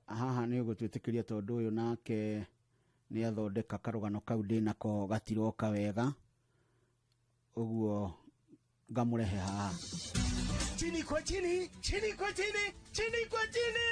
haha nĩ ũgũtwĩtĩkĩria tondũ ũyũ nake nĩ athondeka karũgano kau ndĩnako gatiroka wega ũguo ngamũrehe haha. Chini kwa chini, chini kwa chini, chini kwa chini.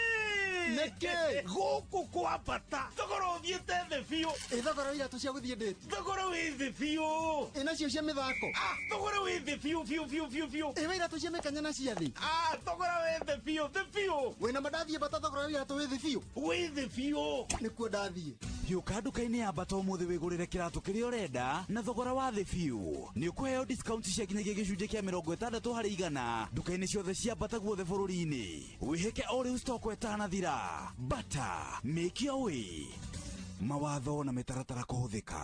Nĩkĩ? Gũkũ kwa bata thogora ũthiĩte thĩ biũ. Ĩ thogora wa iratũ cia gũthiĩ ndĩti. Thogora wĩ thĩ biũ. Ĩ nacio cia mĩthako. Ah, thogora wĩ thĩ biũ biũ biũ biũ biũ. Ĩ wa iratũ cia mĩkanya na cia thĩ. Ah, thogora wĩ thĩ biũ thĩ biũ. Wĩna ma ndathiĩ bata thogora wa iratũ wĩ thĩ biũ. Wĩ thĩ biũ. Nĩkuo ndathiĩ. Hiũka nduka-inĩ ya Bata ũmũthĩ wĩgũrĩre kĩratũ kĩrĩa ũrenda na thogora wa thĩ biũ. Nĩ ũkũheo discount cia kinyagia gĩcunjĩ kĩa 60 harĩ igana nduka-inĩ ciothe cia Bata guothe bũrũri-inĩ. Wĩhĩke o rĩu stock ĩtanathira. Bata, make your way. Mawatho na mĩtaratara kũhũthĩka.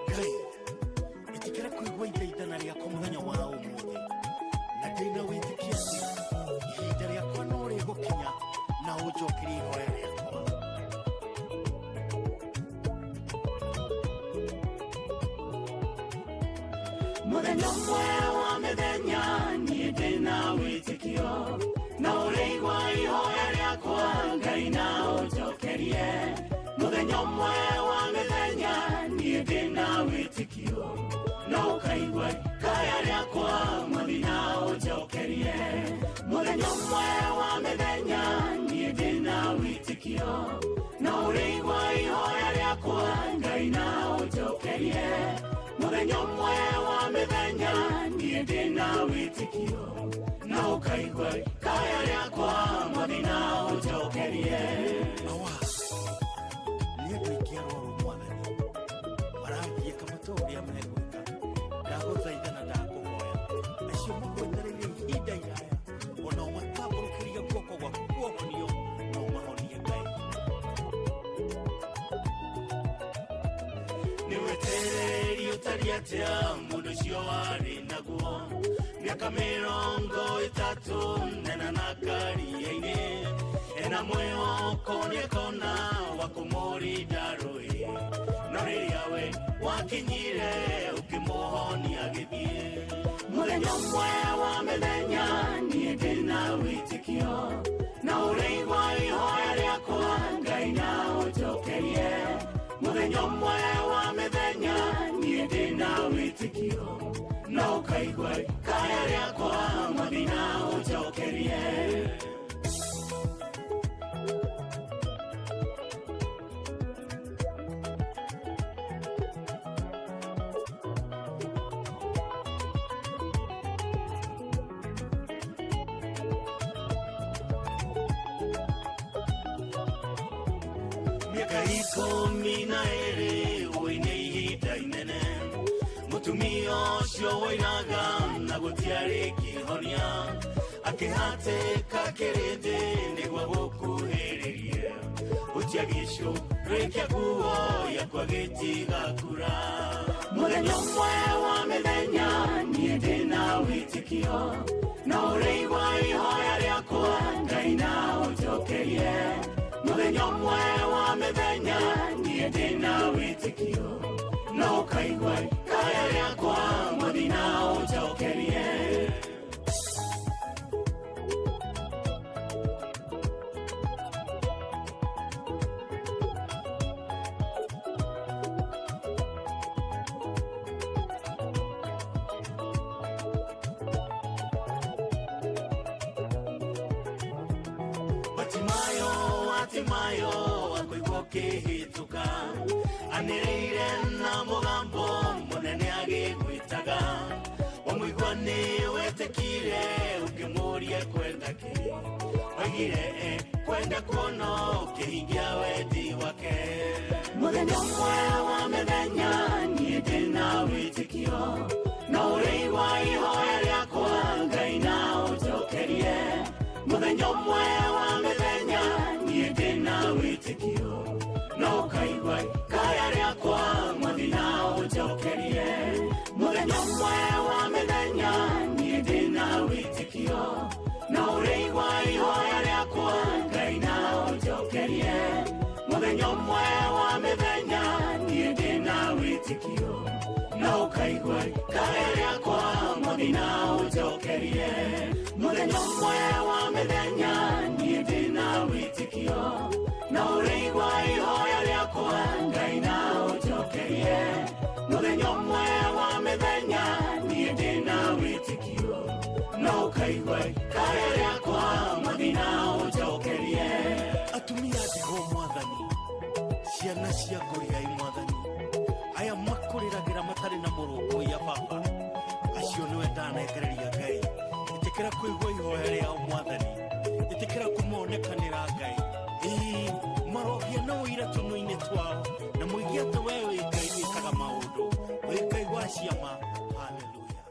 Ngai, ĩtĩkĩra kũigua ithaithana rĩakwa mũthenya wa ũmũthĩ, na ndĩna wĩtĩkio atĩ ihinda rĩakwa no rĩgũkinya na ũnjokerie ihoya rĩakwa. Mũthenya ũmwe wa mĩthenya niĩ ndĩna wĩtĩkio na ũrĩigua ihoya rĩakwa Ngai na ũnjokerie. Mũthenya ũmwe wa mĩthenya niĩ ndĩna wĩtĩkio na ũkaigua kaya rĩakwa mwathi na ũnjokerie. Mũthenya ũmwe wa mĩthenya niĩ ndĩna wĩtĩkio na ũrĩigua ihoya rĩakwa Ngai na ũnjokerie. Mũthenya ũmwe wa mĩthenya niĩ ndĩna wĩtĩkio na ũkaigua kaya rĩakwa mwathi na ũnjokerie. Awa, nĩ andũ aingĩ arwaru mwathani marathiĩka matoĩ ũrĩa megwĩka. Ndagũthaitha na ndakũhoya acio magwetereire ihinda iraya onao matambũrũkĩria guoko gwaku kuohonio no mahonie Ngai. Nĩ wetereri ũtariĩ atĩa mũndũ ũcio warĩ naguo mĩaka 30 nena na karia-inĩ ena mwĩhoko nĩakona wa kũmũrinda rũĩ no rĩrĩa we wakinyire ũkĩmũhonia agĩthiĩ. Mũthenya Ũmwe wa mĩthenya niĩ ndĩna wĩtĩkio na ũrĩigua ihoya rĩakwa Ngai na ũnjokerie. Mũthenya ũmwe wa mĩthenya niĩ ndĩna wĩtĩkio na ũkaigua kaya rĩakwa Mwathi na ũnjokerie. Mĩaka 12 ũine ihinda inene mũtumia ũcio woinaga na gũtiarĩ kĩhonia akĩhatĩka kĩrĩndĩ nĩguo gũkuhĩrĩrie gũtiagĩcũrĩ kĩa nguo yakwa gĩtigakura. Mũthenya ũmwe wa mĩthenya niĩ ndĩna wĩtĩkio na ũrĩigua ihoya rĩakwa Ngai na ũnjokerie. Mũthenya ũmwe wa mĩthenya niĩ ndĩna wĩtĩkio na ũkaigua kaya rĩakwa Mwathi na ũnjokerie. Batimayo, Batimayo, akũigua ũkĩhĩtũka anĩrĩire na mũgambo mũnene agĩgwĩtaga wamũigua nĩ wetĩkire ũkĩmũria kwenda kĩ oigire kwenda kuona ũkĩhingia wendi wake. Mũthenya ũmwe wa mĩthenya niĩ ndĩna wĩtĩkio na ũrĩigua ihoya rĩakwa Ngai na ũnjokerie. Mũthenya ũmwe wa mĩthenya niĩ ndĩna wĩtĩkio na ũkaigua kaya rĩakwa Mwathi na ũnjokerie. Mũthenya ũmwe wa mĩthenya niĩ ndĩna wĩtĩkio na ũrĩigua ihoya rĩakwa Ngai na ũnjokerie. Mũthenya ũmwe wa mĩthenya niĩ ndĩna wĩtĩkio na ũkaigua kaya rĩakwa Mwathi na ũnjokerie. Mũthenya ũmwe wa mĩthenya niĩ ndĩna wĩtĩkio na ũrĩigua ihoya rĩakwa Ngai na ũnjokerie. Mũthenya ũmwe wa mĩthenya niĩ ndĩna wĩtĩkio na ũkaigua kaya rĩakwa Mwathi na ũnjokerie. Atumia ndigwa Mwathani, ciana cia ngũriai Mwathani, aya makũrĩragĩra matarĩ na mũrũmbũiya Baba, acio nĩwe ndanengereria Ngai. Ĩtĩkĩra kũigua ihoya rĩao Mwathani, ĩtĩkĩra kũmonekanĩra Ngai. Ĩĩ, marogĩa na ũira tũnua-inĩ twao na moige atĩ we wĩ Ngai wĩkaga maũndũ, wĩ Ngai wa ciama. Haleluya.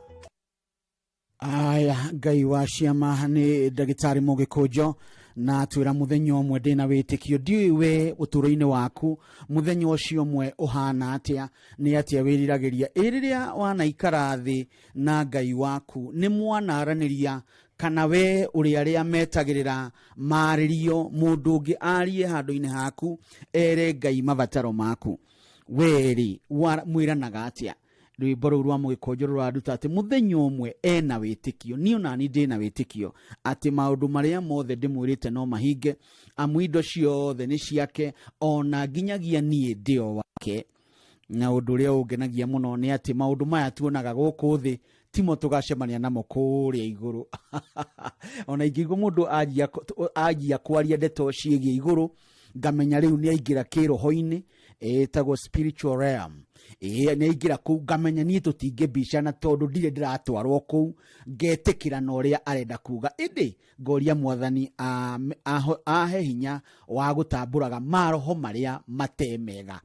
Aya, Ngai wa ciama nĩ ndagĩtarĩ Mũgĩkũnjo na twĩra mũthenya ũmwe ndĩna wĩtĩkio ndiũĩ we ũtũũro-inĩ waku mũthenya ũcio ũmwe ũhana atĩa, nĩ atĩa wĩriragĩria. Ĩ rĩrĩa wanaikara thĩ na Ngai waku nĩ mwanaranĩria kana we ũrĩ arĩa metagĩrĩra marĩrio mũndũ ũngĩ arie handũ-inĩ haku ere Ngai mabataro maku, we rĩ mwĩranaga atĩa? Rwĩmbo rũu rwa Mũgĩkũnjũ rũranduta atĩ mũthenya ũmwe ena wĩtĩkio, niĩ onani ndĩna wĩtĩkio atĩ maũndũ marĩa mothe ndĩmwĩrĩte no mahinge, amu indo ciothe nĩ ciake ona nginyagia niĩ ndĩ o wake. Na ũndũ ũrĩa ũngenagia mũno nĩ atĩ maũndũ maya tuonaga gũkũ thĩ timo tũgacemania namo kũrĩa igũrũ. Ona ingĩigua mũndũ anjia kwaria ndeto ciĩgiĩ igũrũ ngamenya rĩu nĩ aingĩra kĩroho-inĩ ĩtagwo spiritual realm. Nĩ aingĩra kũu ngamenya niĩ tũtingĩbicana tondũ ndirĩ ndĩratwarwo kũu, ngetĩkĩra na ũrĩa arenda kuga. Ĩndĩ ngoria Mwathani ahe hinya wa gũtambũraga maroho marĩa matemega.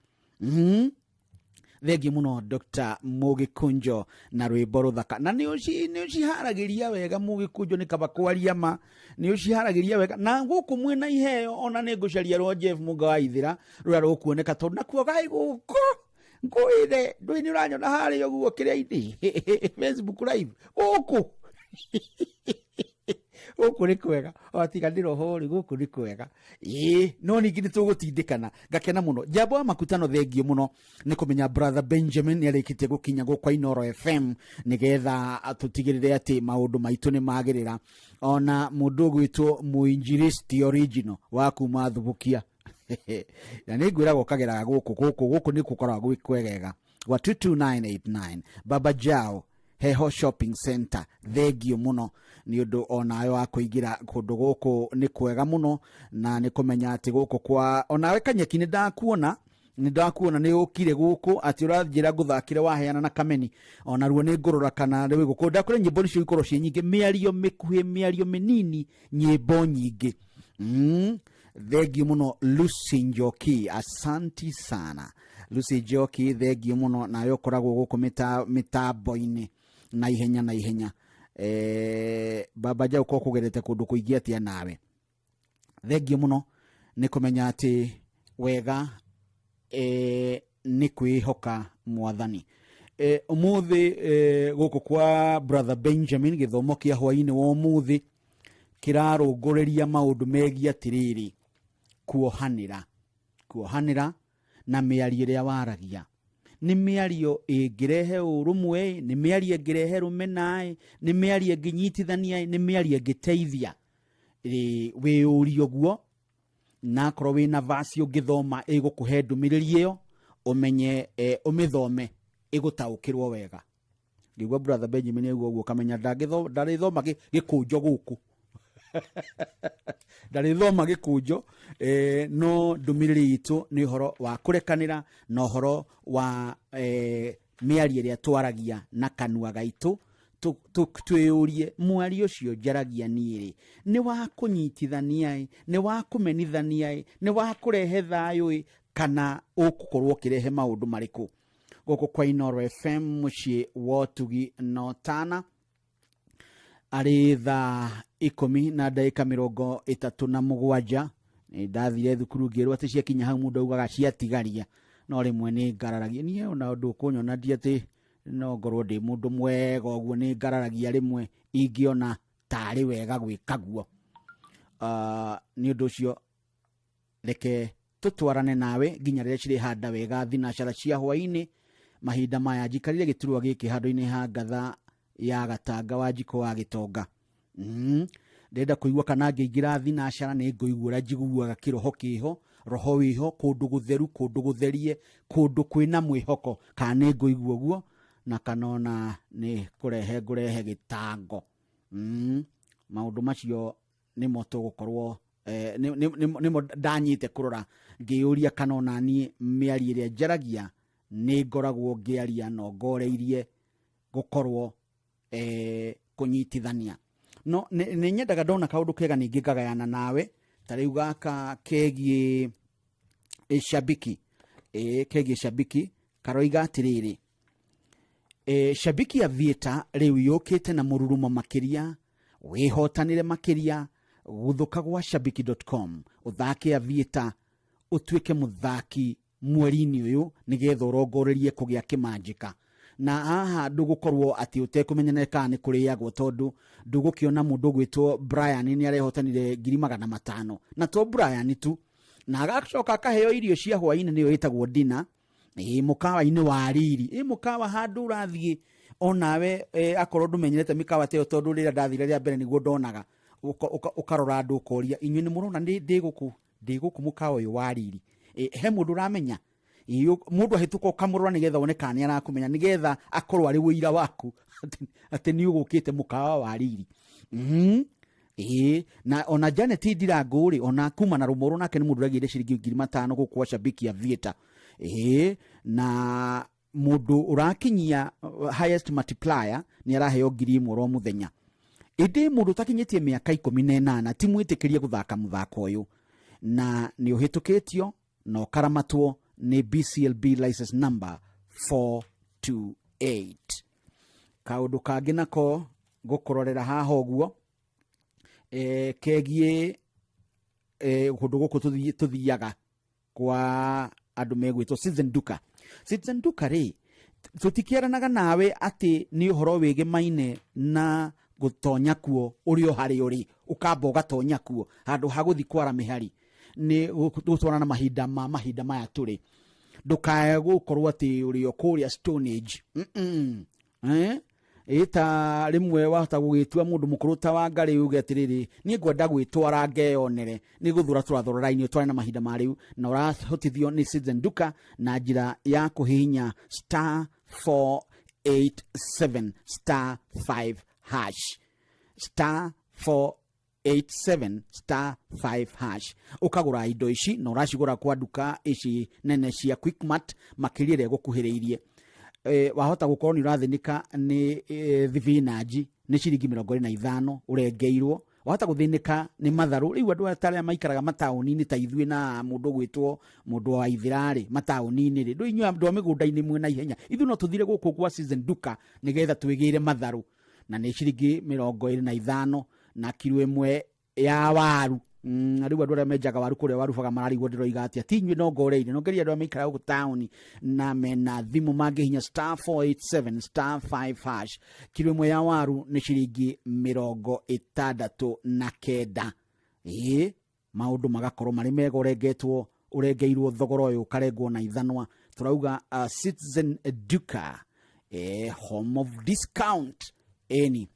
Thengiũ mũno Dr. Mũgĩkũnjo na rwĩmbo rũthaka, na nĩ ũciharagĩria wega Mũgĩkũnjo, nĩ kaba kwaria ma, nĩ ũciharagĩria wega na gũkũ mwĩna iheo, ona nĩ ngũcaria rwa Jeff Mũnga wa Ithĩra rũrĩa rũkuoneka tondũ nakuo gai gũkũ ngwĩre ndũĩ nĩ ũranyona harĩa ũguo kĩrĩa-inĩ Facebook live gũkũ Gũkũ nĩ kwega, o tiga nĩ roho rĩ, gũkũ nĩ kwega. Ĩĩ, no ningĩ nĩ tũgũtindĩkana. Ngakena mũno. Jambo wa makutano, thengio mũno nĩ kũmenya brother Benjamin nĩ arĩkĩtie gũkinya gũkũ Inooro FM nĩgetha tũtigĩrĩre atĩ maũndũ maitũ nĩ magĩrĩra. Ona mũndũ ũgwĩtwo mũinjilisti original wa kuma Thubukia, na nĩ ngwĩraga ũkageraga gũkũ gũkũ gũkũ nĩ gũkoragwo gwĩ kwegega gwa 22989 Baba Jao Heho Shopping Center. Thengio mũno nĩ ũndũ onawe wa kũingĩra kũndũ gũkũ nĩ kwega mũno, na nĩ kũmenya atĩ gũkũ kwa onawe Kanyeki nĩ ndakuona, nĩ ndakuona nĩ ũkire gũkũ atĩ ũranjĩra ngũthakĩre waheana na kameni, onaruo nĩ ngũrora kana rĩ gũkũ ndakwĩra nyĩmbo nĩcio ikorwo ciĩ nyingĩ, mĩario mĩkuhĩ, mĩario mĩnini, nyĩmbo nyingĩ. Thengio mũno Lucy Njoki, asanti sana Lucy Njoki, thengio mũno nawe ũkoragwo gũkũ mĩtambo-inĩ na ihenya na ihenya. Baba Jau ko kũgerete kũndũ kũingĩ atĩa nawe, thengio mũno nĩ kũmenya atĩ wega nĩ kwĩhoka mwathani. Ũmũthĩ gũkũ kwa brother Benjamin gĩthomo kĩa hwainĩ wa ũmũthĩ kĩrarũngũrĩria maũndũ megiĩ atĩrĩrĩ, kuohanĩra, kuohanĩra na mĩario ĩrĩa waragia. Nĩ mĩario ĩngĩrehe ũrũmwe, nĩ mĩario ĩngĩrehe rũmena, nĩ mĩario ĩngĩnyitithania, nĩ mĩario ĩngĩteithia. Wĩyũrie ũguo, na akorwo wĩna vasi ũngĩthoma ĩgũkũhe ndũmĩrĩri ĩyo, ũmenye, ũmĩthome ĩgũtaũkĩrwo wega. Ngĩigua brother Benjamin auga ũguo kamenya ndarĩthoma gĩkũnjo gũkũ, ndarĩthoma gĩkũnjo, no ndũmĩrĩri itũ nĩ ũhoro wa kũrekanĩra na ũhoro wa mĩario ĩrĩa twaragia na kanua gaitũ. Twĩyũrie mwario ũcio njaragia niĩ rĩ, nĩ wa kũnyitithania ĩ, nĩ wa kũmenithania ĩ, nĩ wa kũrehe thayũ ĩ, kana ũgũkorwo ũkĩrehe maũndũ marĩkũ? Gũkũ kwa Inooro FM, mũciĩ wa ũtugi na ũtana, arĩ thaa 10:37. Nĩ ndathire thukuru ngĩrwo atĩ ciakinya hau mũndũ augaga ciatigaria, no rĩmwe nĩ ngararagia niĩ, ona ũndũ ũkũnyona ndi atĩ no ngorwo ndĩ mũndũ mwega ũguo, nĩ ngararagia rĩmwe ingĩona tarĩ wega gwĩka guo. Nĩ ũndũ ũcio reke tũtwarane nawe nginya rĩrĩa cirĩhanda wega thinacara cia hwainĩ. Mahinda maya njikarire gĩturwa gĩkĩ handũ-inĩ ha ngatha ya gatanga wa njiko wa gĩtonga. Ndĩrenda kũigua kana ngĩingĩra thinacara nĩ ngũigua ũrĩa njiguaga kĩroho kĩho, roho wĩho, kũndũ gũtheru, kũndũ gũtherie, kũndũ kwĩna mwĩhoko, kana nĩ ngũigua ũguo na kana ona nĩ kũrehe ngũrehe gĩtango. Maũndũ macio nĩmo tũgũkorwo nĩmo ndanyite kũrora ngĩyũria kana ona niĩ mĩario ĩrĩa njaragia nĩ ngoragwo ngĩaria no ngoreirie gũkorwo kũnyitithania. No nĩ nyendaga ndona kaũndũ kega ningĩ ngagayana nawe, ta rĩu gaka kegiĩ shabiki, kegiĩ shabiki karoiga atĩrĩrĩ, shabiki ya Vieta rĩu yũkĩte na mũrurumo makĩria, wĩhotanĩre makĩria, gũthũka gwa shabiki.com, ũthake ya Vieta ũtuĩke mũthaki mweri-inĩ ũyũ nĩgetha ũrongorerie kũgĩa kĩmanjĩka. Na haha ndũgũkorwo atĩ ũtekũmenya kana nĩ kũrĩagwo, tondũ ndũgũkĩona mũndũ ũgwĩtwo Brian nĩ arehotanire 500,000, na to Brian tu, na agacoka akaheo irio cia hwainĩ nĩyo ĩtagwo dinner mũkawa-inĩ wa riri, mũkawa handũ ũrathiĩ onawe, akorwo ndũmenyerete mĩkawa ta ĩyo, tondũ rĩrĩa ndathire rĩa mbere nĩguo ndonaga, ũkarora andũ ũkoria, inyuĩ nĩ mũrona ndĩ gũkũ, ndĩ gũkũ mũkawa ũyũ wa riri, he mũndũ ũramenya? Mũndũ ahĩtũka ũkamũrora nĩgetha one kana nĩ arakũmenya, nĩgetha akorwo arĩ ũira waku atĩ nĩ ũgũkĩte mũkawa wa riri. Na ona Janet Ndirango rĩ, ona kuma na Rũmũrũ, nake nĩ mũndũ ũragĩire ciringi 5,000 gũkũ kwa shabiki ya Vieta. Na mũndũ ũrakinyia highest multiplier nĩ araheo 1,000 oro mũthenya. Ĩndĩ mũndũ ũtakinyĩtie mĩaka 18 ti mwĩtĩkĩrie gũthaka mũthako ũyũ, na nĩ ũhĩtũkĩtio na ũkaramatwo nĩ BCLB license number 428. Kaũndũ kangĩ nako gũkũrorera haha ũguo, kegiĩ kũndũ gũkũ tũthiaga kwa andũ megwĩtwo Citizen Duka. Citizen Duka rĩ, tũtikĩaranaga nawe atĩ nĩ ũhoro wĩgemaine na Gũtonya kuo ũrĩ o harĩa ũrĩ, ũkamba ũgatonya kuo handũ ha gũthiĩ kwara mĩhari. Nĩ gũtwarana na mahinda ma mahinda maya tũrĩ. Ndũkae gũkorwo atĩ ũrĩ o kũrĩa Stone Age. Eh? Ĩta rĩmwe wahota gũgĩtua mũndũ mũkũrũ ta Wangarĩ uge atĩrĩrĩ, niĩ ngwenda gwĩtwara ngeyonere. Nĩ gũthura tũrathura raini ũtware na mahinda ma rĩu, na ũrahotithio nĩ Citizen Duka na njĩra ya kũhihinya star 487 star 5 hash, star 487 star 5 hash, ũkagũra indo ici, na ũracigũra kwa nduka ici nene cia Quickmart makĩria ĩrĩa ĩgũkuhĩrĩirie. Wahota gũkorwo nĩ ũrathĩnĩka nĩ thibinanji nĩ ciringi 25 ũrengeirwo. Wahota gũthĩnĩka nĩ matharũ. Rĩu andũ aya arĩa maikaraga mataũni-inĩ ta ithuĩ na mũndũ ũgwĩtwo mũndũ wa ithĩra-rĩ, mataũni-inĩ rĩ, ndũ inyuĩ andũ a mĩgũnda-inĩ mwĩ na ihenya. Ithuĩ no tũthire gũkũ gwa Season Duka nĩgetha twĩgĩre matharũ, na nĩ ciringi 25 na kiro ĩmwe ya waru. Rĩu andũ arĩa menjaga waru kũrĩa warubaga mararigwo ndĩroiga atĩa. Ti inyuĩ no ngoreire, no ngeria andũ arĩa maikaraga gũkũ taũni na mena thimũ mangĩhinya star 487 star 5 hash. Kiro ĩmwe ya waru nĩ ciringi 69. Ĩĩ, maũndũ magakorwo marĩ mega, ũrengetwo, ũrengeirwo thogora ũyũ ũkarengwo na ithanwa. Tũrauga Citizen Duka, home of discount. Ĩni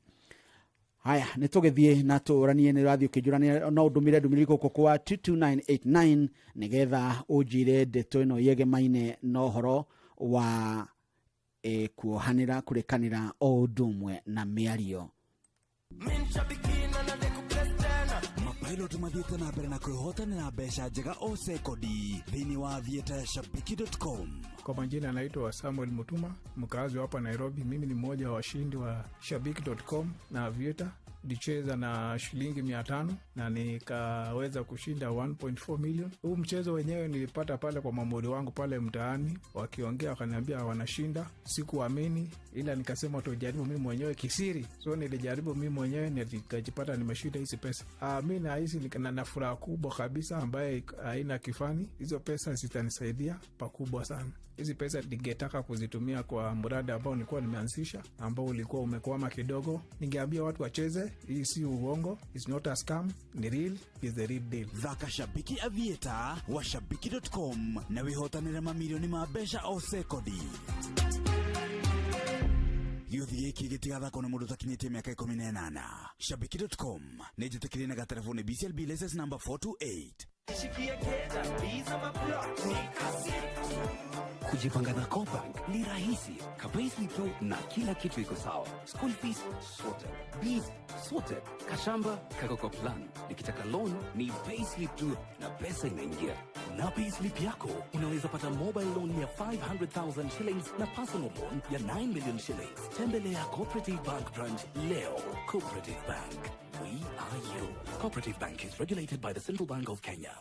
haya, nĩ tũgĩthiĩ na tũranie, nĩ ũrathiĩ ũkĩnjũrania, no ũndũmĩre ndũmĩrĩri gũkũ kwa 22989 nĩgetha ũnjĩre ndeto ĩno yegemaine na ũhoro wa kuohanĩra, kũrekanĩra o ũndũ ũmwe na mĩario. Mapilot mathiĩte na mbere na kwĩhotanĩra mbeca njega o sekondi thĩinĩ wa Aviator shabiki.com. Kwa majina naitwa Samuel Mutuma, mkazi wa hapa Nairobi. Mimi ni mmoja wa washindi wa shabiki.com na Aviator. Nilicheza na shilingi 500 na nikaweza kushinda 1.4 million. Huu mchezo wenyewe nilipata pale kwa mamuri wangu pale mtaani, wakiongea wakaniambia wanashinda. Sikuamini, ila nikasema tujaribu mimi mwenyewe kisiri. So nilijaribu mimi mwenyewe nikajipata nimeshinda hizi pesa. Mi nahisi na furaha kubwa kabisa ambaye haina kifani. Hizo pesa zitanisaidia pakubwa sana. Hizi pesa ningetaka kuzitumia kwa mradi ambao nilikuwa nimeanzisha, ambao ulikuwa umekwama kidogo. Ningeambia watu wacheze, hii si uongo, it's not a scam, ni real, is the real deal. Thaka Shabiki Aviator wa shabiki.com na wĩhotanĩre mamirioni ma mbeca o sekondi. Gĩũthi gĩkĩ gĩtigathakwo nĩ mũndũ ũtakinyĩtie mĩaka 18. Shabiki.com nĩ njĩtĩkĩrie na gatereboni BCLB license number 428. Kujipanga na Cobank ni rahisi. Ka payslip tu na kila kitu iko sawa. School fees sorted, bills sorted, kashamba kako kwa plan. Nikitaka loan ni payslip tu na pesa inaingia. Na payslip yako unaweza pata mobile loan ya 500,000 shillings na personal loan ya 9 million shillings. Tembelea Cooperative Bank branch leo. Cooperative Bank, we are you. Cooperative Bank is regulated by the Central Bank of Kenya.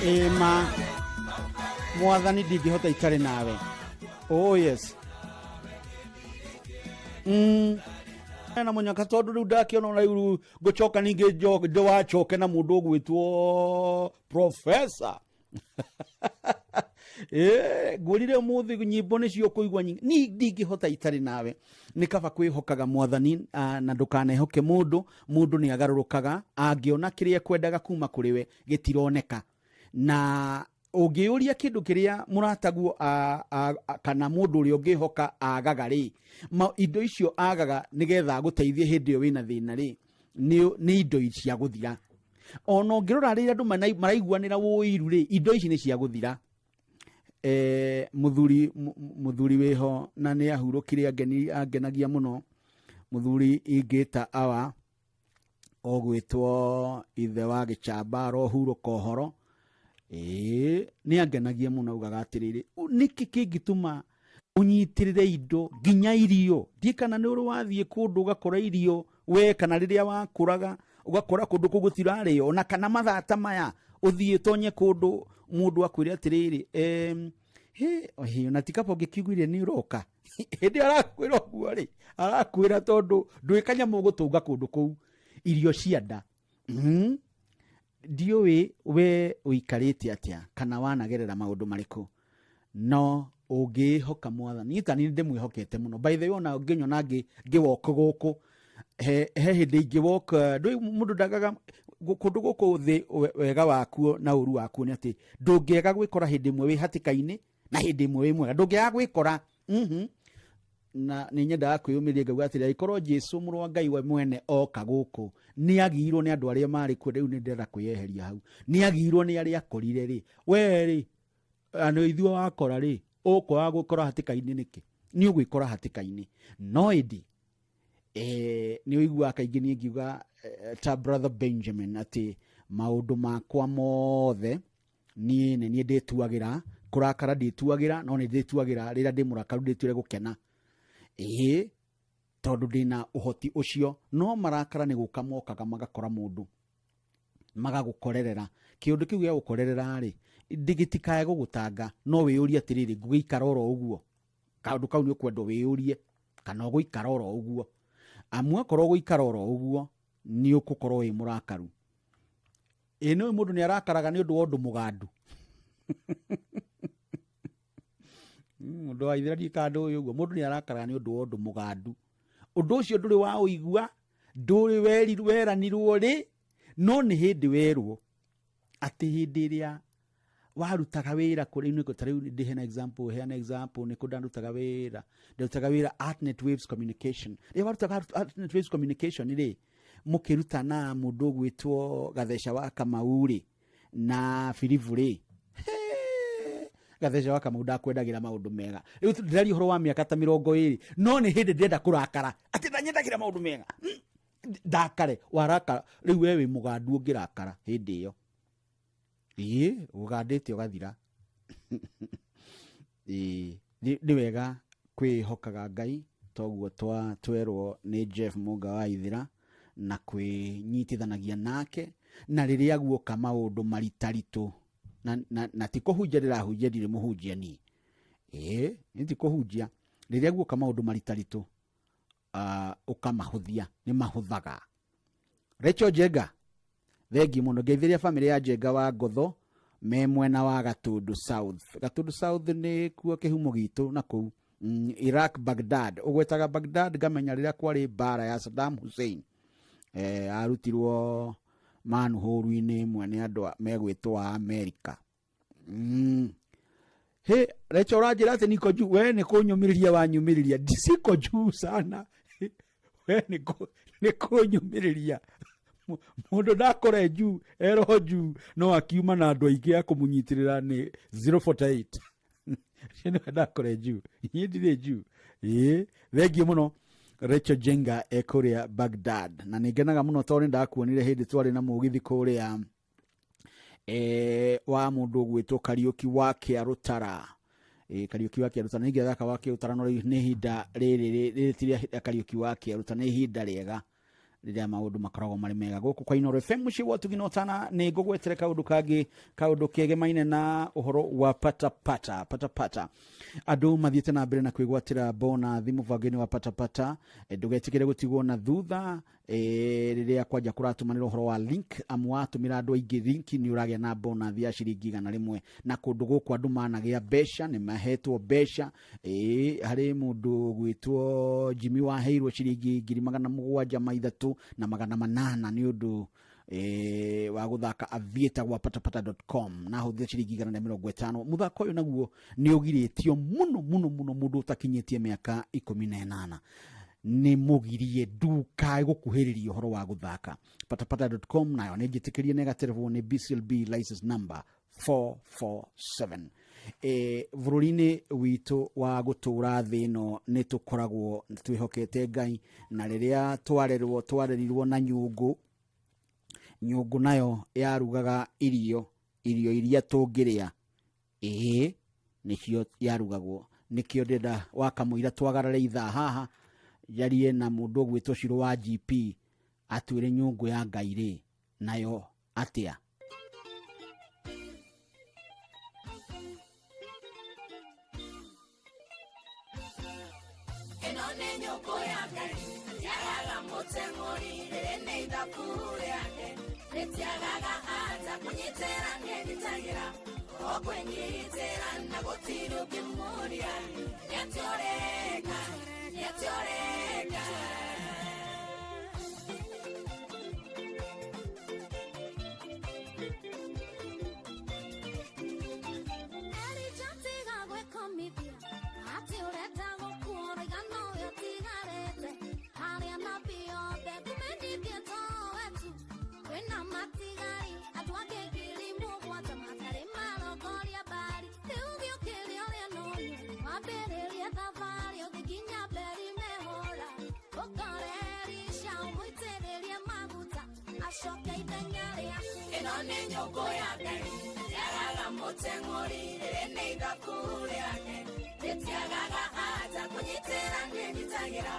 Ĩma mwathani ndingĩhota itarĩ nawe. Oh yes. Na mũnyaka tondũ rĩu ndakĩona ona rĩu ngũcoka ningĩ ndĩwacoke na mũndũ ũgwĩtwo professor. Ngwĩrire ũmũthĩ nyĩmbo nĩcio ũkũigua nyingĩ. Ni ndingĩhota itarĩ nawe. Nĩ kaba kwĩhokaga mwathani, na ndũkanehoke mũndũ. Mũndũ nĩ agarũrũkaga angĩona kĩrĩa ekwendaga kuma kũrĩ we gĩtironeka. Na ũngĩũria kĩndũ kĩrĩa mũrataguo kana mũndũ ũrĩa ũngĩhoka agaga rĩ, indo icio agaga nĩgetha agũteithie hĩndĩ ĩyo wĩna thĩna rĩ, nĩ indo cia gũthira. Ona ũngĩrora rĩrĩa andũ maraiguanĩra ũiru rĩ, indo ici nĩ cia gũthira. Mũthuri wĩho na nĩ ahurũkire angenagia mũno. Mũthuri ingĩta awa ogwĩtwo ithe wa gĩchamba arohurũka ũhoro. Nĩ angenagia mũno, augaga atĩrĩrĩ, nĩkĩ kĩngĩtũma ũnyitĩrĩre indo nginya irio? Ndiĩ kana nĩ ũrĩ wathiĩ kũndũ ũgakora irio we, kana rĩrĩa wakũraga ũgakora kũndũ kũu gũtirarĩo, ona kana mathaa ta maya ũthiĩ ũtonye kũndũ mũndũ akwĩre atĩrĩrĩ, he, he, ona ti kaba ũngĩkiugire nĩ ũroka. Hĩndĩ ĩyo arakwĩra ũguo rĩ, arakwĩra tondũ ndwĩ kanyamũ ũgũtũnga kũndũ kũu irio cia nda. Ndiũĩ we ũikarĩte atĩa kana wanagerera maũndũ marĩkũ, no ũngĩĩhoka mwathani. Niĩ ta niĩ ndĩmwĩhokete mũno. By the way, ona ũngĩnyona ngĩwalk gũkũ, he hĩndĩ ingĩwalk, ndũĩ mũndũ ndagaga kũndũ gũkũ thĩ wega wakuo na ũru wakuo nĩ atĩ ndũngĩaga gwĩkora hĩndĩ ĩmwe wĩ hatĩka-inĩ na hĩndĩ ĩmwe wĩ mwega. Ndũngĩaga gwĩkora. Na nĩ nyendaga kwĩyũmĩrĩria ngauga atĩrĩ, angĩkorwo Jesũ mũrũ wa Ngai we mwene oka gũkũ nĩ agĩirwo nĩ andũ arĩa marĩ kuo, rĩu nĩ ndĩrenda kwĩyeheria hau, nĩ agĩirwo nĩ arĩa akorire rĩ, we rĩ, nĩ ithuĩ wakora rĩ, ũkwaga gũkora hatĩka-inĩ nĩkĩ? Nĩ ũgwĩkora hatĩka-inĩ. No ĩndĩ, nĩ ũiguaga kaingĩ niĩ ngiuga, ta brother Benjamin atĩ maũndũ makwa mothe niĩ nĩ niĩ ndĩtuagĩra. Kũrakara ndĩtuagĩra, no nĩ ndĩtuagĩra rĩrĩa ndĩ mũrakaru ndĩtuĩre gũkena. Tondũ ndĩna ũhoti ũcio. No marakara nĩ gũka mokaga magakora mũndũ, magagũkorerera. Kĩũndũ kĩu gĩa gũkorerera rĩ, gĩtikae gũgũtanga, no wĩyũrie atĩrĩrĩ, ngũgĩikara oro ũguo? Kaũndũ kau nĩ ũkwenda wĩyũrie kana ũgũikara oro ũguo. Amu akorwo ũgũikara oro ũguo, nĩ ũgũkorwo wĩ mũrakaru. Nĩ ũyũ mũndũ nĩ arakaraga nĩ ũndũ wa ũndũ mũgandu. Mũndũ wa ithira ndiĩ kana ndũĩ ũguo. Mũndũ nĩ arakaraga nĩ ũndũ wa ũndũ mũgandu. Ũndũ ũcio ndũrĩ wa ũigua, ndũrĩ weranirwo rĩ, no nĩ hĩndĩ werwo atĩ hĩndĩ ĩrĩa warutaga wĩra kũrĩ nĩ ta rĩu ndĩheana example, heana example, nĩ kũ ndarutaga wĩra, ndarutaga wĩra Artnet Waves Communication. Rĩrĩa warutaga Artnet Waves Communication rĩ, mũkĩruta na mũndũ ũgwĩtwo Gatheca wa Kamau rĩ, na Biribu rĩ, Gatheca wa Kamau ndakwendagĩra maũndũ mega. Rĩu ndĩraria ũhoro wa mĩaka ta mĩrongo ĩrĩ, no nĩ hĩndĩ ndĩrenda kũrakara atĩ ndanyendagĩra maũndũ mega. Ndakare, warakara rĩu we wĩ mũgandu ũngĩrakara hĩndĩ ĩyo. Ĩĩ, ũgandĩte ũgathira. Ĩĩ, nĩ wega kwĩhokaga Ngai toguo twerwo nĩ Jeff Mũnga wa Ithira, na kwĩnyitithanagia nake, na rĩrĩa guoka maũndũ maritaritũ, na ti kũhunjia ndĩrahunjia, ndirĩ mũhunjia niĩ. Ĩĩ, niĩ ti kũhunjia. Rĩrĩa guoka maũndũ maritaritũ, ũkamahũthia, nĩ mahũthaga. Rachel Njenga, thengi mũno. Ngeithĩria bamĩrĩ ya Njenga wa Ngotho me mwena wa Gatundu South. Gatundu South nĩ kuo kĩhumo gitũ na kũu. Iraq, Baghdad. Ũgwetaga Baghdad ngamenya rĩrĩa kwarĩ mbara ya Saddam Hussein. Arutirwo manuhũru-inĩ ĩmwe nĩ andũ megwĩtwo a Amerika. He, Rachel ũranjĩra atĩ niko juu, we nĩ kũnyũmĩrĩria wanyũmĩrĩria. Siko juu sana. We nĩ kũnyũmĩrĩria. Mũndũ ndakore juu, ero juu, no akiuma na andũ aingĩ a kũmũnyitĩrĩra nĩ 048. Nĩwe ndakore juu. Niĩ ndirĩ juu. Ĩĩ, thengiũ mũno. Rachel Jenga e kũrĩa Baghdad. Na nĩ ngenaga mũno tondũ nĩ ndakuonire hĩndĩ twarĩ na mũgithi kũrĩa, wa mũndũ ũgwĩtwo Kariũki wa Kĩarũtara. Kariũki wa Kĩarũtara, nĩ ingĩathaka wa Kĩarũtara, no rĩu nĩ ihinda rĩrĩ, rĩrĩ ti rĩa Kariũki wa Kĩarũtara, nĩ ihinda rĩega. Rĩrĩa maũndũ makoragwo marĩ mega gũkũ kwa Inoro FM mũciĩ wa ũtugi na ũtana, nĩ ngũgwetere kaũndũ kangĩ, kaũndũ kegemaine na ũhoro wa patapata. Patapata, andũ mathiĩte na mbere na kwĩgwatĩra bonathi mũbango-inĩ wa patapata. Ndũgetĩkĩre gũtigwo na thutha rĩrĩa kwanja kũratũmanĩra ũhoro wa link, amu watũmĩra andũ aingĩ link nĩ ũragĩa na bonathi ya ciringi 100. Na kũndũ gũkũ andũ managĩa mbeca, nĩ mahetwo mbeca. Harĩ mũndũ gwĩtwo Jimmy waheirwo ciringi 703,800 nĩ ũndũ wa gũthaka Aviator gwa patapata.com na ahũthĩra ciringi 150. Mũthako ũyũ naguo nĩ ũgirĩtio mũno mũno mũno mũndũ ũtakinyĩtie mĩaka 18, nĩ mũgirie, ndukae gũkuhĩrĩria ũhoro wa gũthaka patapata.com. Nayo nĩ njĩtĩkĩrie na ĩgaterevwo nĩ BCLB license number 447. Bũrũri-inĩ witũ wa gũtũra thĩ ĩno nĩ tũkoragwo twĩhokete Ngai, na rĩrĩa twarerwo twarerirwo na nyũngũ, nyũngũ nayo yarugaga irio, irio iria tũngĩrĩa, ĩĩ nĩcio yarugagwo. Nĩkĩo ndĩrenda wakamũira twagarare ithaa haha, njarie na mũndũ ũgwĩtwo Ciro wa GP atwĩre nyũngũ ya Ngai rĩ nayo atĩa. Ĩno nĩ nyũngũ ya Ngai, yagaga mũteng'ũri, rĩrĩ nĩ ithabu rĩake, rĩtiagaga anja kũnyitĩra nĩnyitagĩra, o kwĩnyitĩra na gũtirĩ ũngĩmũria, nĩatĩ ũreka, nĩatĩ ũreka. Elija tiga gwĩkomithia atĩ ũrenda gũkuora igana ũrĩa ũtigarĩte arĩa nabii othe ngũmenyithie towe tu kwĩna matigari andũ angĩ 7,000 matarĩ marongoria mbari. Rĩu gĩũkĩre ũrĩa nonyu wambĩrĩrie thabarĩ ũgĩkinya mberi mehũra ũkore Elisha ũmũitĩrĩrie maguta acoke ithenya rĩaku. Ĩno nĩ nyũngũ ya Ngai, yagaga mũteng'ũri, rĩrĩ nĩ ithabu rĩake, rĩtiagaga anja kũnyitĩra nĩnyitagĩra,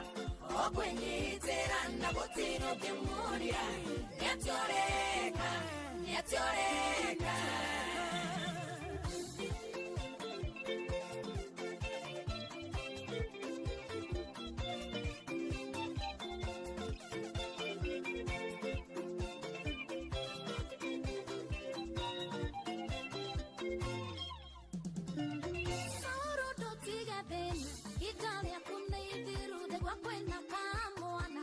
o kwĩnyitĩra na gũtirĩ ũngĩmũria, nĩatĩ ũreka, nĩatĩ ũreka. Saũrũ ndũtige thĩna, ihinda rĩaku nĩ ithiru, ndĩgua kwĩna kamwana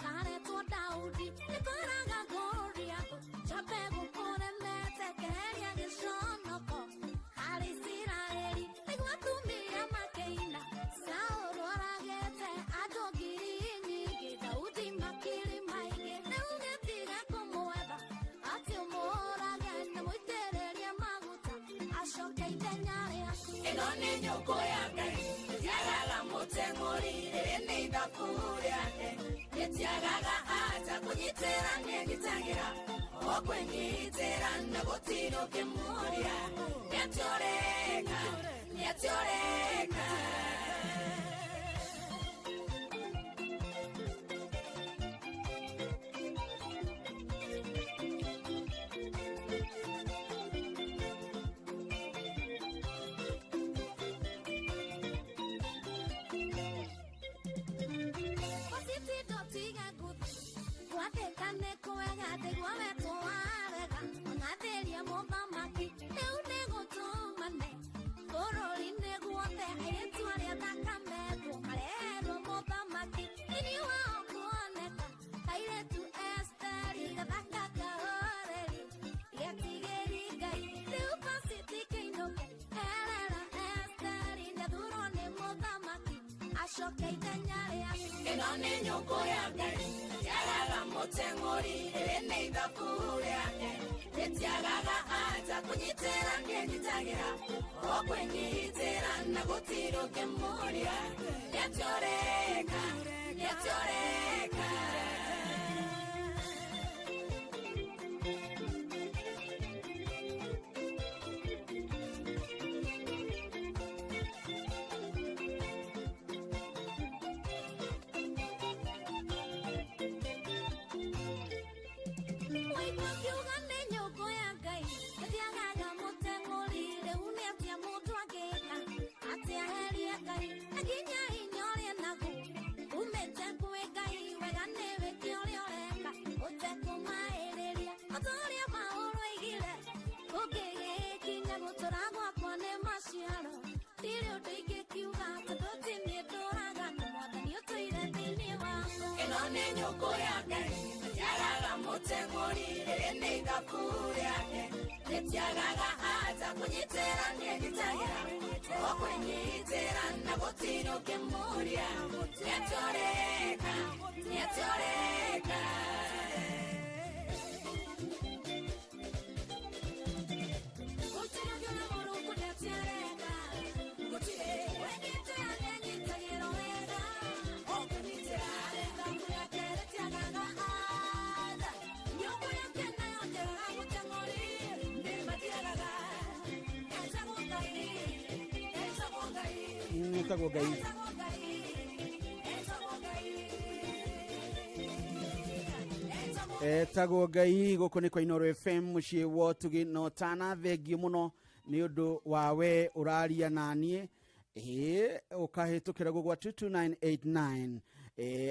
karetwo Daudi, nĩkoraga Goliathũ, njambe gũkũremete keheria gĩconoko harĩ Isiraeli, nĩguo atumia makĩina. Saũlũ oragĩte andũ ngiri nyingĩ, Daudi makiri maingĩ, rĩu gĩtiga kũmwetha atĩ ũmũrage na mũitĩrĩrie maguta acoke ithenya rĩaku. Ĩno nĩ nyũngũ ya Ngai, yagaga mũteng'ũri, rĩrĩ nĩ ithabu rĩake, rĩtiagaga anja kũnyitĩra nĩnyitagĩra, o kwĩnyitĩra na gũtirĩ ũngĩmũria, nĩatĩ ũreka, nĩatĩ ũreka. Wasitindo tiga nguthi gwathĩka nĩ kwega ndĩgua wetwo warega ong'athĩrie mũthamaki rĩu nĩ gũtũmane bũrũri-inĩ guothe airĩtu arĩa thaka metwo mareherwo mũthamaki ini wao kuoneka kairĩtu Esteri gathaka kahoreri getigĩri Ngai rĩu basi tikĩinũke erera Esteri nĩathurwo nĩ mũthamaki acoke ithenya rĩaku. Ĩno nĩ nyũngũ ya Ngai, yagaga mũteng'ũri, rĩrĩ nĩ ithabu rĩake, rĩtiagaga anja kũnyitĩra nĩnyitagĩra, o kwĩnyitĩra na gũtirĩ ũngĩmũria, nĩatĩ ũreka, nĩatĩ ũreka. Na nginya hinya ũrĩa naguo umĩte kwĩ Ngai, wega nĩ wĩke ũrĩa ũreka ũtekũmaĩrĩria. O ta ũrĩa Paũlũ oigire, kũngĩgĩkinya gũtũra gwakwa nĩ maciaro, ndirĩ ũndũ ingĩkiuga tondũ ti niĩ ndũraga, nĩ Mwathani ũtũire thĩinĩ wakwa. Ĩno nĩ nyũngũ ya Ngai, yagaga mũteng'ũri, rĩrĩ nĩ ithabu rĩake, rĩtiagaga anja kũnyitĩra nĩnyitagĩra, o kwĩnyitĩra na gũtirĩ ũngĩmũria, nĩatũreka, nĩatũreka. Gũtirĩ ũngĩona Mũrungu nĩatĩareka, gũtirĩ. Wĩnyitĩra nĩanyitagĩrwo wega, ũkĩnyitĩra ithabu rĩake rĩtiagaga anja. Nyũngũ yake nayo ndĩagaga mũteng'ũri, nĩmatiagaga. Etagwo Ngai, etagwo Ngai, Etagwo Ngai. etagwo Ngai, etagwo Ngai, Etagwo Ngai. Gũkũ nĩ kwa Inoro FM, mũciĩ wa ũtugi na ũtana. Thengio mũno nĩ ũndũ wa we ũraria naniĩ, ĩĩ, ũkahĩtũkĩra gũgwa 22989.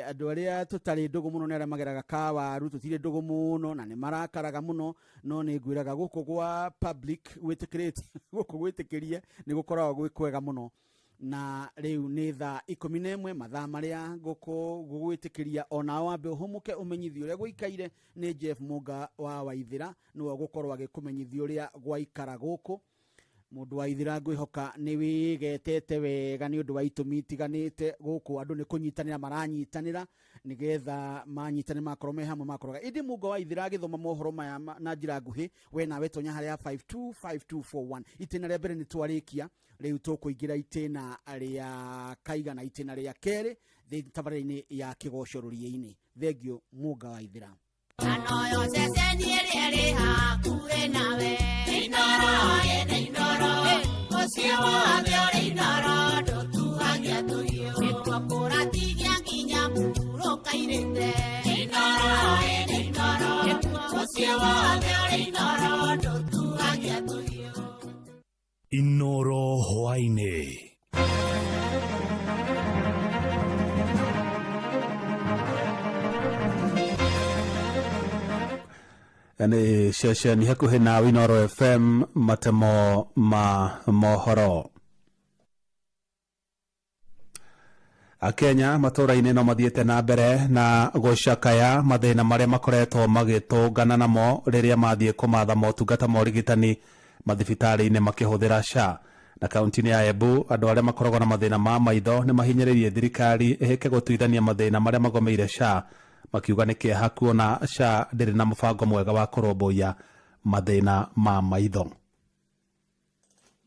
Andũ arĩa tũtarĩ ndũgũ mũno nĩ arĩa mageraga kawaru, tũtirĩ ndũgũ mũno na nĩ marakaraga mũno, no nĩ ngwĩraga gũkũ gwa public gwĩtĩkĩrĩte, gũkũ gwĩtĩkĩrie nĩ gũkoragwo gwĩ kwega mũno. Na rĩu nĩ thaa 11, mathaa marĩa gũkũ gũgwĩtĩkĩria onao wambe ũhũmũke, ũmenyithio ũrĩa gũikaire nĩ Jeff Mũnga wa Waithĩra, nĩwe ũgũkorwo agĩkũmenyithia ũrĩa gwaikara gũkũ. Mũndũ wa Ithĩra, ngwĩhoka nĩ wĩgetete wega nĩ ũndũ wa itũmi itiganĩte. Gũkũ andũ nĩ kũnyitanĩra maranyitanĩra, nĩgetha manyitanĩra makorwo me hamwe makoroga. Ĩndĩ Mũnga wa Ithĩra agĩthoma mohoro maya na njĩra nguhĩ, we nawe tonya harĩa 525241. Itĩna rĩa mbere nĩ twarĩkia, rĩu tũkũingĩra itĩna rĩa kaigana, itĩna rĩa kerĩ tabarĩra-inĩ ya kĩgoco rũriĩ-inĩ. Thengio Mũnga wa Ithĩra. Anoyo ceceni ĩrĩa ĩrĩ hakuhĩ nawe. Inoro, ĩnĩ Inoro, mũciĩ wothe ũrĩ Inoro, ndũtuagia tũhiũ. Nĩkuo kũratigia nginya mũhurũka-irĩte. Inoro, ĩnĩ Inoro, mũciĩ wothe ũrĩ Inoro, ndũtuagia tũhiũ. Inoro Hwaini. Nĩ ceceni hakuhĩ na Inoro FM, matemo ma mohoro. Akenya matũũra-inĩ no mathiĩte na mbere na gũcakaya mathĩna marĩa makoretwo magĩtũngana namo rĩrĩa mathiĩ kũmatha motungata ma ũrigitani mathibitarĩ-inĩ makĩhũthĩra SHA. Na kaunti-inĩ ya Embu, andũ arĩa makoragwo na mathĩna ma maitho nĩ mahinyĩrĩirie thirikari ĩhĩke gũtuithania mathĩna marĩa magomeire SHA, makiuga nĩ kĩeha kuona SHA ndĩrĩ na mũbango mwega wa kũrũmbũiya mathĩna ma maitho.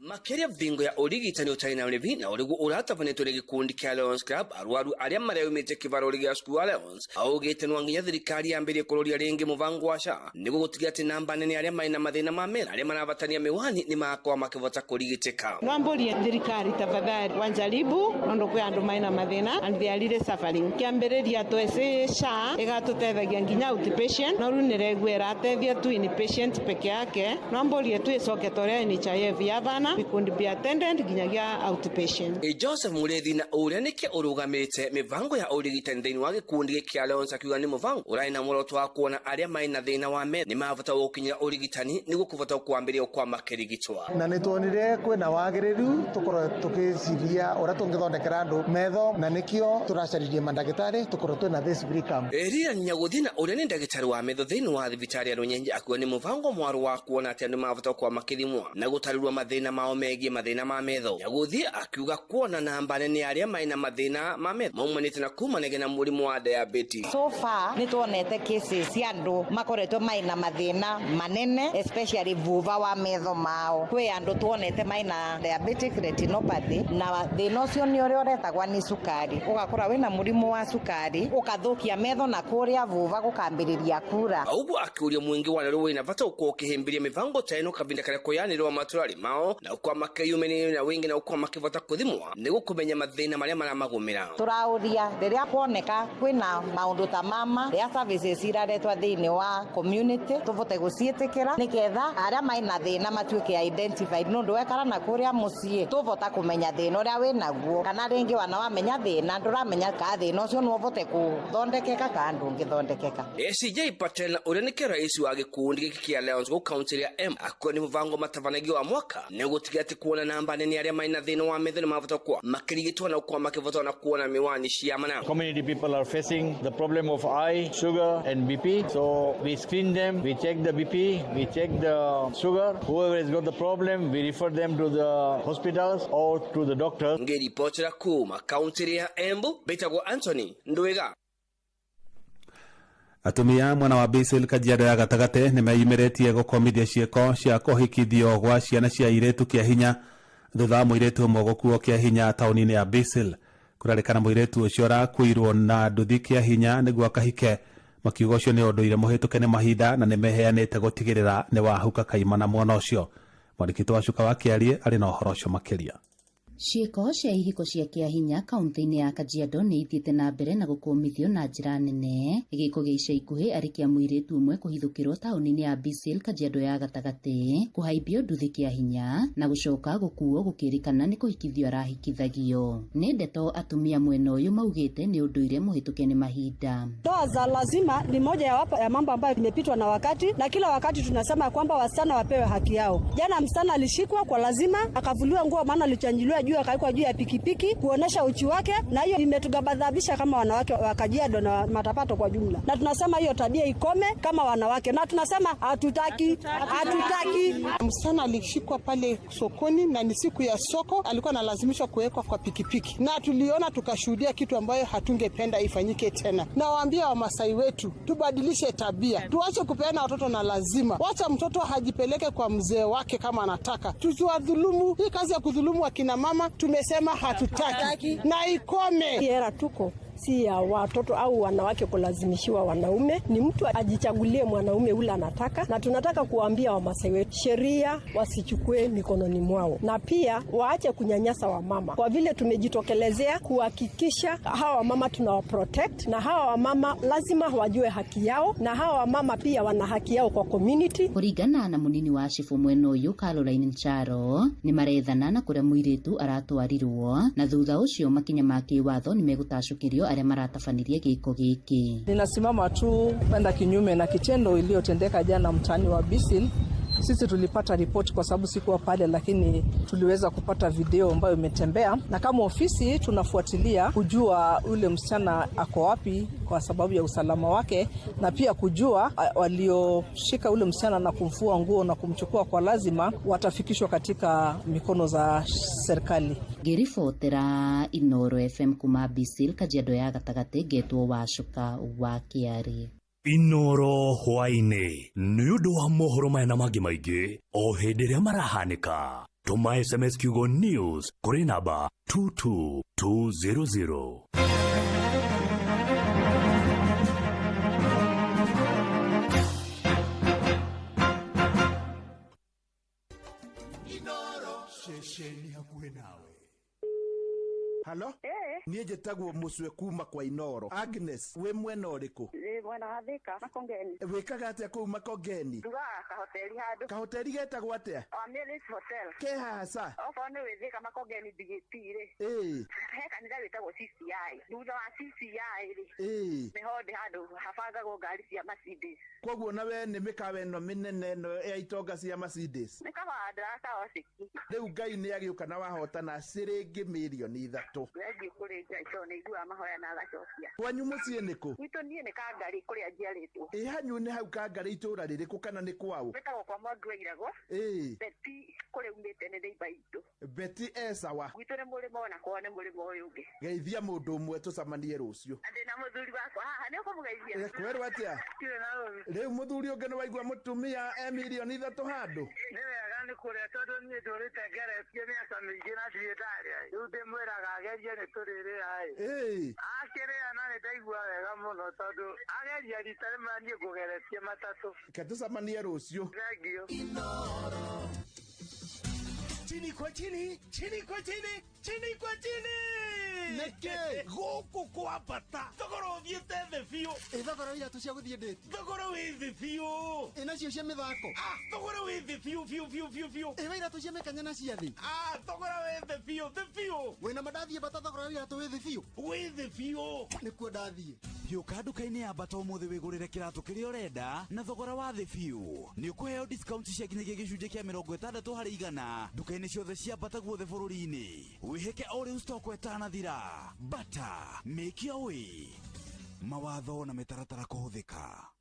Makĩria thingo ya ũrigitani ũtarĩ na ũrĩvi na ũrĩguo ũratabanĩtwo nĩ gĩkundi kĩa Lions Club, arwaru arĩa mareyumĩtie kĩbaro gĩa cukuru wa Lions augĩte no nginya thirikari yambĩrĩrie kũrũria rĩngĩ mũbango wa SHA nĩguo gũtigia atĩ namba nene arĩa marĩ na mathĩna ma mera arĩa marabatania mĩwani nĩ magakorwo makĩvota kũrigitĩka. Nwamburie thirikari tafadhali wanjaribu nondu kwi andu maina mathina and they are really suffering. Kiambiriria twesi SHA igatutethagia nginya outpatient, no riu niregua iratethia tu inpatient peke yake. Nwamburie tu icoke toria NHIF ya bana, we could be attended nginyagia outpatient. Joseph Murethi na ũrĩa nĩkĩ ũrũgamĩte mĩbango ya ũrigitani thĩinĩ wa gĩkundi gĩkĩ kĩa Lions akiuga nĩ mũbango ũrarĩ na muoroto wa kuona arĩa marĩ na thĩna wa metho nĩ mavota gũkinyĩra ũrigitani nĩguo kũvota kwambĩrĩria kwa makĩrigitwa. Na nĩ tuonire kwĩna wagĩrĩru tũkorwo tũgĩciria ũrĩa tũngĩthondekera andũ metho, na nĩkĩo tũracaririe mandagĩtarĩ tũkorwo twĩna this free camp. Eria Nyaguthi na ũrĩa nĩ ndagĩtarĩ wa metho thĩinĩ wa thibitarĩ ya Runyenje akiuga nĩ mũbango mwarũ wa kuona atĩ andũ mavota kwa makĩthimwa na gũtarĩrwo mathĩna mao megiĩ mathĩna ma metho. Nyaguthi akiuga kuona namba nene ya arĩa marĩ na mathĩna ma metho maumanĩte na kumanagia na mũrimũ wa diabetes. So far nĩ tuonete cases cia andũ makoretwo marĩ na mathĩna manene, especially vuva wa metho mao. Kwĩ andũ tuonete marĩ na diabetic retinopathy, na thĩna ũcio nĩ ũrĩa ũretagwa nĩ cukari. Ũgakora wĩna mũrimũ wa cukari ũkathũkia metho na kũrĩa vuva gũkambĩrĩria kura. Ũguo akĩũria mũingĩ wa Nairobi wĩna bata ũkorwo ũkĩhĩmbĩria mĩbango ta ĩno kavinda karĩa kũyanĩrwo matũrarĩ mao na na ukorwo makĩyumĩrĩria na wingi na ukorwo makĩvota kũthimwa nĩguo kũmenya mathĩna marĩa maramagũmĩra. Tũraũria rĩrĩa kuoneka kwĩna maũndũ ta mama rĩa services iraretwa thĩinĩ wa community tũvote gũciĩtĩkĩra nĩgetha arĩa maina thĩna matuĩke identified nũndũ wekara na kũrĩa mũciĩ tũvota kũmenya thĩna ũrĩa wĩnaguo kana rĩngĩ wana wamenya thĩna ndũramenya ka thĩna ũcio no ũvote kũthondekeka kana ndũngĩthondekeka. SJ Patel ũrĩa nĩke rais wa gĩkundi gĩkĩ kĩa Lions gũ kaunti ya M akuwa nĩ mũbango matabanagio wa mwaka nĩguo gũtiga atĩ kuona namba nene arĩa maina thĩna wa metho nĩmavota kwa makĩrigitwo na gũkorwo makĩvota na kuona miwani cia mana. Community people are facing the problem of eye, sugar and BP. So we screen them, we check the BP, we check the sugar. Whoever has got the problem, we refer them to the hospitals or to the doctors. Ngĩribotera kuma kaunti ya Embu betagwo Anthony Ndwiga. Atumia mwena wa Basil Kajiado ya gatagatĩ nĩmeyumĩrĩtie gũkomithia ciĩko cia kũhikithio gwa ciana cia airĩtu kĩa hinya thutha wa mũirĩtu ũmwe gũkuo kĩa hinya taũni-inĩ ya Basil. Kũrerĩkana mũirĩtu ũcio arakuirwo na nduthi kĩa hinya nĩguo akahike, makiuga ũcio nĩ ũndũire mũhĩtũke nĩ mahinda na nĩmeheanĩte gũtigĩrĩra nĩ wahuka kaimana mwana ũcio. Mwandĩki wa Cuka wa Kĩarie arĩ na ũhoro ũcio makĩria. Ciĩko cia ihiko cia kĩahinya kaunti-inĩ ya Kajiado nĩ ithiĩte na mbere na gũkũmithio na njĩra nene. Gĩko gĩa ica ikuhĩ arĩ kĩa mũirĩtu ũmwe kũhithũkĩrwo taũni-inĩ ya Bisil, Kajiado ya gatagatĩ, kũhaimbio nduthi kĩahinya na gũcoka gũkuo gũkĩrĩkana nĩ kũhikithio arahikithagio. Nĩ ndeto atumia mwena ũyũ maugĩte nĩ ũndũire mũhĩtũke nĩ mahinda. Ndoa za lazima ni moja ya wapo ya mambo ambayo imepitwa na wakati, na kila wakati tunasema kwamba wasichana wapewe haki yao. Jana msichana alishikwa kwa lazima, akavuliwa nguo, maana alichanjiliwa juu, akawekwa juu ya pikipiki kuonesha uchi wake, na hiyo imetugabadhabisha kama wanawake wa Kajiado na Matapato kwa jumla, na tunasema hiyo tabia ikome kama wanawake, na tunasema hatutaki, hatutaki. Msichana alishikwa pale sokoni na ni siku ya soko, alikuwa analazimishwa kuwekwa kwa pikipiki, na tuliona tukashuhudia kitu ambayo hatungependa ifanyike tena. Nawaambia Wamasai wetu tubadilishe tabia, tuache kupeana watoto na lazima, wacha mtoto hajipeleke kwa mzee wake kama anataka, tusiwadhulumu. Hii kazi ya kudhulumu akina mama tumesema hatutaki na ikome. Era tuko si ya watoto au wanawake kulazimishiwa wanaume, ni mtu ajichagulie mwanaume ule anataka, na tunataka kuwaambia Wamasai wetu sheria wasichukue mikononi mwao, na pia waache kunyanyasa wamama, kwa vile tumejitokelezea kuhakikisha hawa wamama tunawaprotect, na hawa wamama lazima wajue haki yao, na hawa wamama pia wana haki yao kwa community. Kũringana na munini wa cibũ mwena ũyũ Caroline Ncharo, nĩ marethana na kũrĩa mũirĩtu aratwarirwo, na thutha ũcio makinya ma kĩwatho nĩ megũtacũkĩrio arĩa maratabanirie gĩko gĩkĩ. Ninasimama tu kwenda kinyume na kitendo iliyotendeka jana mtaani wa Bisil. Sisi tulipata ripoti kwa sababu sikuwa pale, lakini tuliweza kupata video ambayo imetembea, na kama ofisi tunafuatilia kujua yule msichana ako wapi kwa sababu ya usalama wake, na pia kujua walioshika yule msichana na kumfua nguo na kumchukua kwa lazima watafikishwa katika mikono za serikali. Ngĩribotera Inoro FM kuma Bisil, Kajiado ya gatagatĩ, ngetwo Wacuka wa Kĩarĩ. Inoro hwaĩ-inĩ nĩ ũndũ wa mohoro maya na mangĩ maingĩ o hĩndĩ ĩrĩa marahanĩka. Tũma SMS kiugo news kũrĩ namba 22200. Ceceni hakuhĩ nawe. Halo? Niĩ njĩtagwo Mũcwe kuma kwa Inoro. Agnes, wĩ mwena ũrĩkũ? Ndĩ mwena wa Thika, Makongeni. Wĩkaga atĩa kũu Makongeni? Ndugaga kahoteri handũ. Kahoteri getagwo atĩa? Omialis Hotel. Ke haha ca? Okorwo nĩ wĩ Thika Makongeni BJP rĩ. Ĩĩ. He kanitha wĩtagwo CCI. Thutha wa CCI rĩ. Ĩĩ. Nĩho ndĩ handũ habangagwo ngari cia Mercedes. Koguo nawe nĩ mĩkawa ĩno mĩnene ĩno ya itonga cia Mercedes. Nĩ kaba ndĩrakaociki. Rĩu Ngai nĩ agĩũka na wahotana ciringi mirioni 3. Thengiũ kũrĩ Ngai tondũ nĩ aiguaga mahoya na agacokia. Kwanyu mũciĩ nĩ kũ? Gwitũ niĩ nĩ Kangarĩ kũrĩa njiarĩtwo. Ĩ hanyu nĩ hau Kangarĩ itũũra rĩrĩkũ kana nĩ kwaũ? Gwĩtagwo kwa Mwangi wa Irago. Ĩĩ. Beti kũrĩa umĩte nĩ neighbour itũ. Beti e sawa. Gwitũ nĩ mũrĩmo na kwao nĩ mũrĩmo ũyũ ũngĩ. Geithia mũndũ ũmwe tũcemanie rũciũ. Na ndĩna mũthuri wakwa haha, nĩ ũkũmũgeithia? Kwerwo atĩa? Ndirĩ na ũru. Rĩu mũthuri ũngĩ nĩ waigua mũtumia e mirioni 3 handũ? Nĩ wega nĩ kũrĩa tondũ niĩ ndũrĩte ngeretie mĩaka mĩingĩ na ndirĩ ndarĩa. Rĩu ndĩmwĩraga agerie nĩ tũrĩrĩa ĩ. Ĩĩ. Akĩrĩa na nĩ ndaigua wega mũno tondũ ageria rita rĩmwe niĩ ngũgeretie matatũ. Reke tũcemanie rũciũ. Thengiũ. Chini kwa chini, chini kwa chini, chini kwa chini. Nĩkĩ? Gũkũ kwa bata thogora ũthiĩte thĩ biũ. Ĩ thogora wa iratũ cia gũthiĩ ndĩti? Thogora wĩ thĩ biũ. Ĩ nacio cia mĩthako? Ah, thogora wĩ thĩ biũ biũ biũ biũ biũ. Ĩ wa iratũ cia mĩkanya na cia thĩ? Ah, thogora wĩ thĩ biũ thĩ biũ. Wĩna ma ndathiĩ bata thogora wa iratũ wĩ thĩ biũ? Wĩ thĩ biũ. Nĩkuo ndathiĩ. Hiũka nduka-inĩ ya Bata ũmũthĩ wĩgũrĩre kĩratũ kĩrĩa ũrenda na thogora wa thĩ biũ. Nĩ ũkũheo discount cia nginyagia gĩcunjĩ kĩa 60% nduka-inĩ ciothe cia Bata guothe bũrũri-inĩ. Wĩhĩke o rĩu stock ĩtanathira. Bata, make your way. Mawatho na mĩtaratara kũhũthĩka.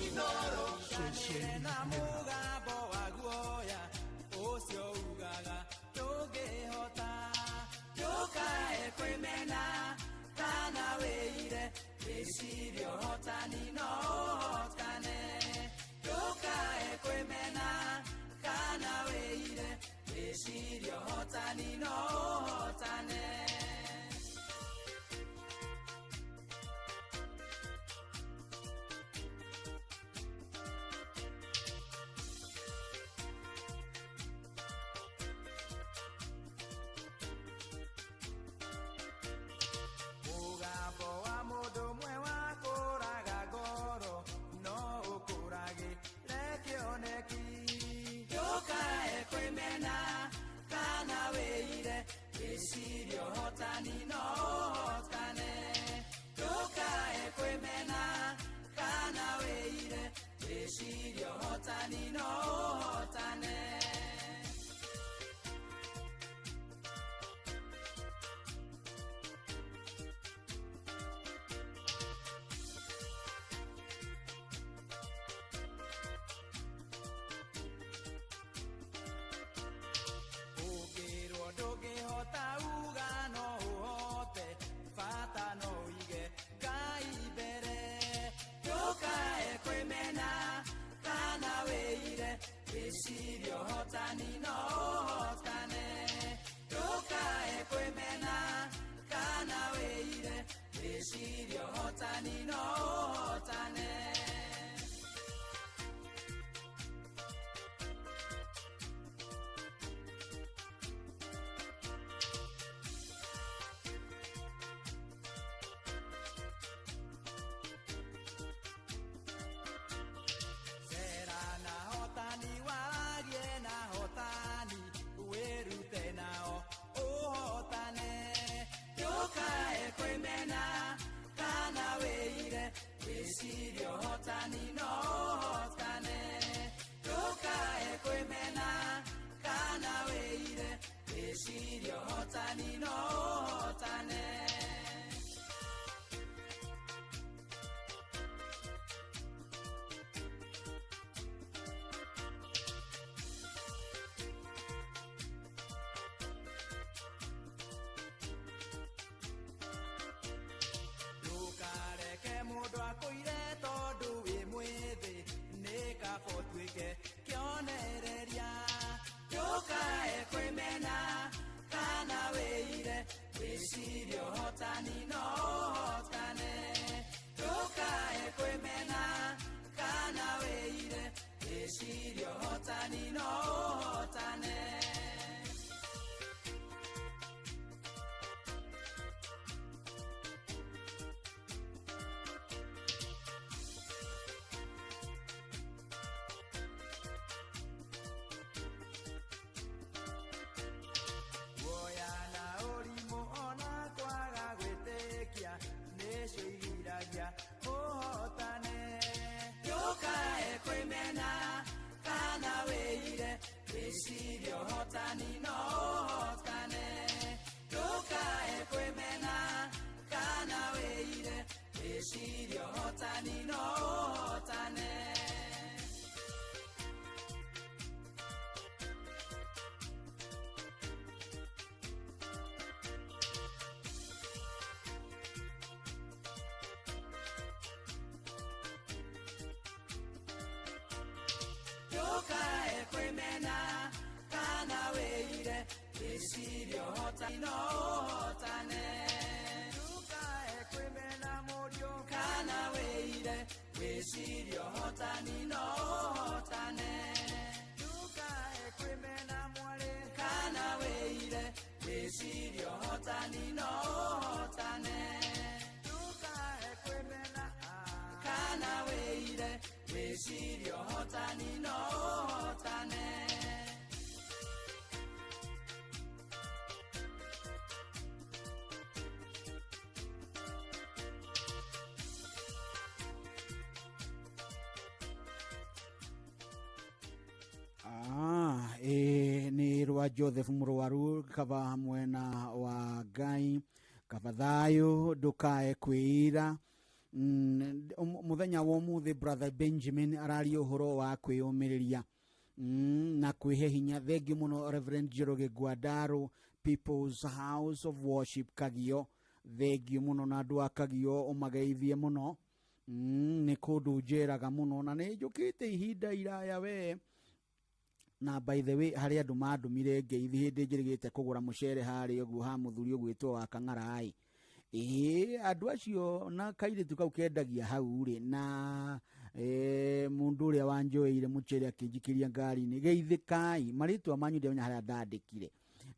Inoro, ũhotani no ũhotane. Ndũkareke mũndũ akũire tondũ wĩ mwĩthĩ, nĩ kaba ũtuĩke kĩonereria. Ndũkae kwĩmena kana wĩire, wĩcirie ũhotani no ũhotane. Ndũkae kwĩmena kana wĩire, wĩcirie ũhotani no ũhotane. Guoya na ũrimũ ona kwaga gwĩtĩkia nĩcio igiragia ũhotane. Ndũkae kwĩmena kana wĩire, wĩcirie ũhotani no ũhotane. Ndũkae kwĩmena kana wĩire, wĩcirie ũhotani no ũhotane. Ndũkae kwĩmena kana wĩire, wĩcirie ũhotani no ũhotane. Ndũkae kwĩmena mũriũ kana wĩire, wĩcirie ũhotani no ũhotane. Ndũkae kwĩmena mwarĩ kana wĩire, wĩcirie ũhotani no ũhotane. Ndũkae kwĩmena kana wĩire, wĩcirie ũhotani no ũhotane. Nĩ rwa Joseph Mũrwaru kaba mwena wa Ngai kaba thayũ ndũkae kwĩira. Mũthenya wa ũmũthĩ brother Benjamin araria ũhoro wa kwĩyũmĩrĩria na kwĩhe hinya. Thengiũ mũno Reverend Njoroge Ngwandaro, People's House of Worship Kagio. Thengiũ mũno na andũ a Kagio ũmageithie mũno. Nĩ kũndũ njeraga mũno na nĩ njũkĩte ihinda iraya we. Na by the way harĩ andũ mandũmire ngeithi hĩndĩ njĩrĩgĩte kũgũra mũcere harĩa ũguo ha mũthuri ũgwĩtwo wa Kang'arai. Ĩĩ andũ acio na kairĩtu kau kendagia hau rĩ na mũndũ ũrĩa wanjoeire mũcere akĩnjikĩria ngari-inĩ, geithĩkai. Marĩtwa manyu ndiramenya harĩa ndandĩkire.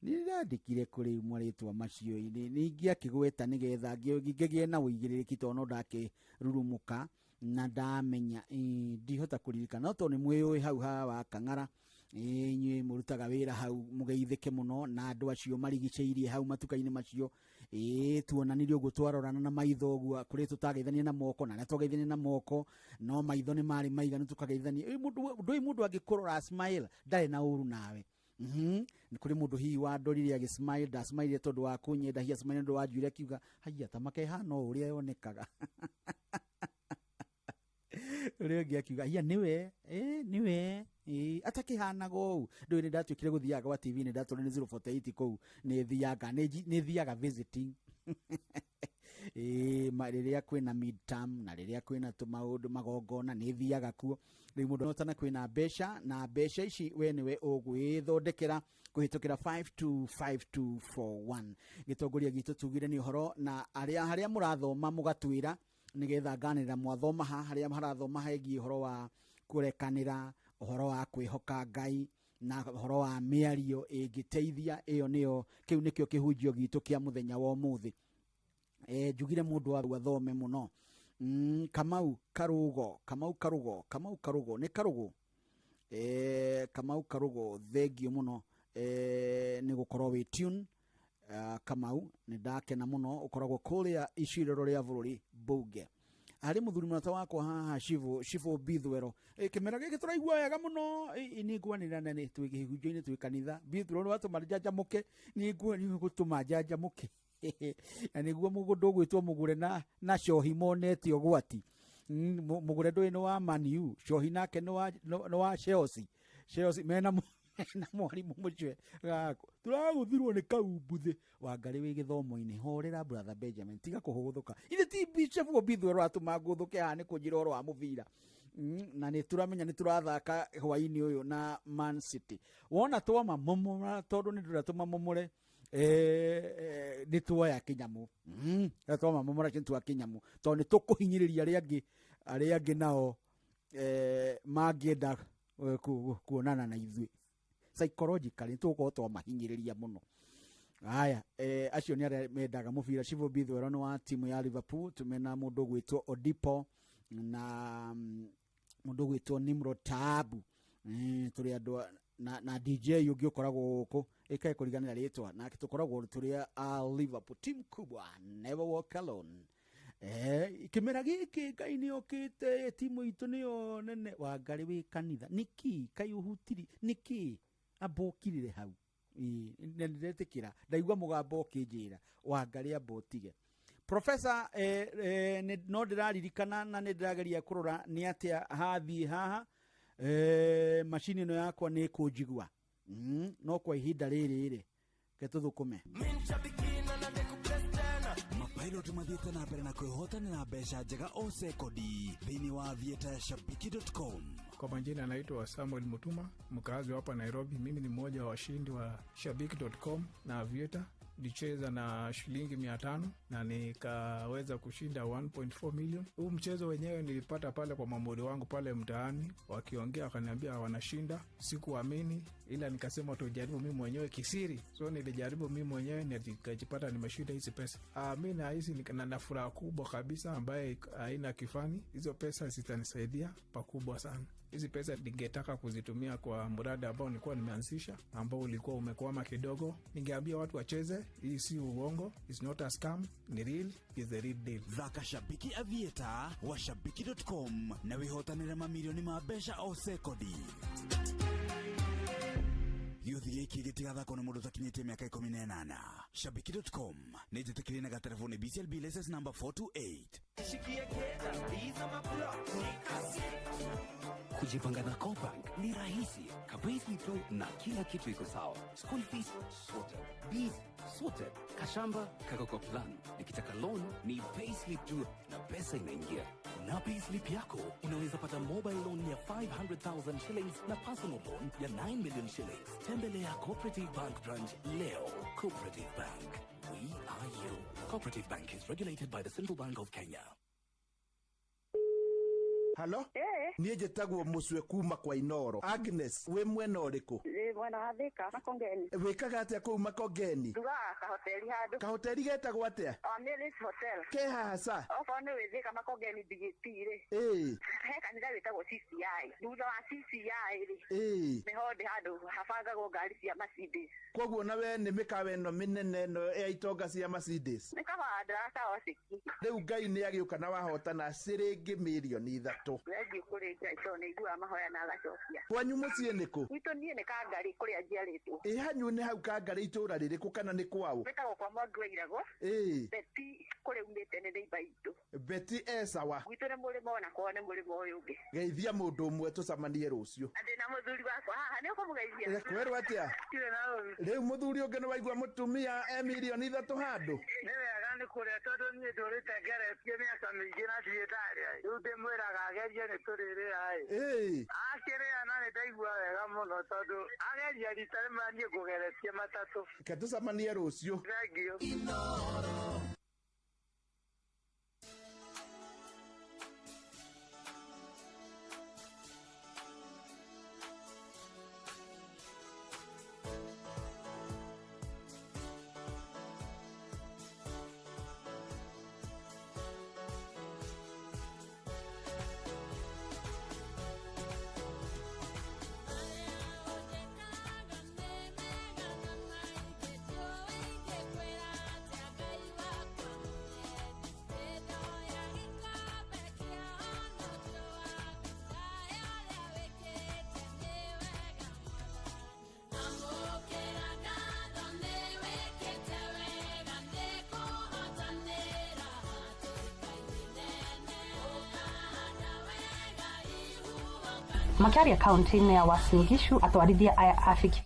Nĩ ndandĩkire kũrĩ marĩtwa macio nĩ ingĩakĩgweta nĩgetha ngĩgĩe na ũigĩrĩrĩki tondũ no ndakĩrurumũka na ndamenya ndihota kũririkana, no tondũ nĩ mwĩyũĩ hau ha wa Kang'ara, inyuĩ mũrutaga wĩra hau mũgeithĩke mũno na andũ acio marigicĩirie hau matuka-inĩ macio. Tuonanirie ũguo twarorana na maitho ũguo, kũrĩ tũtageithania na moko na arĩa twageithania na moko no maitho nĩ marĩ maiganu tũkageithania. Ndũĩ mũndũ angĩkũrora smile ndarĩ na ũru nawe. Nĩ kũrĩ mũndũ hihi wandorire agĩsmile, ndasmile tondũ wa kũnyenda, hihi asmile nĩ ũndũ wa njuĩrĩ akiuga haiya ta makehana o ũrĩa yonekaga. Ũrĩa ũngĩ akiuga haiya nĩwe, nĩwe atakĩhanaga ũũ. Ndũĩ nĩ ndatuĩkire gũthiaga gwa TV, nĩ ndatũrire nĩ 048 kũu, nĩ thiaga nĩ thiaga visiting. Rĩrĩa kwĩna midterm na rĩrĩa kwĩna tũmaũndũ magongona nĩ thiaga kuo. Rĩu mũndũ notana kwĩna mbeca, na mbeca ici we nĩwe ũgwĩthondekera kũhĩtũkĩra 525241. Gĩtongoria gitũ tugire nĩ ũhoro na arĩa harĩa mũrathoma mũgatwĩra nĩgetha nganĩrĩra mwathoma ha harĩa harathoma hegiĩ ũhoro wa kũrekanĩra, ũhoro wa kwĩhoka Ngai na ũhoro wa mĩario ĩngĩteithia. Ĩyo nĩyo, kĩu nĩkĩo kĩhunjio gitũ kĩa mũthenya wa ũmũthĩ. Njugire mũndũ athome mũno. Kamau Karugo, Kamau Karugo, Kamau Karugo, nĩ Karugo. Kamau Karugo, thengiũ mũno nĩ gũkorwo wĩ tune. Kamau nĩ ndakena mũno ũkoragwo kũrĩa icirĩro rĩa bũrũri mbunge. Harĩ mũthuri mũrata wakwa haha Shivo, Shivo Bithwero. Kĩmera gĩkĩ tũraigua wega mũno. Nĩ ngwanĩrĩra na nĩ twĩ kĩhunjio-inĩ, twĩ kanitha. Bithwero nĩ watũma njanjamũke, nĩ gũtũma njanjamũke na nĩguo mũgũnda ũgwĩtwo mũgũre na cohi monete ũgwati. Mũgũre ndũĩ nĩ wa Man U, cohi nake nĩ wa Chelsea. Chelsea mena na mwarimũ mũcwe gako tũragũthirwo nĩ kaumbuthĩ. Wangarĩ wĩ gĩthomo-inĩ, horera brother Benjamin, tiga kũhũthũka. Ithe ti Bishop Bithwero atũma ngũthũke haha nĩ kũnjĩra ũhoro wa mũbira. Na nĩ tũramenya nĩ tũrathaka hwaĩ-inĩ ũyũ na Man City. Wona twamamomora, tondũ nĩ ndĩrenda tũmamomore, nĩ tuoya kĩnyamũ. Twamamomora nĩ tuoya kĩnyamũ, tondũ nĩ tũkũhinyĩrĩria arĩa angĩ nao mangĩenda kuonana na ithuĩ psychologically, nĩ tũgũkorwo twamahinyĩrĩria mũno. Haya, acio nĩ arĩa mendaga mũbira. Shivo Bithwero nĩ wa timu ya Liverpool, tumena mũndũ ũgwĩtwo Odipo na mũndũ ũgwĩtwo Nimrod Taabu. Tũrĩ andũ na DJ ũngĩ ũkoragwo gũkũ ĩkae kũriganĩra rĩtwa nake, tũkoragwo tũrĩ a Liverpool, team kubwa, never walk alone. Kĩmera gĩkĩ Ngai nĩ okĩte, timu itũ nĩyo nene. Wangarĩ wĩ kanitha nĩkĩ kaĩ ũhutiri nĩkĩ amba ũkirire hau? Na nĩndetĩkĩra ndaigua mũgambo ũkĩnjĩra Wangarĩ amba ũtige. Professor, no ndĩraririkana na nĩ ndĩrageria kũrora nĩ atĩa hathiĩ haha. Macini ĩno yakwa nĩ ĩkũnjigua. No kwa ihinda rĩrĩ rĩ ke tũthũkũme. Mapilot mathiĩte na mbere na kwĩhotanĩra mbeca njega o sekondi thĩinĩ wa aviator ya shabiki.com. Kwa majina naitwa Samuel Mutuma, mkazi wa hapa Nairobi. Mimi ni mmoja wa washindi wa Shabiki.com na Aviator. Nilicheza na shilingi 500 na nikaweza kushinda 1.4 million. Huu mchezo wenyewe nilipata pale kwa mamuri wangu pale mtaani, wakiongea wakaniambia wanashinda. Sikuamini, ila nikasema tujaribu mimi mwenyewe kisiri. So nilijaribu mimi mwenyewe na nikajipata nimeshinda hizi pesa. Mi nahisi na furaha kubwa kabisa ambaye haina kifani. Hizo pesa zitanisaidia pakubwa sana. Hizi pesa ningetaka kuzitumia kwa mradi ambao nilikuwa nimeanzisha, ambao ulikuwa umekwama kidogo. Ningeambia watu wacheze, hii si uongo, it's not a scam, ni real, is the real deal. Thaka Shabiki Aviator wa shabiki.com na wĩhotanĩre mamirioni ma mbeca o sekondi. Gĩũthi gĩkĩ gĩtigathakwo nĩ mũndũ ũtakinyĩtie mĩaka 18. Shabiki.com nĩ njĩtĩkĩrie na gaterebo nĩ BCLB license number 428. Kujipanga na CoBank ni rahisi kabisa tu na kila kitu iko sawa. School fees sorted, bills sorted, kashamba kako kwa plan. Nikitaka loan ni payslip tu na pesa inaingia. Na payslip yako unaweza pata mobile loan ya 500,000 shillings na personal loan ya 9 million shillings. Tembelea Cooperative Bank branch leo. Cooperative Bank, we are you. Cooperative Bank is regulated by the Central Bank of Kenya. Halo? Niĩ njĩtagwo Mũcwe kuma kwa Inoro. Agnes, wĩ mwena ũrĩkũ? Ndĩ mwena wa Thika, Makongeni. Wĩkaga atĩa kũu Makongeni? Ndugaga kahoteri handũ. Kahoteri getagwo atĩa? Mary's Hotel. Ke haha ca? Okorwo nĩ wĩ Thika Makongeni BGT rĩ. He kanitha wĩtagwo CCI. Thutha wa CCI rĩ. Nĩho ndĩ handũ habangagwo ngari cia Mercedes. Koguo na we nĩ mĩkawa ĩno mĩnene ĩno ya itonga cia Mercedes. Nĩ kaba ndĩrakaociki. Rĩu Ngai nĩ agĩũka na wahotana ciringi mirioni 3. Thengiũ kũrĩ Ngai tondũ nĩ aiguaga mahoya na agacokia. Kwanyu mũciĩ nĩ kũ? Gwitũ niĩ nĩ Kangarĩ kũrĩa njiarĩtwo. Ĩ hanyu nĩ hau Kangarĩ itũũra rĩrĩkũ kana nĩ kwaũ? Wĩtagwo kwa Mwangi wa Irago. Beti kũrĩa umĩte nĩ neighbour itũ. Beti e sawa. Gwitũ nĩ mũrĩmo ona kwao nĩ mũrĩmo ũyũ ũngĩ. Geithia mũndũ ũmwe tũcemanie rũciũ. Na ndĩna mũthuri wakwa haha, nĩ ũkũmũgeithia? Kwerwo atĩa? Ndirĩ na ũru. Rĩu mũthuri ũngĩ nĩ waigua mũtumia e mirioni 3 handũ? Nĩ wega nĩ kũrĩa tondũ niĩ ndũrĩte ngeretie mĩaka mĩingĩ na ndirĩ ndarĩa. Rĩu ndĩmwĩraga agerie nĩ tũrĩrĩa ĩ. Akĩrĩa na nĩ ndaigua wega mũno tondũ ageria rita rĩmwe niĩ ngũgeretie matatũ. Reke tũcemanie rũciũ. Thengiũ. Ngai wa Makiaria kaunti-inĩ ya Uasin Gishu, atwarithia aya a bikibiki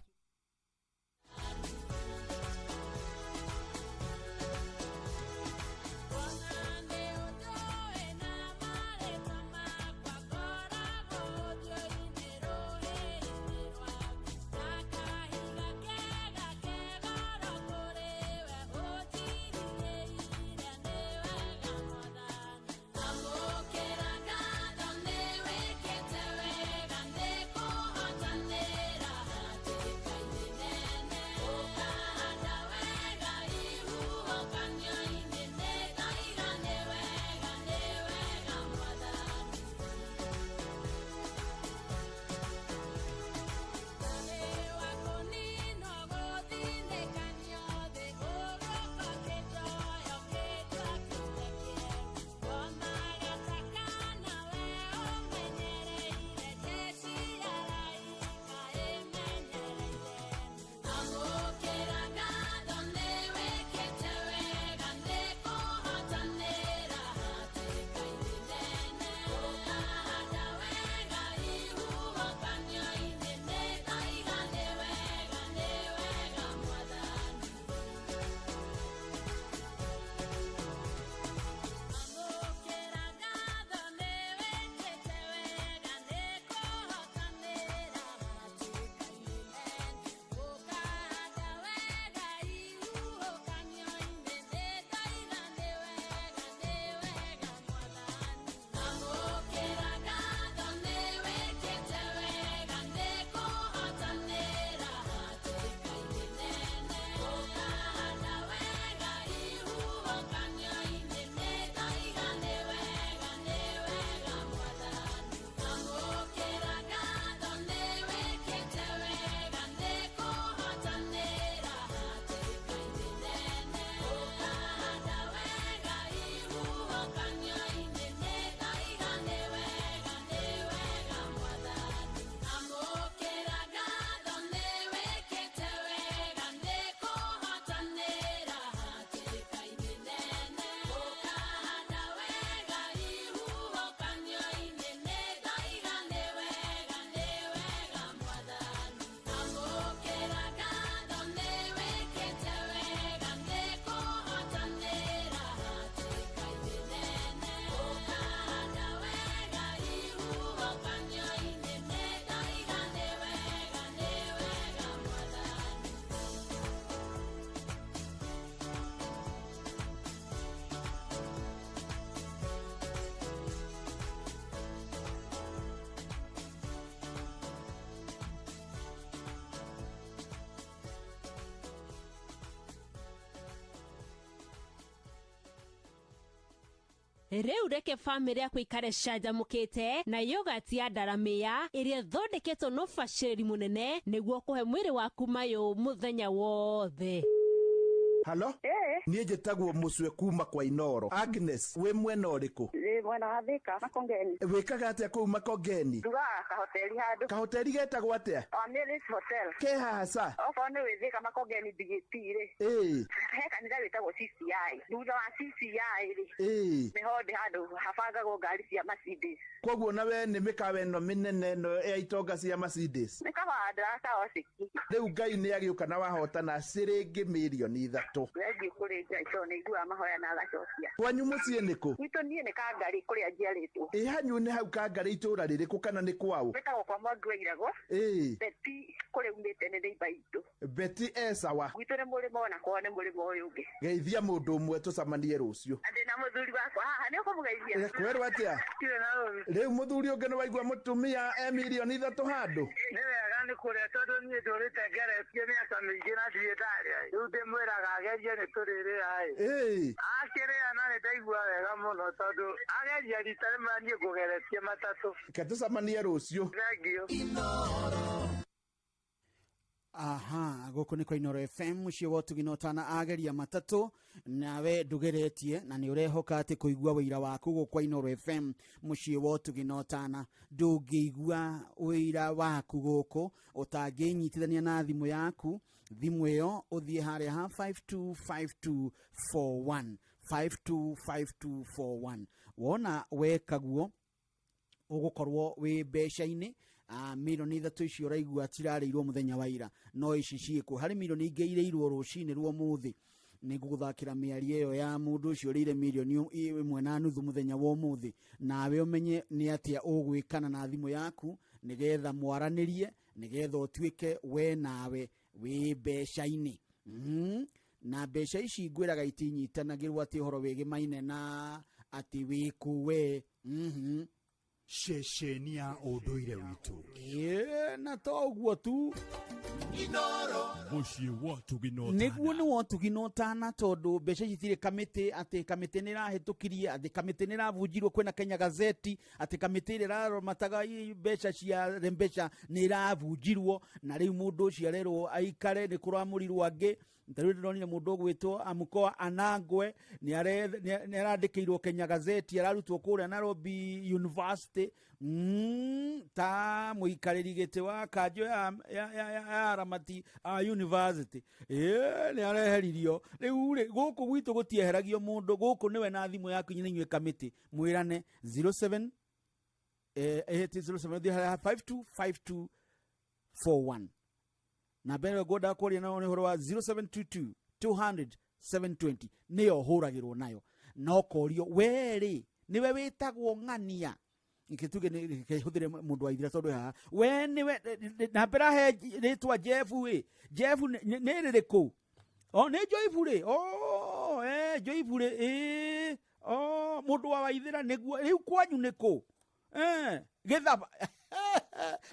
Rĩu reke bamĩrĩ yaku ikare canjamũkĩte na yogati ya ndaramĩa ĩrĩa ĩthondeketwo na ũbacĩrĩri mũnene nĩguo kũhe mwĩrĩ waku mayũ mũthenya wothe. Halo? Niĩ njĩtagwo Mũcwe kuma kwa Inoro. Agnes, wĩ mwena ũrĩkũ? Ndĩ mwena wa Thika, Makongeni. Wĩkaga atĩa kũu Makongeni? Ndugaga kahoteri handũ. Kahoteri getagwo atĩa? Omiris Hotel. Ke haha ca? Okorwo nĩ wĩ Thika Makongeni BGT rĩ. Ĩĩ. He kanitha wĩtagwo CCI. Thutha wa CCI rĩ. Ĩĩ. Nĩho ndĩ handũ habangagwo ngari cia Mercedes. Koguo nawe nĩ mĩkawa ĩno mĩnene ĩno ya itonga cia Mercedes. Nĩ kabanda kaociki. Rĩu Ngai nĩ agĩũka na wahotana ciringi mirioni 3. Thengiũ kũrĩ Ngai tondũ nĩ aiguaga mahoya na agacokia. Kwanyu mũciĩ nĩ kũ? Gwitũ niĩ nĩ Kangarĩ kũrĩa njiarĩtwo. Ĩ hanyu nĩ hau Kangarĩ itũũra rĩrĩkũ kana nĩ kwaũ? Gwĩtagwo kwa Mwangi wa Irago. Ĩĩ. Beti kũrĩa umĩte nĩ neighbour itũ. Beti e sawa. Gwitũ nĩ mũrĩmo ona kwao nĩ mũrĩmo ũyũ ũngĩ. Geithia mũndũ ũmwe tũcemanie rũciũ. Na ndĩna mũthuri wakwa haha nĩ ũkũmũgeithia? Kwerwo atĩa? Ndirĩ na ũru. Rĩu mũthuri ũngĩ nĩ waigua mũtumia e mirioni 3 handũ? Nĩ wega nĩ kũrĩa tondũ niĩ ndũrĩte ngeretie mĩaka mĩingĩ na ndirĩ ndarĩa. Rĩu ndĩmwĩraga agerie nĩ tũrĩrĩa ĩ. Ĩĩ. Akĩrĩa na nĩ ndaigua wega mũno tondũ ageria rita rĩmwe niĩ ngũgeretie matatũ. Reke tũcemanie rũciũ. Thengiũ. Aha, gũkũ nĩ kwa Inoro FM mũciĩ wa ũtugi na ũtana ageria matatũ nawe ndũgeretie na nĩ ũrehoka atĩ kũigua wĩira waku gũkũ kwa Inoro FM mũciĩ wa ũtugi na ũtana. Ndũngĩigua wĩira waku gũkũ ũtangĩnyitithania na thimũ yaku. Thimũ ĩyo ũthiĩ harĩa ha 525241, 525241. Wona weka guo ũgũkorwo wĩ mbeca-inĩ Milioni 3 icio ũraigua tirarĩirwo mũthenya wa ira, no ici ciĩkuo. Harĩ milioni ingĩ irĩirwo rũcinĩ rwa ũmũthĩ. Nĩ ngũgũthakĩra mĩario ĩyo ya mũndũ ũcio ũrĩire milioni 1.5 mũthenya wa ũmũthĩ, nawe ũmenye nĩ atĩa ũgwĩkana na thimũ yaku nĩgetha mwaranĩrie, nĩgetha ũtuĩke we nawe wĩ mbeca-inĩ. Na mbeca ici ngwĩraga itinyitanagĩrwo atĩ ũhoro wĩgĩmaine na atĩ wĩkũ we. Ceceni ya ũndũire witũ. Na to ũguo tu. Mũciĩ wa ũtugi na ũtana. Nĩguo nĩ wa ũtugi na ũtana, tondũ mbeca ici itirĩ kamĩtĩ, atĩ kamĩtĩ nĩ ĩrahĩtũkirie, atĩ kamĩtĩ nĩ ĩravunjirwo, kwĩna Kenya Gazeti, atĩ kamĩtĩ ĩrĩa ĩraromataga mbeca cia mbeca nĩ ĩravunjirwo, na rĩu mũndũ ũcio arerwo aikare, nĩ kũramũrirwo angĩ. Ta rĩu ndĩronire mũndũ ũgwĩtwo Amukoa Anangwe nĩ arandĩkĩirwo Kenya Gazeti, ararutwo kũrĩa Nairobi University, ta mũikarĩri gĩtĩ wa kanjũ ya aramati a university. Nĩ areheririo. Rĩu rĩ, gũkũ gwitũ gũtieheragio mũndũ, gũkũ nĩwe na thimũ yaku nĩ inyuĩ kamĩtĩ mwĩrane 07 07 525241. Na mbere ngwendaga kwaria nao nĩ ũhoro wa 0722 200 720, nĩyo hũragĩrwo nayo. No korio we rĩ, nĩwe wĩtagwo ng'ania, gĩtuge kĩhũthĩre mũndũ wa ithira tondũ haha we nĩwe na mbere he rĩtwa Jeff ĩ. Jeff nĩ rĩrĩkũ? O nĩ Joibu rĩ? O Joibu rĩ, ĩ o mũndũ wa Waithĩra nĩguo. Rĩu kwanyu nĩ kũ? Gĩthaba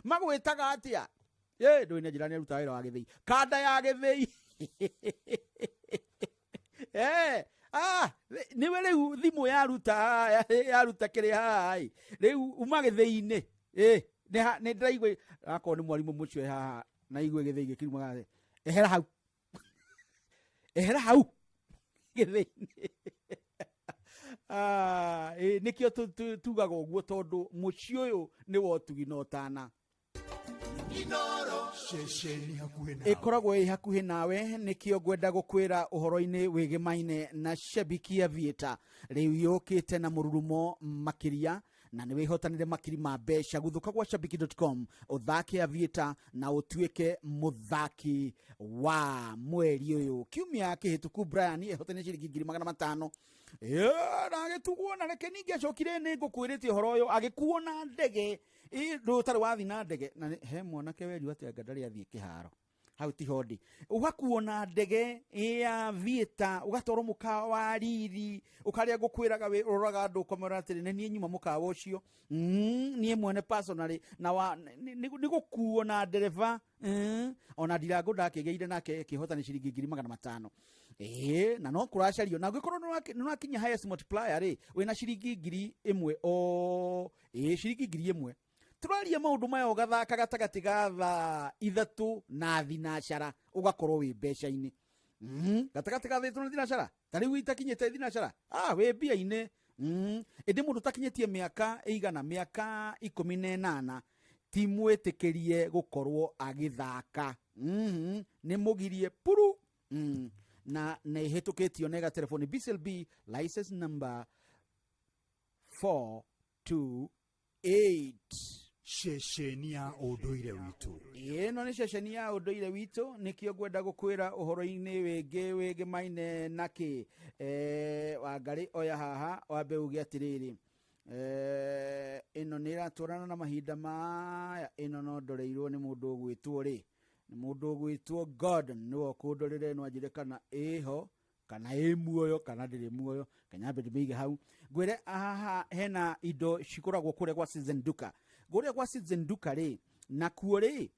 magwĩtaga atĩa? Ndũĩ nĩ njĩra nĩ arutaga wĩra wa gĩthĩi, kanda ya gĩthĩi. Nĩwe rĩu thimũ yaruta kĩrĩ haha ĩ. Rĩu uma gĩthĩi-inĩ. Nĩ ndĩraigua akorwo nĩ mwarimũ mũcio haha na igue gĩthĩi gĩkiumaga, ehera hau, ehera hau gĩthĩi-inĩ. Nĩkĩo tugaga ũguo, tondũ mũciĩ ũyũ nĩ wa ũtugi na ũtana. Ceceni hakuhĩ nawe. Ĩkoragwo ĩ hakuhĩ nawe, nĩkĩo ngwenda gũkwĩra ũhoro-inĩ wĩgĩmaine na Shabiki Aviator. Rĩu yũkĩte na mũrurumo makĩria, na nĩ wĩhotanĩre makiri ma mbeca. Gũthũka gwa shabiki.com, ũthake Aviator na ũtuĩke mũthaki wa mweri ũyũ. Kiumia kĩhĩtũku Brian ehotanire ciringi 500,000. Na agĩtugwo, na reke ningĩ acokire, nĩ ngũkwĩrĩte ũhoro ũyũ, agĩkuo na ndege. Ndũ ũtarĩ wathiĩ na ndege, na he mwanake werirwo atĩ anga ndarĩ athiĩ kĩharo hau ti hondi, ũgakuo na ndege ya Aviator, ũgatwarwo mũkawa wa riri, ũkarĩa ngũkwĩraga wĩ ũroraga andũ ũkamwĩra atĩrĩ, nĩ niĩ nyuma mũkawa ũcio, niĩ mwene personally, na wa nĩ gũkuo na ndereba. Ona Ndirango ndakĩgĩire nake ĩkĩhotana ciringi 500,000. Na no kũracario, na angĩkorwo nĩ ũrakinya highest multiplier rĩ, wĩna ciringi 1,000 o ciringi 1,000. Tũraria maũndũ maya ũgathaka gatagatĩ ga thaa 3 na thinacara, ũgakorwo wĩ mbeca-inĩ. Gatagatĩ ga thaa 3 na thinacara, ta rĩu itakinyĩte thinacara, wĩ mbia-inĩ. Ĩndĩ mũndũ ũtakinyĩtie mĩaka ĩigana, mĩaka 18, ti mwĩtĩkĩrie gũkorwo agĩthaka. Nĩ mũgirie puru. Na nĩ ĩhĩtũkĩtio nĩ gatelefoni BCLB license number 428. Ceceni ya ũndũire witũ. Ĩno nĩ ceceni ya ũndũire witũ, nĩkĩo ngwenda gũkwĩra ũhoro-inĩ wĩngĩ wĩgĩmaine nakĩ. Wangarĩ oya haha wambe uge atĩrĩrĩ, ĩno nĩ ĩratwarana na mahinda maya. Ĩno no ndoreirwo nĩ mũndũ ũgwĩtwo rĩ, nĩ mũndũ ũgwĩtwo Gordon, nĩwe ũkũndorere, no anjĩre kana ĩho kana ĩ muoyo kana ndĩrĩ muoyo. Kanyambe ndĩmĩige hau ngwĩre haha hena indo cikũragwo kũrĩa gwa Citizen Duka. Kũrĩa gwa Citizen Duka rĩ, nakuo rĩ,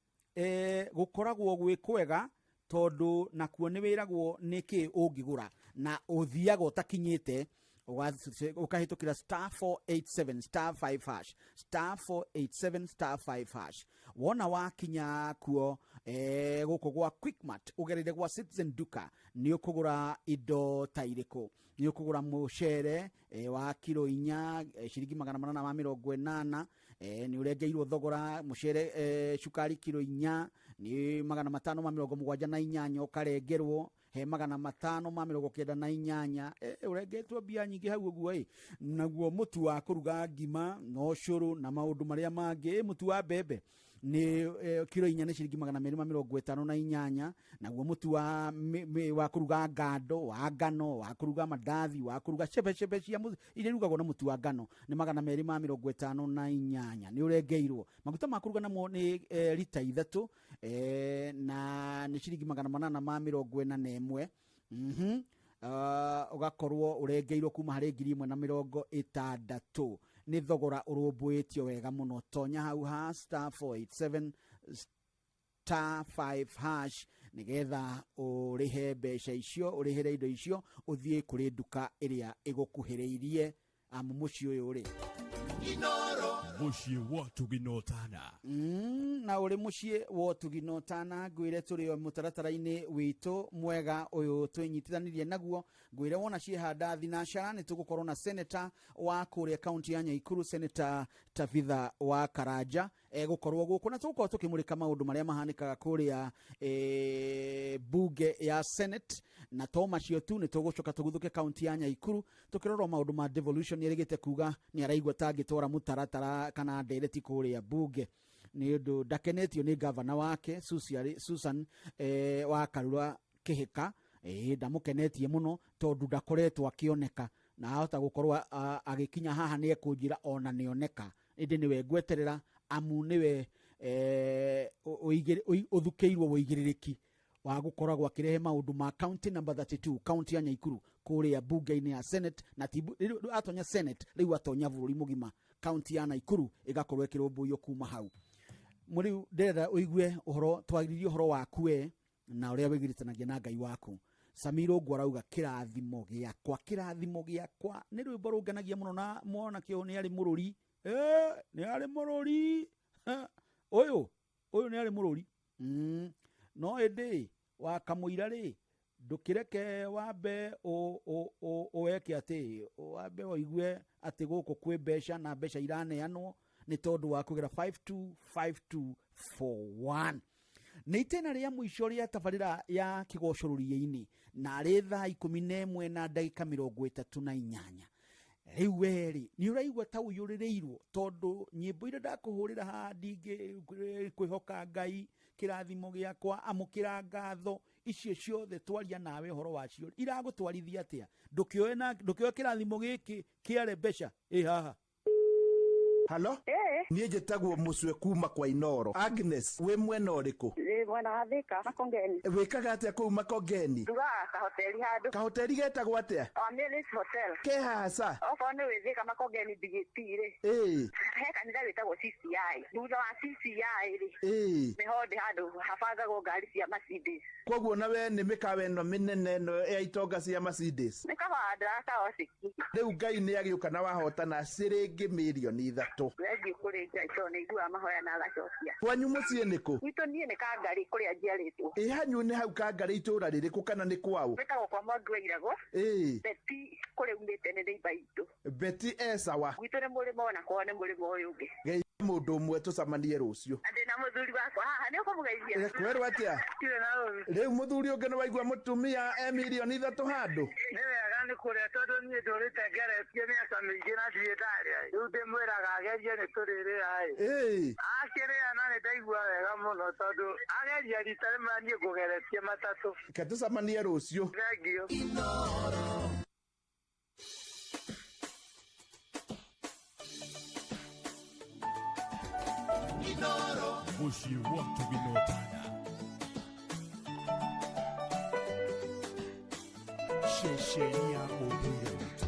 gũkoragwo gwĩ kwega, tondũ nakuo nĩ wĩragwo nĩkĩ ũngĩgũra, na ũthiaga ũtakinyĩte, ũkahĩtũkĩra star 487 star 5 hash, star 487 star 5 hash. Wona wakinya kuo, gũkũ gwa Quickmart, ũgereire gwa Citizen Duka, nĩ ũkũgũra indo ta irĩkũ? Nĩ ũkũgũra mũcere wa kiro 4, ciringi 880, nĩ ũrengeirwo thogora. Mũcere, cukari kiro 4 nĩ 578, ũkarengerwo he 598. Ũrengetwo mbia nyingĩ hau ũguo ĩ. Naguo mũtu wa kũruga ngima na ũcũrũ na maũndũ marĩa mangĩ, mũtu wa mbembe Nĩ kiro 4 nĩ ciringi 258. Naguo mũtu wa kũruga ngando, wa ngano, wa kũruga mandathi, wa kũruga cebecebe cia iria irugagwo na mũtu wa ngano nĩ 258. Nĩ ũrengeirwo. Maguta ma kũruga namo nĩ rita 3 na nĩ ciringi 841. Ũgakorwo ũrengeirwo kuma harĩ 1060. Nĩ thogora ũrũmbũĩtio wega mũno. Tonya hau ha star 487 star 5 hash nĩgetha ũrĩhe mbeca icio, ũrĩhĩre indo icio, ũthiĩ kũrĩ nduka ĩrĩa ĩgũkuhĩrĩirie. Amu mũciĩ ũyũ rĩ, Mũciĩ wa ũtugi na ũtana. Na ũrĩ mũciĩ wa ũtugi na ũtana, ngwĩre tũrĩ o mũtaratara-inĩ witũ mwega ũyũ twĩnyitithanirie naguo. Ngwĩre wona ciĩhanda thinacara nĩ tũgũkorwo na senator wa kũrĩa kaunti ya Nyaikuru, Senator Tabitha wa Karanja egũkorwo gũkũ, na tũgũkorwo tũkĩmũrĩka maũndũ marĩa mahanĩkaga kũrĩa bunge ya Senate. Na to macio tu, nĩ tũgũcoka tũguthũke kaunti ya Nyaikuru tũkĩrora maũndũ ma devolution. Nĩ erĩgĩte kuga nĩ araigua ta angĩtwara mũtaratara kana ndereti kũrĩa bunge, nĩ ũndũ ndakenetio nĩ gavana wake Susan wa Karura Kĩhĩka. Ndamũkenetie mũno tondũ ndakoretwo akĩoneka, na ahota gũkorwo agĩkinya haha nĩ ekũnjĩra ona nĩoneka, ĩndĩ nĩwe ngweterera amu nĩwe ũthukĩirwo wũigĩrĩrĩki wa gũkoragwo akĩrehe maũndũ ma county number 32, county ya Nyaikuru kũrĩa bunge-inĩ ya Senate. Na ti atonya Senate, rĩu atonya bũrũri mũgima, county ya Naikuru ĩgakorwo ĩkĩrũmbũiyo kuma hau. Mũrĩu ndĩrenda ũigue ũhoro, twagĩrĩrie ũhoro waku we na ũrĩa wĩgiritanagia na Ngai waku. Samiro Ngwarauga kĩrathimo gĩakwa, kĩrathimo gĩakwa nĩ rwĩmbo rũngenagia mũno, na mwana kĩo nĩ arĩ mũrũri. Nĩ arĩ mũrũri. Ũyũ nĩ arĩ mũrũri. No ĩndĩ wa kamũira rĩ, ndũkĩreke wambe ũweke atĩ wambe ũigue atĩ gũkũ kwĩ mbeca na mbeca iraneanwo nĩ tondũ wa kũgera 525241. Nĩ itĩna rĩa mũico rĩa tabarĩra ya kĩgocorũria-inĩ, na rĩ thaa 11 na ndagĩka 38. Rĩu werĩ nĩ ũraigua ta ũiyũrĩrĩirwo tondũ nyĩmbo iria ndakũhũrĩra haha ndingĩkwĩhoka Ngai, kĩrathimo gĩakwa, amũkĩra ngatho, icio ciothe twaria nawe ũhoro wacio iragũtwarithia atĩa? Ndũkĩoe kĩrathimo gĩkĩ kĩare mbeca ĩ haha. Halo? Niĩ njĩtagwo Mũcwe kuma kwa Inoro. Agnes, wĩ mwena ũrĩkũ? Ndĩ mwena wa Thika, Makongeni. Wĩkaga atĩa kũu Makongeni? Ndugaga kahoteri handũ. Kahoteri getagwo atĩa? Omilis Hotel. Ke haha ca? Okorwo nĩ wĩ Thika Makongeni BGT rĩ. He kanitha wĩtagwo CCI. Thutha wa CCI rĩ. Nĩho ndĩ handũ habangagwo ngari cia Mercedes. Koguo nawe nĩ mĩkawa ĩno mĩnene ĩno ya itonga cia Mercedes. Nĩ kawanda kaociki. Rĩu Ngai nĩ agĩũka na wahotana ciringi mirioni 3. Thengiũ kũrĩ Ngai tondũ nĩ aiguaga mahoya na agacokia. Kwanyu mũciĩ nĩ kũ? Gwitũ niĩ nĩ Kangarĩ kũrĩa njiarĩtwo. Ĩ hanyu nĩ hau Kangarĩ itũũra rĩrĩkũ kana nĩ kwaũ? Gwĩtagwo kwa Mwangi wa Irago. Beti kũrĩa umĩte nĩ neighbour itũ. Beti e sawa. Gwitũ nĩ mũrĩmo ona kwao nĩ mũrĩmo ũyũ ũngĩ. Geithia mũndũ ũmwe tũcemanie rũciũ. Na ndĩna mũthuri wakwa haha, nĩ ũkũmũgeithia? Kwerwo atĩa? Ndirĩ na ũru. Rĩu mũthuri ũngĩ nĩ waigua mũtumia e mirioni 3 handũ? Nĩ wega nĩ kũrĩa tondũ niĩ ndũrĩte ngeretie mĩaka mĩingĩ na ndirĩ ndarĩa. Rĩu ndĩmwĩraga agerie nĩ tũrĩrĩa ĩ. Akĩrĩa na nĩ ndaigua wega mũno tondũ ageria rita rĩmwe niĩ ngũgeretie matatũ. Reke tũcemanie rũciũ. Thengiũ. Mũciĩ wa ũtugi na ũtana. Ceceni ya ũndũire witũ.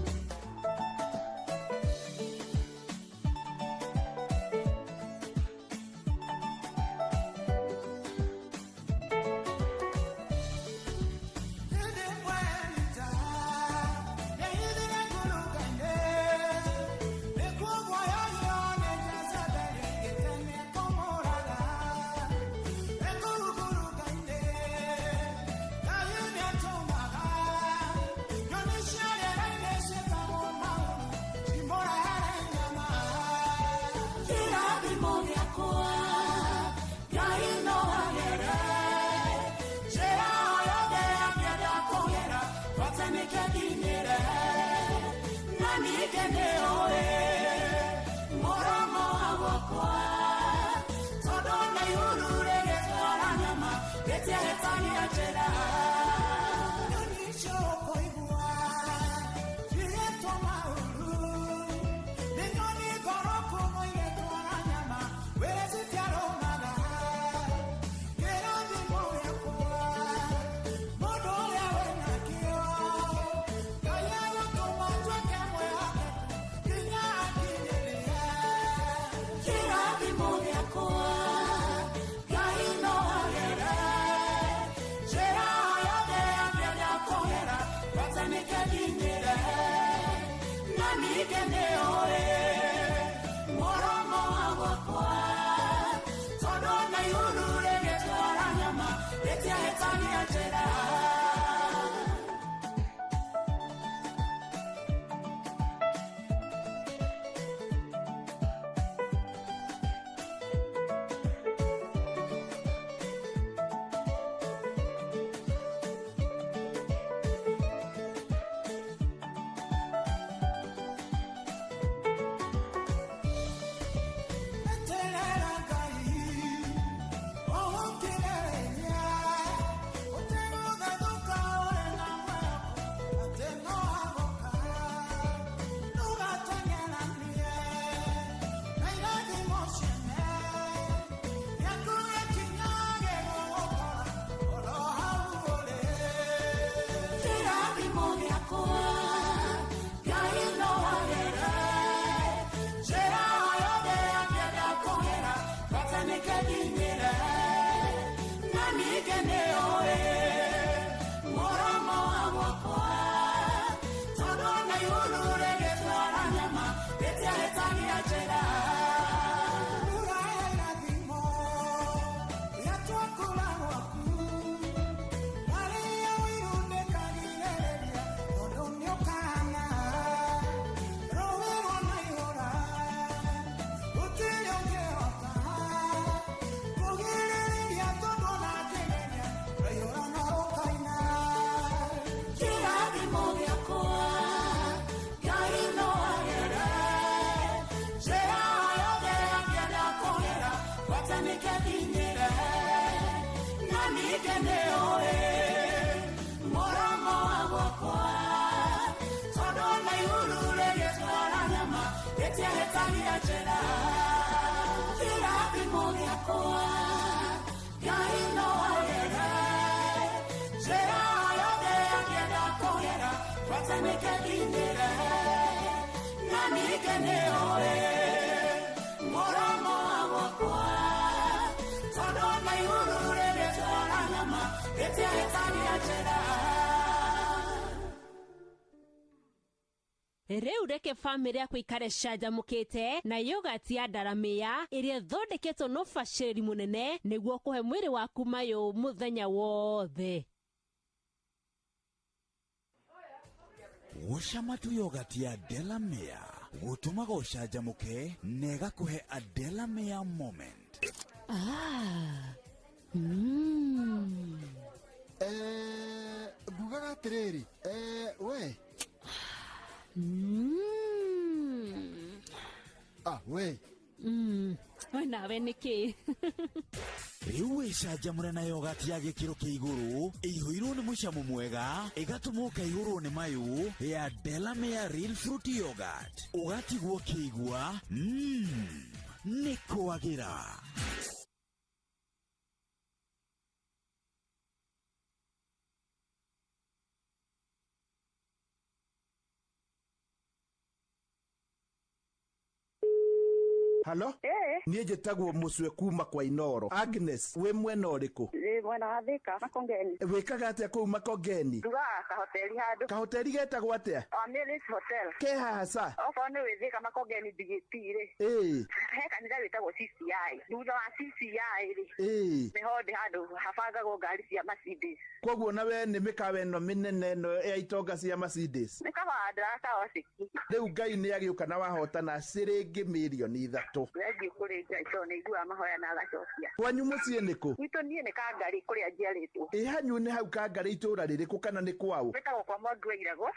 Moromo wa wakwa, todo Rĩu reke bamĩrĩ yaku ĩikare canjamũkĩte na yogati ya ndaramĩa ĩrĩa ĩthondeketwo na ũbacĩrĩri mũnene nĩguo kũhe mwĩrĩ waku mayũ mũthenya wothe. Gũcama tu yogati ya Delamere gũtũmaga ũcanjamũke na ĩgakũhe a Delamere moment. Ah. Mm. Ngugaga atĩrĩrĩ, we. Mm. Ah, we. Mm. We nawe nĩkĩ? Rĩu wĩcanjamũre na yogati ya gĩkĩro kĩa igũrũ ĩihũirwo nĩ mũcamo mwega ĩgatũma ũkaihũrwo nĩ mayũ ya Delamere Real Fruit Yogurt, ũgatigwo ũkĩigua nĩ kwagĩra. Halo? Niĩ njĩtagwo Mũcwe kuma kwa Inoro. Agnes, wĩ mwena ũrĩkũ? Ndĩ mwena wa Thika, Makongeni. Wĩkaga atĩa kũu Makongeni? Ndugaga kahoteri handũ. Kahoteri getagwo atĩa? Mary's Hotel. Ke haha ca? Okorwo nĩ wĩ Thika Makongeni BJP rĩ. He kanitha wĩtagwo CCI. Thutha wa CCI rĩ. Nĩho ndĩ handũ habangagwo ngari cia Mercedes. Koguo na we nĩ mĩkawa ĩno mĩnene ĩno ya itonga cia Mercedes. Nĩ kabanda kawaciki. Rĩu Ngai nĩ agĩũka na wahotana ciringi mirioni 3. Thengiũ kũrĩ Ngai tondũ nĩ aiguaga mahoya na agacokia. Kwanyu mũciĩ nĩ kũ? Gwitũ niĩ nĩ Kangarĩ kũrĩa njiarĩtwo. Ĩ hanyu nĩ hau Kangarĩ itũũra rĩrĩkũ kana nĩ kwaũ? Gwĩtagwo kwa Mwangi wa Irago.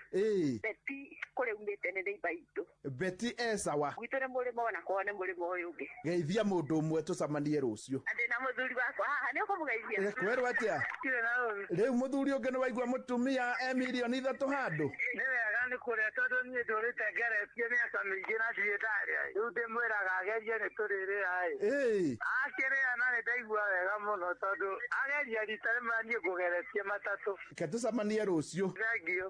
Beti kũrĩa umĩte nĩ neighbor itũ. Beti e sawa. Gwitũ nĩ mũrĩmo na kwao nĩ mũrĩmo ũyũ ũngĩ. Geithia mũndũ ũmwe tũcemanie rũciũ. Ndĩ na mũthuri wakwa haha, nĩ ũkũmũgeithia? Kwerwo atĩa? Ndirĩ na ũru. Rĩu mũthuri ũngĩ nĩ waigua mũtumia e mirioni 3 handũ? Nĩ wega nĩ kũrĩa tondũ niĩ ndũrĩte ngeretie mĩaka mĩingĩ na ndirĩ ndarĩa. Rĩu ndĩmwĩraga agerie nĩ tũrĩrĩa ĩ. Akĩrĩa na nĩ ndaigua wega mũno tondũ ageria rita rĩmwe niĩ ngũgeretie matatũ. Reke tũcemanie rũciũ. Thengiũ.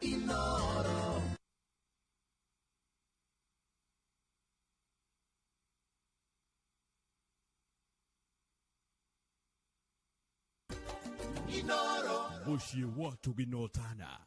Mũciĩ wa Tũginotana.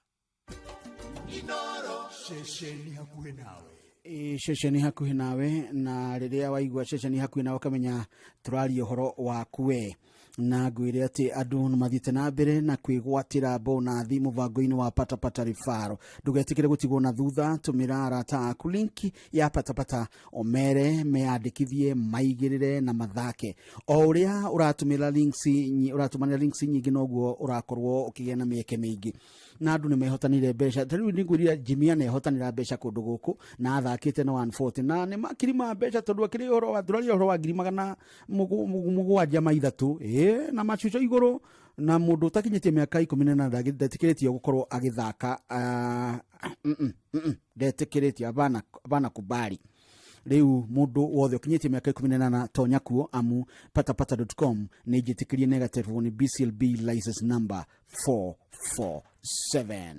Inoro. Ceceni hakuhĩ nawe. Ĩ, ceceni hakuhĩ nawe, na rĩrĩa waigua ceceni hakuhĩ nawe ũkamenya tũraria ũhoro waku we. Na ngwĩre atĩ andũ nĩ mathiĩte na mbere na kwĩgwatĩra bonathi mũbango-inĩ wa patapata rifaro. Ndũgetĩkĩre gũtigwo na thutha, tũmĩra arata aku linki ya patapata ũmere meyandĩkithie, maigĩrĩre na mathake. O ũrĩa ũratũmĩra links ũratũmanĩra links nyingĩ noguo ũrakorwo ũkĩgĩa na mĩeke mĩingĩ. Na andũ nĩ mehotanire mbeca. Ta rĩu nĩ ngwĩrire Jimmy anehotanĩra mbeca kũndũ gũkũ na athakĩte na 140 na nĩ makiri ma mbeca tondũ akĩrĩ ũhoro wa tũraria ũhoro wa ngiri magana mũgwanja ma ithatũ. Na macuco igũrũ, na mũndũ ũtakinyĩtie mĩaka 18 ndetĩkĩrĩtio gũkorwo agĩthaka, ndetĩkĩrĩtio, hapana kubali. Rĩu mũndũ wothe ũkinyĩtie mĩaka 18 tonya kuo, amu patapata dot com nĩ njĩtĩkĩrie negative nĩ BCLB license number 447.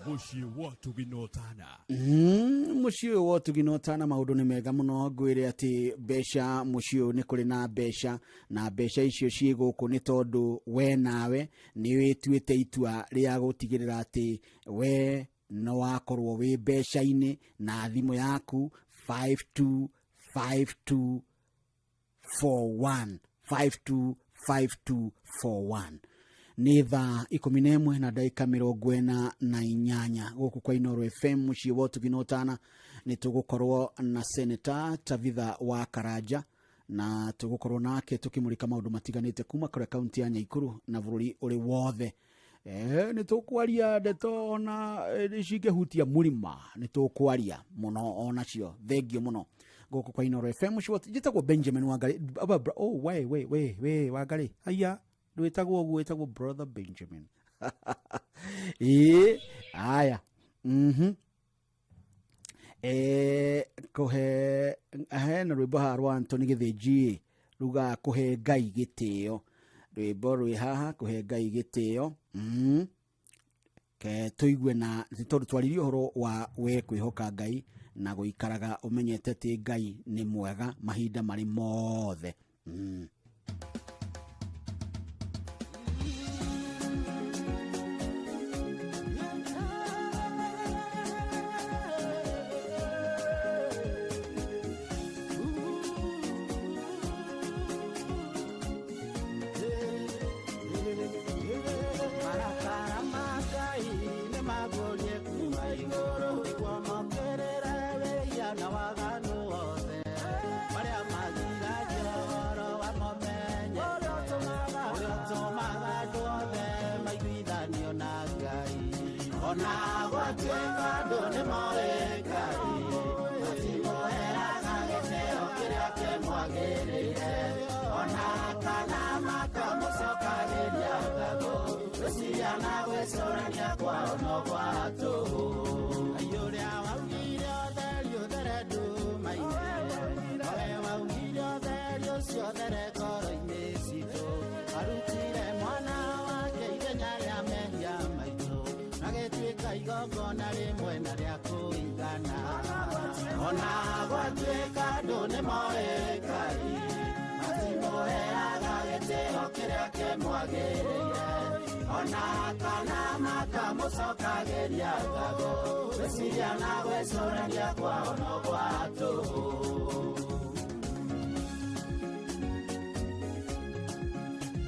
Mũciĩ wa Tũginotana. Mũciĩ ũyũ wa Tũginotana maũndũ nĩ mega mũno. Ngwĩre atĩ mbeca mũciĩ ũyũ nĩ kũrĩ na mbeca, na mbeca icio ciĩ gũkũ nĩ tondũ we nawe nĩ wĩtuĩte itua rĩa gũtigĩrĩra atĩ we no wakorwo wĩ mbeca-inĩ na thimũ yaku 525241, 525241. Nĩ thaa ikũmi na ĩmwe na ndagĩka mĩrongo ĩna na inyanya gũkũ kwa Inooro FM mũciĩ wa Ũtugi na Ũtana. Nĩ tũgũkorwo na Senator Tabitha wa Karanja na tũgũkorwo nake tũkĩmũrĩka maũndũ matiganĩte kuma kũrĩa kaunti ya Nyaikuru na bũrũri ũrĩ wothe. Nĩ tũkwaria ndeto ona cingĩhutia mũrima, nĩ tũkwaria mũno onacio. Thengio mũno gũkũ kwa Inooro FM mũciĩ wa Ũtugi. Njĩtagwo Benjamin Wangari. Aba, bra, oh, we, we, we, we, Wangari. Aya, ndwĩtagwo ũguo, wĩtagwo Brother Benjamin. Ĩĩ, aya. Kũhe, hena rwĩmbo haha rwa Anthony Gĩthĩnji rugaga kũhe Ngai gĩtĩo. Rwĩmbo rwĩ haha kũhe Ngai gĩtĩo. Ke tũigue na nĩ tondũ twaririe ũhoro wa we kwĩhoka Ngai na gũikaraga ũmenyete atĩ Ngai nĩ mwega mahinda marĩ mothe. na Ngai. Ona gwatuĩka andũ nĩ moĩ Ngai, matimũheaga gĩtĩo kĩrĩa kĩmwagĩrĩire. Ona kana makamũcokagĩria ngatho, gwĩciria na gwĩcũrania kwao no gwa tũhũ. Ngai ũrĩa waugire ũtheri ũthere nduma-inĩ, nowe waugire ũtheri ũcio ũthere ngoro-inĩ citũ. Arutire mwana wake ithenya rĩa mehia maitũ, na gĩtuĩka igongona rĩmwe na rĩa kũigana. Ona gwatuĩka andũ nĩ moĩ Ngai, matimũheaga gĩtĩo kĩrĩa kĩmwagĩrĩire. Ona kana makamũcokagĩria ngatho, gwĩciria na gwĩcũrania kwao no gwa tũhũ.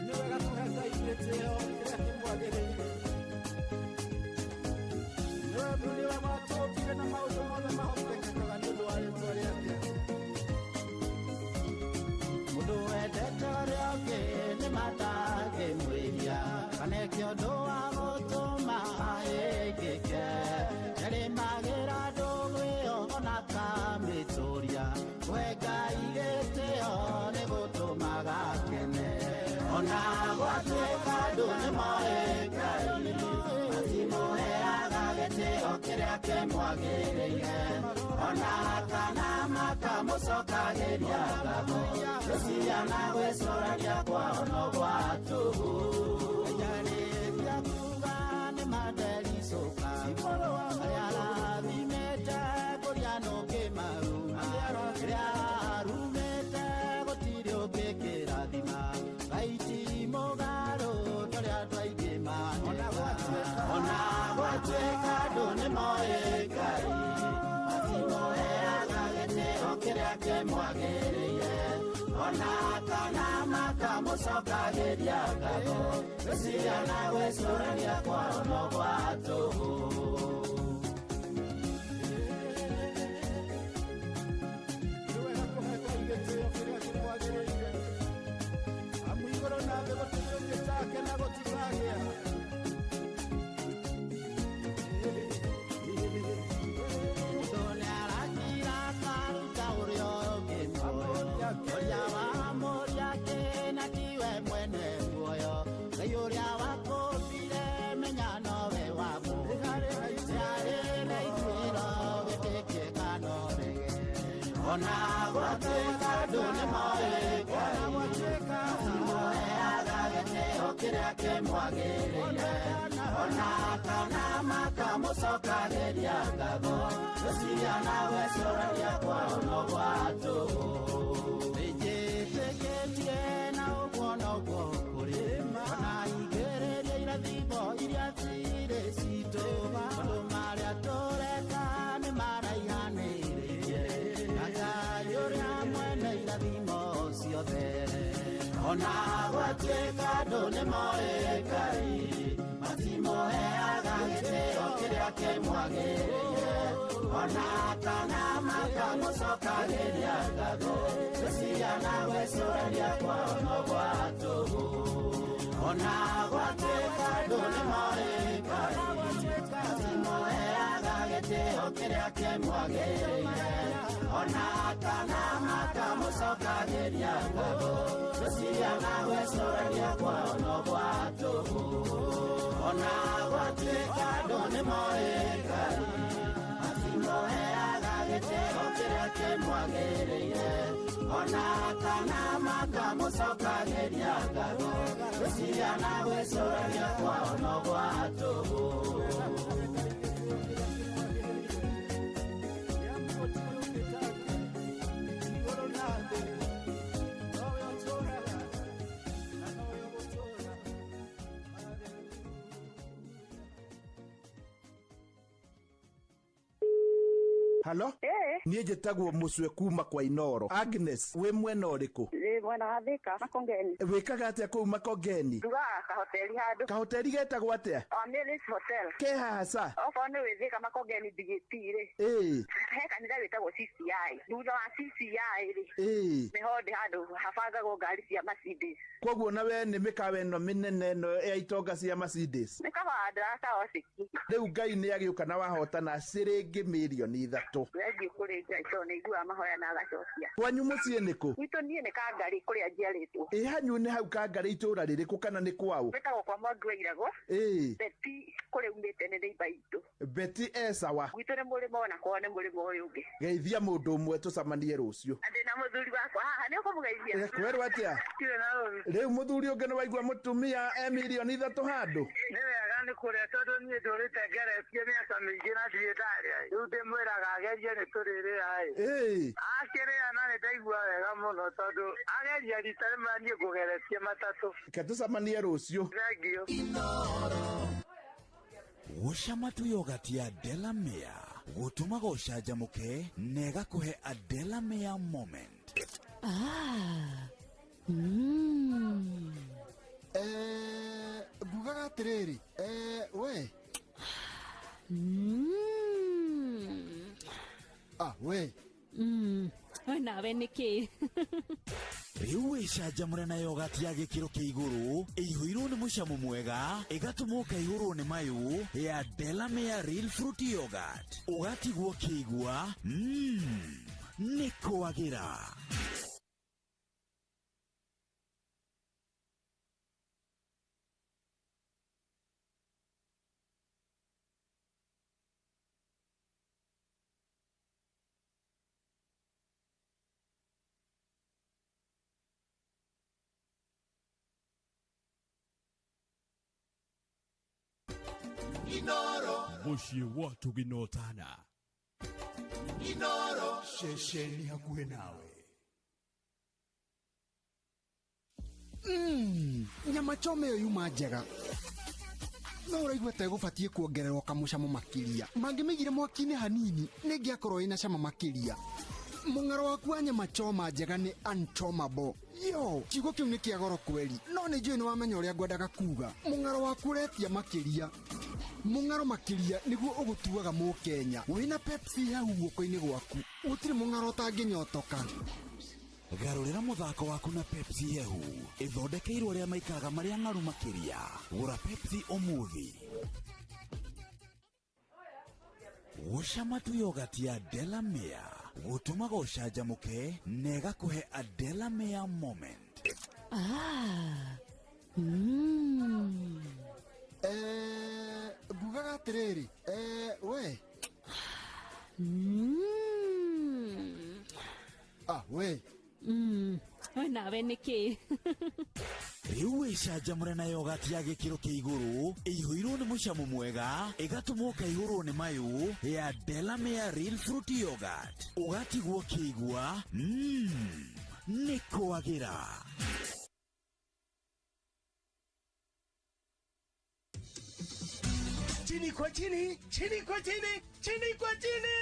Nĩ wega kũhe Ngai gĩtĩo kĩrĩa kĩmwagĩrĩire. Nĩwe watũũmbire na maũndũ mothe mahotekekaga nĩ ũndũ wa rĩĩtwa rĩake. Mũndũ wendete ũrĩa ũngĩ nĩ matangĩmwĩria, kana eke ũndũ wa gũtũma ahĩngĩke. Nĩarĩmagĩra ndũgũ ĩyo ona akamĩtũũria, kũhe Ngai gĩtĩo nĩ gũtũmaga akene. Ona gwatuĩka andũ nĩ moĩ Ngai, matimũheaga gĩtĩo kĩrĩa kĩmwagĩrĩire. Ona kana makamũcokagĩria ngatho, gwĩciria na gwĩcũrania kwao no gwa tũhũ. Njarĩkia kuuga nĩ mandericũka, arĩa arathimĩte kũrĩa nũngĩmaruma, kĩrĩa arumĩte gũtirĩ ũngĩkĩrathima. Ngai ti mũgarũ ta ũrĩa andũ aingĩ maneka. Ona gwatuĩka andũ nĩ moĩ Ngai, matimũheaga gĩtĩo kĩrĩa kĩmwagĩrĩire. Ona kana makamũcokagĩria ngatho, gwĩciria na gwĩcũrania kwao no gwa tũhũ. Nĩ wega kũhe Ngai gĩtĩo kĩrĩa kĩmwagĩrĩire. Amu igũrũ na thĩ gũtirĩ ũngĩ take na gũtikagĩa. Mũndũ nĩarakira akaruta ũrĩa ũngĩ muoyo, ũrĩa wamũria kĩna tiwe mwene muoyo. Ngai ũrĩa wakũmbire menya nowe wamũmbire, nĩarĩ na ituĩro gĩtĩ kĩega no rĩge. Ona gwatuĩka andũ nĩ moĩ Ngai, matimũheaga gĩtĩo kĩrĩa kĩmwagĩrĩire. Ona kana makamũcokagĩria ngatho, gwĩciria na gwĩcũrania kwao no gwa tũhũ. Nĩnjĩtĩkĩtie na ũguo noguo kũrĩ, ona igĩrĩria irathimo iria cirĩ citũ. Maũndũ marĩa tũreka nĩ maraihanĩrĩirie na Ngai ũrĩa mwene irathimo ciothe. Ona gwatuĩka andũ nĩ moĩ Ngai, matimũheaga gĩtĩo kĩrĩa kĩmwagĩrĩire. Ona kana makamũcokagĩria ngatho, gwĩciria na gwĩcũrania kwao no gwa tũhũ. Ona gwatuĩka andũ nĩ moĩ Ngai, matimũheaga gĩtĩo kĩrĩa kĩmwagĩrĩire. Ona kana makamũcokagĩria ngatho, gwĩciria na gwĩcũrania kwao no gwa tũhũ. Ona gwatuĩka andũ nĩ moĩ Ngai, matimũheaga gĩtĩo kĩrĩa kĩmwagĩrĩire. Ona kana makamũcokagĩria ngatho, gwĩciria na gwĩcũrania kwao no gwa tũhũ. Igũrũ na thĩ, nowe ũtũũraga na nowe ũgũtũũra. Halo? Niĩ njĩtagwo Mũcwe kuma kwa Inoro. Agnes, wĩ mwena ũrĩkũ? Nĩ Ndĩ mwena wa Thika, Makongeni. Wĩkaga atĩa kũu Makongeni? Ndugaga kahoteri handũ. Kahoteri getagwo atĩa? Omilis Hotel. Ke haha ca? Okorwo nĩ wĩ Thika Makongeni BJP rĩ. Ĩĩ. He kanitha wĩtagwo CCI. Thutha wa CCI rĩ. Ĩĩ. Nĩho ndĩ handũ habangagwo ngari cia Mercedes. Koguo nawe nĩ mĩkawa ĩno mĩnene ĩno ya itonga cia Mercedes. Nĩ kahandara kaociki. Rĩu Ngai nĩ agĩũka na wahotana ciringi mirioni 3. Thengiũ kũrĩ Ngai tondũ nĩ aiguaga mahoya na agacokia. Kwanyu mũciĩ nĩ kũ? Gwitũ niĩ nĩ Kangarĩ kũrĩa njiarĩtwo. Ĩ hanyu nĩ hau Kangarĩ itũũra rĩrĩkũ kana nĩ kwaũ? Gwĩtagwo kwa Mwangi wa Irago. Ĩĩ. Beti kũrĩa umĩte nĩ neighbour itũ. Beti e sawa. Gwitũ nĩ mũrĩmo na kwao nĩ mũrĩmo ũyũ ũngĩ. Geithia mũndũ ũmwe tũcemanie rũciũ. Na ndĩna mũthuri wakwa haha nĩ ũkũmũgeithia? Kwerwo atĩa? Ndirĩ na ũru. Rĩu mũthuri ũngĩ nĩ waigua mũtumia e mirioni 3 handũ? Nĩ wega nĩ kũrĩa tondũ niĩ ndũrĩte ngeretie mĩaka mĩingĩ na ndirĩ ndarĩa. Rĩu ndĩmwĩraga agerie nĩ tũrĩrĩa ĩ. Ĩĩ. Akĩrĩa na nĩ ndaigua wega mũno tondũ ageria rita rĩmwe niĩ ngũgeretie matatũ. Reke tũcemanie rũciũ. Thengiũ. Gũcama tu yogurt ya Delamere gũtũmaga ũcanjamũke na ĩgakũhe a Delamere moment. Ah. Mm. Ngugaga atĩrĩrĩ, we. Mm. Ah, we. Mm. We nawe nĩkĩ? Rĩu wĩcanjamũre na yogurt ya gĩkĩro kĩa igũrũ ĩihũirwo nĩ mũcamo mwega ĩgatũma ũkaihũrwo nĩ mayũ ya Delamere Real Fruit Yogurt ũgatigwo ũkĩigua nĩ kwagĩra. Inoro. Mũciĩ wa Tũginotana. Inoro. Ceceni hakuhĩ nawe. Nyama choma ĩyo yuma njega. No ũraigua ta ĩgũbatiĩ kuongererwo kamũcamo makĩria. Mangĩmĩigire mwaki-inĩ hanini, nĩngĩakorwo ĩna cama makĩria. Mũng'aro waku wa nyama choma njega nĩ unchomable. Yo, kiugo kĩu nĩ kĩa goro kweri. No nĩ njũĩ nĩ wamenya ũrĩa ngwendaga kuga. Mũng'aro waku ũretia makĩria. Mũng'aro makĩria nĩguo ũgũtuaga Mũkenya. Wĩna Pepsi hau guoko-inĩ gwaku. Gũtirĩ mũng'aro ũtangĩnyotoka. Garũrĩra mũthako waku na Pepsi hehu. Ĩthondekeirwo arĩa maikaraga marĩ ang'aru makĩria. Gũra Pepsi ũmũthĩ. Gũcama tu yogurt ya Delamere gũtũmaga ũcanjamũke na ĩgakũhe a Delamere moment. Ah. Mm. Ngugaga atĩrĩrĩ, we. Mm. Ah, we. Mm. We nawe nĩkĩ? Rĩu wĩcanjamũre na yogurt ya gĩkĩro kĩa igũrũ ĩihũirwo nĩ mũcamo mwega ĩgatũma ũkaihũrwo nĩ mayũ ya Delamere Real Fruit Yogurt ũgatigwo ũkĩigua nĩ kwagĩra. Chini kwa chini, chini kwa chini, chini kwa chini.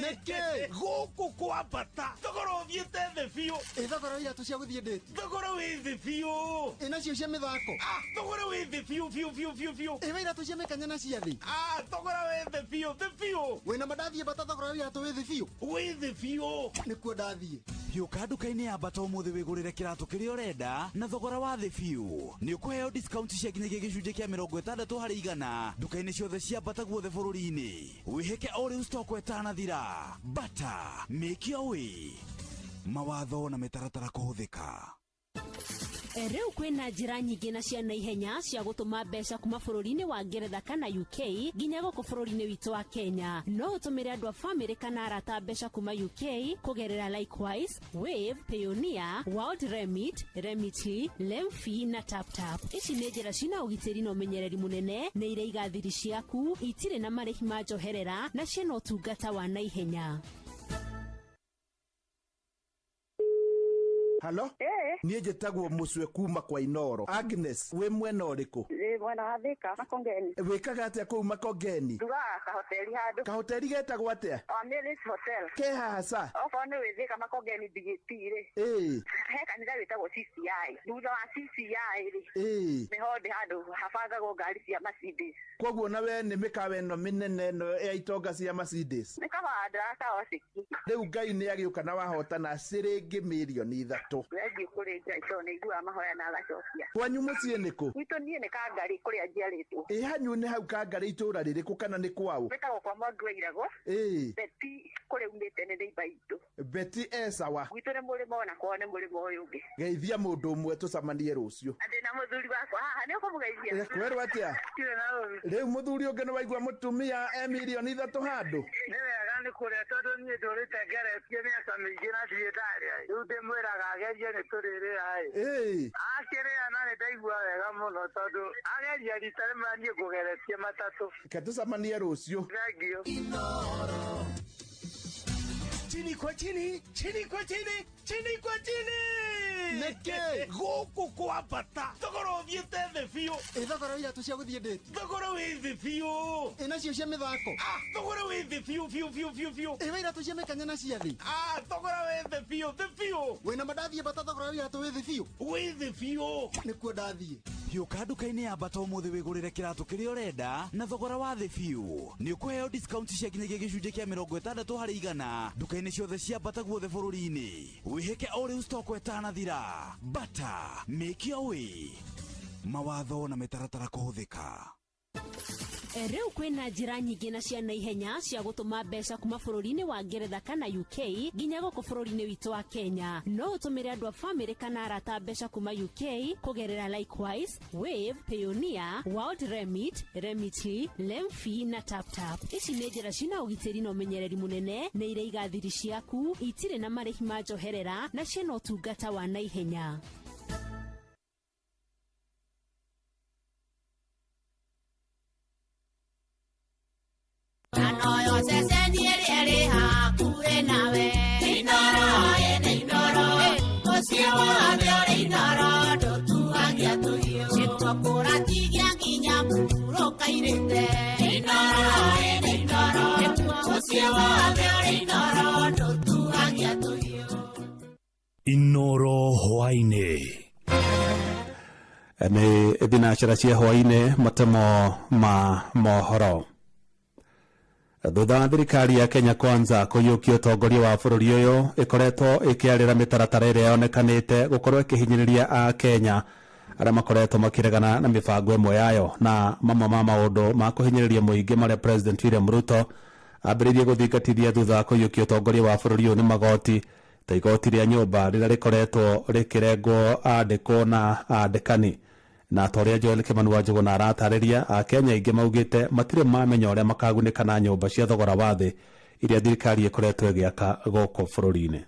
Nĩkĩ? Gũkũ kwa bata. Thogora ũthiĩte thĩ biũ. Ĩ thogora wa iratũ cia gũthiĩ ndĩti? Thogora wĩ thĩ biũ. Ĩ nacio cia mĩthako? Ah, thogora wĩ thĩ biũ biũ biũ biũ biũ. Ĩ wa iratũ cia mĩkanya na cia thĩ? Ah, thogora wĩ thĩ biũ, thĩ biũ. Wĩna ma ndathiĩ bata thogora wa iratũ wĩ thĩ biũ? Wĩ thĩ biũ. Nĩkuo ndathiĩ. Hiũka nduka-inĩ ya Bata ũmũthĩ wĩgũrĩre kĩratũ kĩrĩa ũrenda na thogora wa thĩ biũ. Nĩ ũkũheo discount cia nginyagia gĩcunjĩ kĩa 60 harĩ igana nduka-inĩ ciothe cia Bata guothe bũrũri-inĩ. Wĩhĩke o rĩu stock ĩtanathira. Bata, make your way. Mawatho na mĩtaratara kũhũthĩka. Rĩu kwĩna njĩra nyingĩ na cia naihenya cia gũtũma mbeca kuma bũrũri-inĩ wa Ngeretha kana UK nginya gũkũ bũrũri-inĩ witũ wa Kenya. No ũtũmĩre andũ a bamĩrĩ kana arata mbeca kuma UK kũgerera Likewise, Wave, Payoneer, World Remit, Remitly, Lemfi na TapTap. Ici nĩ njĩra cina ũgitĩri na ũmenyereri mũnene, nĩ iraiga thiri ciaku, itirĩ na marĩhi ma njoherera na ciĩna ũtungata wa naihenya. Halo? Niĩ njĩtagwo Mũcwe kuma kwa Inoro. Agnes, wĩ mwena ũrĩkũ? Ndĩ mwena wa Thika, Makongeni. Wĩkaga atĩa kũu Makongeni? Ndugaga kahoteri handũ. Kahoteri getagwo atĩa? Omilis Hotel. Ke haha ca? Okorwo nĩ wĩ Thika Makongeni BGT rĩ. Ĩĩ. He kanitha wĩtagwo CCI. Thutha wa CCI rĩ. Ĩĩ. Nĩho ndĩ handũ habangagwo ngari cia Mercedes. Koguo na we nĩ mĩkawa ĩno mĩnene ĩno ya itonga cia Mercedes. Nĩ kabanda kaociki. Rĩu Ngai nĩ agĩũka na wahotana ciringi mirioni 3. Thengiũ kũrĩ Ngai tondũ nĩ aiguaga mahoya na agacokia. Kwanyu mũciĩ nĩ kũ? Gwitũ niĩ nĩ Kangarĩ kũrĩa njiarĩtwo. Ĩ hanyu nĩ hau Kangarĩ itũũra rĩrĩkũ kana nĩ kwaũ? Gwĩtagwo kwa Mwangi wa Irago. Ĩĩ. Beti kũrĩa umĩte nĩ neighbour itũ. Beti e sawa. Gwitũ nĩ mũrĩmo ona kwao nĩ mũrĩmo ũyũ ũngĩ. Geithia mũndũ ũmwe tũcemanie rũciũ. Na ndĩna mũthuri wakwa haha nĩ ũkũmũgeithia? Kwerwo atĩa? Ndirĩ na ũru. Rĩu mũthuri ũngĩ nĩ waigua mũtumia e mirioni 3 handũ? Nĩ wega nĩ kũrĩa tondũ niĩ ndũrĩte ngeretie mĩaka mĩingĩ na ndirĩ ndarĩa. Rĩu ndĩmwĩraga agerie nĩ tũrĩrĩa ĩ. Ĩĩ. Akĩrĩa na nĩ ndaigua wega mũno tondũ ageria rita rĩmwe niĩ ngũgeretie matatũ. Reke tũcemanie rũciũ. Thengiũ. Chini kwa chini, chini kwa chini, chini kwa chini. Nĩkĩ? Gũkũ kwa bata thogora ũthiĩte thĩ biũ. Ĩ thogora wa iratũ cia gũthiĩ ndĩti? Thogora wĩ thĩ biũ. Ĩ nacio cia mĩthako? Thogora wĩ thĩ biũ biũ biũ biũ biũ. Ĩ wa iratũ cia mĩkanya na cia thĩ? Thogora wĩ thĩ biũ thĩ biũ. Wĩna ma ndathiĩ Bata thogora wa iratũ wĩ thĩ biũ? Wĩ thĩ biũ. Nĩkuo ndathiĩ. Hiũka nduka-inĩ ya Bata ũmũthĩ wĩgũrĩre kĩratũ kĩrĩa ũrenda na thogora wa thĩ biũ. Nĩ ũkũheo discount cia nginyagia gĩcunjĩ kĩa 60 harĩ igana nduka-inĩ ciothe cia Bata guothe bũrũri-inĩ. Wĩhĩke o rĩu stock ĩtanathira. Bata, make your way. Mawatho na mĩtaratara kũhũthĩka. Rĩu kwĩna njĩra nyingĩ na cia naihenya cia gũtũma mbeca kuma bũrũri-inĩ wa Ngeretha kana UK nginya gũkũ bũrũri-inĩ witũ wa Kenya. No ũtũmĩre andũ a bamĩrĩ kana arata mbeca kuma UK kũgerera Likewise, Wave, Payoneer, World Remit, Remitly, Lemfi na TapTap. Ici nĩ njĩra cina ũgitĩri na ũmenyereri mũnene, nĩ iraiga thiri ciaku, itirĩ na marĩhi ma njoherera na ciĩna ũtungata wa naihenya. Anoyo ceceni ĩrĩa ĩrĩ hakuhĩ nawe. Inoro ĩnĩ Inoro, mũciĩ wothe ũrĩ Inoro, ndũtuagia tũhiũ. Gĩtũkũratigia nginya mũhurũka-irĩte. Inoro ĩnĩ Inoro, mũciĩ wothe ũrĩ Inoro, ndũtuagia tũhiũ. Inoro hwaĩ-inĩ. Nĩ thinacara cia hwaĩ-inĩ matemo ma mohoro. Thutha wa thirikari ya Kenya Kwanza kũiyũkia ũtongoria wa bũrũri ũyũ ĩkoretwo ĩkĩarĩra mĩtaratara ĩrĩa yonekanĩte gũkorwo ĩkĩhinyĩrĩria a Kenya arĩa makoretwo makĩregana na mĩbango ĩmwe yayo na mamwe ma maũndũ ma kũhinyĩrĩria mũingĩ marĩa President William Ruto ambĩrĩirie gũthingatithia thutha wa kũiyũkia ũtongoria wa bũrũri ũyũ nĩ magoti ta igoti rĩa nyũmba rĩrĩa rĩkoretwo rĩkĩrengwo andĩkwo na andĩkani. Na ta ũrĩa Joel Kimani wa Njũgũna aratarĩria, Akenya aingĩ maugĩte matirĩ mamenya ũrĩa makagunĩka na nyũmba cia thogora wa thĩ iria thirikari ĩkoretwo ĩgĩaka gũkũ bũrũri-inĩ.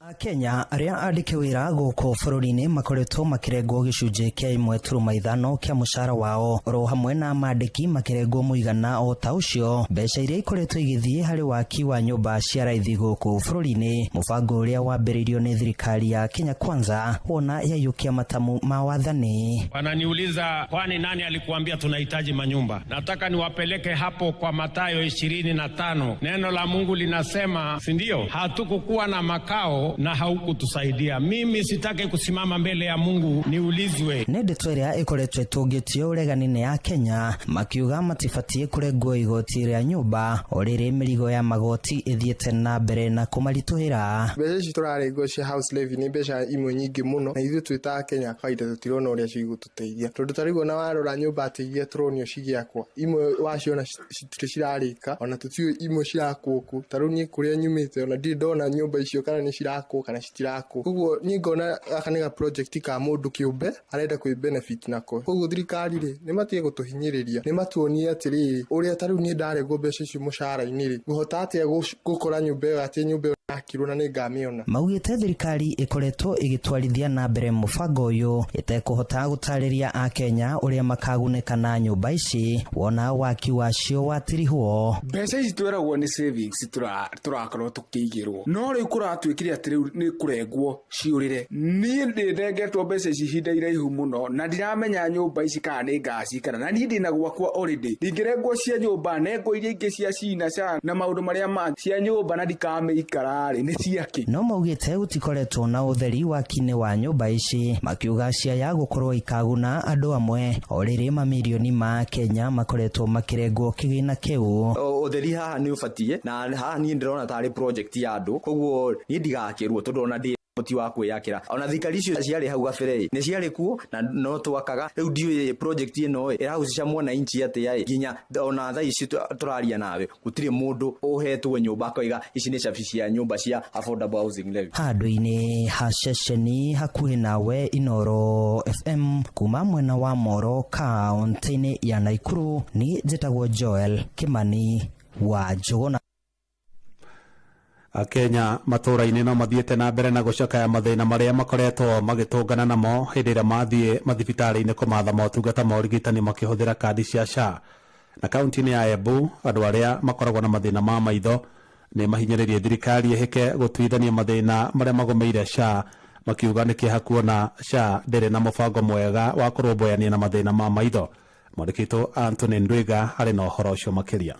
Akenya arĩa andĩke wĩra gũkũ bũrũri-inĩ makoretwo makĩrengwo gĩcunjĩ kĩa 1.5 kĩa mũcara wao oro hamwe na mandĩki makĩrengwo mũigana o ta ũcio. Mbeca iria ikoretwo igĩthiĩ harĩ waki wa nyũmba cia raithi gũkũ bũrũri-inĩ, mũbango ũrĩa wambĩrĩirio nĩ thirikari ya Kenya Kwanza wona yaiyũkia matamu ma wathani. Wananiuliza, kwani nani alikuambia tunahitaji manyumba? Nataka niwapeleke hapo kwa Mathayo 25. Neno la Mungu linasema, si ndio? Hatukukuwa na makao na haukutusaidia. Mimi sitaki kusimama mbele ya Mungu niulizwe. Nĩ ndeto ĩrĩa ĩkoretwo ĩtũngĩtio ũregani-inĩ ya Kenya makiuga matibatiĩ kũrengwo igoti rĩa nyũmba o rĩrĩ mĩrigo ya magoti ĩthiĩte na mbere na kũmaritũhĩra. Mbeca ici tũrarengwo cia house levy nĩ mbeca imwe nyingĩ mũno na ithuĩ twĩ ta Kenya kawaida tũtirona ũrĩa cigũtũteithia tondũ ta rĩu ona warora nyũmba atĩ iria tũronio cigĩakwo imwe waciona citirĩ cirarĩka ona tũtiũĩ imwe cirakwo kũ. Ta rĩu niĩ kũrĩa nyumĩte ona ndirĩ ndona nyũmba icio kana nĩ cirakwo kana citirakwo. Koguo niĩ ngona gaka nĩ ga project ka mũndũ kĩũmbe arenda kwĩ benefit nako. Koguo thirikari rĩ nĩ matige gũtũhinyĩrĩria, nĩ matuonie atĩrĩrĩ ũrĩa ta rĩu niĩ ndarengwo mbeca icio mũcara-inĩ rĩ ngũhota atĩa gũkora nyũmba ĩyo atĩ nyũmba ĩyo yakirwo na nĩ ngamĩona. Maugĩte thirikari ĩkoretwo ĩgĩtwarithia na mbere mũbango ũyũ ĩtekũhota gũtarĩria akenya ũrĩa makagunĩka na nyũmba ici wona waki wacio watirihwo. Mbeca ici tweragwo nĩ savings tũrakorwo tũkĩigĩrwo, no rĩu kũratuĩkire atĩ rĩu nĩ kũrengwo ciũrĩre. Niĩ ndĩnengetwo mbeca ici ihinda iraihu mũno na ndiramenya nyũmba ici kana nĩ ngacikara, na niĩ ndĩna gwakwa already. Ndingĩrengwo cia nyũmba, nengwo iria ingĩ cia cina ca na maũndũ marĩa mangĩ cia nyũmba na ndikamĩikara rĩ, nĩ ciakĩ? No maugĩte gũtikoretwo na ũtheri waki-inĩ wa nyũmba ici, makiuga ciaya gũkorwo ikaguna andũ amwe o rĩrĩ mamirioni ma Kenya makoretwo makĩrengwo kĩgĩna kĩu. Ũtheri haha nĩ ũbatiĩ, na haha niĩ ndĩrona tarĩ project ya andũ, koguo niĩ ndigakĩrwo tondũ ona ndĩ ũhoti wa kwĩyakĩra. Ona thirikari icio ciarĩ hau gabere nĩ ciarĩ kuo na no twakaga. Rĩu ndiũĩ project ĩno ĩrahucisha mwananchi atĩa, nginya ona thaa ici tũraria nawe gũtirĩ mũndũ ũhetwo nyũmba akoiga ici nĩ cabi cia nyũmba cia affordable housing levy. Handũ-inĩ ha ceceni hakuhĩ nawe Inooro FM kuma mwena wa Moro kaunti-inĩ ya Nakuru, ni njĩtagwo Joel Kimani wa Njũgũna. Akenya matũũra-inĩ no mathiĩte na mbere na gũcakaya mathĩna marĩa makoretwo magĩtũngana namo hĩndĩ ĩrĩa mathiĩ mathibitarĩ-inĩ kũmatha motungata ma ũrigitani makĩhũthĩra kandi cia SHA. Na kaunti-inĩ ya Embu, andũ arĩa makoragwo na mathĩna ma maitho nĩ mahinyĩrĩirie thirikari ĩhĩke gũtuithania mathĩna marĩa magũmĩire SHA, makiuga nĩ kĩeha kuona SHA ndĩrĩ na mũbango mwega wa kũrũmbũyania na mathĩna ma maitho. Mwandĩki witũ Anthony Ndwiga arĩ na ũhoro ũcio makĩria.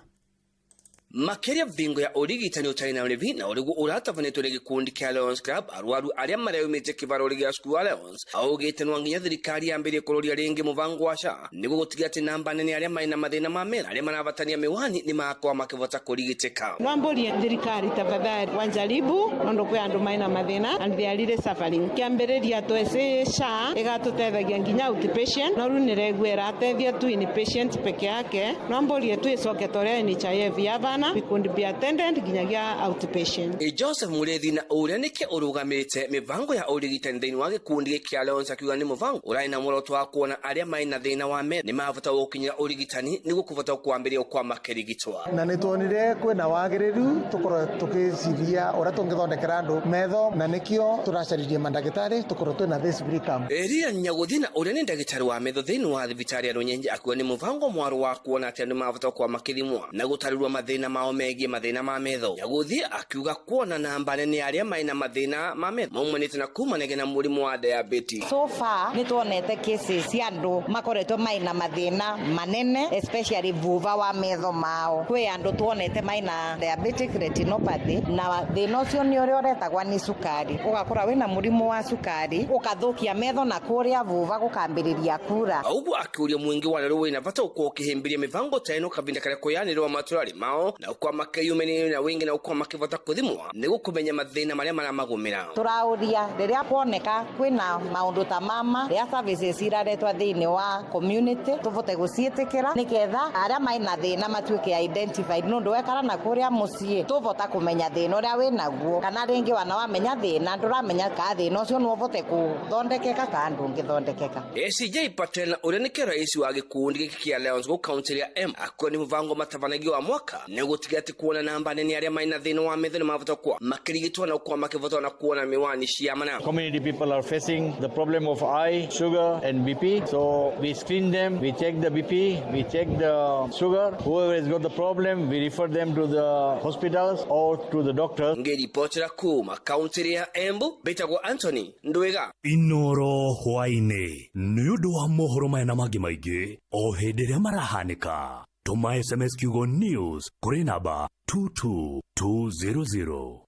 Makiria vingo ya urigitani utari na urevi na uriguo uratabanitwo ni gikundi kia Lions Club, arwaru aria mareyumite kivaro gia cukuru wa Lions augite no nginya thirikari yambirie kuroria ringi mubango wa SHA niguo gutigira ati namba nene aria mari na mathina ma mera aria marabatania miwani ni makorwo makivota kurigitika. Nwamburie thirikari tafadhali wanjaribu nondu kwi andu mari na mathina and they are really suffering. Kiambiriria twese SHA igatutethagia nginya outpatient, no riu niregua iratethia tu inpatient peke yake. Nwamburie twicoke tore NHIF ya bana we could be attended nginyagia outpatient. Joseph Murethi na uria nike urugamirite mibango ya urigitani thiini wa gikundi giki kia Lions akiuga ni mubango urari na muoroto wa kuona aria mari na thina wa metho ni mavota gukinyira urigitani niguo kuvota kwambiria kwa makirigitwa. Na ni tuonire kwina wagiriru tukorwo tukiciria uria tungithondekera andu metho, na nikio turacaririe mandagitari tukorwo twina this free camp. Eria Nyaguthi na uria ni ndagitari wa metho thiini wa thibitari ya Runyenje akiuga ni mubango mwaru wa kuona ati andu mavota kwa makithimwa na gutarirwa mathina mao megie mathina ma metho. Nyaguthi akiuga kuona namba nene aria mari na mathina ma metho maumanite na kumanage na murimu wa diabetes. So far ni tuonete cases cia andu makoretwo mai na mathina manene, especially vuva wa metho mao. Kwi andu tuonete mai na diabetic retinopathy, na thina ucio ni uria uretagwa ni cukari. Ugakora wina murimu wa cukari ukathukia metho na kuria vuva gukambiriria kura. Uguo akiuria mwingi wa rero wina bata uko ukihimbiria mibango ta ino kavinda karia kuyanirwa maturari mao na ukwa makeyumeni na wingi na ukwa makivota kuthimwa niguo kumenya mathina maria maramagumira. Turauria riria kwoneka kwina maundu ta mama ria services iraretwa thiini wa community tuvote guciitikira niketha aria maina thina matuike identified, nundu wekara na kuria mucii tuvota kumenya thina uria winaguo, kana ringi wana wamenya thina nduramenya ka thina ucio no uvote kuthondekeka ka ndungithondekeka. ACJ Patel uria nike rais wa gikundi giki kia Lions go county ya M akuwa ni mubango matabanagio wa mwaka niguo gutiga ati kuona namba nene aria maina thina wa metho ni mavota kwa makirigitwo na kwa makivota na kuona miwani cia mana. Community people are facing the problem of eye, sugar and BP, so we screen them, we check the BP, we check the sugar. Whoever has got the problem, we refer them to the hospitals or to the doctors. Ngiripotera kuma kaunti ya Embu, betagwo Anthony Ndwiga. Inoro hwaini ni undu wa mohoro maya na mangi maingi o hindi ria marahanika. Tuma SMS kiugo news kuri namba 22200.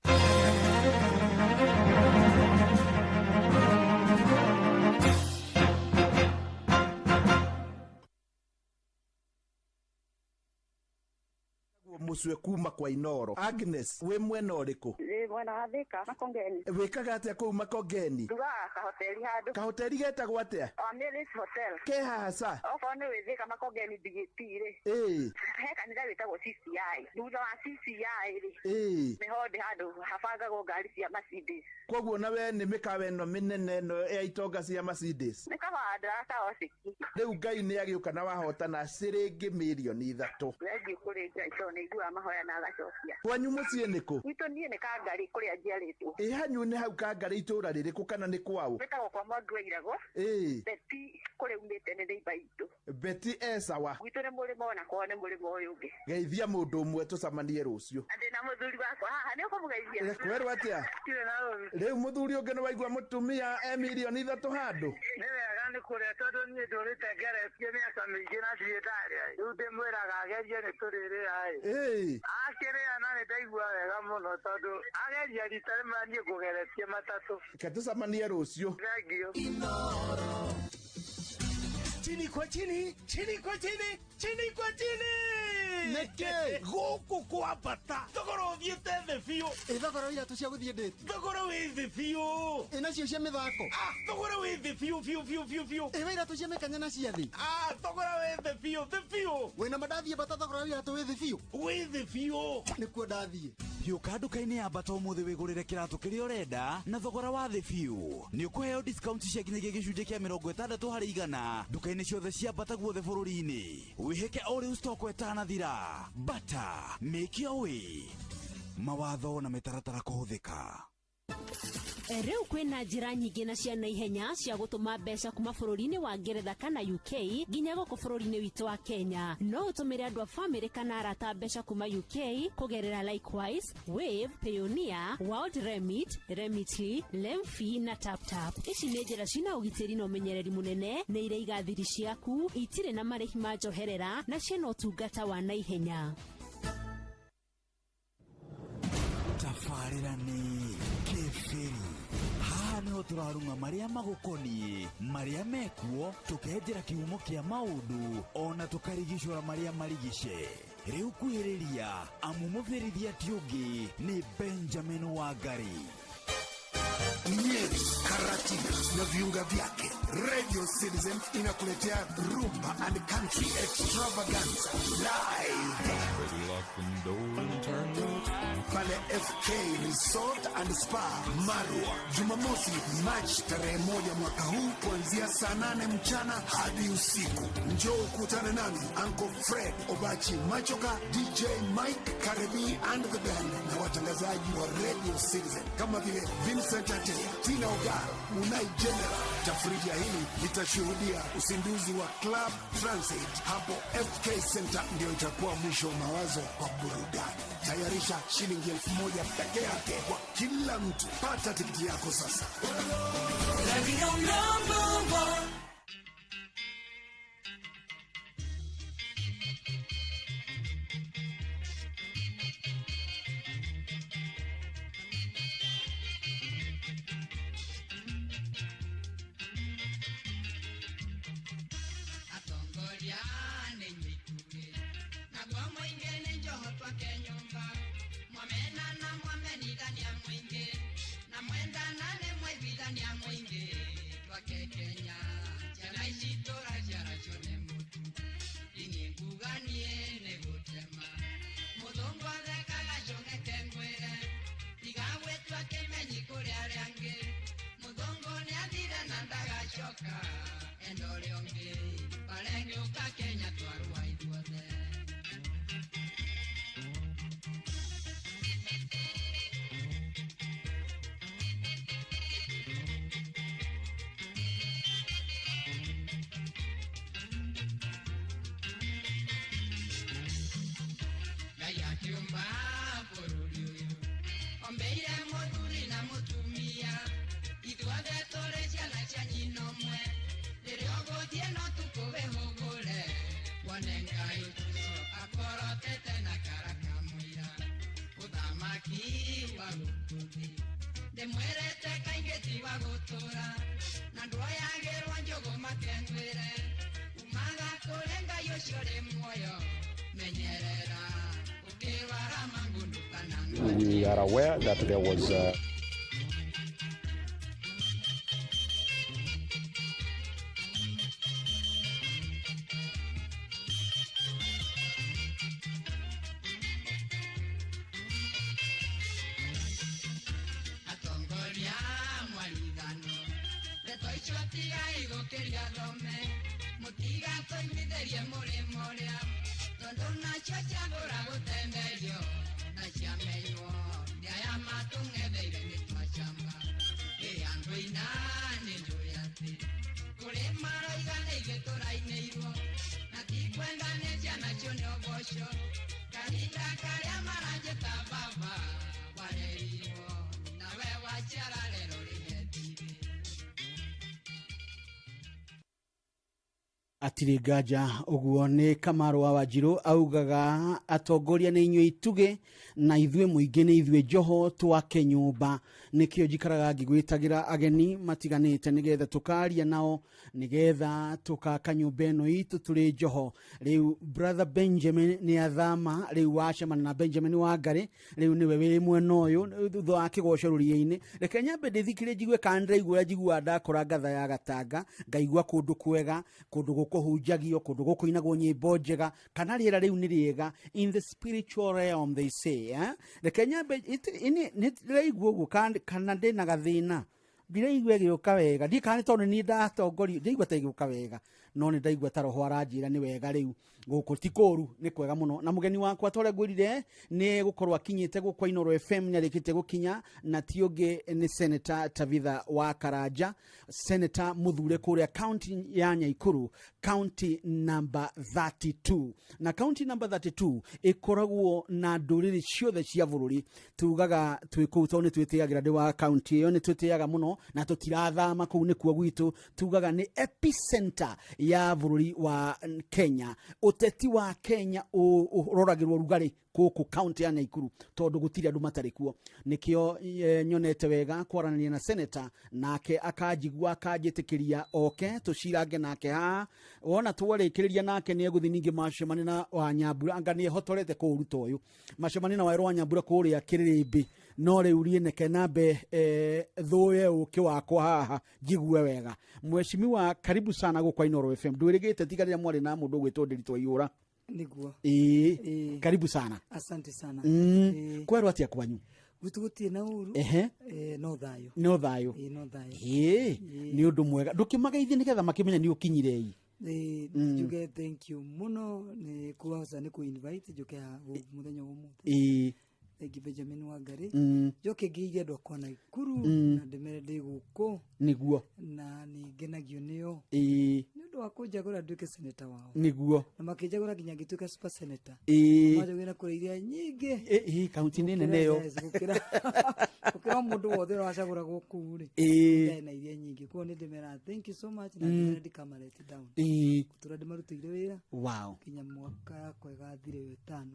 Mucwe kuma kwa Inoro. Agnes, we mwena uriku? Ni mwena wa Thika, Makongeni. Wikaga atia kuu Makongeni? Ndugaga kahoteli handu. Kahoteli getagwo atia? Omiris Hotel. Ke haha sa? Okorwo ni wi Thika Makongeni Bigiti ri. Ĩĩ. He Kanitha wĩtagwo CCI. Thutha wa CCI rĩ, Ĩĩ. nĩho ndĩ handũ habangagwo ngari cia Mercedes. Koguo nawe nĩ mĩkawa ĩno mĩnene ĩno ya itonga cia Mercedes. Nĩ kabanda kaociki. Rĩu Ngai nĩ agĩũka na wahotana ciringi mirioni 3. Thengiũ kũrĩ Ngai tondũ nĩ aiguaga mahoya na agacokia. Kwanyu mũciĩ nĩ kũ? Gwitũ niĩ nĩ Kangarĩ kũrĩa njiarĩtwo. Ĩ hanyu nĩ hau Kangarĩ itũũra rĩrĩkũ kana nĩ kwaũ? Wĩtagwo kwa Mwangi wa Irago. Ĩĩ. Beti kũrĩa umĩte nĩ neighbour itũ. Beti e sawa. Gwitũ nĩ mũrĩmo ona kwao nĩ mũrĩmo ũyũ ũngĩ. Geithia mũndũ ũmwe tũcemanie rũciũ. Na ndĩna mũthuri wakwa haha, nĩ ũkũmũgeithia? Kwerwo atĩa? Ndirĩ na ũru. Rĩu mũthuri ũngĩ nĩ waigua mũtumia e mirioni 3 handũ? Nĩ wega nĩ kũrĩa tondũ niĩ ndũrĩte ngeretie mĩaka mĩingĩ na ndirĩ ndarĩa. Rĩu ndĩmwĩraga agerie nĩ tũrĩrĩa ĩ. Ĩĩ. Akĩrĩa na nĩ ndaigua wega mũno tondũ ageria rita rĩmwe niĩ ngũgeretie matatũ. Reke tũcemanie rũciũ. Thengiũ. Chini kwa chini, chini kwa chini, chini kwa chini. Nĩkĩ? Gũkũ kwa bata thogora ũthiĩte thĩ biũ. Ĩ thogora wa iratũ cia gũthiĩ ndĩti? Thogora wĩ thĩ biũ. Ĩ nacio cia mĩthako? Ah, thogora wĩ thĩ biũ biũ biũ biũ biũ. Ĩ wa iratũ cia mĩkanya na cia thĩ? Ah, thogora wĩ thĩ biũ thĩ biũ. Wĩna ma ndathiĩ Bata thogora wa iratũ wĩ thĩ biũ? Wĩ thĩ biũ. Nĩkuo ndathiĩ. Hiũka nduka-inĩ ya Bata ũmũthĩ wĩgũrĩre kĩratũ kĩrĩa ũrenda na thogora wa thĩ biũ. Nĩ ũkũheo discount cia nginyagia gĩcunjĩ kĩa 60% nduka-inĩ ciothe cia Bata guothe bũrũri-inĩ. Wĩhĩke o rĩu stock ĩtanathira. Bata, make your way. Mawatho na mĩtaratara kũhũthĩka. Rĩu kwĩna njĩra nyingĩ na cia naihenya cia gũtũma mbeca kuma bũrũri-inĩ wa Ngeretha kana UK nginya gũkũ bũrũri-inĩ witũ wa Kenya. No ũtũmĩre andũ a bamĩrĩ kana arata mbeca kuma UK kũgerera Likewise, Wave, Payoneer, World Remit, Remitly, Lemfi na TapTap. Ici nĩ njĩra cina ũgitĩri na ũmenyereri mũnene, nĩ iraiga thiri ciaku, itirĩ na marĩhi ma njoherera na ciĩna ũtungata wa naihenya. Tabarĩra nĩ Kĩbĩri. Haha nĩho tũrarung'a marĩa magũkoniĩ, marĩa mekuo, tũkenjera kĩhumo kĩa maũndũ, ona tũkarigicũra marĩa marigice. Rĩu kuhĩrĩria, amu mũbĩrithia ti ũngĩ nĩ Benjamin Wangari. Nyeri, Karatina na viunga vyake. Radio Citizen inakuletea Rumba and Country Extravaganza live pale FK Resort and Spa Marwa, Jumamosi Machi tarehe 1 mwaka huu kuanzia saa 8 mchana hadi usiku. Njoo ukutane nami Uncle Fred Obachi Machoka, DJ Mike Karebi and the band na watangazaji wa Radio Citizen kama vile Vincent Atea, Tina Ogaro, Unai General. Tafrija hili litashuhudia uzinduzi wa Club Transit hapo FK Center. Ndio itakuwa mwisho wa mawazo kwa burudani. Tayarisha shilingi 1000 peke yake kwa kila mtu. Pata tikiti yako sasa. Radio number 1. Atongoria nĩ inyuĩ naguo mũingĩ nĩ njoho twake nyũmba, mwamena na mwamenithania mũingĩ, na mwendana nĩ mwaiguithania mũingĩ, twake Kenya ciana ici tũraciaracio nĩ mũtu, inyuĩ nguga niĩ nĩ gũtema, mũthũngũ athekaga cong'eke ngwĩre, tiga gwĩtua kĩmenyi kũrĩ arĩa angĩ, mũthũngũ nĩathire na ndagacoka, enda ũrĩa ũngĩ barengĩũka Kenya twarũa ithuothe. Ngai akiũmba bũrũri ũyũ, ombeire mũthuri na mũtumia, ithuothe tũrĩ ciana cia nyina ũmwe, rĩrĩa ũgũthiĩ no tukũ wĩhũgũre, wone Ngai ũcio akorotete na karaka mũira, ũthamaki wa gũkũ thĩ ndĩmwĩrĩte kaingĩ ti wa gũtũra, na ndwoyagĩrwo njũgũ makengwĩre, umaga kũrĩ Ngai ũcio ũrĩ muoyo, menyerera ũkĩrwara mangundu kana. We are aware that there was Iratũ nacio ciagũra gũtemberio na ciamenywo nĩ aya matũng'etheire nĩ twacamba. Ĩ andũ aina nĩ njũĩ atĩ kũrĩ maroiga nĩ ithuĩ tũrainĩirwo na tikwenda nĩ ciana cio nĩ ũboco. Kahinda karĩa maranjĩta baba warerirwo nawe waciara rero rĩhe thirĩ. Atirĩ nganja ũguo nĩ Kamaru wa Wanjirũ augaga atongoria nĩ inyuĩ itugĩ na ithuĩ mũingĩ nĩ ithuĩ njoho twake nyũmba. Nĩkĩo njikaraga ngĩgwĩtagĩra ageni matiganĩte nĩgetha tũkaria nao nĩgetha tũkaka nyũmba ĩno itũ tũrĩ njoho. Rĩu brother Benjamin nĩ athama, rĩu wacemana na Benjamin Wangari, rĩu nĩwe wĩ mwena ũyũ thutha wa kĩgoco rũriĩ-inĩ. Reke nyambe ndĩthikĩrĩrie njigue kana ndĩraigua ũrĩa njiguaga ndakora ngatha ya gatanga, ngaigua kũndũ kwega, kũndũ gũkũhunjagio, kũndũ gũkũinagwo nyĩmbo njega, kana rĩera rĩu nĩ rĩega in the spiritual realm they say, eh? Reke nyambe nĩ ndĩraigua ũguo kana ndĩna gathĩna, ndiraigua ĩgĩũka wega, ndiĩ kana nĩ tondũ nĩ ndatongorio, ndiraigua ta ĩgĩũka wega, no nĩ ndaigua ta roho aranjĩra nĩ wega rĩu gũkũ ti kũũru, nĩ kwega mũno. Na mũgeni wakwa ta ũrĩa ngwĩrire nĩ gũkorwo akinyĩte gũkũ Inooro FM, nĩ arĩkĩtie gũkinya, na ti ũngĩ nĩ Senator Tabitha wa Karanja, Senator mũthure kũrĩa county ya Nyaikuru, county number 32. Na county number 32 ĩkoragwo na ndũrĩrĩ ciothe cia bũrũri. Tugaga twĩ kũu tondũ nĩ twĩtĩagĩra, ndĩ wa county ĩyo, nĩ twĩtĩaga mũno na tũtirathama kũu nĩkuo gwitũ. Tugaga nĩ epicenter ya bũrũri wa Kenya. Ũteti wa Kenya ũroragĩrwo rugarĩ gũkũ county ya Naikuru tondũ gũtirĩ andũ matarĩ kuo. Nĩkĩo nyonete wega kwaranĩria na senator, nake akanjigua akanjĩtĩkĩria oke tũcirange nake haha. Wona twarĩkĩrĩria nake nĩ egũthiĩ ningĩ macemania na Wanyambura, anga nĩ ehotorete kũũruta ũyũ macemania na Wawerũ wa Nyambura kũrĩa Kĩrĩrĩmbĩ. No rĩu riĩ nambe thũye ũkĩ wakwa haha njigue wega. Mheshimiwa, karibu sana gũkũ Inooro FM. Ndwĩrĩgĩte tiga rĩrĩa mwarĩ na mũndũ ũgwĩtwo Ndĩritũ Waihũra. Nĩguo. Ĩĩ, karibu sana. Asante sana. Kwerwo atĩa kwanyu? Gwitũ gũtirĩ na ũru. No thayũ. No thayũ. Ĩĩ, no thayũ. Ĩĩ, nĩ ũndũ mwega. Ndũkĩmageithie nĩgetha makĩmenye nĩ ũkinyire ĩ. Ĩĩ, njuge thank you mũno nĩ kuhota nĩ kũ-invite njuke haha mũthenya wa ũmũthĩ. Thank you Benjamin Wangari. Njoke ngeithie andũ akwa Naikuru na ndĩmere ndĩ gũkũ na nĩ ngenagio nĩo nĩ ũndũ wa kũnjagũra nduĩke senator wao. Na makĩnjagũra nginya ngĩtuĩka super senator. Manjagũrire na kura iria nyingĩ. Ĩĩ, kaunti nĩ nene ĩyo. Yes, gũkĩra mũndũ wothe ũrĩa wacagũragwo kũu rĩ. Ndarĩ na iria nyingĩ. Koguo nĩ ndĩmeraga thank you so much na ndĩmera ndikamalet down. Gũtũra ndĩmarutĩire wĩra. Nginya mwaka yakwa ĩgathire ĩtano.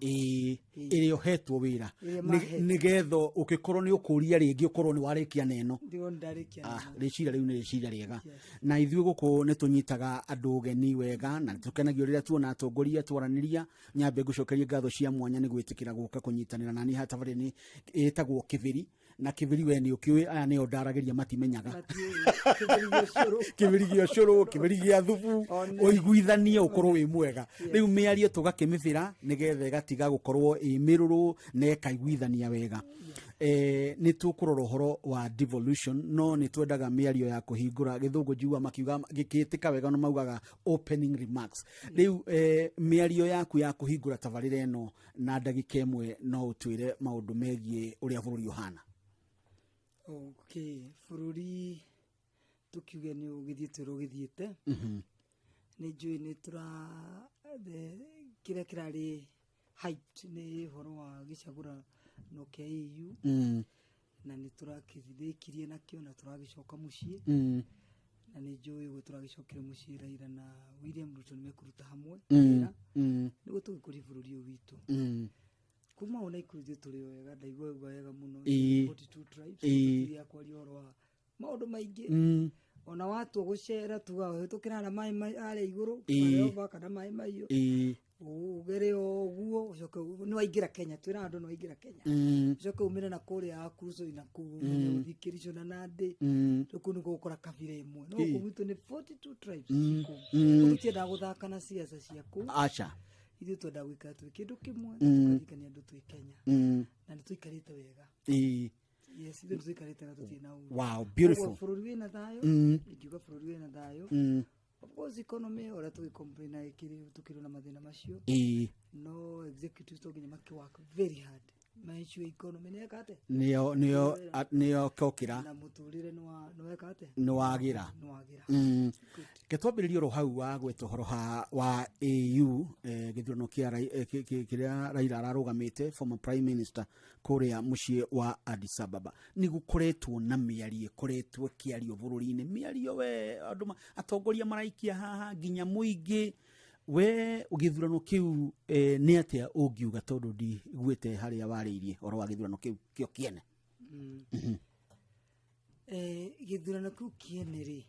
Ĩrĩa ũhetwo wĩra. Ĩrĩa mahetwo. Nĩgetha ũkĩkorwo nĩ ũkũria rĩngĩ ũkorwo nĩ warĩkia na ĩno. Ndirona ndarĩkia na ĩno. Rĩciria rĩu nĩ rĩciria rĩega. Na ithuĩ gũkũ nĩ tũnyitaga andũ ũgeni wega na tũkenagio rĩrĩa tuona atongoria twaranĩria. Nyambe ngũcokerie ngatho cia mwanya nĩ gwĩtĩkĩra gũka kũnyitanĩra nani haha tabarĩra-inĩ ĩtagwo Kĩbĩri. Na Kĩbĩri we nĩ ũkĩũĩ, aya nĩo ndaragĩria matimenyaga. Kĩbĩri gĩa ũcũrũ, kĩbĩri gĩa thubu, ũiguithanie ũkorwo wĩ mwega. Rĩu mĩario tũgakĩmĩbĩra nĩgetha ĩgatiga gũkorwo ĩ mĩrũrũ na ĩkaiguithania wega. Nĩ tũkũrora ũhoro wa devolution, no nĩ twendaga mĩario ya kũhingũra. Gĩthũngũ njigua makiuga gĩkĩtĩka wega no maugaga opening remarks. Rĩu mĩario yaku ya kũhingũra tabarĩra ĩno na ndagĩka ĩmwe no ũtwĩre maũndũ megiĩ ũrĩa bũrũri ũhana. Okay, bũrũri tũkiuge nĩ ũgĩthiĩte ũrĩa ũgĩthiĩte. Nĩ njũĩ nĩ tũra kĩrĩa kĩrarĩ hyped nĩ ũhoro wa gĩcagũrano kĩa AU. Na nĩ tũrakĩrĩkirie nakĩo na tũragĩcoka mũciĩ. Na nĩ njũĩ ũguo tũragĩcokire mũciĩ Raila na William Ruto nĩ mekũruta hamwe wĩra nĩguo tũgĩkũrie bũrũri ũyũ witũ. Kuma o Naikuru ithuĩ tũrĩ o wega, ndaigua wega mũno. 42 tribes, tũtigia kwaria ũhoro wa maũndũ maingĩ. Ona watua gũcera tuga hĩtũkĩra harĩa maĩ harĩa igũrũ, flyover kana maĩ mahiũ. Ũgere o ũguo, ũcoke nĩ waingĩra Kenya, twĩra andũ nĩ waingĩra Kenya. Ũcoke umĩre na kũrĩa Kurucoi na kũu, ũmenye ũthiĩ Kericho na Nandi. Rĩu kũu nĩkuo gũkora kabira ĩmwe. No gũkũ gwitũ nĩ 42 tribes kũu. Kũu tũtiendaga gũthaka na siasa cia kũu. Aca. Ithuĩ twendaga gũikara twĩ kĩndũ kĩmwe, tũkaririkania andũ twĩ Kenya. Na nĩ tũikarĩte wega. Yes, ithuĩ nĩ tũikarĩte wega, tũtirĩ na ũru. Wow, beautiful. Koguo bũrũri wĩna thayũ, ingiuga bũrũri wĩna thayũ. Of course economy ũrĩa tũgĩcomplain ĩkĩrĩ tũkĩrĩ na mathĩna macio. No executive to nginya makĩ work very hard maensure economy nĩ eka atĩa? Nĩyo nĩyo nĩyo kokĩra. Na mũtũrĩre nĩ weka atĩa? Nĩ wagĩra. Nĩ wagĩra. Ke twambĩrĩrie oro hau wa gweta ũhoro ha wa AU, gĩthurano kĩa kĩrĩa Raila ararũgamĩte, former prime minister, kũrĩa mũciĩ wa Addis Ababa. Nĩ gũkoretwo na mĩario ĩkoretwo ĩkĩario bũrũri-inĩ, mĩario we andũ atongoria maraikia haha nginya mũingĩ. We gĩthurano kĩu, nĩ atĩa ũngiuga, tondũ ndiguĩte harĩa warĩirie ũhoro wa gĩthurano kĩu kĩo kĩene? Gĩthurano kĩu kĩene rĩ,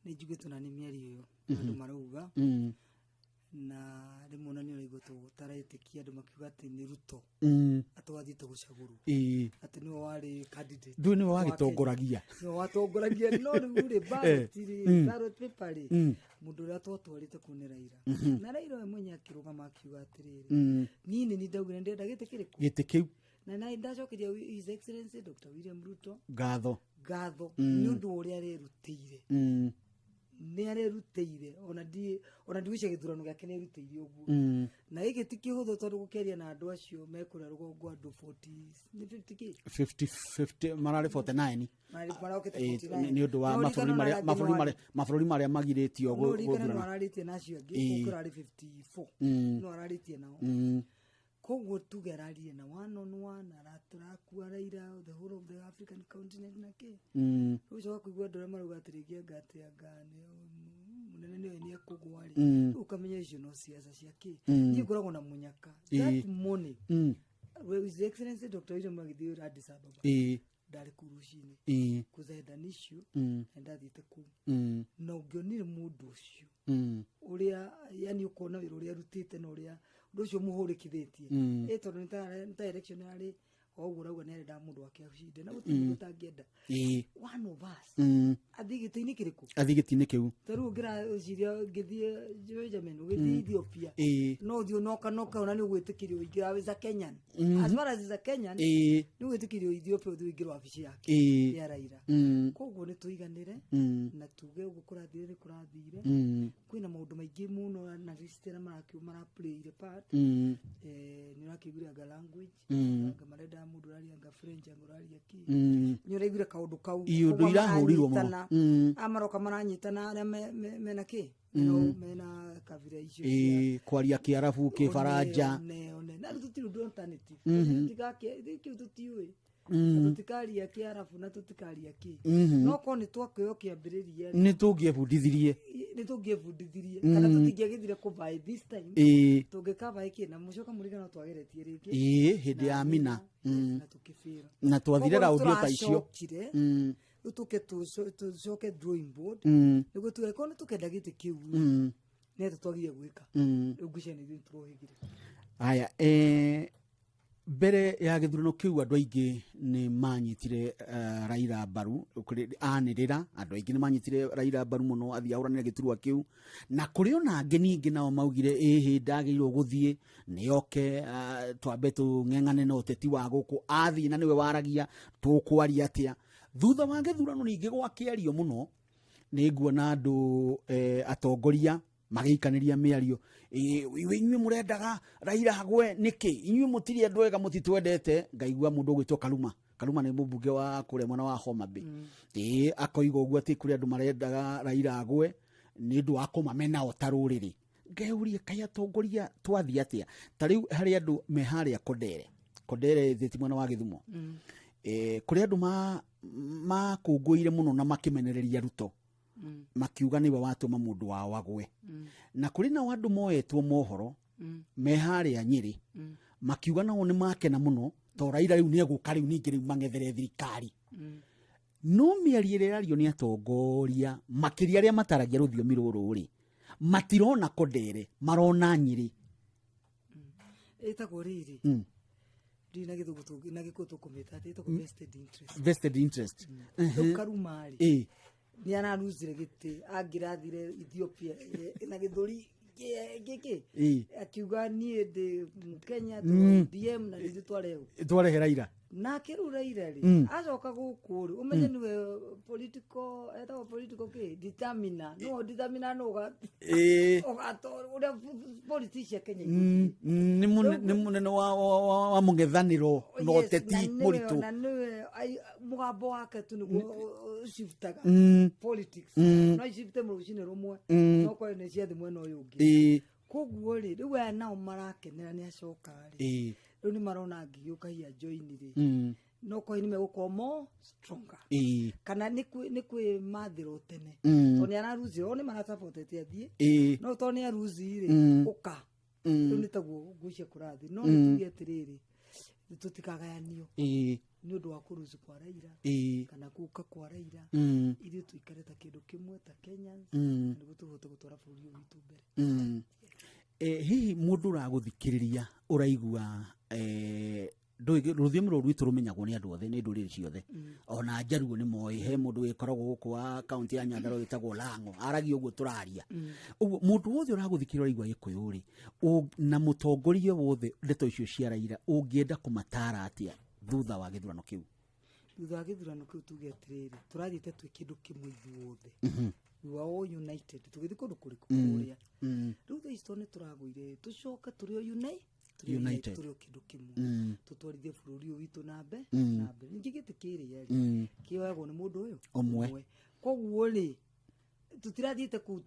nĩ njugĩtwo na nĩ mĩario ĩyo andũ marauga, na rĩmwe ona nĩ ũraigua tũtaretĩkia andũ makiuga atĩ nĩ Ruto atĩ wathiĩte gũcagũrwo, atĩ nĩwe warĩ candidate. Ndũĩ nĩwe wa wagĩtongoragia. Nĩwe watongoragia, no rĩu rĩ, ballot rĩ, ballot paper rĩ, mũndũ ũrĩa twatwarĩte kũu nĩ Raila. Na Raila we mwenye akĩrũgama akiuga atĩrĩrĩ, niĩ nĩ ndaugire ndĩrenda gĩtĩ kĩrĩkũ? Gĩtĩ kĩu. Na ndacokeria His Excellency Dr. William Ruto ngatho. Ngatho nĩ ũndũ wa ũrĩa arerutĩire. Nĩ arerutĩire, ona ndi ona ndigwĩcia gĩthurano gĩake nĩ erutĩire ũguo. Na gĩkĩ ti kĩhũthũ, tondũ gũkĩaria na andũ acio mekũrĩa rũgongo, andũ 40 nĩ 50 kĩ. 50 50 mararĩ 49. Marokĩte 49. Nĩ ũndũ wa No mabũrũri ririkana marĩa ona mabũrũri arĩa marĩa mabũrũri marĩa magirĩtio no ririkana no gũthurana. ararĩtie na acio angĩ, gũkĩra arĩ 54. No ararĩtie nao. Koguo tuge ararire na one on one, aratũrakua Raila the whole of the African continent na kĩ. Rĩu ũcoka kũigua andũ arĩa marauga atĩ rĩngĩ anga atĩ anga mũnene nĩoĩ nĩ ekũgwa rĩ, rĩu ũkamenya icio no siasa cia kĩ. Niĩ ngoragwo na mũnyaka that morning, well, His Excellency Dr. William agĩthiĩ Addis Ababa, ndarĩ kũu rũcinĩ because I had an issue na ndathiĩte kũu. Na ũngĩonire mũndũ ũcio ũrĩa, yani ũkona wĩra ũrĩa arutĩte na ũrĩa ũndũ ũcio mũhũrĩkithĩtie. Ĩ tondũ nĩ ta election yarĩ o ũguo ũrauga nĩ arenda mũndũ wake acinde, na gũtirĩ mũndũ ũtangĩenda one of us athiĩ gĩtĩ-inĩ kĩrĩkũ. Athiĩ gĩtĩ-inĩ kĩu. Ta rĩu ũngĩraciria ngĩthiĩ Benjamin, ũgĩthiĩ Ethiopia, no ũthiĩ ũnoka noka, ona nĩ ũgwĩtĩkĩrio ũingĩra as a Kenyan. As far as is a Kenyan, nĩ ũgwĩtĩkĩrio Ethiopia ũthiĩ ũingĩre wabici yake ya Raila. Koguo nĩ tũiganĩre na tuge ũguo kũrathire nĩ kũrathire. Kwĩna maũndũ maingĩ mũno analyst arĩa mara play the part. Nĩ ũrakĩiguire anga language, anga marenda mũndũ ũraria anga French, anga ũraria kĩ. Nĩ ũraiguire kaũndũ kau. Ĩ, ũndũ Koguo irahũrirwo mũno. maranyitana. Aya maroka maranyitana arĩa mena kĩ, mena kabira icio Kwaria Kĩarabu, Kĩbaranja. One, one. Na rĩu tũtirĩ ũndũ alternative. Kĩu tũtiũĩ. Na tũtikaria Kĩarabu na tũtikaria kĩ. No korwo nĩ twakĩoyo kĩambĩrĩria Nĩ tũngĩebundithirie. Nĩ tũngĩebundithirie kana tũtingĩagĩthire kũvaĩ this time. Tũngĩkavaĩ kĩ na mũcoka mũrigana no twageretie rĩngĩ. Ĩ, hĩndĩ ya Mina. Na tũkĩbĩra. Na twathire Koguo raundi o ta icio. tũracokire, rĩu tũke tũcoke drawing board, nĩguo tuge korwo nĩ tũkenda gĩtĩ kĩu, nĩ atĩa twagire gwĩka. Rĩu ngwĩciria nĩ ithuĩ tũrohĩgire. Haya, mbere ya gĩthurano kĩu andũ aingĩ nĩ manyitire Raila mbaru. Anĩrĩra andũ aingĩ nĩ manyitire Raila mbaru mũno athiĩ ahũranĩre gĩturwa kĩu, na kũrĩ ona angĩ ningĩ nao maugire ĩhĩ ndagĩrĩirwo gũthiĩ, nĩoke twambe tũng'eng'ane na ũteti wa gũkũ, athiĩ na nĩwe waragia tũkwaria atĩa. Thutha wa gĩthurano ningĩ gwakĩario mũno, nĩ nguona andũ, atongoria magĩikanĩria mĩario, inyuĩ mũrendaga Raila agwe nĩkĩ, inyuĩ mũtirĩ andũ ega, mũtitwendete. Ngaigua mũndũ ũgwĩtwo Karuma. Karuma nĩ mũmbunge wa kũrĩa mwena wa Homa Bay. Akoiga ũguo atĩ kũrĩ andũ marendaga Raila agwe nĩ ũndũ wa kũmamena o ta rũrĩrĩ. Ngeuria, kaĩ atongoria twathiĩ atĩa? Ta rĩu harĩ andũ me harĩa Kondere, Kondere thĩti mwena wa Gĩthumo. Kũrĩ andũ makũngũĩire mũno na makĩmenereria Ruto, makiuga nĩwe watũma mũndũ wao agwe. Na kũrĩ nao andũ moetwo mohoro me harĩa Nyĩrĩ, makiuga nao nĩ makena mũno to Raila rĩu nĩ egũka, rĩu ningĩ rĩu mang'ethere thirikari. No mĩario ĩrĩa ĩrario nĩ atongoria, makĩria arĩa mataragia rũthiomi rũrũ rĩ, matirona Kondere, marona Nyĩrĩ. Ĩtagwo rĩrĩ, ndirĩ na gĩthũngũ na gĩkũyũ tũkũmĩta atĩ ĩtagwo vested interest. Vested interest. Rĩu Karuma rĩ, nĩ araruzire gĩtĩ angĩrathire Ethiopia, na gĩthũri Gĩkĩ Ĩĩ. akiuga niĩ ndĩ mũkenya ODM na nithuĩ twarehu Twarehe Raila. Nake rĩu Raila rĩ, acoka gũkũ rĩ, ũmenye nĩwe political, etagwo political kĩ determiner, nĩwe determiner nũ ũgato ũrĩa politics cia Kenya. Nĩ mũnene wa mũng'ethanĩro na Yes, ũteti na nĩwe- mũritũ. Na nĩwe mũgambo wake tu nĩguo ũciftaga politics. No icifte rũcinĩ rũmwe, no korwo nĩ ciathi mwena ũyũ ũngĩ. Koguo rĩ, rĩu aya nao marakenera nĩ acoka rĩ, rĩu nĩ marona angĩgĩũka hihi ajoini rĩ, no korwo nĩ megũkorwo more stronger, kana nĩ kwĩ mathĩrwo tene, tondũ nĩ araruzi, o nĩ marasapotete athiĩ, no tondũ nĩ aruzi rĩ, ũka. Rĩu nĩ taguo ngwĩcia kũrathiĩ, no nĩ tuge atĩrĩrĩ, tũtikagayanio nĩ ũndũ wa kũruzi kwa Raila kana gũka kwa Raila. Ithuĩ tũikare ta kĩndũ kĩmwe ta Kenyans, nĩguo tũhote gũtwara bũrũri ũyũ witũ mbere. Hihi mũndũ ũragũthikĩrĩria ũraigua rũthiomi rũrũ rwitũ rũmenyagwo nĩ andũ othe, nĩ ndũrĩrĩ ciothe, ona njaruo nĩ moĩ he mũndũ wĩkoragwo gũkũ wa kaunti ya Nyandarua wĩtagwo Lang'o, aragia ũguo tũraria. Ũguo mũndũ wothe ũragũthikĩrĩria ũraigua Gĩkũyũ rĩ, na mũtongoria wothe, ndeto icio cia Raila ũngĩenda kũmatara atĩa thutha wa gĩthurano kĩu? Thutha wa gĩthurano kĩu, tuge atĩrĩrĩ, tũrathiĩte twĩ kĩndũ kĩmwe ithuothe. We were all united tũgĩthiĩ kũndũ kũrĩkũ? Kũrĩa. Rĩu thaa ici tondũ nĩ tũragũire, tũcoke tũrĩ o tũrĩ o United. tũrĩ o kĩndũ kĩmwe, tũtwarithie bũrũri ũyũ witũ na mbe na mbere. Ningĩ gĩtĩ kĩrĩa rĩ, kĩoyagwo nĩ mũndũ ũyũ ũmwe. Koguo rĩ, tũtirathiĩte kũu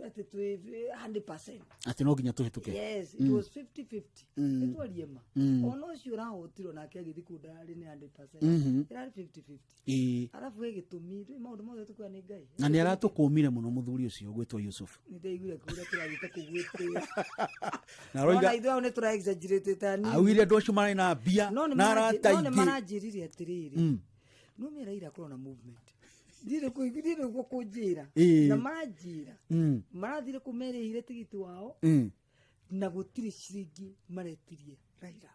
atĩ twĩ 100%. Atĩ no nginya tũhĩtũke. Yes, it was 50-50. Nĩtwarie ma. Ona ũcio ũrahotirwo nake agĩthiĩ kũu ndararĩ nĩ 100%, ĩrarĩ 50-50. Arabu he gĩtũmi rĩ, maũndũ mothe tũkuoya nĩ Ngai. Na nĩ aratũkũmire mũno mũthuri ũcio gwĩtwo Yusuf. Nĩ ndaiguire kũrĩa tũrathiĩte kũu gwĩtĩĩa. Na Ona aroiga ithuĩ hau nĩ tũra exaggerate hanini. Augire andũ acio marĩ na mbia No nĩ na arata no nĩ aingĩ. Maranjĩrire atĩrĩrĩ, no mĩ Raila akorwo na movement ndirĩ ndirĩ guo kũnjĩra, na maranjĩra marathire kũ merĩhire tigiti wao, na gũtirĩ ciringi maretirie Raila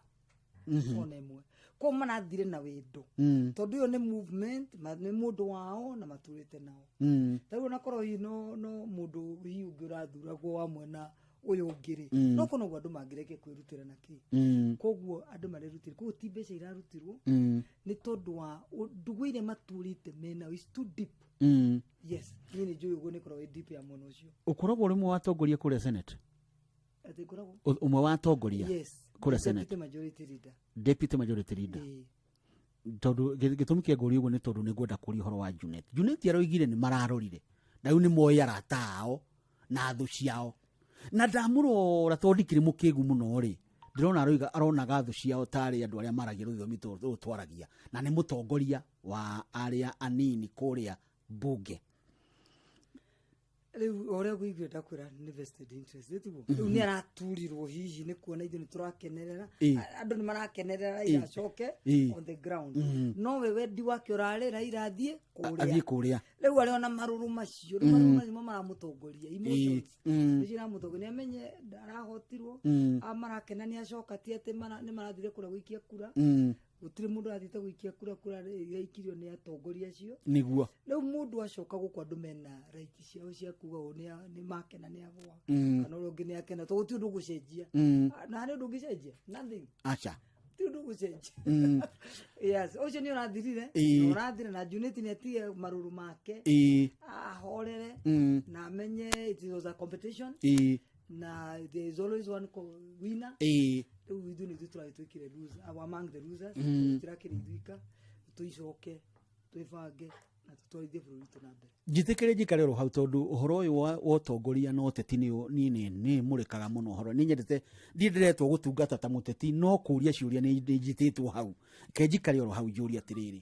ona ĩmwe. Koguo marathire na wendo, tondũ ĩyo nĩ movement, nĩ mũndũ wao na matũrĩte nao. Ta rĩu onakorwo hihi no mũndũ hihi ũngĩ ũrathuragwo wa mwena ũyũ ũngĩ rĩ, no korwo noguo andũ mangĩreke kwĩrutĩra na kĩ. Koguo andũ marerutĩra koguo ti mbeca irarutirwo, nĩ tondũ wa ndũgũ ĩrĩa matũrĩte menao is too deep. Yes, niĩ nĩ njũĩ ũguo, nĩ ĩkoragwo ĩ deep ya mwena ũcio. Ũkoragwo ũrĩ ũmwe wa atongoria kũrĩa Senate? Atĩ ngoragwo Ũmwe wa atongoria Yes. kũrĩa Senate? Deputy majority leader. Deputy majority leader. Ĩĩ. Tondũ gĩtũmi kĩa ngũria ũguo nĩ tondũ nĩ ngwenda kũria ũhoro wa Junet. Junet aroigire nĩ mararorire na rĩu nĩ moĩ arata ao na thũ ciao, na ndamũrora tondũ ndikĩrĩ mũkĩgu mũno rĩ, ndĩrona aroiga aronaga thũ ciao tarĩ andũ arĩa maragia rũthiomi rũrũ twaragia, na nĩ mũtongoria wa arĩa anini kũrĩa bunge. Rĩu ũrĩa ngũigua ndakwĩra nĩ vested interest ĩtiguo. Rĩu nĩ araturirwo hihi nĩ kuona ithuĩ nĩ tũrakenerera, andũ nĩ marakenerera Raila acoke on the ground, no we wendi wake ũrarĩ Raila athiĩ kũrĩa. Athiĩ kũrĩa. Rĩu arĩ ona marũrũ macio, rĩu marũrũ macio mo maramũtongoria, emotions nĩcio iramũtongoria, nĩ amenye arahotirwo. A marakena nĩ acoka, ti atĩ nĩ marathire kũrĩa gũikia kura. Gũtirĩ mũndũ ũrathiĩte gũikia kura, kura iraikirio nĩ atongoria acio. Rĩu mũndũ acoka gũkũ, andũ mena right ciao cia kuga ũũ nĩ makena nĩ agũa, kana ũrĩa ũngĩ nĩ akena, tondũ gũtirĩ ũndũ ũgũcenjia. Na harĩ ũndũ ũngĩcenjia? Nothing. Aca. Ti ũndũ ũgũcenjia. Yes, ũcio nĩ ũrathirire. Na ũrathire na Juneti nĩ atige marũrũ make, ahorere, na amenye it was a competition, na there is always one winner. Rĩu ithuĩ nĩ ithuĩ tũragĩtuĩkire loser, among the losers. Tũtirakĩrĩ ithuika, tũicoke twĩbange na tũtwarithie bũrũri witũ na mbere. Njĩtĩkĩre njikare oro hau, tondũ ũhoro ũyũ wa ũtongoria na ũteti nĩ niĩ nĩ mũrĩkaga mũno ũhoro. Nĩ nyendete, ndiĩ ndĩretwo gũtungata ta mũteti, no kũria ciũria nĩ njĩtĩtwo hau. Ke njikare oro hau njũrie atĩrĩrĩ,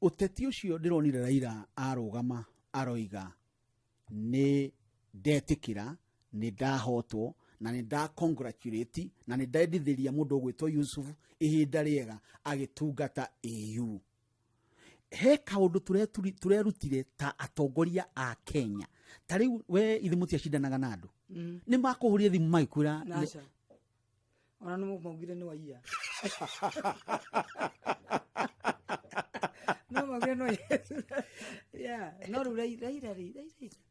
ũteti ũcio ndĩronire Raila arũgama aroiga nĩ ndetĩkĩra nĩ ndahotwo, na nĩ nda congratulate na nĩ ndendithĩria mũndũ ũgwĩtwo Yusuf ihinda rĩega agĩtungata AU. He kaũndũ tũrerutire ta atongoria a Kenya, ta rĩu we ithe mũtiacindanaga na andũ, nĩ makũhũrire thimũ magĩkwĩra? Na aca, ona nĩ maugire nĩ waiya. No maugire no yeah, no rĩu Raila rĩ, Raila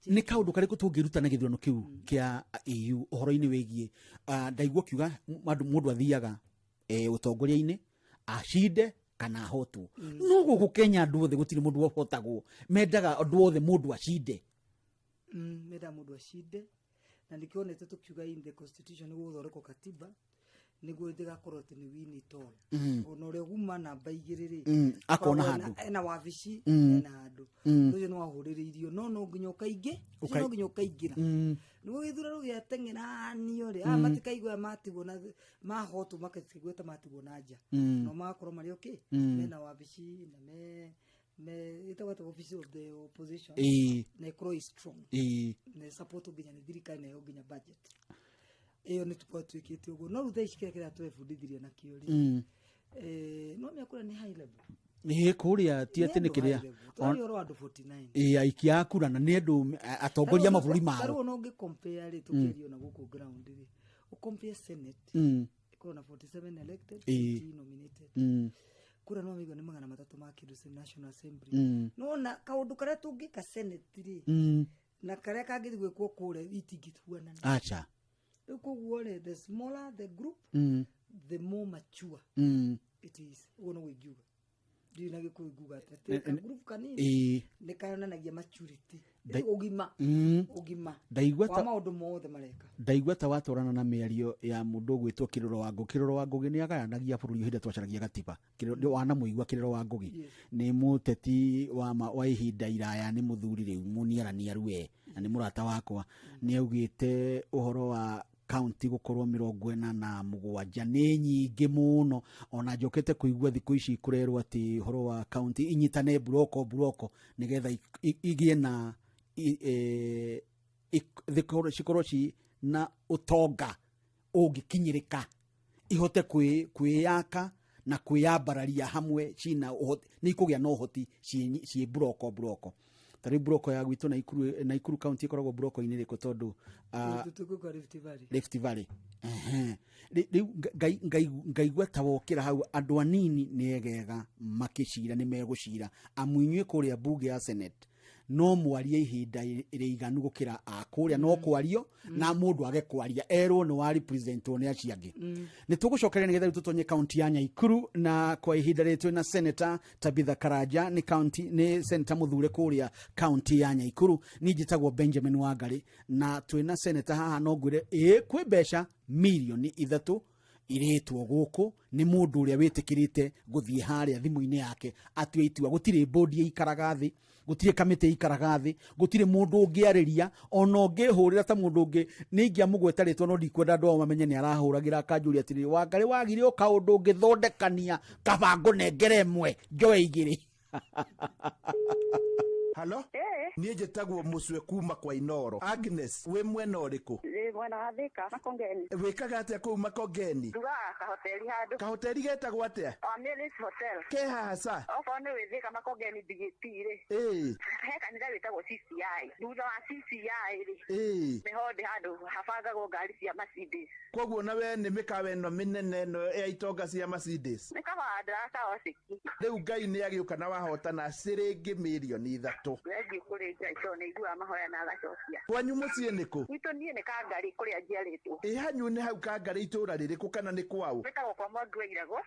Nĩ kaũndũ karĩkũ tũngĩruta na gĩthurano kĩu kĩa AU ũhoro-inĩ wĩgiĩ ndaigua ũkiuga mũndũ athiaga ũtongoria-inĩ acinde kana ahotwo, no gũkũ Kenya andũ othe gũtirĩ mũndũ ũhotagwo, mendaga andũ othe mũndũ acinde. Menda mũndũ acinde, na nĩkĩo onete tũkiuga in the constitution nĩguo gũthondekwo katiba nĩguo ndĩgakorwo atĩ nĩ win it all. Ona ũrĩa guma namba 2 rĩ, akona akoragwo handũ. Ena wabici, ena handũ. Ũndũ ũcio nĩ wahũrĩrĩirio, no no nginya ũkaingĩ ũcio, no nginya ũkaingĩra nĩguo gĩthurano gĩateng'eranio rĩ, aya matikaigua matigwo na mahotwo, makĩigua ta matigwo na nja, no magakorwo marĩ okay, mena wabici na me ĩtagwo atĩa, office of the opposition, na ĩkorwo ĩ strong na support nginya nĩ thirikari na ĩyo nginya budget ĩyo nĩ tũkorwo twĩkĩte ũguo. No rĩu thaa ici kĩrĩa kĩratwebundithirie nakĩo rĩ, no mĩakũrĩa nĩ high level. Ĩ kũrĩa ti atĩ nĩ kĩrĩa twaria ũhoro wa andũ 49. Ĩ aikia a kura na nĩ andũ atongoria a mabũrũri mao. Tarĩu ona ũngĩ compare rĩ, tũkĩaria ona gũkũ ground rĩ, ũcompare Senate, ĩkorwo na 47 elected, 50 nominated. Kura no mĩigua nĩ 300 ma kĩndũ National Assembly. Nona kaũndũ karĩa tũngĩka Senate rĩ, na karĩa kangĩthiĩ gwĩkwo kũrĩa itingĩhuanana. Acha. Rĩu koguo rĩ, the smaller the group, the more mature it is. Ũguo noguo ingiuga, ndirĩ na Gĩkũyũ nguga atĩ group kanini nĩ kayonanagia maturity, ũgima, ũgima Ndaigua wa maũndũ mothe mareka. Ndaigua ta watwarana na mĩario ya mũndũ ũgwĩtwo Kĩrĩro wa Ngũgĩ. Kĩrĩro wa Ngũgĩ nĩ agayanagia bũrũri hĩndĩ ĩrĩa twacaragia gatiba. Wanamũigua Kĩrĩro wa Ngũgĩ? Yes. Nĩ mũteti wa ihinda iraya, nĩ mũthuri rĩu mũniaraniaru we, na nĩ mũrata wakwa. Nĩ augĩte ũhoro wa kaunti gũkorwo 47 nĩ nyingĩ mũno. Ona njokete kũigua thikũ ici kũrerwo atĩ ũhoro wa kaunti inyitane buroko buroko nĩgetha igĩe na cikorwo ci na ũtonga ũngĩkinyĩrĩka, ihote kwĩyaka na kwĩyambararia hamwe, cina ũhoti, nĩ ikũgĩa na ũhoti ciĩ buroko buroko. Ta rĩu buroko ya gwitũ Naikuru, Naikuru kaunti ĩkoragwo buroko-inĩ rĩkũ? Tondũ Tũgũkwa Rift Valley. Rift Valley. Ehe. Rĩu ngaigua ta wokĩra hau andũ anini nĩ egega makĩcira, nĩ megũcira amu inyuĩ kũrĩa bunge ya Senate no mwarie ihinda rĩiganu gũkĩra a kũrĩa, no kwario na mũndũ age kwaria erwo nĩ wa representwo nĩ acio angĩ. Nĩ tũgũcokeria nĩgetha rĩu tũtonye kaunti ya Nyaikuru, na kwa ihinda rĩrĩ twĩna Senator Tabitha Karanja, nĩ kaunti, nĩ senator mũthure kũrĩa kaunti ya Nyaikuru. Niĩ njĩtagwo Benjamin Wangari na twĩna senator haha. No ngwĩre ĩ kwĩ mbeca mirioni 3 irĩtwo gũkũ nĩ mũndũ ũrĩa wĩtĩkĩrĩte gũthiĩ harĩa thimũ-inĩ yake atue itua. Gũtirĩ bodi ĩikaraga thĩ, gũtirĩ kamĩtĩ ĩikaraga thĩ, gũtirĩ mũndũ ũngĩarĩria ona ũngĩhũrĩra ta mũndũ ũngĩ. Nĩ ingĩamũgweta rĩtwa, no ndikwenda andũ ao mamenye nĩ arahũragĩra akanjũria atĩrĩrĩ, Wangarĩ wagire o kaũndũ ũngĩthondekania kaba ngũnengere ĩmwe njoe 2. Halo, niĩ njĩtagwo Mũcwe kuma kwa Inoro. Agnes, wĩ mwena ũrĩkũ? Ndĩ mwena wa Thika, Makongeni. Wĩkaga atĩa kũu Makongeni? Ndugaga kahoteri handũ. Kahoteri getagwo atĩa? Amelis Hotel. Ke haha ca? Okorwo nĩ wĩ Thika Makongeni BGT rĩ. He kanitha wĩtagwo CCI. Thutha wa CCI rĩ. Nĩho ndĩ handũ habangagwo ngari cia Mercedes. Koguo na we nĩ mĩkawa ĩno mĩnene ĩno ya itonga cia Mercedes. Nĩ kabanda kaociki. Rĩu Ngai nĩ agĩũka na wahotana ciringi mirioni 3. Thengiũ kũrĩ Ngai tondũ nĩ aiguaga mahoya na agacokia. Kwanyu mũciĩ nĩ kũ? Gwitũ niĩ nĩ Kangarĩ kũrĩa njiarĩtwo. Ĩ hanyu nĩ hau Kangarĩ itũũra rĩrĩkũ kana nĩ kwaũ? Gwĩtagwo kwa Mwangi wa Irago.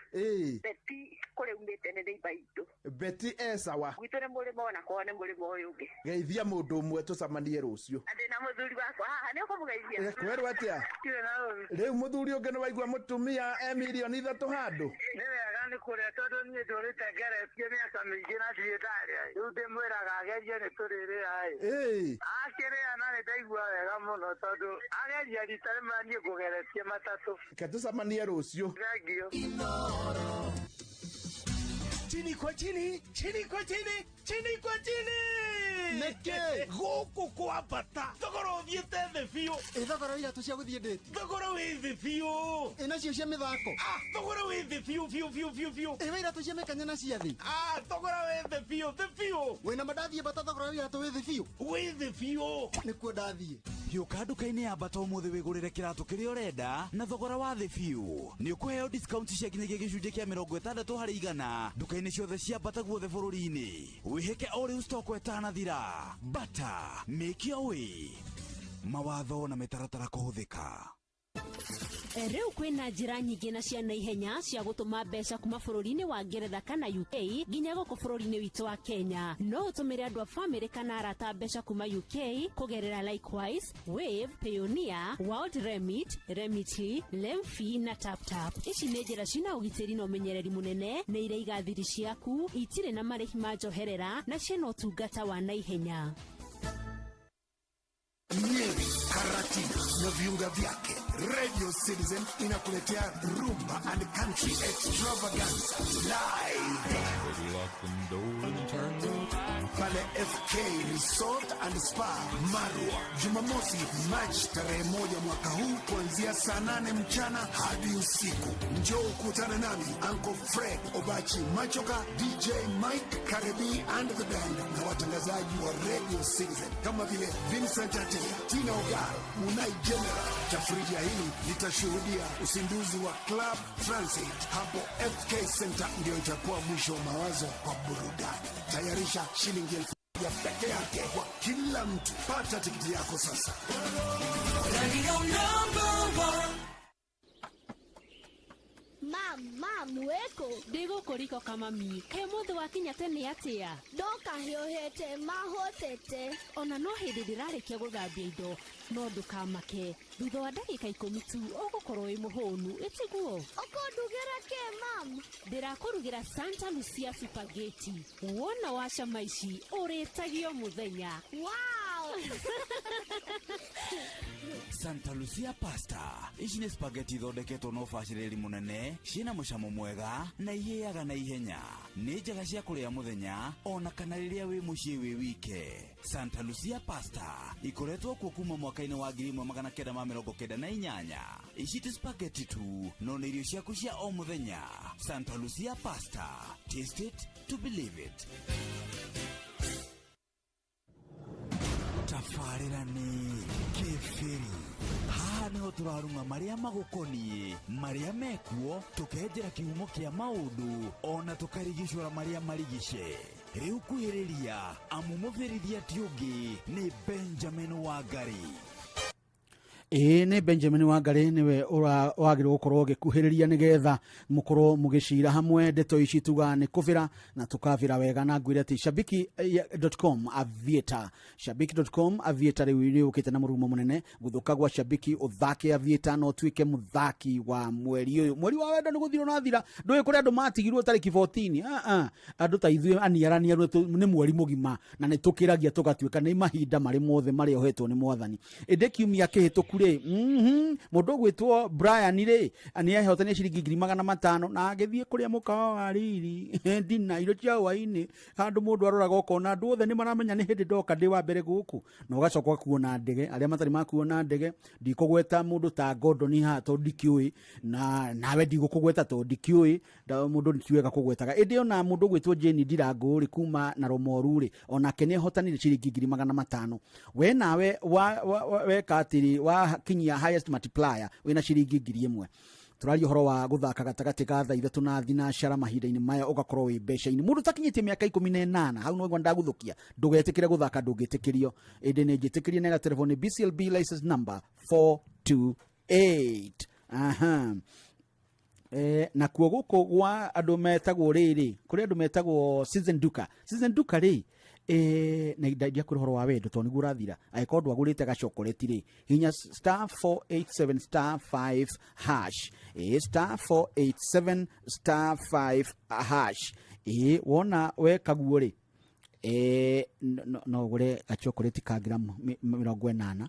Beti kũrĩa umĩte nĩ neighbor itũ. Beti e sawa. Gwitũ nĩ mũrĩmo na kwao nĩ mũrĩmo ũyũ ũngĩ. Geithia mũndũ ũmwe tũcemanie rũciũ. Na ndĩna mũthuri wakwa haha, nĩ ũkũmũgeithia? Kwerwo atĩa? Ndirĩ na ũru. Rĩu mũthuri ũngĩ nĩ waigua mũtumia e mirioni 3 handũ? Nĩ wega nĩ kũrĩa tondũ niĩ ndũrĩte ngeretie mĩaka mĩingĩ na ndirĩ ndarĩa. Rĩu ndĩmwĩraga agerie nĩ tũrĩrĩa ĩ. Akĩrĩa na nĩ ndaigua wega mũno tondũ ageria rita rĩmwe niĩ ngũgeretie matatũ. Reke tũcemanie rũciũ. Thengiũ. Chini kwa chini, chini kwa chini, chini kwa chini. Nĩkĩ? Gũkũ kwa Bata thogora ũthiĩte thĩ biũ. Ĩ thogora wa iratũ cia gũthiĩ ndĩti? Thogora wĩ thĩ biũ. Ĩ nacio cia mĩthako? Ah, thogora wĩ thĩ biũ biũ biũ biũ biũ. Ĩ wa iratũ cia mĩkanya na cia thĩ? Ah, thogora wĩ thĩ biũ thĩ biũ. Wĩna ma ndathiĩ Bata thogora wa iratũ wĩ thĩ biũ? Wĩ thĩ biũ. Nĩkuo ndathiĩ. Hiũka nduka-inĩ ya Bata ũmũthĩ wĩgũrĩre kĩratũ kĩrĩa ũrenda na thogora wa thĩ biũ. Nĩ ũkũheo discount cia nginyagia gĩcunjĩ kĩa 60% nduka-inĩ ciothe cia Bata guothe bũrũri-inĩ. Wĩhĩke o rĩu stock ĩtanathira. Bata, make your way. Mawatho na mĩtaratara kũhũthĩka. Rĩu kwĩna njĩra nyingĩ na cia naihenya cia gũtũma mbeca kuma bũrũri-inĩ wa Ngeretha kana UK nginya gũkũ bũrũri-inĩ witũ wa Kenya. No ũtũmĩre andũ a bamĩrĩ kana arata mbeca kuma UK kũgerera Likewise, Wave, Payoneer, World Remit, Remitly, Lemfi na TapTap. Ici nĩ njĩra cina ũgitĩri na ũmenyereri mũnene, nĩ iraiga thiri ciaku, itirĩ na marĩhi ma njoherera na ciĩna ũtungata wa naihenya. Nyeri, Karatina na viunga vyake. Radio Citizen inakuletea Rumba and Country Extravaganza live pale FK Resort and Spa Marwa, Jumamosi Machi tarehe 1 mwaka huu kuanzia saa 8 mchana hadi usiku. Njoo ukutane nami Uncle Fred Obachi Machoka, DJ Mike Karebi and the band na watangazaji wa Radio Citizen kama vile Vincent Atea, Tina Ogaro, Munai General. Tafrija hili litashuhudia usinduzi wa Club Transit hapo FK Center. Ndio itakuwa mwisho wa mawazo kwa burudani. Tayarisha shilingi 1000 peke yake kwa kila mtu. Pata tikiti yako sasa. Radio number 1. Mam, weko. Ndĩgũkũriko kama mi. Kaĩ ũmũthĩ wakinya tene atĩa? Ndoka hiũhĩte mahotete. Ona no hĩndĩ ndĩrarĩkia gũthambia indo, no ndũkamake. Thutha wa ndagĩka 10 tu ũgũkorwo wĩ mũhũnu, ĩtiguo? Ũkũndugĩra kĩ, mam? Ndĩrakũrugĩra Santa Lucia spaghetti. Wona wacama ici ũrĩtagio mũthenya. Wow! Santa Lucia pasta. Ici nĩ spaghetti ithondeketwo na ũbacĩrĩri mũnene, ciĩna mũcamo mwega na ihĩaga na ihenya. Nĩ njega cia kũrĩa mũthenya ona kana rĩrĩa wĩ mũciĩ wĩ wike. Santa Lucia pasta ikoretwo kuo kuma mwaka-inĩ wa 1998. Ici ti spaghetti tu, no nĩ irio ciaku cia o mũthenya. Santa Lucia pasta. Taste it to believe it. Tabarĩra nĩ Kĩbĩri. Haha nĩho tũrarung'a marĩa magũkoniĩ, marĩa mekuo, tũkenjera kĩhumo kĩa maũndũ, ona tũkarigicũra marĩa marigice. Rĩu kuhĩrĩria, amu mũbĩrithia ti ũngĩ nĩ Benjamin Wangari. Ĩĩ nĩ Benjamin Wangari nĩwe wagĩrĩirwo gũkorwo ũgĩkuhĩrĩria nĩgetha mũkorwo mũgĩcira hamwe. Ndeto ici tugaga nĩ kũbĩra na tũkabĩra wega, na ngwĩre atĩ shabiki.com aviator, shabiki.com aviator rĩu nĩ ũkĩte na mũrurumo mũnene. Gũthũka gwa shabiki, ũthake aviator na ũtuĩke mũthaki wa mweri ũyũ. Mweri wa wendo nĩ gũthira ũrathira, ndũĩ kũrĩa andũ matigirwo tarĩki 14. Andũ ta ithuĩ aniaraniaru nĩ mweri mũgima na nĩ tũkĩragia tũgatuĩka nĩ mahinda marĩ mothe marĩa ũhetwo nĩ mwathani. Ĩndĩ kiumia kĩhĩtũku rĩ, mũndũ ũgwĩtwo Brian rĩ nĩ ehotania ciringi 500,000 na agĩthiĩ kũrĩa mũkawa wa riri ndina irio cia hwaĩ-inĩ, handũ mũndũ aroraga ũkona andũ othe nĩ maramenya nĩ hĩndĩ ndoka ndĩ wa mbere gũkũ, na ũgacoka ũgakuona ndege. Arĩa matarĩ makuona ndege, ndikũgweta mũndũ ta Gordon haha tondũ ndikĩũĩ, na nawe ndigũkũgweta tondũ ndikĩũĩ, mũndũ ti wega kũgwetaga. Ĩndĩ ona mũndũ ũgwĩtwo Jane Ndirango rĩ kuma na Romoru rĩ, onake nĩ ehotanire ciringi 500,000. We nawe weka atĩrĩ, wakinyia highest multiplier wĩna ciringi 1,000. Tũraria ũhoro wa gũthaka gatagatĩ ka thaa 3 na thinacara mahinda-inĩ maya, ũgakorwo wĩ mbeca-inĩ. Mũndũ ũtakinyĩtie mĩaka 18, hau no ndagũthũkia, ndũgetĩkĩre gũthaka, ndũngĩtĩkĩrio. Ĩndĩ nĩ njĩtĩkĩrie na telefoni BCLB license number 428. Aha. Nakuo gũkũ gwa andũ metagwo rĩrĩ, kũrĩ andũ metagwo Season Duka. Season Duka rĩ, na ndiakwĩra ũhoro wa wendo tondũ nĩguo ũrathira. Angĩkorwo ndwagũrĩte gacokoreti rĩ, hinya star 487 star 5 hash. Star 487 star 5 hash. Wona weka guo rĩ, no ũgũre gacokoreti ka gramu 80,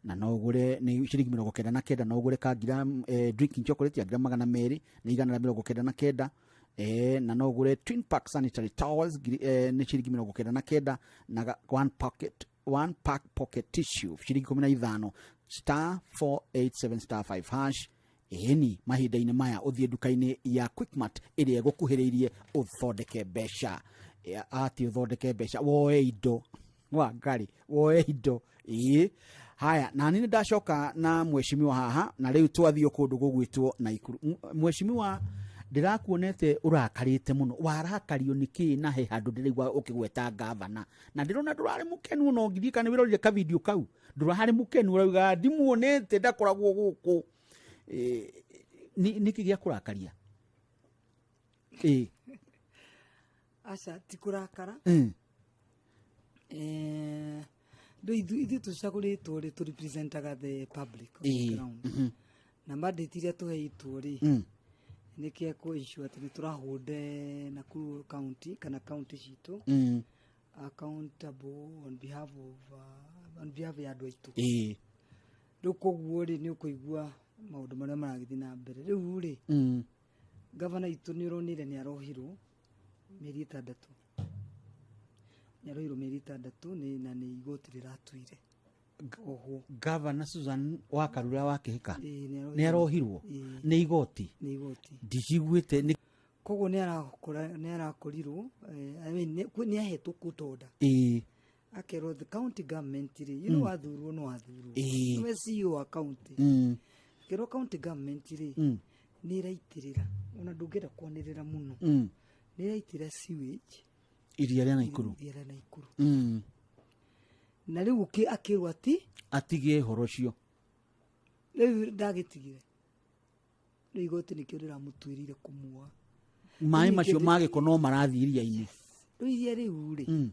na no ũgũre nĩ ciringi 99, no ũgũre ka gramu drinking chocolate ya gramu 200 nĩ 199. Na no ũgũre twin pack sanitary towels nĩ ciringi 99 na one pocket one pack pocket tissue ciringi 15 star 487 star 5 hash. Ĩni mahinda-inĩ maya ũthiĩ nduka-inĩ ya Quickmart ĩrĩa ĩgũkuhĩrĩirie ũthondeke mbeca. Ati ũthondeke mbeca, woe indo wa ngari, woe indo. Ĩĩ, haya, nani nĩ ndacoka na mheshimiwa haha, na rĩu twathiĩ kũndũ gũgwĩtwo Naikuru. Mheshimiwa, ndĩrakuonete ũrakarĩte mũno, warakario nĩ kĩ? Na he handũ ndĩraigua ũkĩgweta gavana na ndĩrona ndũrarĩ mũkenu, ona ũngithiĩ kana wĩrorire kavidio kau, ndũrarĩ mũkenu, ũrauga ndimuonete, ndakoragwo gũkũ. Nĩkĩ gĩa kũrakaria? Ĩ. Aca, ti kũrakara. Rĩu ithuĩ tũcagũrĩtwo rĩ, tũ representaga the public on the ground. Na mandate iria tũheitwo rĩ, nĩ kĩa kũ ensure atĩ nĩ tũrahũnde Nakuru County kana county citũ accountable on behalf of on behalf ya andũ aitũ. Rĩu koguo rĩ, nĩ ũkũigua maũndũ marĩa maragĩthiĩ na mbere rĩu rĩ. Gavana itũ nĩ ũronire nĩ arohirwo mĩeri 6, nĩ arohirwo mĩeri 6 nĩ na nĩ igoti rĩratuire ohwo. Gavana Susan wa Karura wa Kĩhika? Ĩĩ, nĩ nĩ arohirwo? Ĩĩ. Nĩ igoti? Nĩ igoti. Ndiciguĩte nĩ Koguo nĩ arakora, nĩ arakorirwo I mean, nĩ ahetwo court order. Akerwo the county government rĩ, you know, wathurwo no wathurwo. Nĩwe CEO wa county. Akerwo county government rĩ, nĩ ĩraitĩrĩra, ona ndũngĩenda kwanĩrĩra mũno, nĩ ĩraitĩrĩra sewage iria rĩa Naikuru. Iria rĩa Naikuru. Na rĩu akĩrwo ati atige ũhoro ũcio. Rĩu ndagĩtigire, rĩu igoti nĩkĩo rĩramũtuĩrĩire kũmuoa. Maĩ Rĩu macio ningĩ ma gĩko no marathiĩ iria-inĩ. Rĩu iria rĩu rĩ,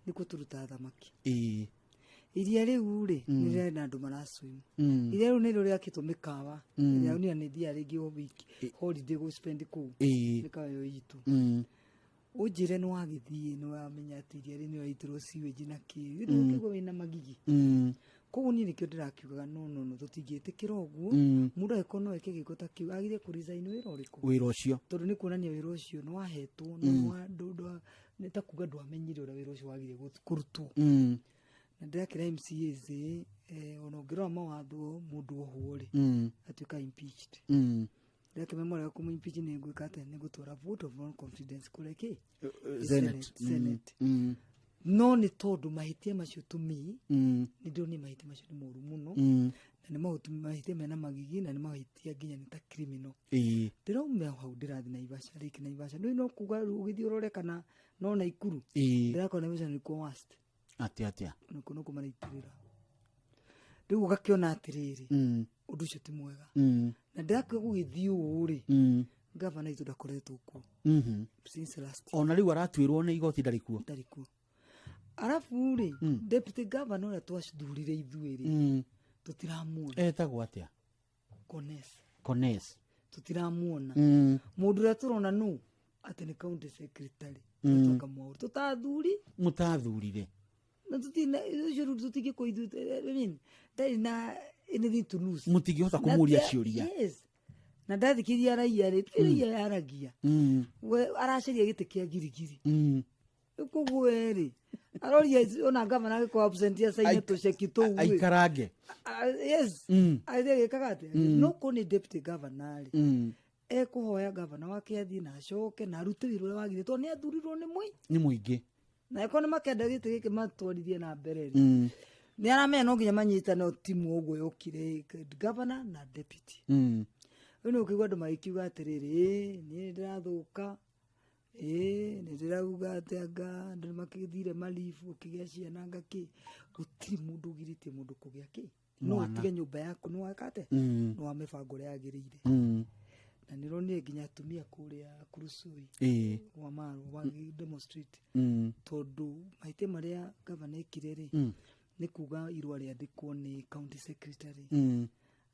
nĩkuo tũrutaga thamaki. Iria rĩu rĩ, nĩ rĩrĩ na andũ maraswim. Iria rĩu nĩrĩo rĩakĩtwo mĩkawa ĩrĩa niĩ nĩ thiaga rĩngĩ o wiki holiday gũ spend kũu. Mĩkawa ĩyo itũ. Ũnjĩre nĩ wagĩthiĩ, nĩ wamenya atĩ iria rĩ nĩ rĩraitĩrwo sewage na kĩ, rĩu ũkĩigua wĩna magigi. Koguo niĩ nĩkĩo ndĩrakiugaga no no no tũtingĩtĩkĩra ũguo. Mũndũ angĩkorwo no eke gĩko ta kĩu, agire kũ resign wĩra ũrĩkũ? Wĩra ũcio. Tondũ nĩ kuonania wĩra ũcio nĩ wahetwo no nĩ ta kuga ndwamenyire ũrĩa wĩra ũcio wagire kũrutwo. Na ndĩrakĩra MCAs, ona ũngĩrora mawatho, mũndũ ohwo rĩ, atuĩka impeached. Ndĩrakĩmenya mwarega kũmũ impeach, nĩ ngwĩka atĩa? Nĩ ngũtwara vote of no confidence kũrĩa kĩ Senate. Senate. No nĩ tondũ mahĩtia macio to me, nĩ ndĩronire mahĩtia macio nĩ moru mũno. Na nĩ mahĩtia mena magigi, na nĩ mahĩtia nginya nĩ ta criminal. Ndĩraumĩra hau, ndĩrathiĩ Naivasha, Lake Naivasha. Ndũĩ no kuga rĩu ũgĩthiĩ ũrore kana no Naikuru. Ndĩrakora Naivasha nĩkuo worst. Atĩa atĩa? Nakuo nokuo maraitĩrĩra. Rĩu ũgakĩona atĩrĩrĩ, ũndũ ũcio ti mwega. Na ndĩrakĩo gũgĩthiĩ ũũ rĩ, gavana itũ ndakoretwo kuo since last Ona rĩu aratuĩrwo nĩ igoti ndarĩ kuo. Ndarĩ kuo. Arabu rĩ, deputy governor ũrĩa twathurire ithuĩ rĩ, tũtiramuona. Etagwo atĩa? Kones. Kones. Tũtiramuona. Mũndũ ũrĩa tũrona nũ atĩ nĩ county secretary. Tũkamwaũra tũtathuri. Mũtathurire. Na tũtina ũcio rĩu tũtingĩkwo ithuĩ, I mean, ndarĩ na anything to lose. Mũtingĩhota Na kũmũria ciũria. Yes, na ndathikĩria raia rĩ, raia yaragia. We aracaria gĩtĩ kĩa girigiri. Rĩu koguo we rĩ, aroria ona gavana agĩkorwo absent acaine tũceki tũu rĩ. Aikarange. Yes. Athiĩ agĩkaga atĩa? No korwo nĩ deputy governor rĩ, ekũhoya gavana wake athiĩ na acoke na arute wĩra ũrĩa wagire, tondũ nĩ athurirwo nĩ mũi nĩ mũingĩ. Na ĩkorwo nĩ makenda gĩtĩ gĩkĩ matwarithie na mbere rĩ, nĩ aramenya no nginya manyitane timu ũguo yokire, governor na deputy. Rĩu nĩ ũkĩigua andũ magĩkiuga atĩrĩrĩ, ĩ niĩ nĩ ndĩrathũka, ĩ nĩ ndĩrauga atĩ anga andũ nĩ makĩthire malibu ũkĩgĩa ciana anga kĩ. Gũtirĩ mũndũ ũgirĩtie mũndũ kũgĩa kĩ, no Mwana. ũtige nyũmba yaku nĩ waka atĩa, nĩ wa mĩbango ũrĩa yagĩrĩire. Na nĩ ronire nginya atumia kũrĩa Kurusui wa Marwa magĩ demonstrate, tondũ mahĩtia marĩa gavana ekire rĩ, nĩ kuga irũa rĩandĩkwo nĩ county secretary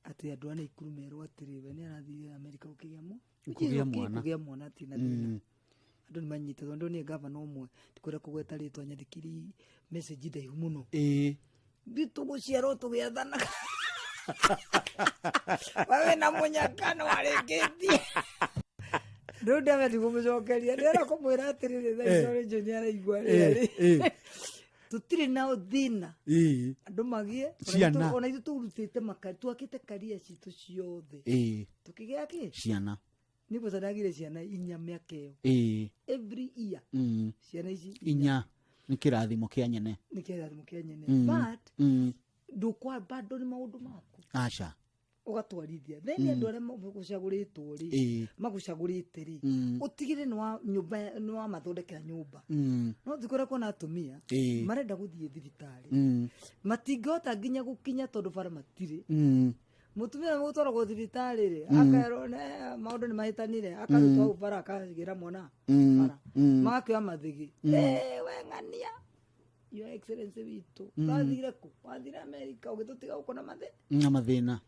atĩ andũ a Naikuru merwo atĩrĩ, we nĩ arathire Amerika gũkĩgĩa Kũgĩa mwana. Kũgĩa mwana ti na thĩna. Andũ nĩ manyitĩtwo. Ndũ nĩ gavana ũmwe, ndikwenda kũgweta rĩtwa, nyandĩkĩire message ndaihu mũno. Ithuĩ tũgũciarwo tũgĩathanaga, wewe na mũnyaka nĩ warĩkĩtie. Rĩu ndameti kũmũcokeria ndĩrenda kũmwĩra atĩrĩrĩ thaa icio rĩnjũ nĩ araigua rĩrĩ tũtirĩ na thĩna andũ magĩe Ciana. ona ithuĩ tũrutĩte makari twakĩte karia citũ ciothe tũkĩgĩa kĩ Ciana. Nĩ kwanza ndagire ciana inya mĩaka ĩyo every year ciana ici Inya nĩ kĩrathimo kĩa nyene. Nĩ kĩrathimo kĩa nyene but ndũkwa bado nĩ maũndũ maku Aca. Ũgatwarithia then andũ arĩa magũcagũrĩtwo rĩ magũcagũrĩte rĩ ũtigĩre nĩ wa nyũmba nĩ wamathondekera nyũmba no thikũrĩa na atumia marenda gũthiĩ thibitarĩ matingĩhota nginya gũkinya tondũ bara matirĩ mũtumia gũtwaragwo thibitarĩ rĩ akerwo maũndũ nĩ mahĩtanire akarutwo hau bara akagĩra mwana bara magakĩoya mathĩgĩ. "Eh, we ng'ania your excellency witũ wathire kũ wathire America ũgĩtũtiga gũkũ na mathĩ Na mathĩna.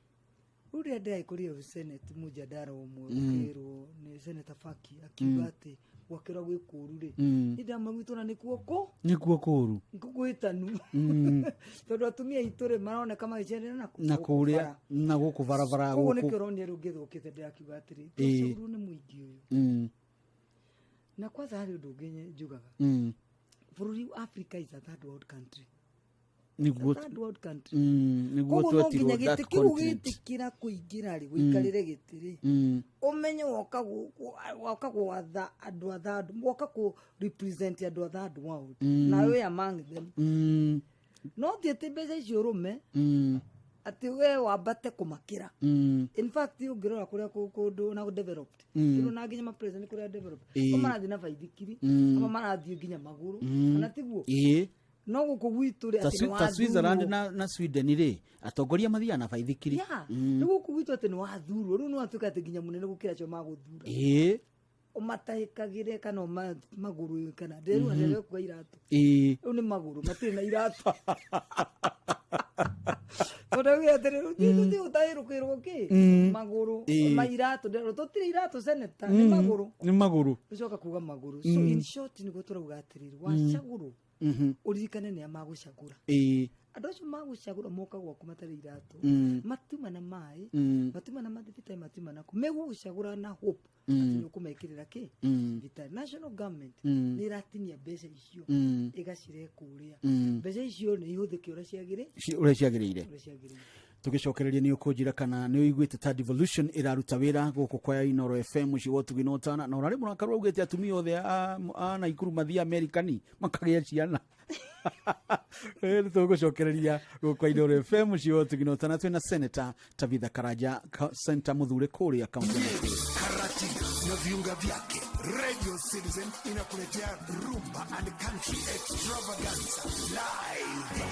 Rĩu rĩrĩa ndĩraikũrire senate mũjadara ũmwe ũkĩrwo nĩ Senator Faki akiuga atĩ gwakĩrwo gwĩ kũũru rĩ niĩ ndamwĩra na nĩkuo kũ Nĩkuo kũũru. Gwĩtanu tondũ atumia aitũ rĩ maroneka magĩcerera na Na gũkũ kũrĩa bara. Na gũkũ barabara Koguo gũkũ. nĩkĩo ũronire rĩu ngĩthũkĩte ndĩrakiuga atĩrĩ tũcagũrwo nĩ mũingĩ ũyũ na kwanza harĩ ũndũ ũngĩ njugaga bũrũri wa Africa is a third world country. Nĩguo. Third world country. Nĩguo Koguo no twetirwo nginya that gĩtĩ kĩu continent. gĩtĩkĩra kũingĩra rĩ gũikarĩre gĩtĩ rĩ ũmenye woka woka gwatha andũ a third woka kũ represent andũ a third world na we among them no ti atĩ mbeca icio ũrũme atĩ we wambate kũmakĩra. In fact ũngĩrora kũrĩa kũndũ na developed kĩrona nginya ma president kũrĩa developed o marathiĩ na baithikiri ama marathiĩ nginya magũrũ kana tiguo no gũkũ gwitũ rĩ Ta atĩ nĩ ta Switzerland wathurwo. na Sweden rĩ atongoria mathiaga na baithikiri. Yeah. Rĩu gũkũ gwitũ atĩ nĩ wathurwo rĩu nĩ watuĩka atĩ nginya mũnene gũkĩra acio magũthura ũmatahĩkagĩre kana magũrũ kana ndĩrua ndĩrekua iratũ rĩu nĩ magũrũ matirĩ na iratũ tondũ auge atĩrĩ rĩu tũthiĩ gũtahĩrũkĩrwo kĩ magũrũ ma iratũ ndĩrerwo tũtirĩ iratũ seneta nĩ magũrũ Nĩ magũrũ. ũcoka kuga magũrũ so in short nĩguo tũrauga atĩrĩrĩ wacagũrwo ũririkane nĩa magũcagũra andũ acio magũcagũra moka gwaku matarĩ iratũ matiuma na maĩ matiuma na mathibitarĩ matiuma na kũ megũgũcagũra na hope atĩ nĩ ũkũmekĩrĩra kĩ thibitarĩ national government nĩ ĩratinia mbeca icio ĩgacire kũrĩa mbeca icio nĩ ihũthĩke ũrĩa ciagĩrĩ Ũrĩa ciagĩrĩire. Ũrĩa ciagĩrĩire. Tũgĩcokereria nĩ ũkũnjĩra kana nĩ ũiguĩte ta devolution ĩraruta wĩra gũkũ kwa Inoro FM mũciĩ wa ũtugi na ũtana na ũrarĩ mũrakaru augĩte atumia othe a Naikuru mathiĩ Amerikani makagĩa ciana. Nĩ tũgũcokereria gũkũ kwa Inoro FM mũciĩ wa ũtugi na ũtana twĩna Senator Tabitha Karanja Senator mũthure kũrĩa kaunti ya Nakuru. Karatina na viunga vyake. Radio Citizen inakuletea Rumba and Country Extravaganza live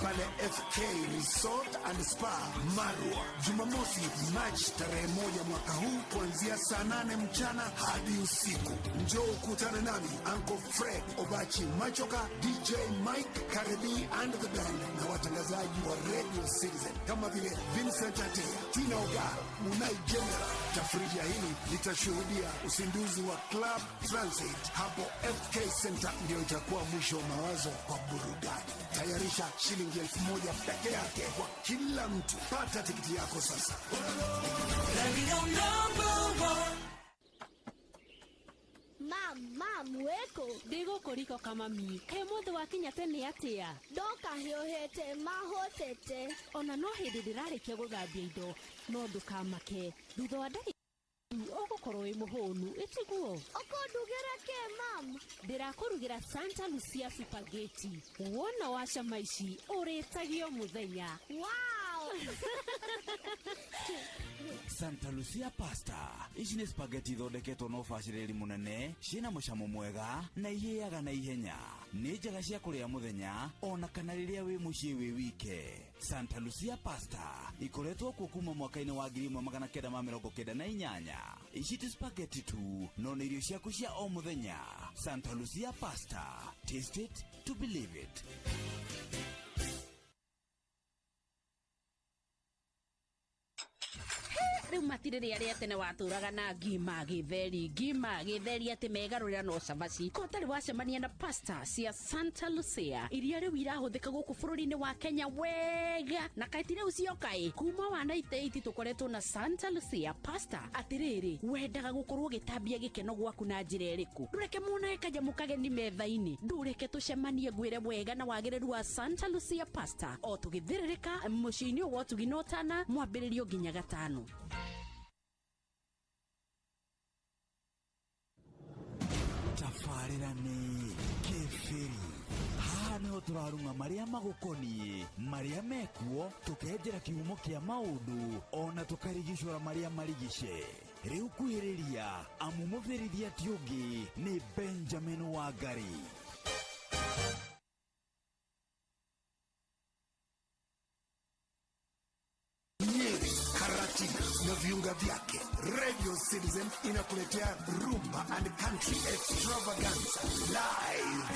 pale FK Resort and Spa Marwa, Jumamosi Machi tarehe 1 mwaka huu kuanzia saa 8 mchana hadi usiku. Njoo ukutane nami Uncle Fred Obachi Machoka, DJ Mike Karibi and the band na watangazaji wa Radio Citizen kama vile Vincent Atea, Tina Ogar, Munai General. Tafrija hili litashuhudia usinduzi wa Club Transit hapo FK Center. Ndio itakuwa mwisho wa mawazo kwa burudani. Tayarisha shilingi 1,000 peke yake kwa kila mtu. Pata tikiti yako sasa. Mam, mam, wĩkũ? Ndĩ gũkũ riko kamami kaĩ mũthĩ wakinya tene atĩa Ndoka hiũhĩte mahũtĩte. Ona no hĩndĩ ndĩrarĩkia gũthambia indo no ndũkamake thutha wa ndagĩka ũgũkorwo wĩ mũhũnu ĩtiguo Ũkũndugĩra kĩ mam? Ndĩrakũrugĩra Santa Lucia spaghetti wona wacama ici ũrĩtagio mũthenya. Wow! Santa Lucia pasta ici nĩ spaghetti ithondeketwo na ũbacĩrĩri mũnene ciĩna mũcamo mwega na ihĩaga na ihenya nĩ njega cia kũrĩa mũthenya ona kana rĩrĩa wĩ mũciĩ wĩ wike. Santa Lucia pasta ikoretwo kuo kuma mwaka-inĩ wa 1998. Ici ti spaghetti tu no nĩ irio ciaku cia o mũthenya. Santa Lucia pasta, taste it to believe it. Rĩu matirĩ rĩa rĩa tene watũraga na ngima gĩtheri, ngima gĩtheri atĩ megarũrĩra no cabaci. Ko ũtarĩ wacemania na pasta cia Santa Lucia iria rĩu irahũthĩka gũkũ bũrũri-inĩ wa Kenya wega, na kaĩ ti rĩu cioka ĩ, kuma wa 98 tũkoretwo na Santa Lucia pasta. Atĩrĩrĩ, wendaga gũkorwo ũgĩtambia gĩkeno gwaku na njĩra ĩrĩkũ? Ndũreke muonae kanyamũ kageni metha-inĩ, ndũreke tũcemanie ngwĩre wega na wagĩrĩru wa Santa Lucia pasta o tũgĩthĩrĩrĩka mũciĩ-inĩ wa ũtugi na ũtana, mwambĩrĩrio nginya gatano. Tabarĩra nĩ Kĩbĩri. Haha nĩho tũrarung'a marĩa magũkoniĩ, marĩa mekuo, tũkenjera kĩhumo kĩa maũndũ, ona tũkarigicũra marĩa marigice. Rĩu kuhĩrĩria, amu mũbĩrithia ti ũngĩ nĩ Benjamin Wangari. Nyeri, Karatina na viunga vyake. Radio Citizen inakuletea Rumba and Country Extravaganza live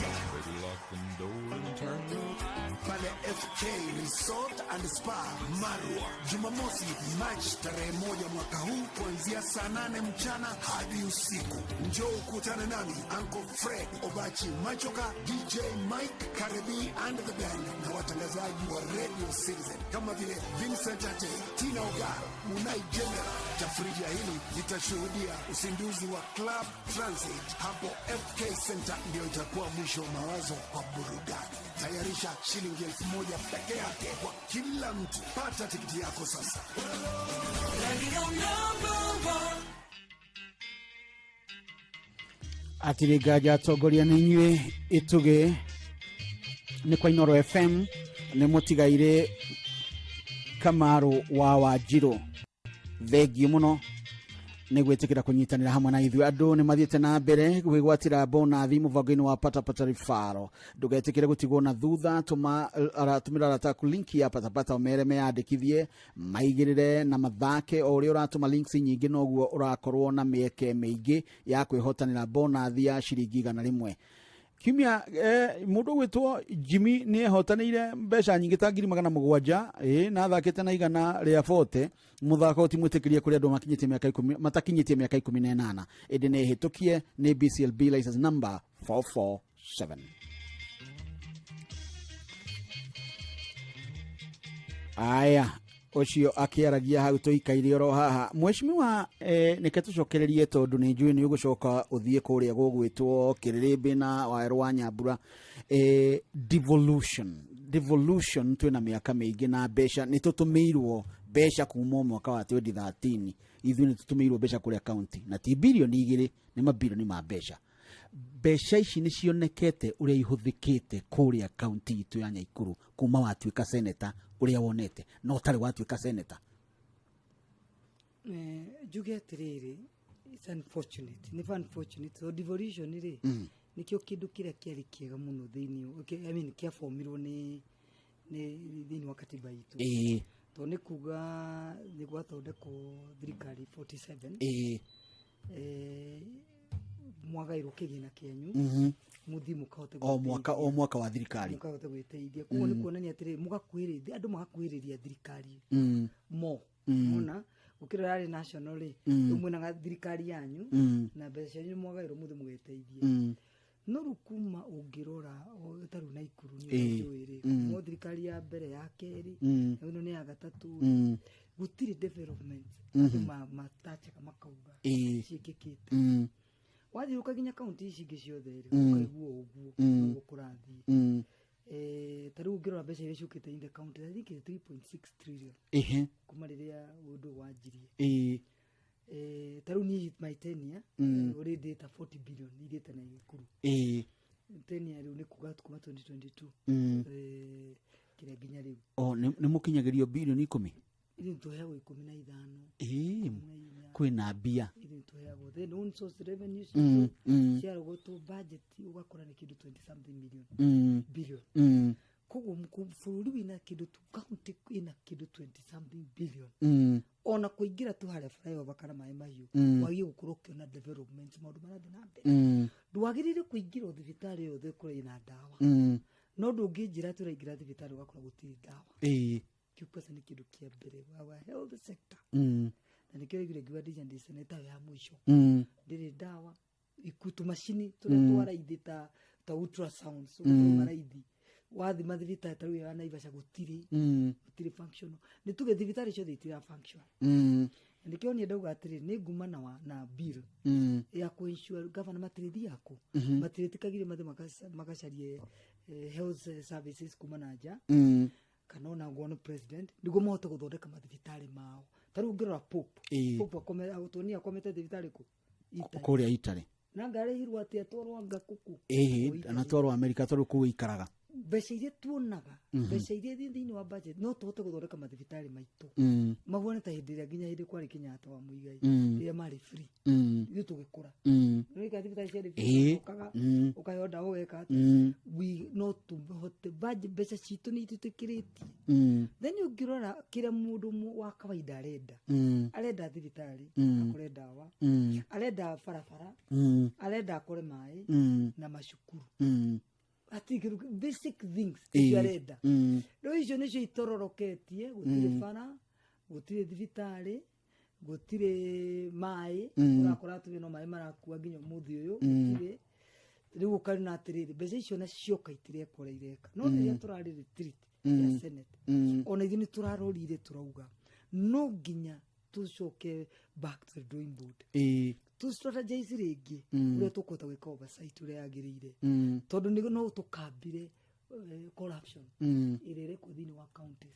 pale FK Resort and Spa Marwa, Jumamosi Machi tarehe 1 mwaka huu kuanzia saa 8 mchana hadi usiku. Njoo ukutane nami Uncle Fred Obachi Machoka, DJ Mike Karebi and the band na watangazaji wa Radio Citizen kama vile Vincent Ate, Tina Ogaro, Munai General. Tafrija hili litashuhudia uzinduzi wa Club Transit hapo FK Center. Ndio itakuwa mwisho wa mawazo kwa burudani. Tayarisha shilingi 1000 peke yake kwa kila mtu. Pata tikiti yako sasa. Atirĩ nganja atongoria nĩ inyuĩ itugĩ nĩ kwa Inooro FM nĩ mũtigairĩ Kamaru wa Wanjirũ. Thengiũ mũno nĩ gwĩtĩkĩra kũnyitanĩra hamwe na ithuĩ. Andũ nĩ mathiĩte na mbere gwĩgwatĩra bonathi mũbango-inĩ wa patapata rifaro. Ndũgetĩkĩre gũtigwo na thutha, tũmĩra arata aku linki ya patapata ũmere meyandĩkithie, maigĩrĩre na mathake. O ũrĩa ũratũma links nyingĩ noguo ũrakorwo na mĩeke mĩingĩ ya kwĩhotanĩra bonathi ya ciringi 100. Kiumia mũndũ ũgwĩtwo Jimmy nĩ ehotanĩire mbeca nyingĩ ta ngiri magana mũgwanja, na athakĩte na igana rĩa 40. Mũthako ti mwĩtĩkĩrie kũrĩ andũ makinyĩtie mĩaka ikũmi, matakinyĩtie mĩaka 18, ĩndĩ nĩ ĩhĩtũkie nĩ BCLB license number 447. Aya, ũcio akĩaragia hau tũikaire oro haha. Mheshimiwa, nĩke tũcokererie tondũ nĩ njũĩ nĩ ũgũcoka ũthiĩ kũrĩa gũgwĩtwo Kĩrĩrĩmbĩ na Waerũ wa Nyambura. Devolution twĩna mĩaka mĩingĩ na mbeca nĩ tũtũmĩirwo mbeca kuma mwaka wa 2013. Ithuĩ nĩ tũtũmĩirwo mbeca kũrĩa county na ti birioni 2, nĩ mabirioni ma mbeca. Mbeca ici nĩ cionekete ũrĩa ihũthĩkĩte kũrĩa county itũ ya Nyaikuru kuma watuĩka senator, ũrĩa wonete no ũtarĩ watuĩka senator. Njuge atĩrĩrĩ, it's unfortunate, nĩ unfortunate. So devolution rĩ, nĩkĩo kĩndũ kĩrĩa kĩarĩ kĩega mũno thĩinĩ, okay, I mean, kĩabomirwo nĩ thĩinĩ wa katiba itũ. Tondũ nĩ kuga nĩ gwathondekwo thirikari 47. Mwagairwo kĩgĩna kĩanyu, mũthiĩ mũkahote O mwaka, o mwaka wa thirikari. Mũkahote gwĩteithia. Koguo nĩ kuonania atĩrĩrĩ, mũgakuhĩrĩria, andũ magakuhĩrĩria thirikari mo. Mona, gũkĩra yarĩ national rĩ, rĩu mwĩna thirikari yanyu, na mbeca cianyu mwagairwo mũthiĩ mũgeteithie. No rĩu kuma ũngĩrora, ta rĩu Naikuru nĩ ũrĩa njũĩ rĩ, kuma thirikari ya mbere, ya kerĩ, na ĩno nĩ ya gatatũ, gũtirĩ development. Andũ matachaga makauga ciĩkĩkĩte. Wathiĩ ũkaginya kaunti ici ingĩ ciothe rĩ, ũkaigua ũguo, ũguo kũrathiĩ. Ta rĩu ũngĩrora mbeca iria ciũkĩte in the county, I think it's 3.6 trillion. Kuma rĩrĩa ũndũ wanjirie. Ta rĩu niĩ my tenure, already ndĩta 40 billion irĩte na Naikuru. Tenure rĩu nĩ kuga kuma 2022. Kĩrĩa nginya rĩu. O, nĩ mũkinyagĩrio bilioni 10? Ithuĩ tũheagwo 15. Kwĩna mbia. Ithuĩ tũheagwo. Then own source revenue citũ, ciarogotwo budget ũgakora nĩ kĩndũ 20 something million. Billion. Koguo bũrũri wĩna kĩndũ tu, county ĩna kĩndũ 20 something billion. Ona kũingĩra tu harĩa flyover kana maĩ mahiũ, wagĩrĩirwo gũkorwo ũkĩona development, maũndũ marathiĩ na mbere. Ndwagĩrĩire kũingĩra o thibitarĩ yothe ũkore ĩna ndawa. No ndũngĩnjĩra atĩ ũraingĩra thibitarĩ ũgakora gũtirĩ ndawa. Kĩu kwanza nĩ kĩndũ kĩa mbere. Our health sector. Na nĩkĩo raigire ngiuga ndija ndĩ seneta ya mũico. Ndĩrĩ ndawa ikutu macini tũrĩa twa raithi ta ultrasounds mm. Raithi wathi mathibitarĩ ta rĩu ya Naivasha gũtirĩ gũtirĩ functional, nĩ tuge thibitarĩ ciothe itira function. Na nĩkĩo niĩ ndauga atĩrĩ nĩ nguma na na bill ya kũ ensure governor matirĩthiaga kũ matirĩtĩkagire mathiĩ magacarie health services kuma na nja kana ona ngwo nĩ president nĩguo mahote gũthondeka mathibitarĩ mao. Ta rĩu ũngĩrora Pope, Pope tuonia akomete thibitarĩ kũ? Italy. Kũrĩa Italy. Na ngarĩhirwo atĩ atwarwo anga kũkũ? Ĩhĩ. O Italy. Anatwarwo Amerika tondũ kũu ikaraga. Mbeca iria tuonaga, mbeca iria thĩ thĩinĩ wa budget, no tũhote gũthondeka mathibitarĩ maitũ mahuane ta hĩndĩ ĩrĩa nginya hĩndĩ kwarĩ Kenyatta wa Muigai, rĩrĩa marĩ free ithuĩ tũgĩkũra. Nĩũrika thibitarĩ ciarĩ free, ũkaga ũkaheo ndawa ũgeka atĩa. No tũhote budget, mbeca citũ nĩ itwĩtĩkĩrĩtie. Then ũngĩrora kĩrĩa mũndũ wa kawaida arenda, arenda thibitarĩ akore ndawa, arenda barabara, arenda akore maĩ na macukuru. Hatirĩ kĩndũ basic things icio arenda. Rĩu icio nĩcio itororoketie. Gũtirĩ bara, gũtirĩ thibitarĩ, gũtirĩ maĩ. Ũrakora atĩ no maĩ marakua nginya ũmũthĩ ũyũ. Gũtirĩ. Rĩu ũkarina atĩrĩrĩ, mbeca icio na cioka itireka ũrĩa ireka. No rĩrĩa tũrarĩ retreat ya Senate, ona ithuĩ nĩ tũrarorire tũrauga no nginya tũcoke back to the drawing board, tũ strategize rĩngĩ ũrĩa tũkũhota gwĩka oversight ũrĩa yagĩrĩire, tondũ nĩ no tũkambire corruption ĩrĩa ĩrekwo thĩinĩ wa counties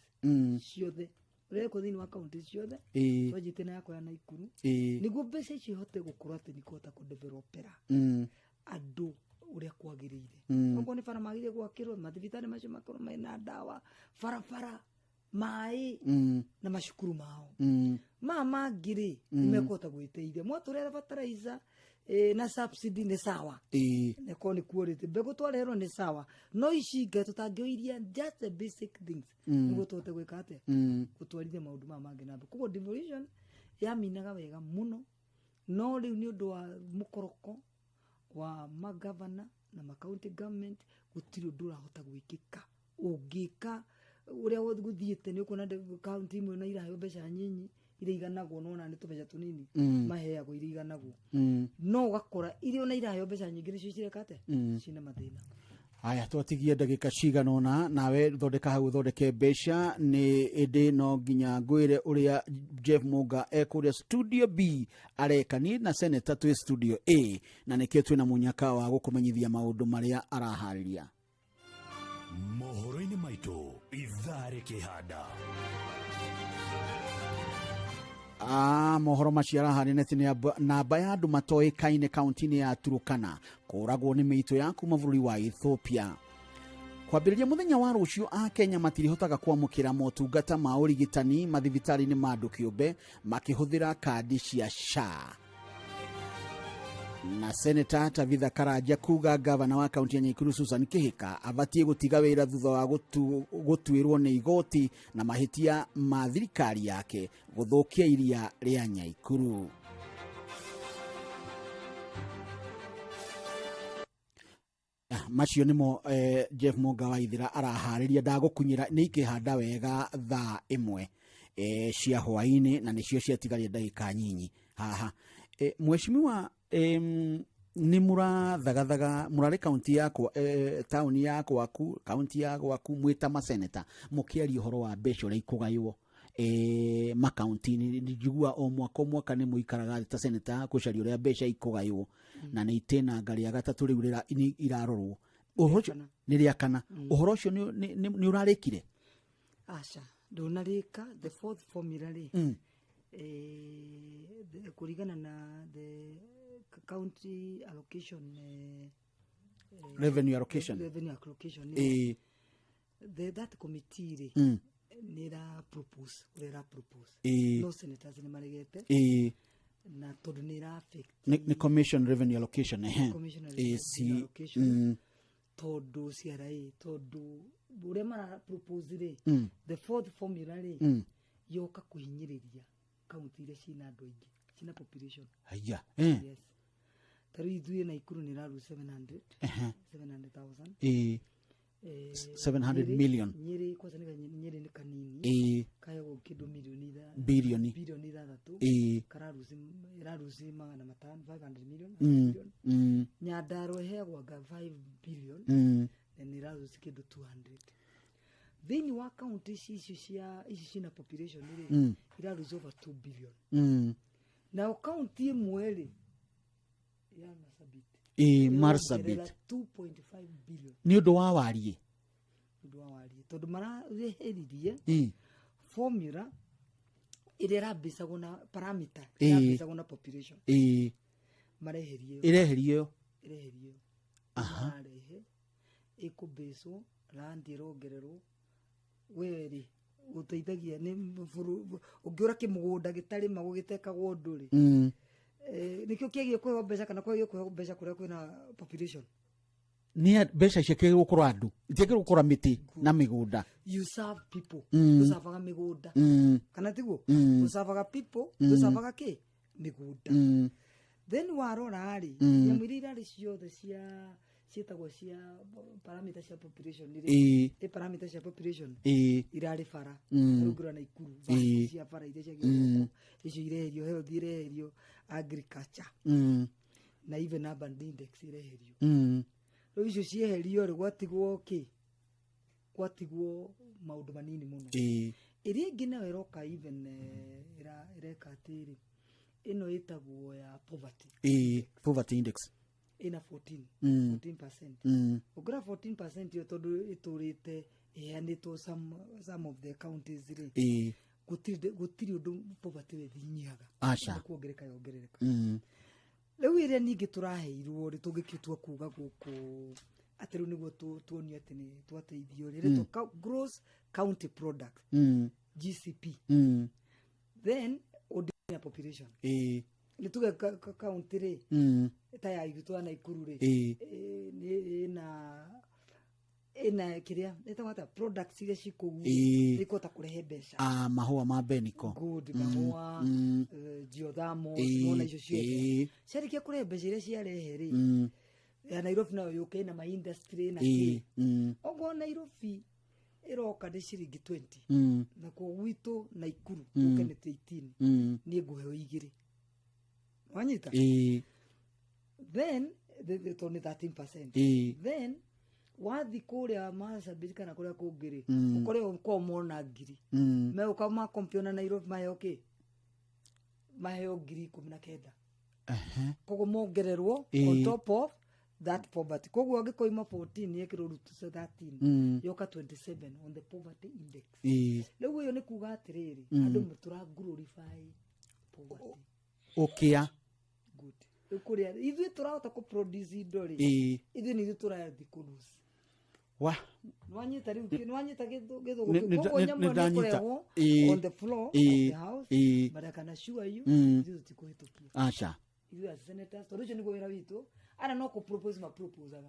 ciothe, ũrĩa ĩrekwo thĩinĩ wa counties ciothe. Twanjĩte na yakwa ya Naikuru nĩguo mbeca icio ihote gũkorwo atĩ nĩ kũhota kũdevelopera andũ ũrĩa kwagĩrĩire. Okorwo nĩ bara magĩrĩire gwakĩrwo, mathibitarĩ macio makorwo mena ndawa, barabara, maĩ na macukuru mao. Maya mangĩ rĩ, nĩmekũhota gwĩteithia. Mwatũrehera fertilizer na subsidy nĩ sawa, nekorwo nĩ kuorĩte mbegũ twareherwo nĩ sawa, no ici ingĩ tũtangĩoiria just the basic things nĩguo tũhote gwĩka atĩa, gũtwarithia maũndũ maya mangĩ na mbere. Koguo devolution yaminaga wega mũno, no rĩu nĩ ũndũ wa mũkoroko wa magavana na ma county government gũtirĩ ũndũ ũrahota gwĩkĩka. Ũngĩka ũrĩa gũthiĩte nĩ ũkuona county imwe na iraheo mbeca nyinyi iria iganagwo, nona nĩ tũbeca tũnini maheagwo iria iganagwo, no ũgakora iria ona iraheo mbeca nyingĩ nĩcio cireka atĩa, cina mathĩna. Haya, twatigie ndagĩka cigana ũna nawe thondeka hau ũthondeke mbeca. Nĩ ĩndĩ no nginya ngwĩre ũrĩa Jeff Munga ekũrĩa studio B areka. Niĩ na senator twĩ studio A na nĩkĩo twĩna mũnyaka wa gũkũmenyithia maũndũ marĩa araharĩria. Mohoro-inĩ maitũ ithaa rĩkĩhanda. Mohoro macio araharĩ neti nĩ namba ya andũ matoĩkaine kaunti-inĩ ya Turukana kũragwo nĩ mĩitũ ya kuma bũrũri wa Ethiopia. Kwambĩrĩria mũthenya wa rũciũ, Akenya matirihotaga kwamũkĩra motungata ma ũrigitani mathibitarĩ-inĩ ma andũ kĩũmbe makĩhũthĩra kandi cia SHA. Na Seneta Tabitha Karanja kuga gavana wa kaunti ya Naikuru Susan Kihika abatiĩ gũtiga wĩra thutha wa gũtuĩrwo nĩ igoti na mahĩtia ma thirikari yake gũthũkia iria rĩa Nyaikuru. Macio nĩmo Jeff Monga Waithira araharĩria. Ndagũkunyĩra nĩ ikĩhanda wega thaa 1 cia hwaĩ-inĩ na nĩcio ciatigaria ndagĩka nyinyi haha. Mheshimiwa, nĩ mũrathagathaga mũrarĩ kaunti yakwa, taũni ya gwaku, kaunti ya gwaku, mwĩ ta maseneta mũkĩaria ũhoro wa mbeca ũrĩa ikũgaywo makaunti-inĩ. Njigua o mwaka o mwaka nĩ mũikaraga thĩ ta seneta gũcaria ũrĩa mbeca ikũgaywo na nĩ itĩnanga rĩa gatatũ rĩu nĩ irarorwo ũhoro ũcio. Nĩ rĩa kana. Ũhoro ũcio nĩ ũrarĩkire? Aca, ndũnarĩka. The fourth formula rĩ, kũringana na the county allocation, Revenue allocation. Revenue allocation, that committee rĩ, nĩ ĩra propose ũrĩa ĩra propose, no senators nĩ maregete na tondũ nĩ ĩra affect Nĩ commission revenue allocation, ehe. Commission AC revenue allocation. Tondũ CRA, tondũ ũrĩa mara propose rĩ, the fourth formula rĩ, yoka kũhinyĩrĩria kaunti iria ciĩna andũ aingĩ, ciĩna population. Haya. Yes, ta rĩu ithuĩ Naikuru nĩ ĩraru 700 700,000. 700 Nyĩrĩ- million. Nyĩrĩ kwanza nĩ Nyĩrĩ nĩ kanini, kaheagwo kĩndũ mirioni Bilioni. bilioni 6. ithathatũ. Kararuci, ĩraruci 500, 500 million. Billion. Nyandarua ĩheagwo anga 5 billion na nĩ ĩraruci kĩndũ 200. Thĩinĩ wa kaunti ici, icio cia ici cina population rĩ, iraruci over 2 billion. Nayo kaunti ĩmwe rĩ, ya Marsabit, Ĩĩ, Marsabit. ĩrongerera 2.5 billion. Nĩ ũndũ wa wariĩ. Ũndũ wa wariĩ, tondũ mareheririe formula ĩrĩa ĩrambĩcagwo na parameter, ĩrambĩcagwo na population. Mareherie ĩyo. Ĩreherio ĩyo. Ĩreherio ĩyo. Mararehe ĩkũmbĩcwo land ĩrongererwo. We rĩ, ũteithagia nĩ ũngĩũra kĩmũgũnda gĩtarĩmagwo, gĩtekagwo ũndũ rĩ, nĩkĩo kĩagie kũheo mbeca, kana kwagie kũheo mbeca kũrĩa kwĩna population. Nĩ mbeca ciakĩrĩirwo gũkũra andũ, itiakĩrĩirwo gũkũra mĩtĩ na mĩgũnda. You serve people. Ũcavaga mĩgũnda, kana tiguo? Ũcavaga people. Ũcavaga kĩ? Mĩgũnda. Then warora rĩ, nyamũ iria irarĩ ciothe cia ciĩtagwo cia parameter cia population rĩ, ĩ parameter cia population irarĩ bara. Rĩu ngĩrora Naikuru, cia bara iria ciagĩrĩirwo, icio ireherio, health ireherio, agriculture na even urban index ireherio. Rĩu icio cieherio rĩ, gwatigwo kĩ? Gwatigwo maũndũ manini mũno. Ĩrĩa ĩngĩ nayo ĩroka even ĩreka atĩrĩ, ĩno ĩtagwo ya poverty. Ĩĩ, poverty index. Ĩna 14, 14%. Ũngĩra 14% ĩyo, tondũ ĩtũrĩte ĩheanĩtwo some of the counties rĩ, gũtirĩ ũndũ poverty rate inyihaga. Aca. Nĩ kuongereka yongerereka. Rĩu ĩrĩa ningĩ tũraheirwo rĩ, tũngĩkĩtua kuga gũkũ atĩ rĩu nĩguo tuonio atĩ nĩ twateithio rĩ, ĩretwo gross county product, GCP. Then ũndĩ na population, nĩ tuge county rĩ, ta ya itũ ya Naikuru rĩ, nĩ ĩna kĩrĩa ĩtagwo atĩa, products iria cikũu nĩ ikũhota kũrehe mbeca. Ah, mahũa ma Beniko. Good. Mahũa, geothermal, nona icio ciothe ciarĩkia kũrehe mbeca iria ciarehe rĩ, ya Nairobi nayo yũke ĩna ma industry na kĩ. Okorwo Nairobi ĩroka nĩ ciringi 20, nakuo gwitũ Naikuru gũke nĩ 18, niĩ ngũheo igĩrĩ, wanyita? Then tondũ nĩ 13%. Then wathi kũrĩa Marsabit kana kũrĩa kũngĩ rĩ, ũkore kwao mona ngiri, megũka makompiona Nairobi, maheo kĩ? Maheo 19,000. Koguo mongererwo on top of that poverty. Koguo angĩkoima 14 yekĩrwo rutu 13, yoka 27 on the poverty index. Rĩu ĩyo nĩ kuga atĩrĩrĩ, andũ tũra glorify poverty. Ũkĩa. Good. Rĩu kũrĩa ithuĩ tũrahota kũ produce indo rĩ, ithuĩ nĩ ithuĩ tũrathiĩ kũ lose. Wa. Nĩwanyita rĩu, nĩwanyita gĩthũgũ kĩu? Nĩ Koguo nyamũ ĩyo ndanyita. nĩĩkũrehwo on the floor of the house, but I can assure you, ithuĩ tũtikũhĩtũkia. Aca. Ithuĩ as senators, tondũ ũcio nĩguo wĩra witũ, ara no kũ-propose, ma-proposaga.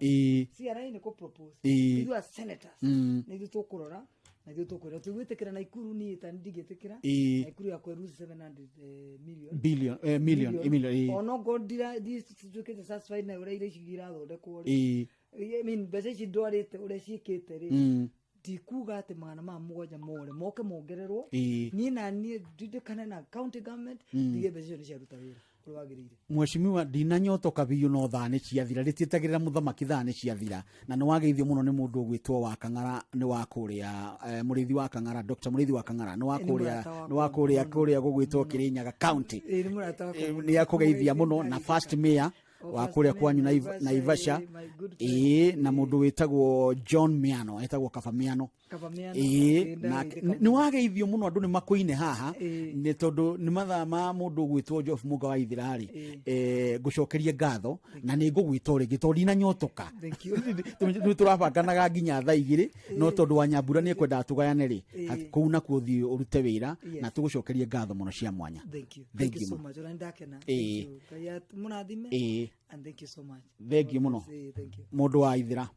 CRA nĩ kũ-propose. Ithuĩ as senators, nĩ ithuĩ tũkũrora na ithuĩ tũkwĩra tũgwĩtĩkĩra Naikuru, niĩ ta ndingĩtĩkĩra Naikuru yakwa ĩruci 700 million. Billion, million, million, ĩĩ. Onokorwo ndituĩkĩte satisfied na ũrĩa irio ici irathondekwo rĩ, I mean, mbeca ici ndwarĩte ũrĩa ciĩkĩte rĩ, ndikuga atĩ 700 more moke mongererwo. Niĩ na niĩ ndindĩkane na county government, ndige mbeca icio nĩ ciaruta wĩra ũrĩa wagĩrĩire. Mheshimiwa, ndinanyotoka biũ, no thaa nĩ ciathira, rĩtiĩtagĩrĩra mũthamaki, thaa nĩ ciathira, na nĩ wageithio mũno nĩ mũndũ ũgwĩtwo wa Kang'ara, nĩ wa kũrĩa Mũrĩithi wa Kang'ara, Dr. Mũrĩithi wa Kang'ara, nĩ wa Nĩ kũrĩa mũrata wakwa nĩ wa kũrĩa kũrĩa gũgwĩtwo Kĩrĩnyaga county. Ĩĩ, nĩ mũrata wakwa mũno. Nĩ akũgeithia mũno na first mayor O wa first kũrĩa mayor kwanyu Naivasha, Naivasha. ĩĩ, my good friend. Ĩĩ, na mũndũ wĩtagwo John Miano, etagwo Kaba Miano. Kaba Miano, Ĩĩ, ĩĩ, na ndageithĩka. Nĩ wageithio mũno, andũ nĩ makũine haha, Ĩĩ. nĩ tondũ nĩ mathaa ma mũndũ ũgwĩtwo Geoff Mũnga wa Ithira rĩ, ngũcokerie ngatho na nĩ ngũgwĩta o rĩngĩ tondũ ndinanyotoka. Thank you. Nĩ tũrabanganaga nginya thaa 2, no tondũ wa Nyambura nĩ ekwendaga tũgayane rĩ, kũu nakuo ũthiĩ ũrute wĩra, na tũgũcokerie ngatho mũno cia mwanya. Thank you. Thank Thank you you so mũno. much. Ona nĩndakena. Ĩĩ. Thank you. Ngai mũrathime. And thank you so much. Thank you mũno. Ĩĩ, thank you. Mũndũ wa Ithira.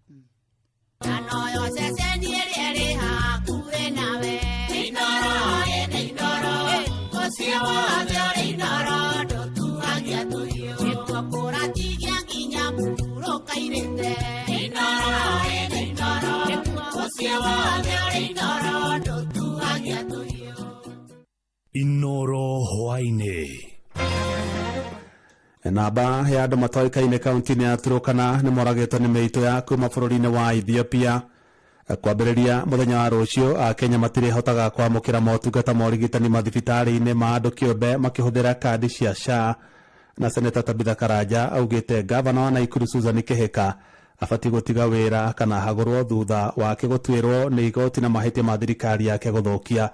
Anoyo ceceni ĩrĩa ĩrĩ hakuhĩ nawe. Inooro, ĩ Inooro, mũciĩ wothe ũrĩ Inooro, ndũtuagia tũhiũ. Nĩkuo kũratigia nginya mũhurũka-irĩte. Inooro, ĩ Inooro, mũciĩ wothe ũrĩ Inooro, ndũtuagia tũhiũ. Inoro hwaĩ. Hwaĩ-inĩ. Namba ya andũ matoĩkaine kaunti-inĩ ya Turkana nĩ moragĩtwo nĩ mĩitũ ya kuma bũrũri-inĩ wa Ethiopia. Kwambĩrĩria mũthenya wa rũciũ, Akenya matirĩhotaga kwamũkĩra motungata ma ũrigitani mathibitarĩ-inĩ ma andũ kĩũmbe makĩhũthĩra kandi cia SHA. Na Seneta Tabitha Karanja augĩte gavana wa Naikuru Susan Kihika abatiĩ gũtiga wĩra kana ahagũrwo thutha wake gũtuĩrwo nĩ igoti na mahĩtia ma thirikari yake gũthũkia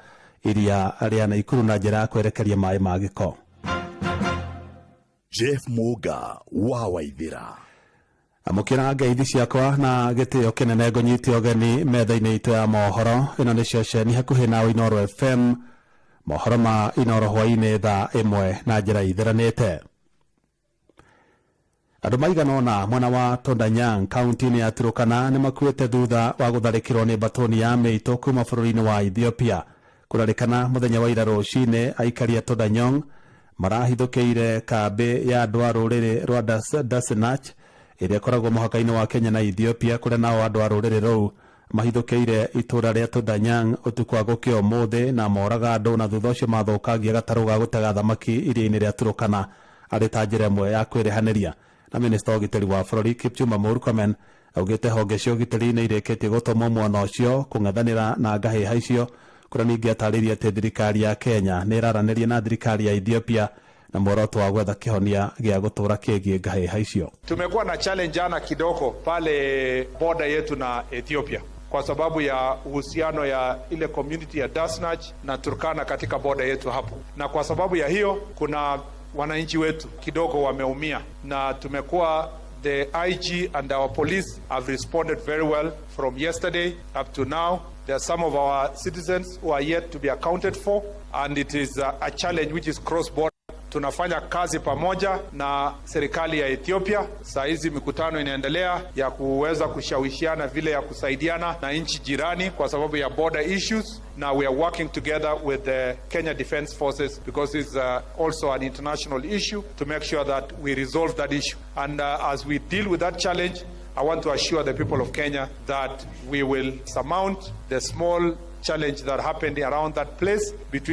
iria rĩa Naikuru na njĩra ya kwerekeria maĩ ma gĩko. Jeff Muga wa Waithira. Amũkĩra ngeithi ciakwa na gĩtĩo kĩnene, ngũnyite ũgeni metha-inĩ itũ ya mohoro. Ĩno nĩ ceceni hakuhĩ na Inooro FM, mohoro ma Inooro hwaĩ-inĩ thaa 1 na njĩra itheranĩte. Andũ maigana ũna mwena wa Tondanyang kaunti-inĩ ya Turkana nĩ makuĩte thutha wa gũtharĩkĩrwo nĩ mbatũni ya mĩitũ kuma bũrũri-inĩ wa Ethiopia. Kũrarĩkana mũthenya wa ira rũcinĩ, aikari a Tondanyong marahithũkĩire kambĩ ya andũ a rũrĩrĩ rwa Dasenach ĩrĩa ĩkoragwo mũhaka-inĩ wa Kenya na Ethiopia, kũrĩa nao andũ a rũrĩrĩ rũu mahithũkĩire itũra rĩa Tondanyang ũtukũ wa gũkĩa ũmũthĩ na moraga andũ, na thutha ũcio mathũkangia gatarũ ga gũtega thamaki iria-inĩ rĩa Turkana arĩ ta njĩra ĩmwe ya kwĩrĩhanĩria. Na minista wa ũgitĩri wa bũrũri Kipchumba Murkomen augĩte honge cia ũgitĩri nĩ irĩkĩtie gũtũmwo mwena ũcio kũng'ethanĩra na ngahĩha icio, kũrĩa ningĩ atarĩirie atĩ thirikari ya Kenya nĩ ĩraranĩria na thirikari ya Ethiopia na muoroto wa gwetha kĩhonia gĩa gũtũra kĩgiĩ ngahĩha icio. Tumekuwa na challenge jana kidogo pale border yetu na Ethiopia kwa sababu ya uhusiano ya ile community ya Dasnach na Turkana katika border yetu hapo, na kwa sababu ya hiyo kuna wananchi wetu kidogo wameumia, na tumekuwa the IG and our police have responded very well from yesterday up to now. There are some of our citizens who are yet to be accounted for, and it is a challenge which is cross border. Tunafanya kazi pamoja na serikali ya Ethiopia. Saa hizi mikutano inaendelea ya kuweza kushawishiana vile ya kusaidiana na nchi jirani kwa sababu ya border issues, na we are working together with the Kenya Defence Forces because it's also an international issue to make sure that we resolve that issue. And as we deal with that challenge, I want to assure the people of Kenya that we will surmount the small challenge that happened around that place between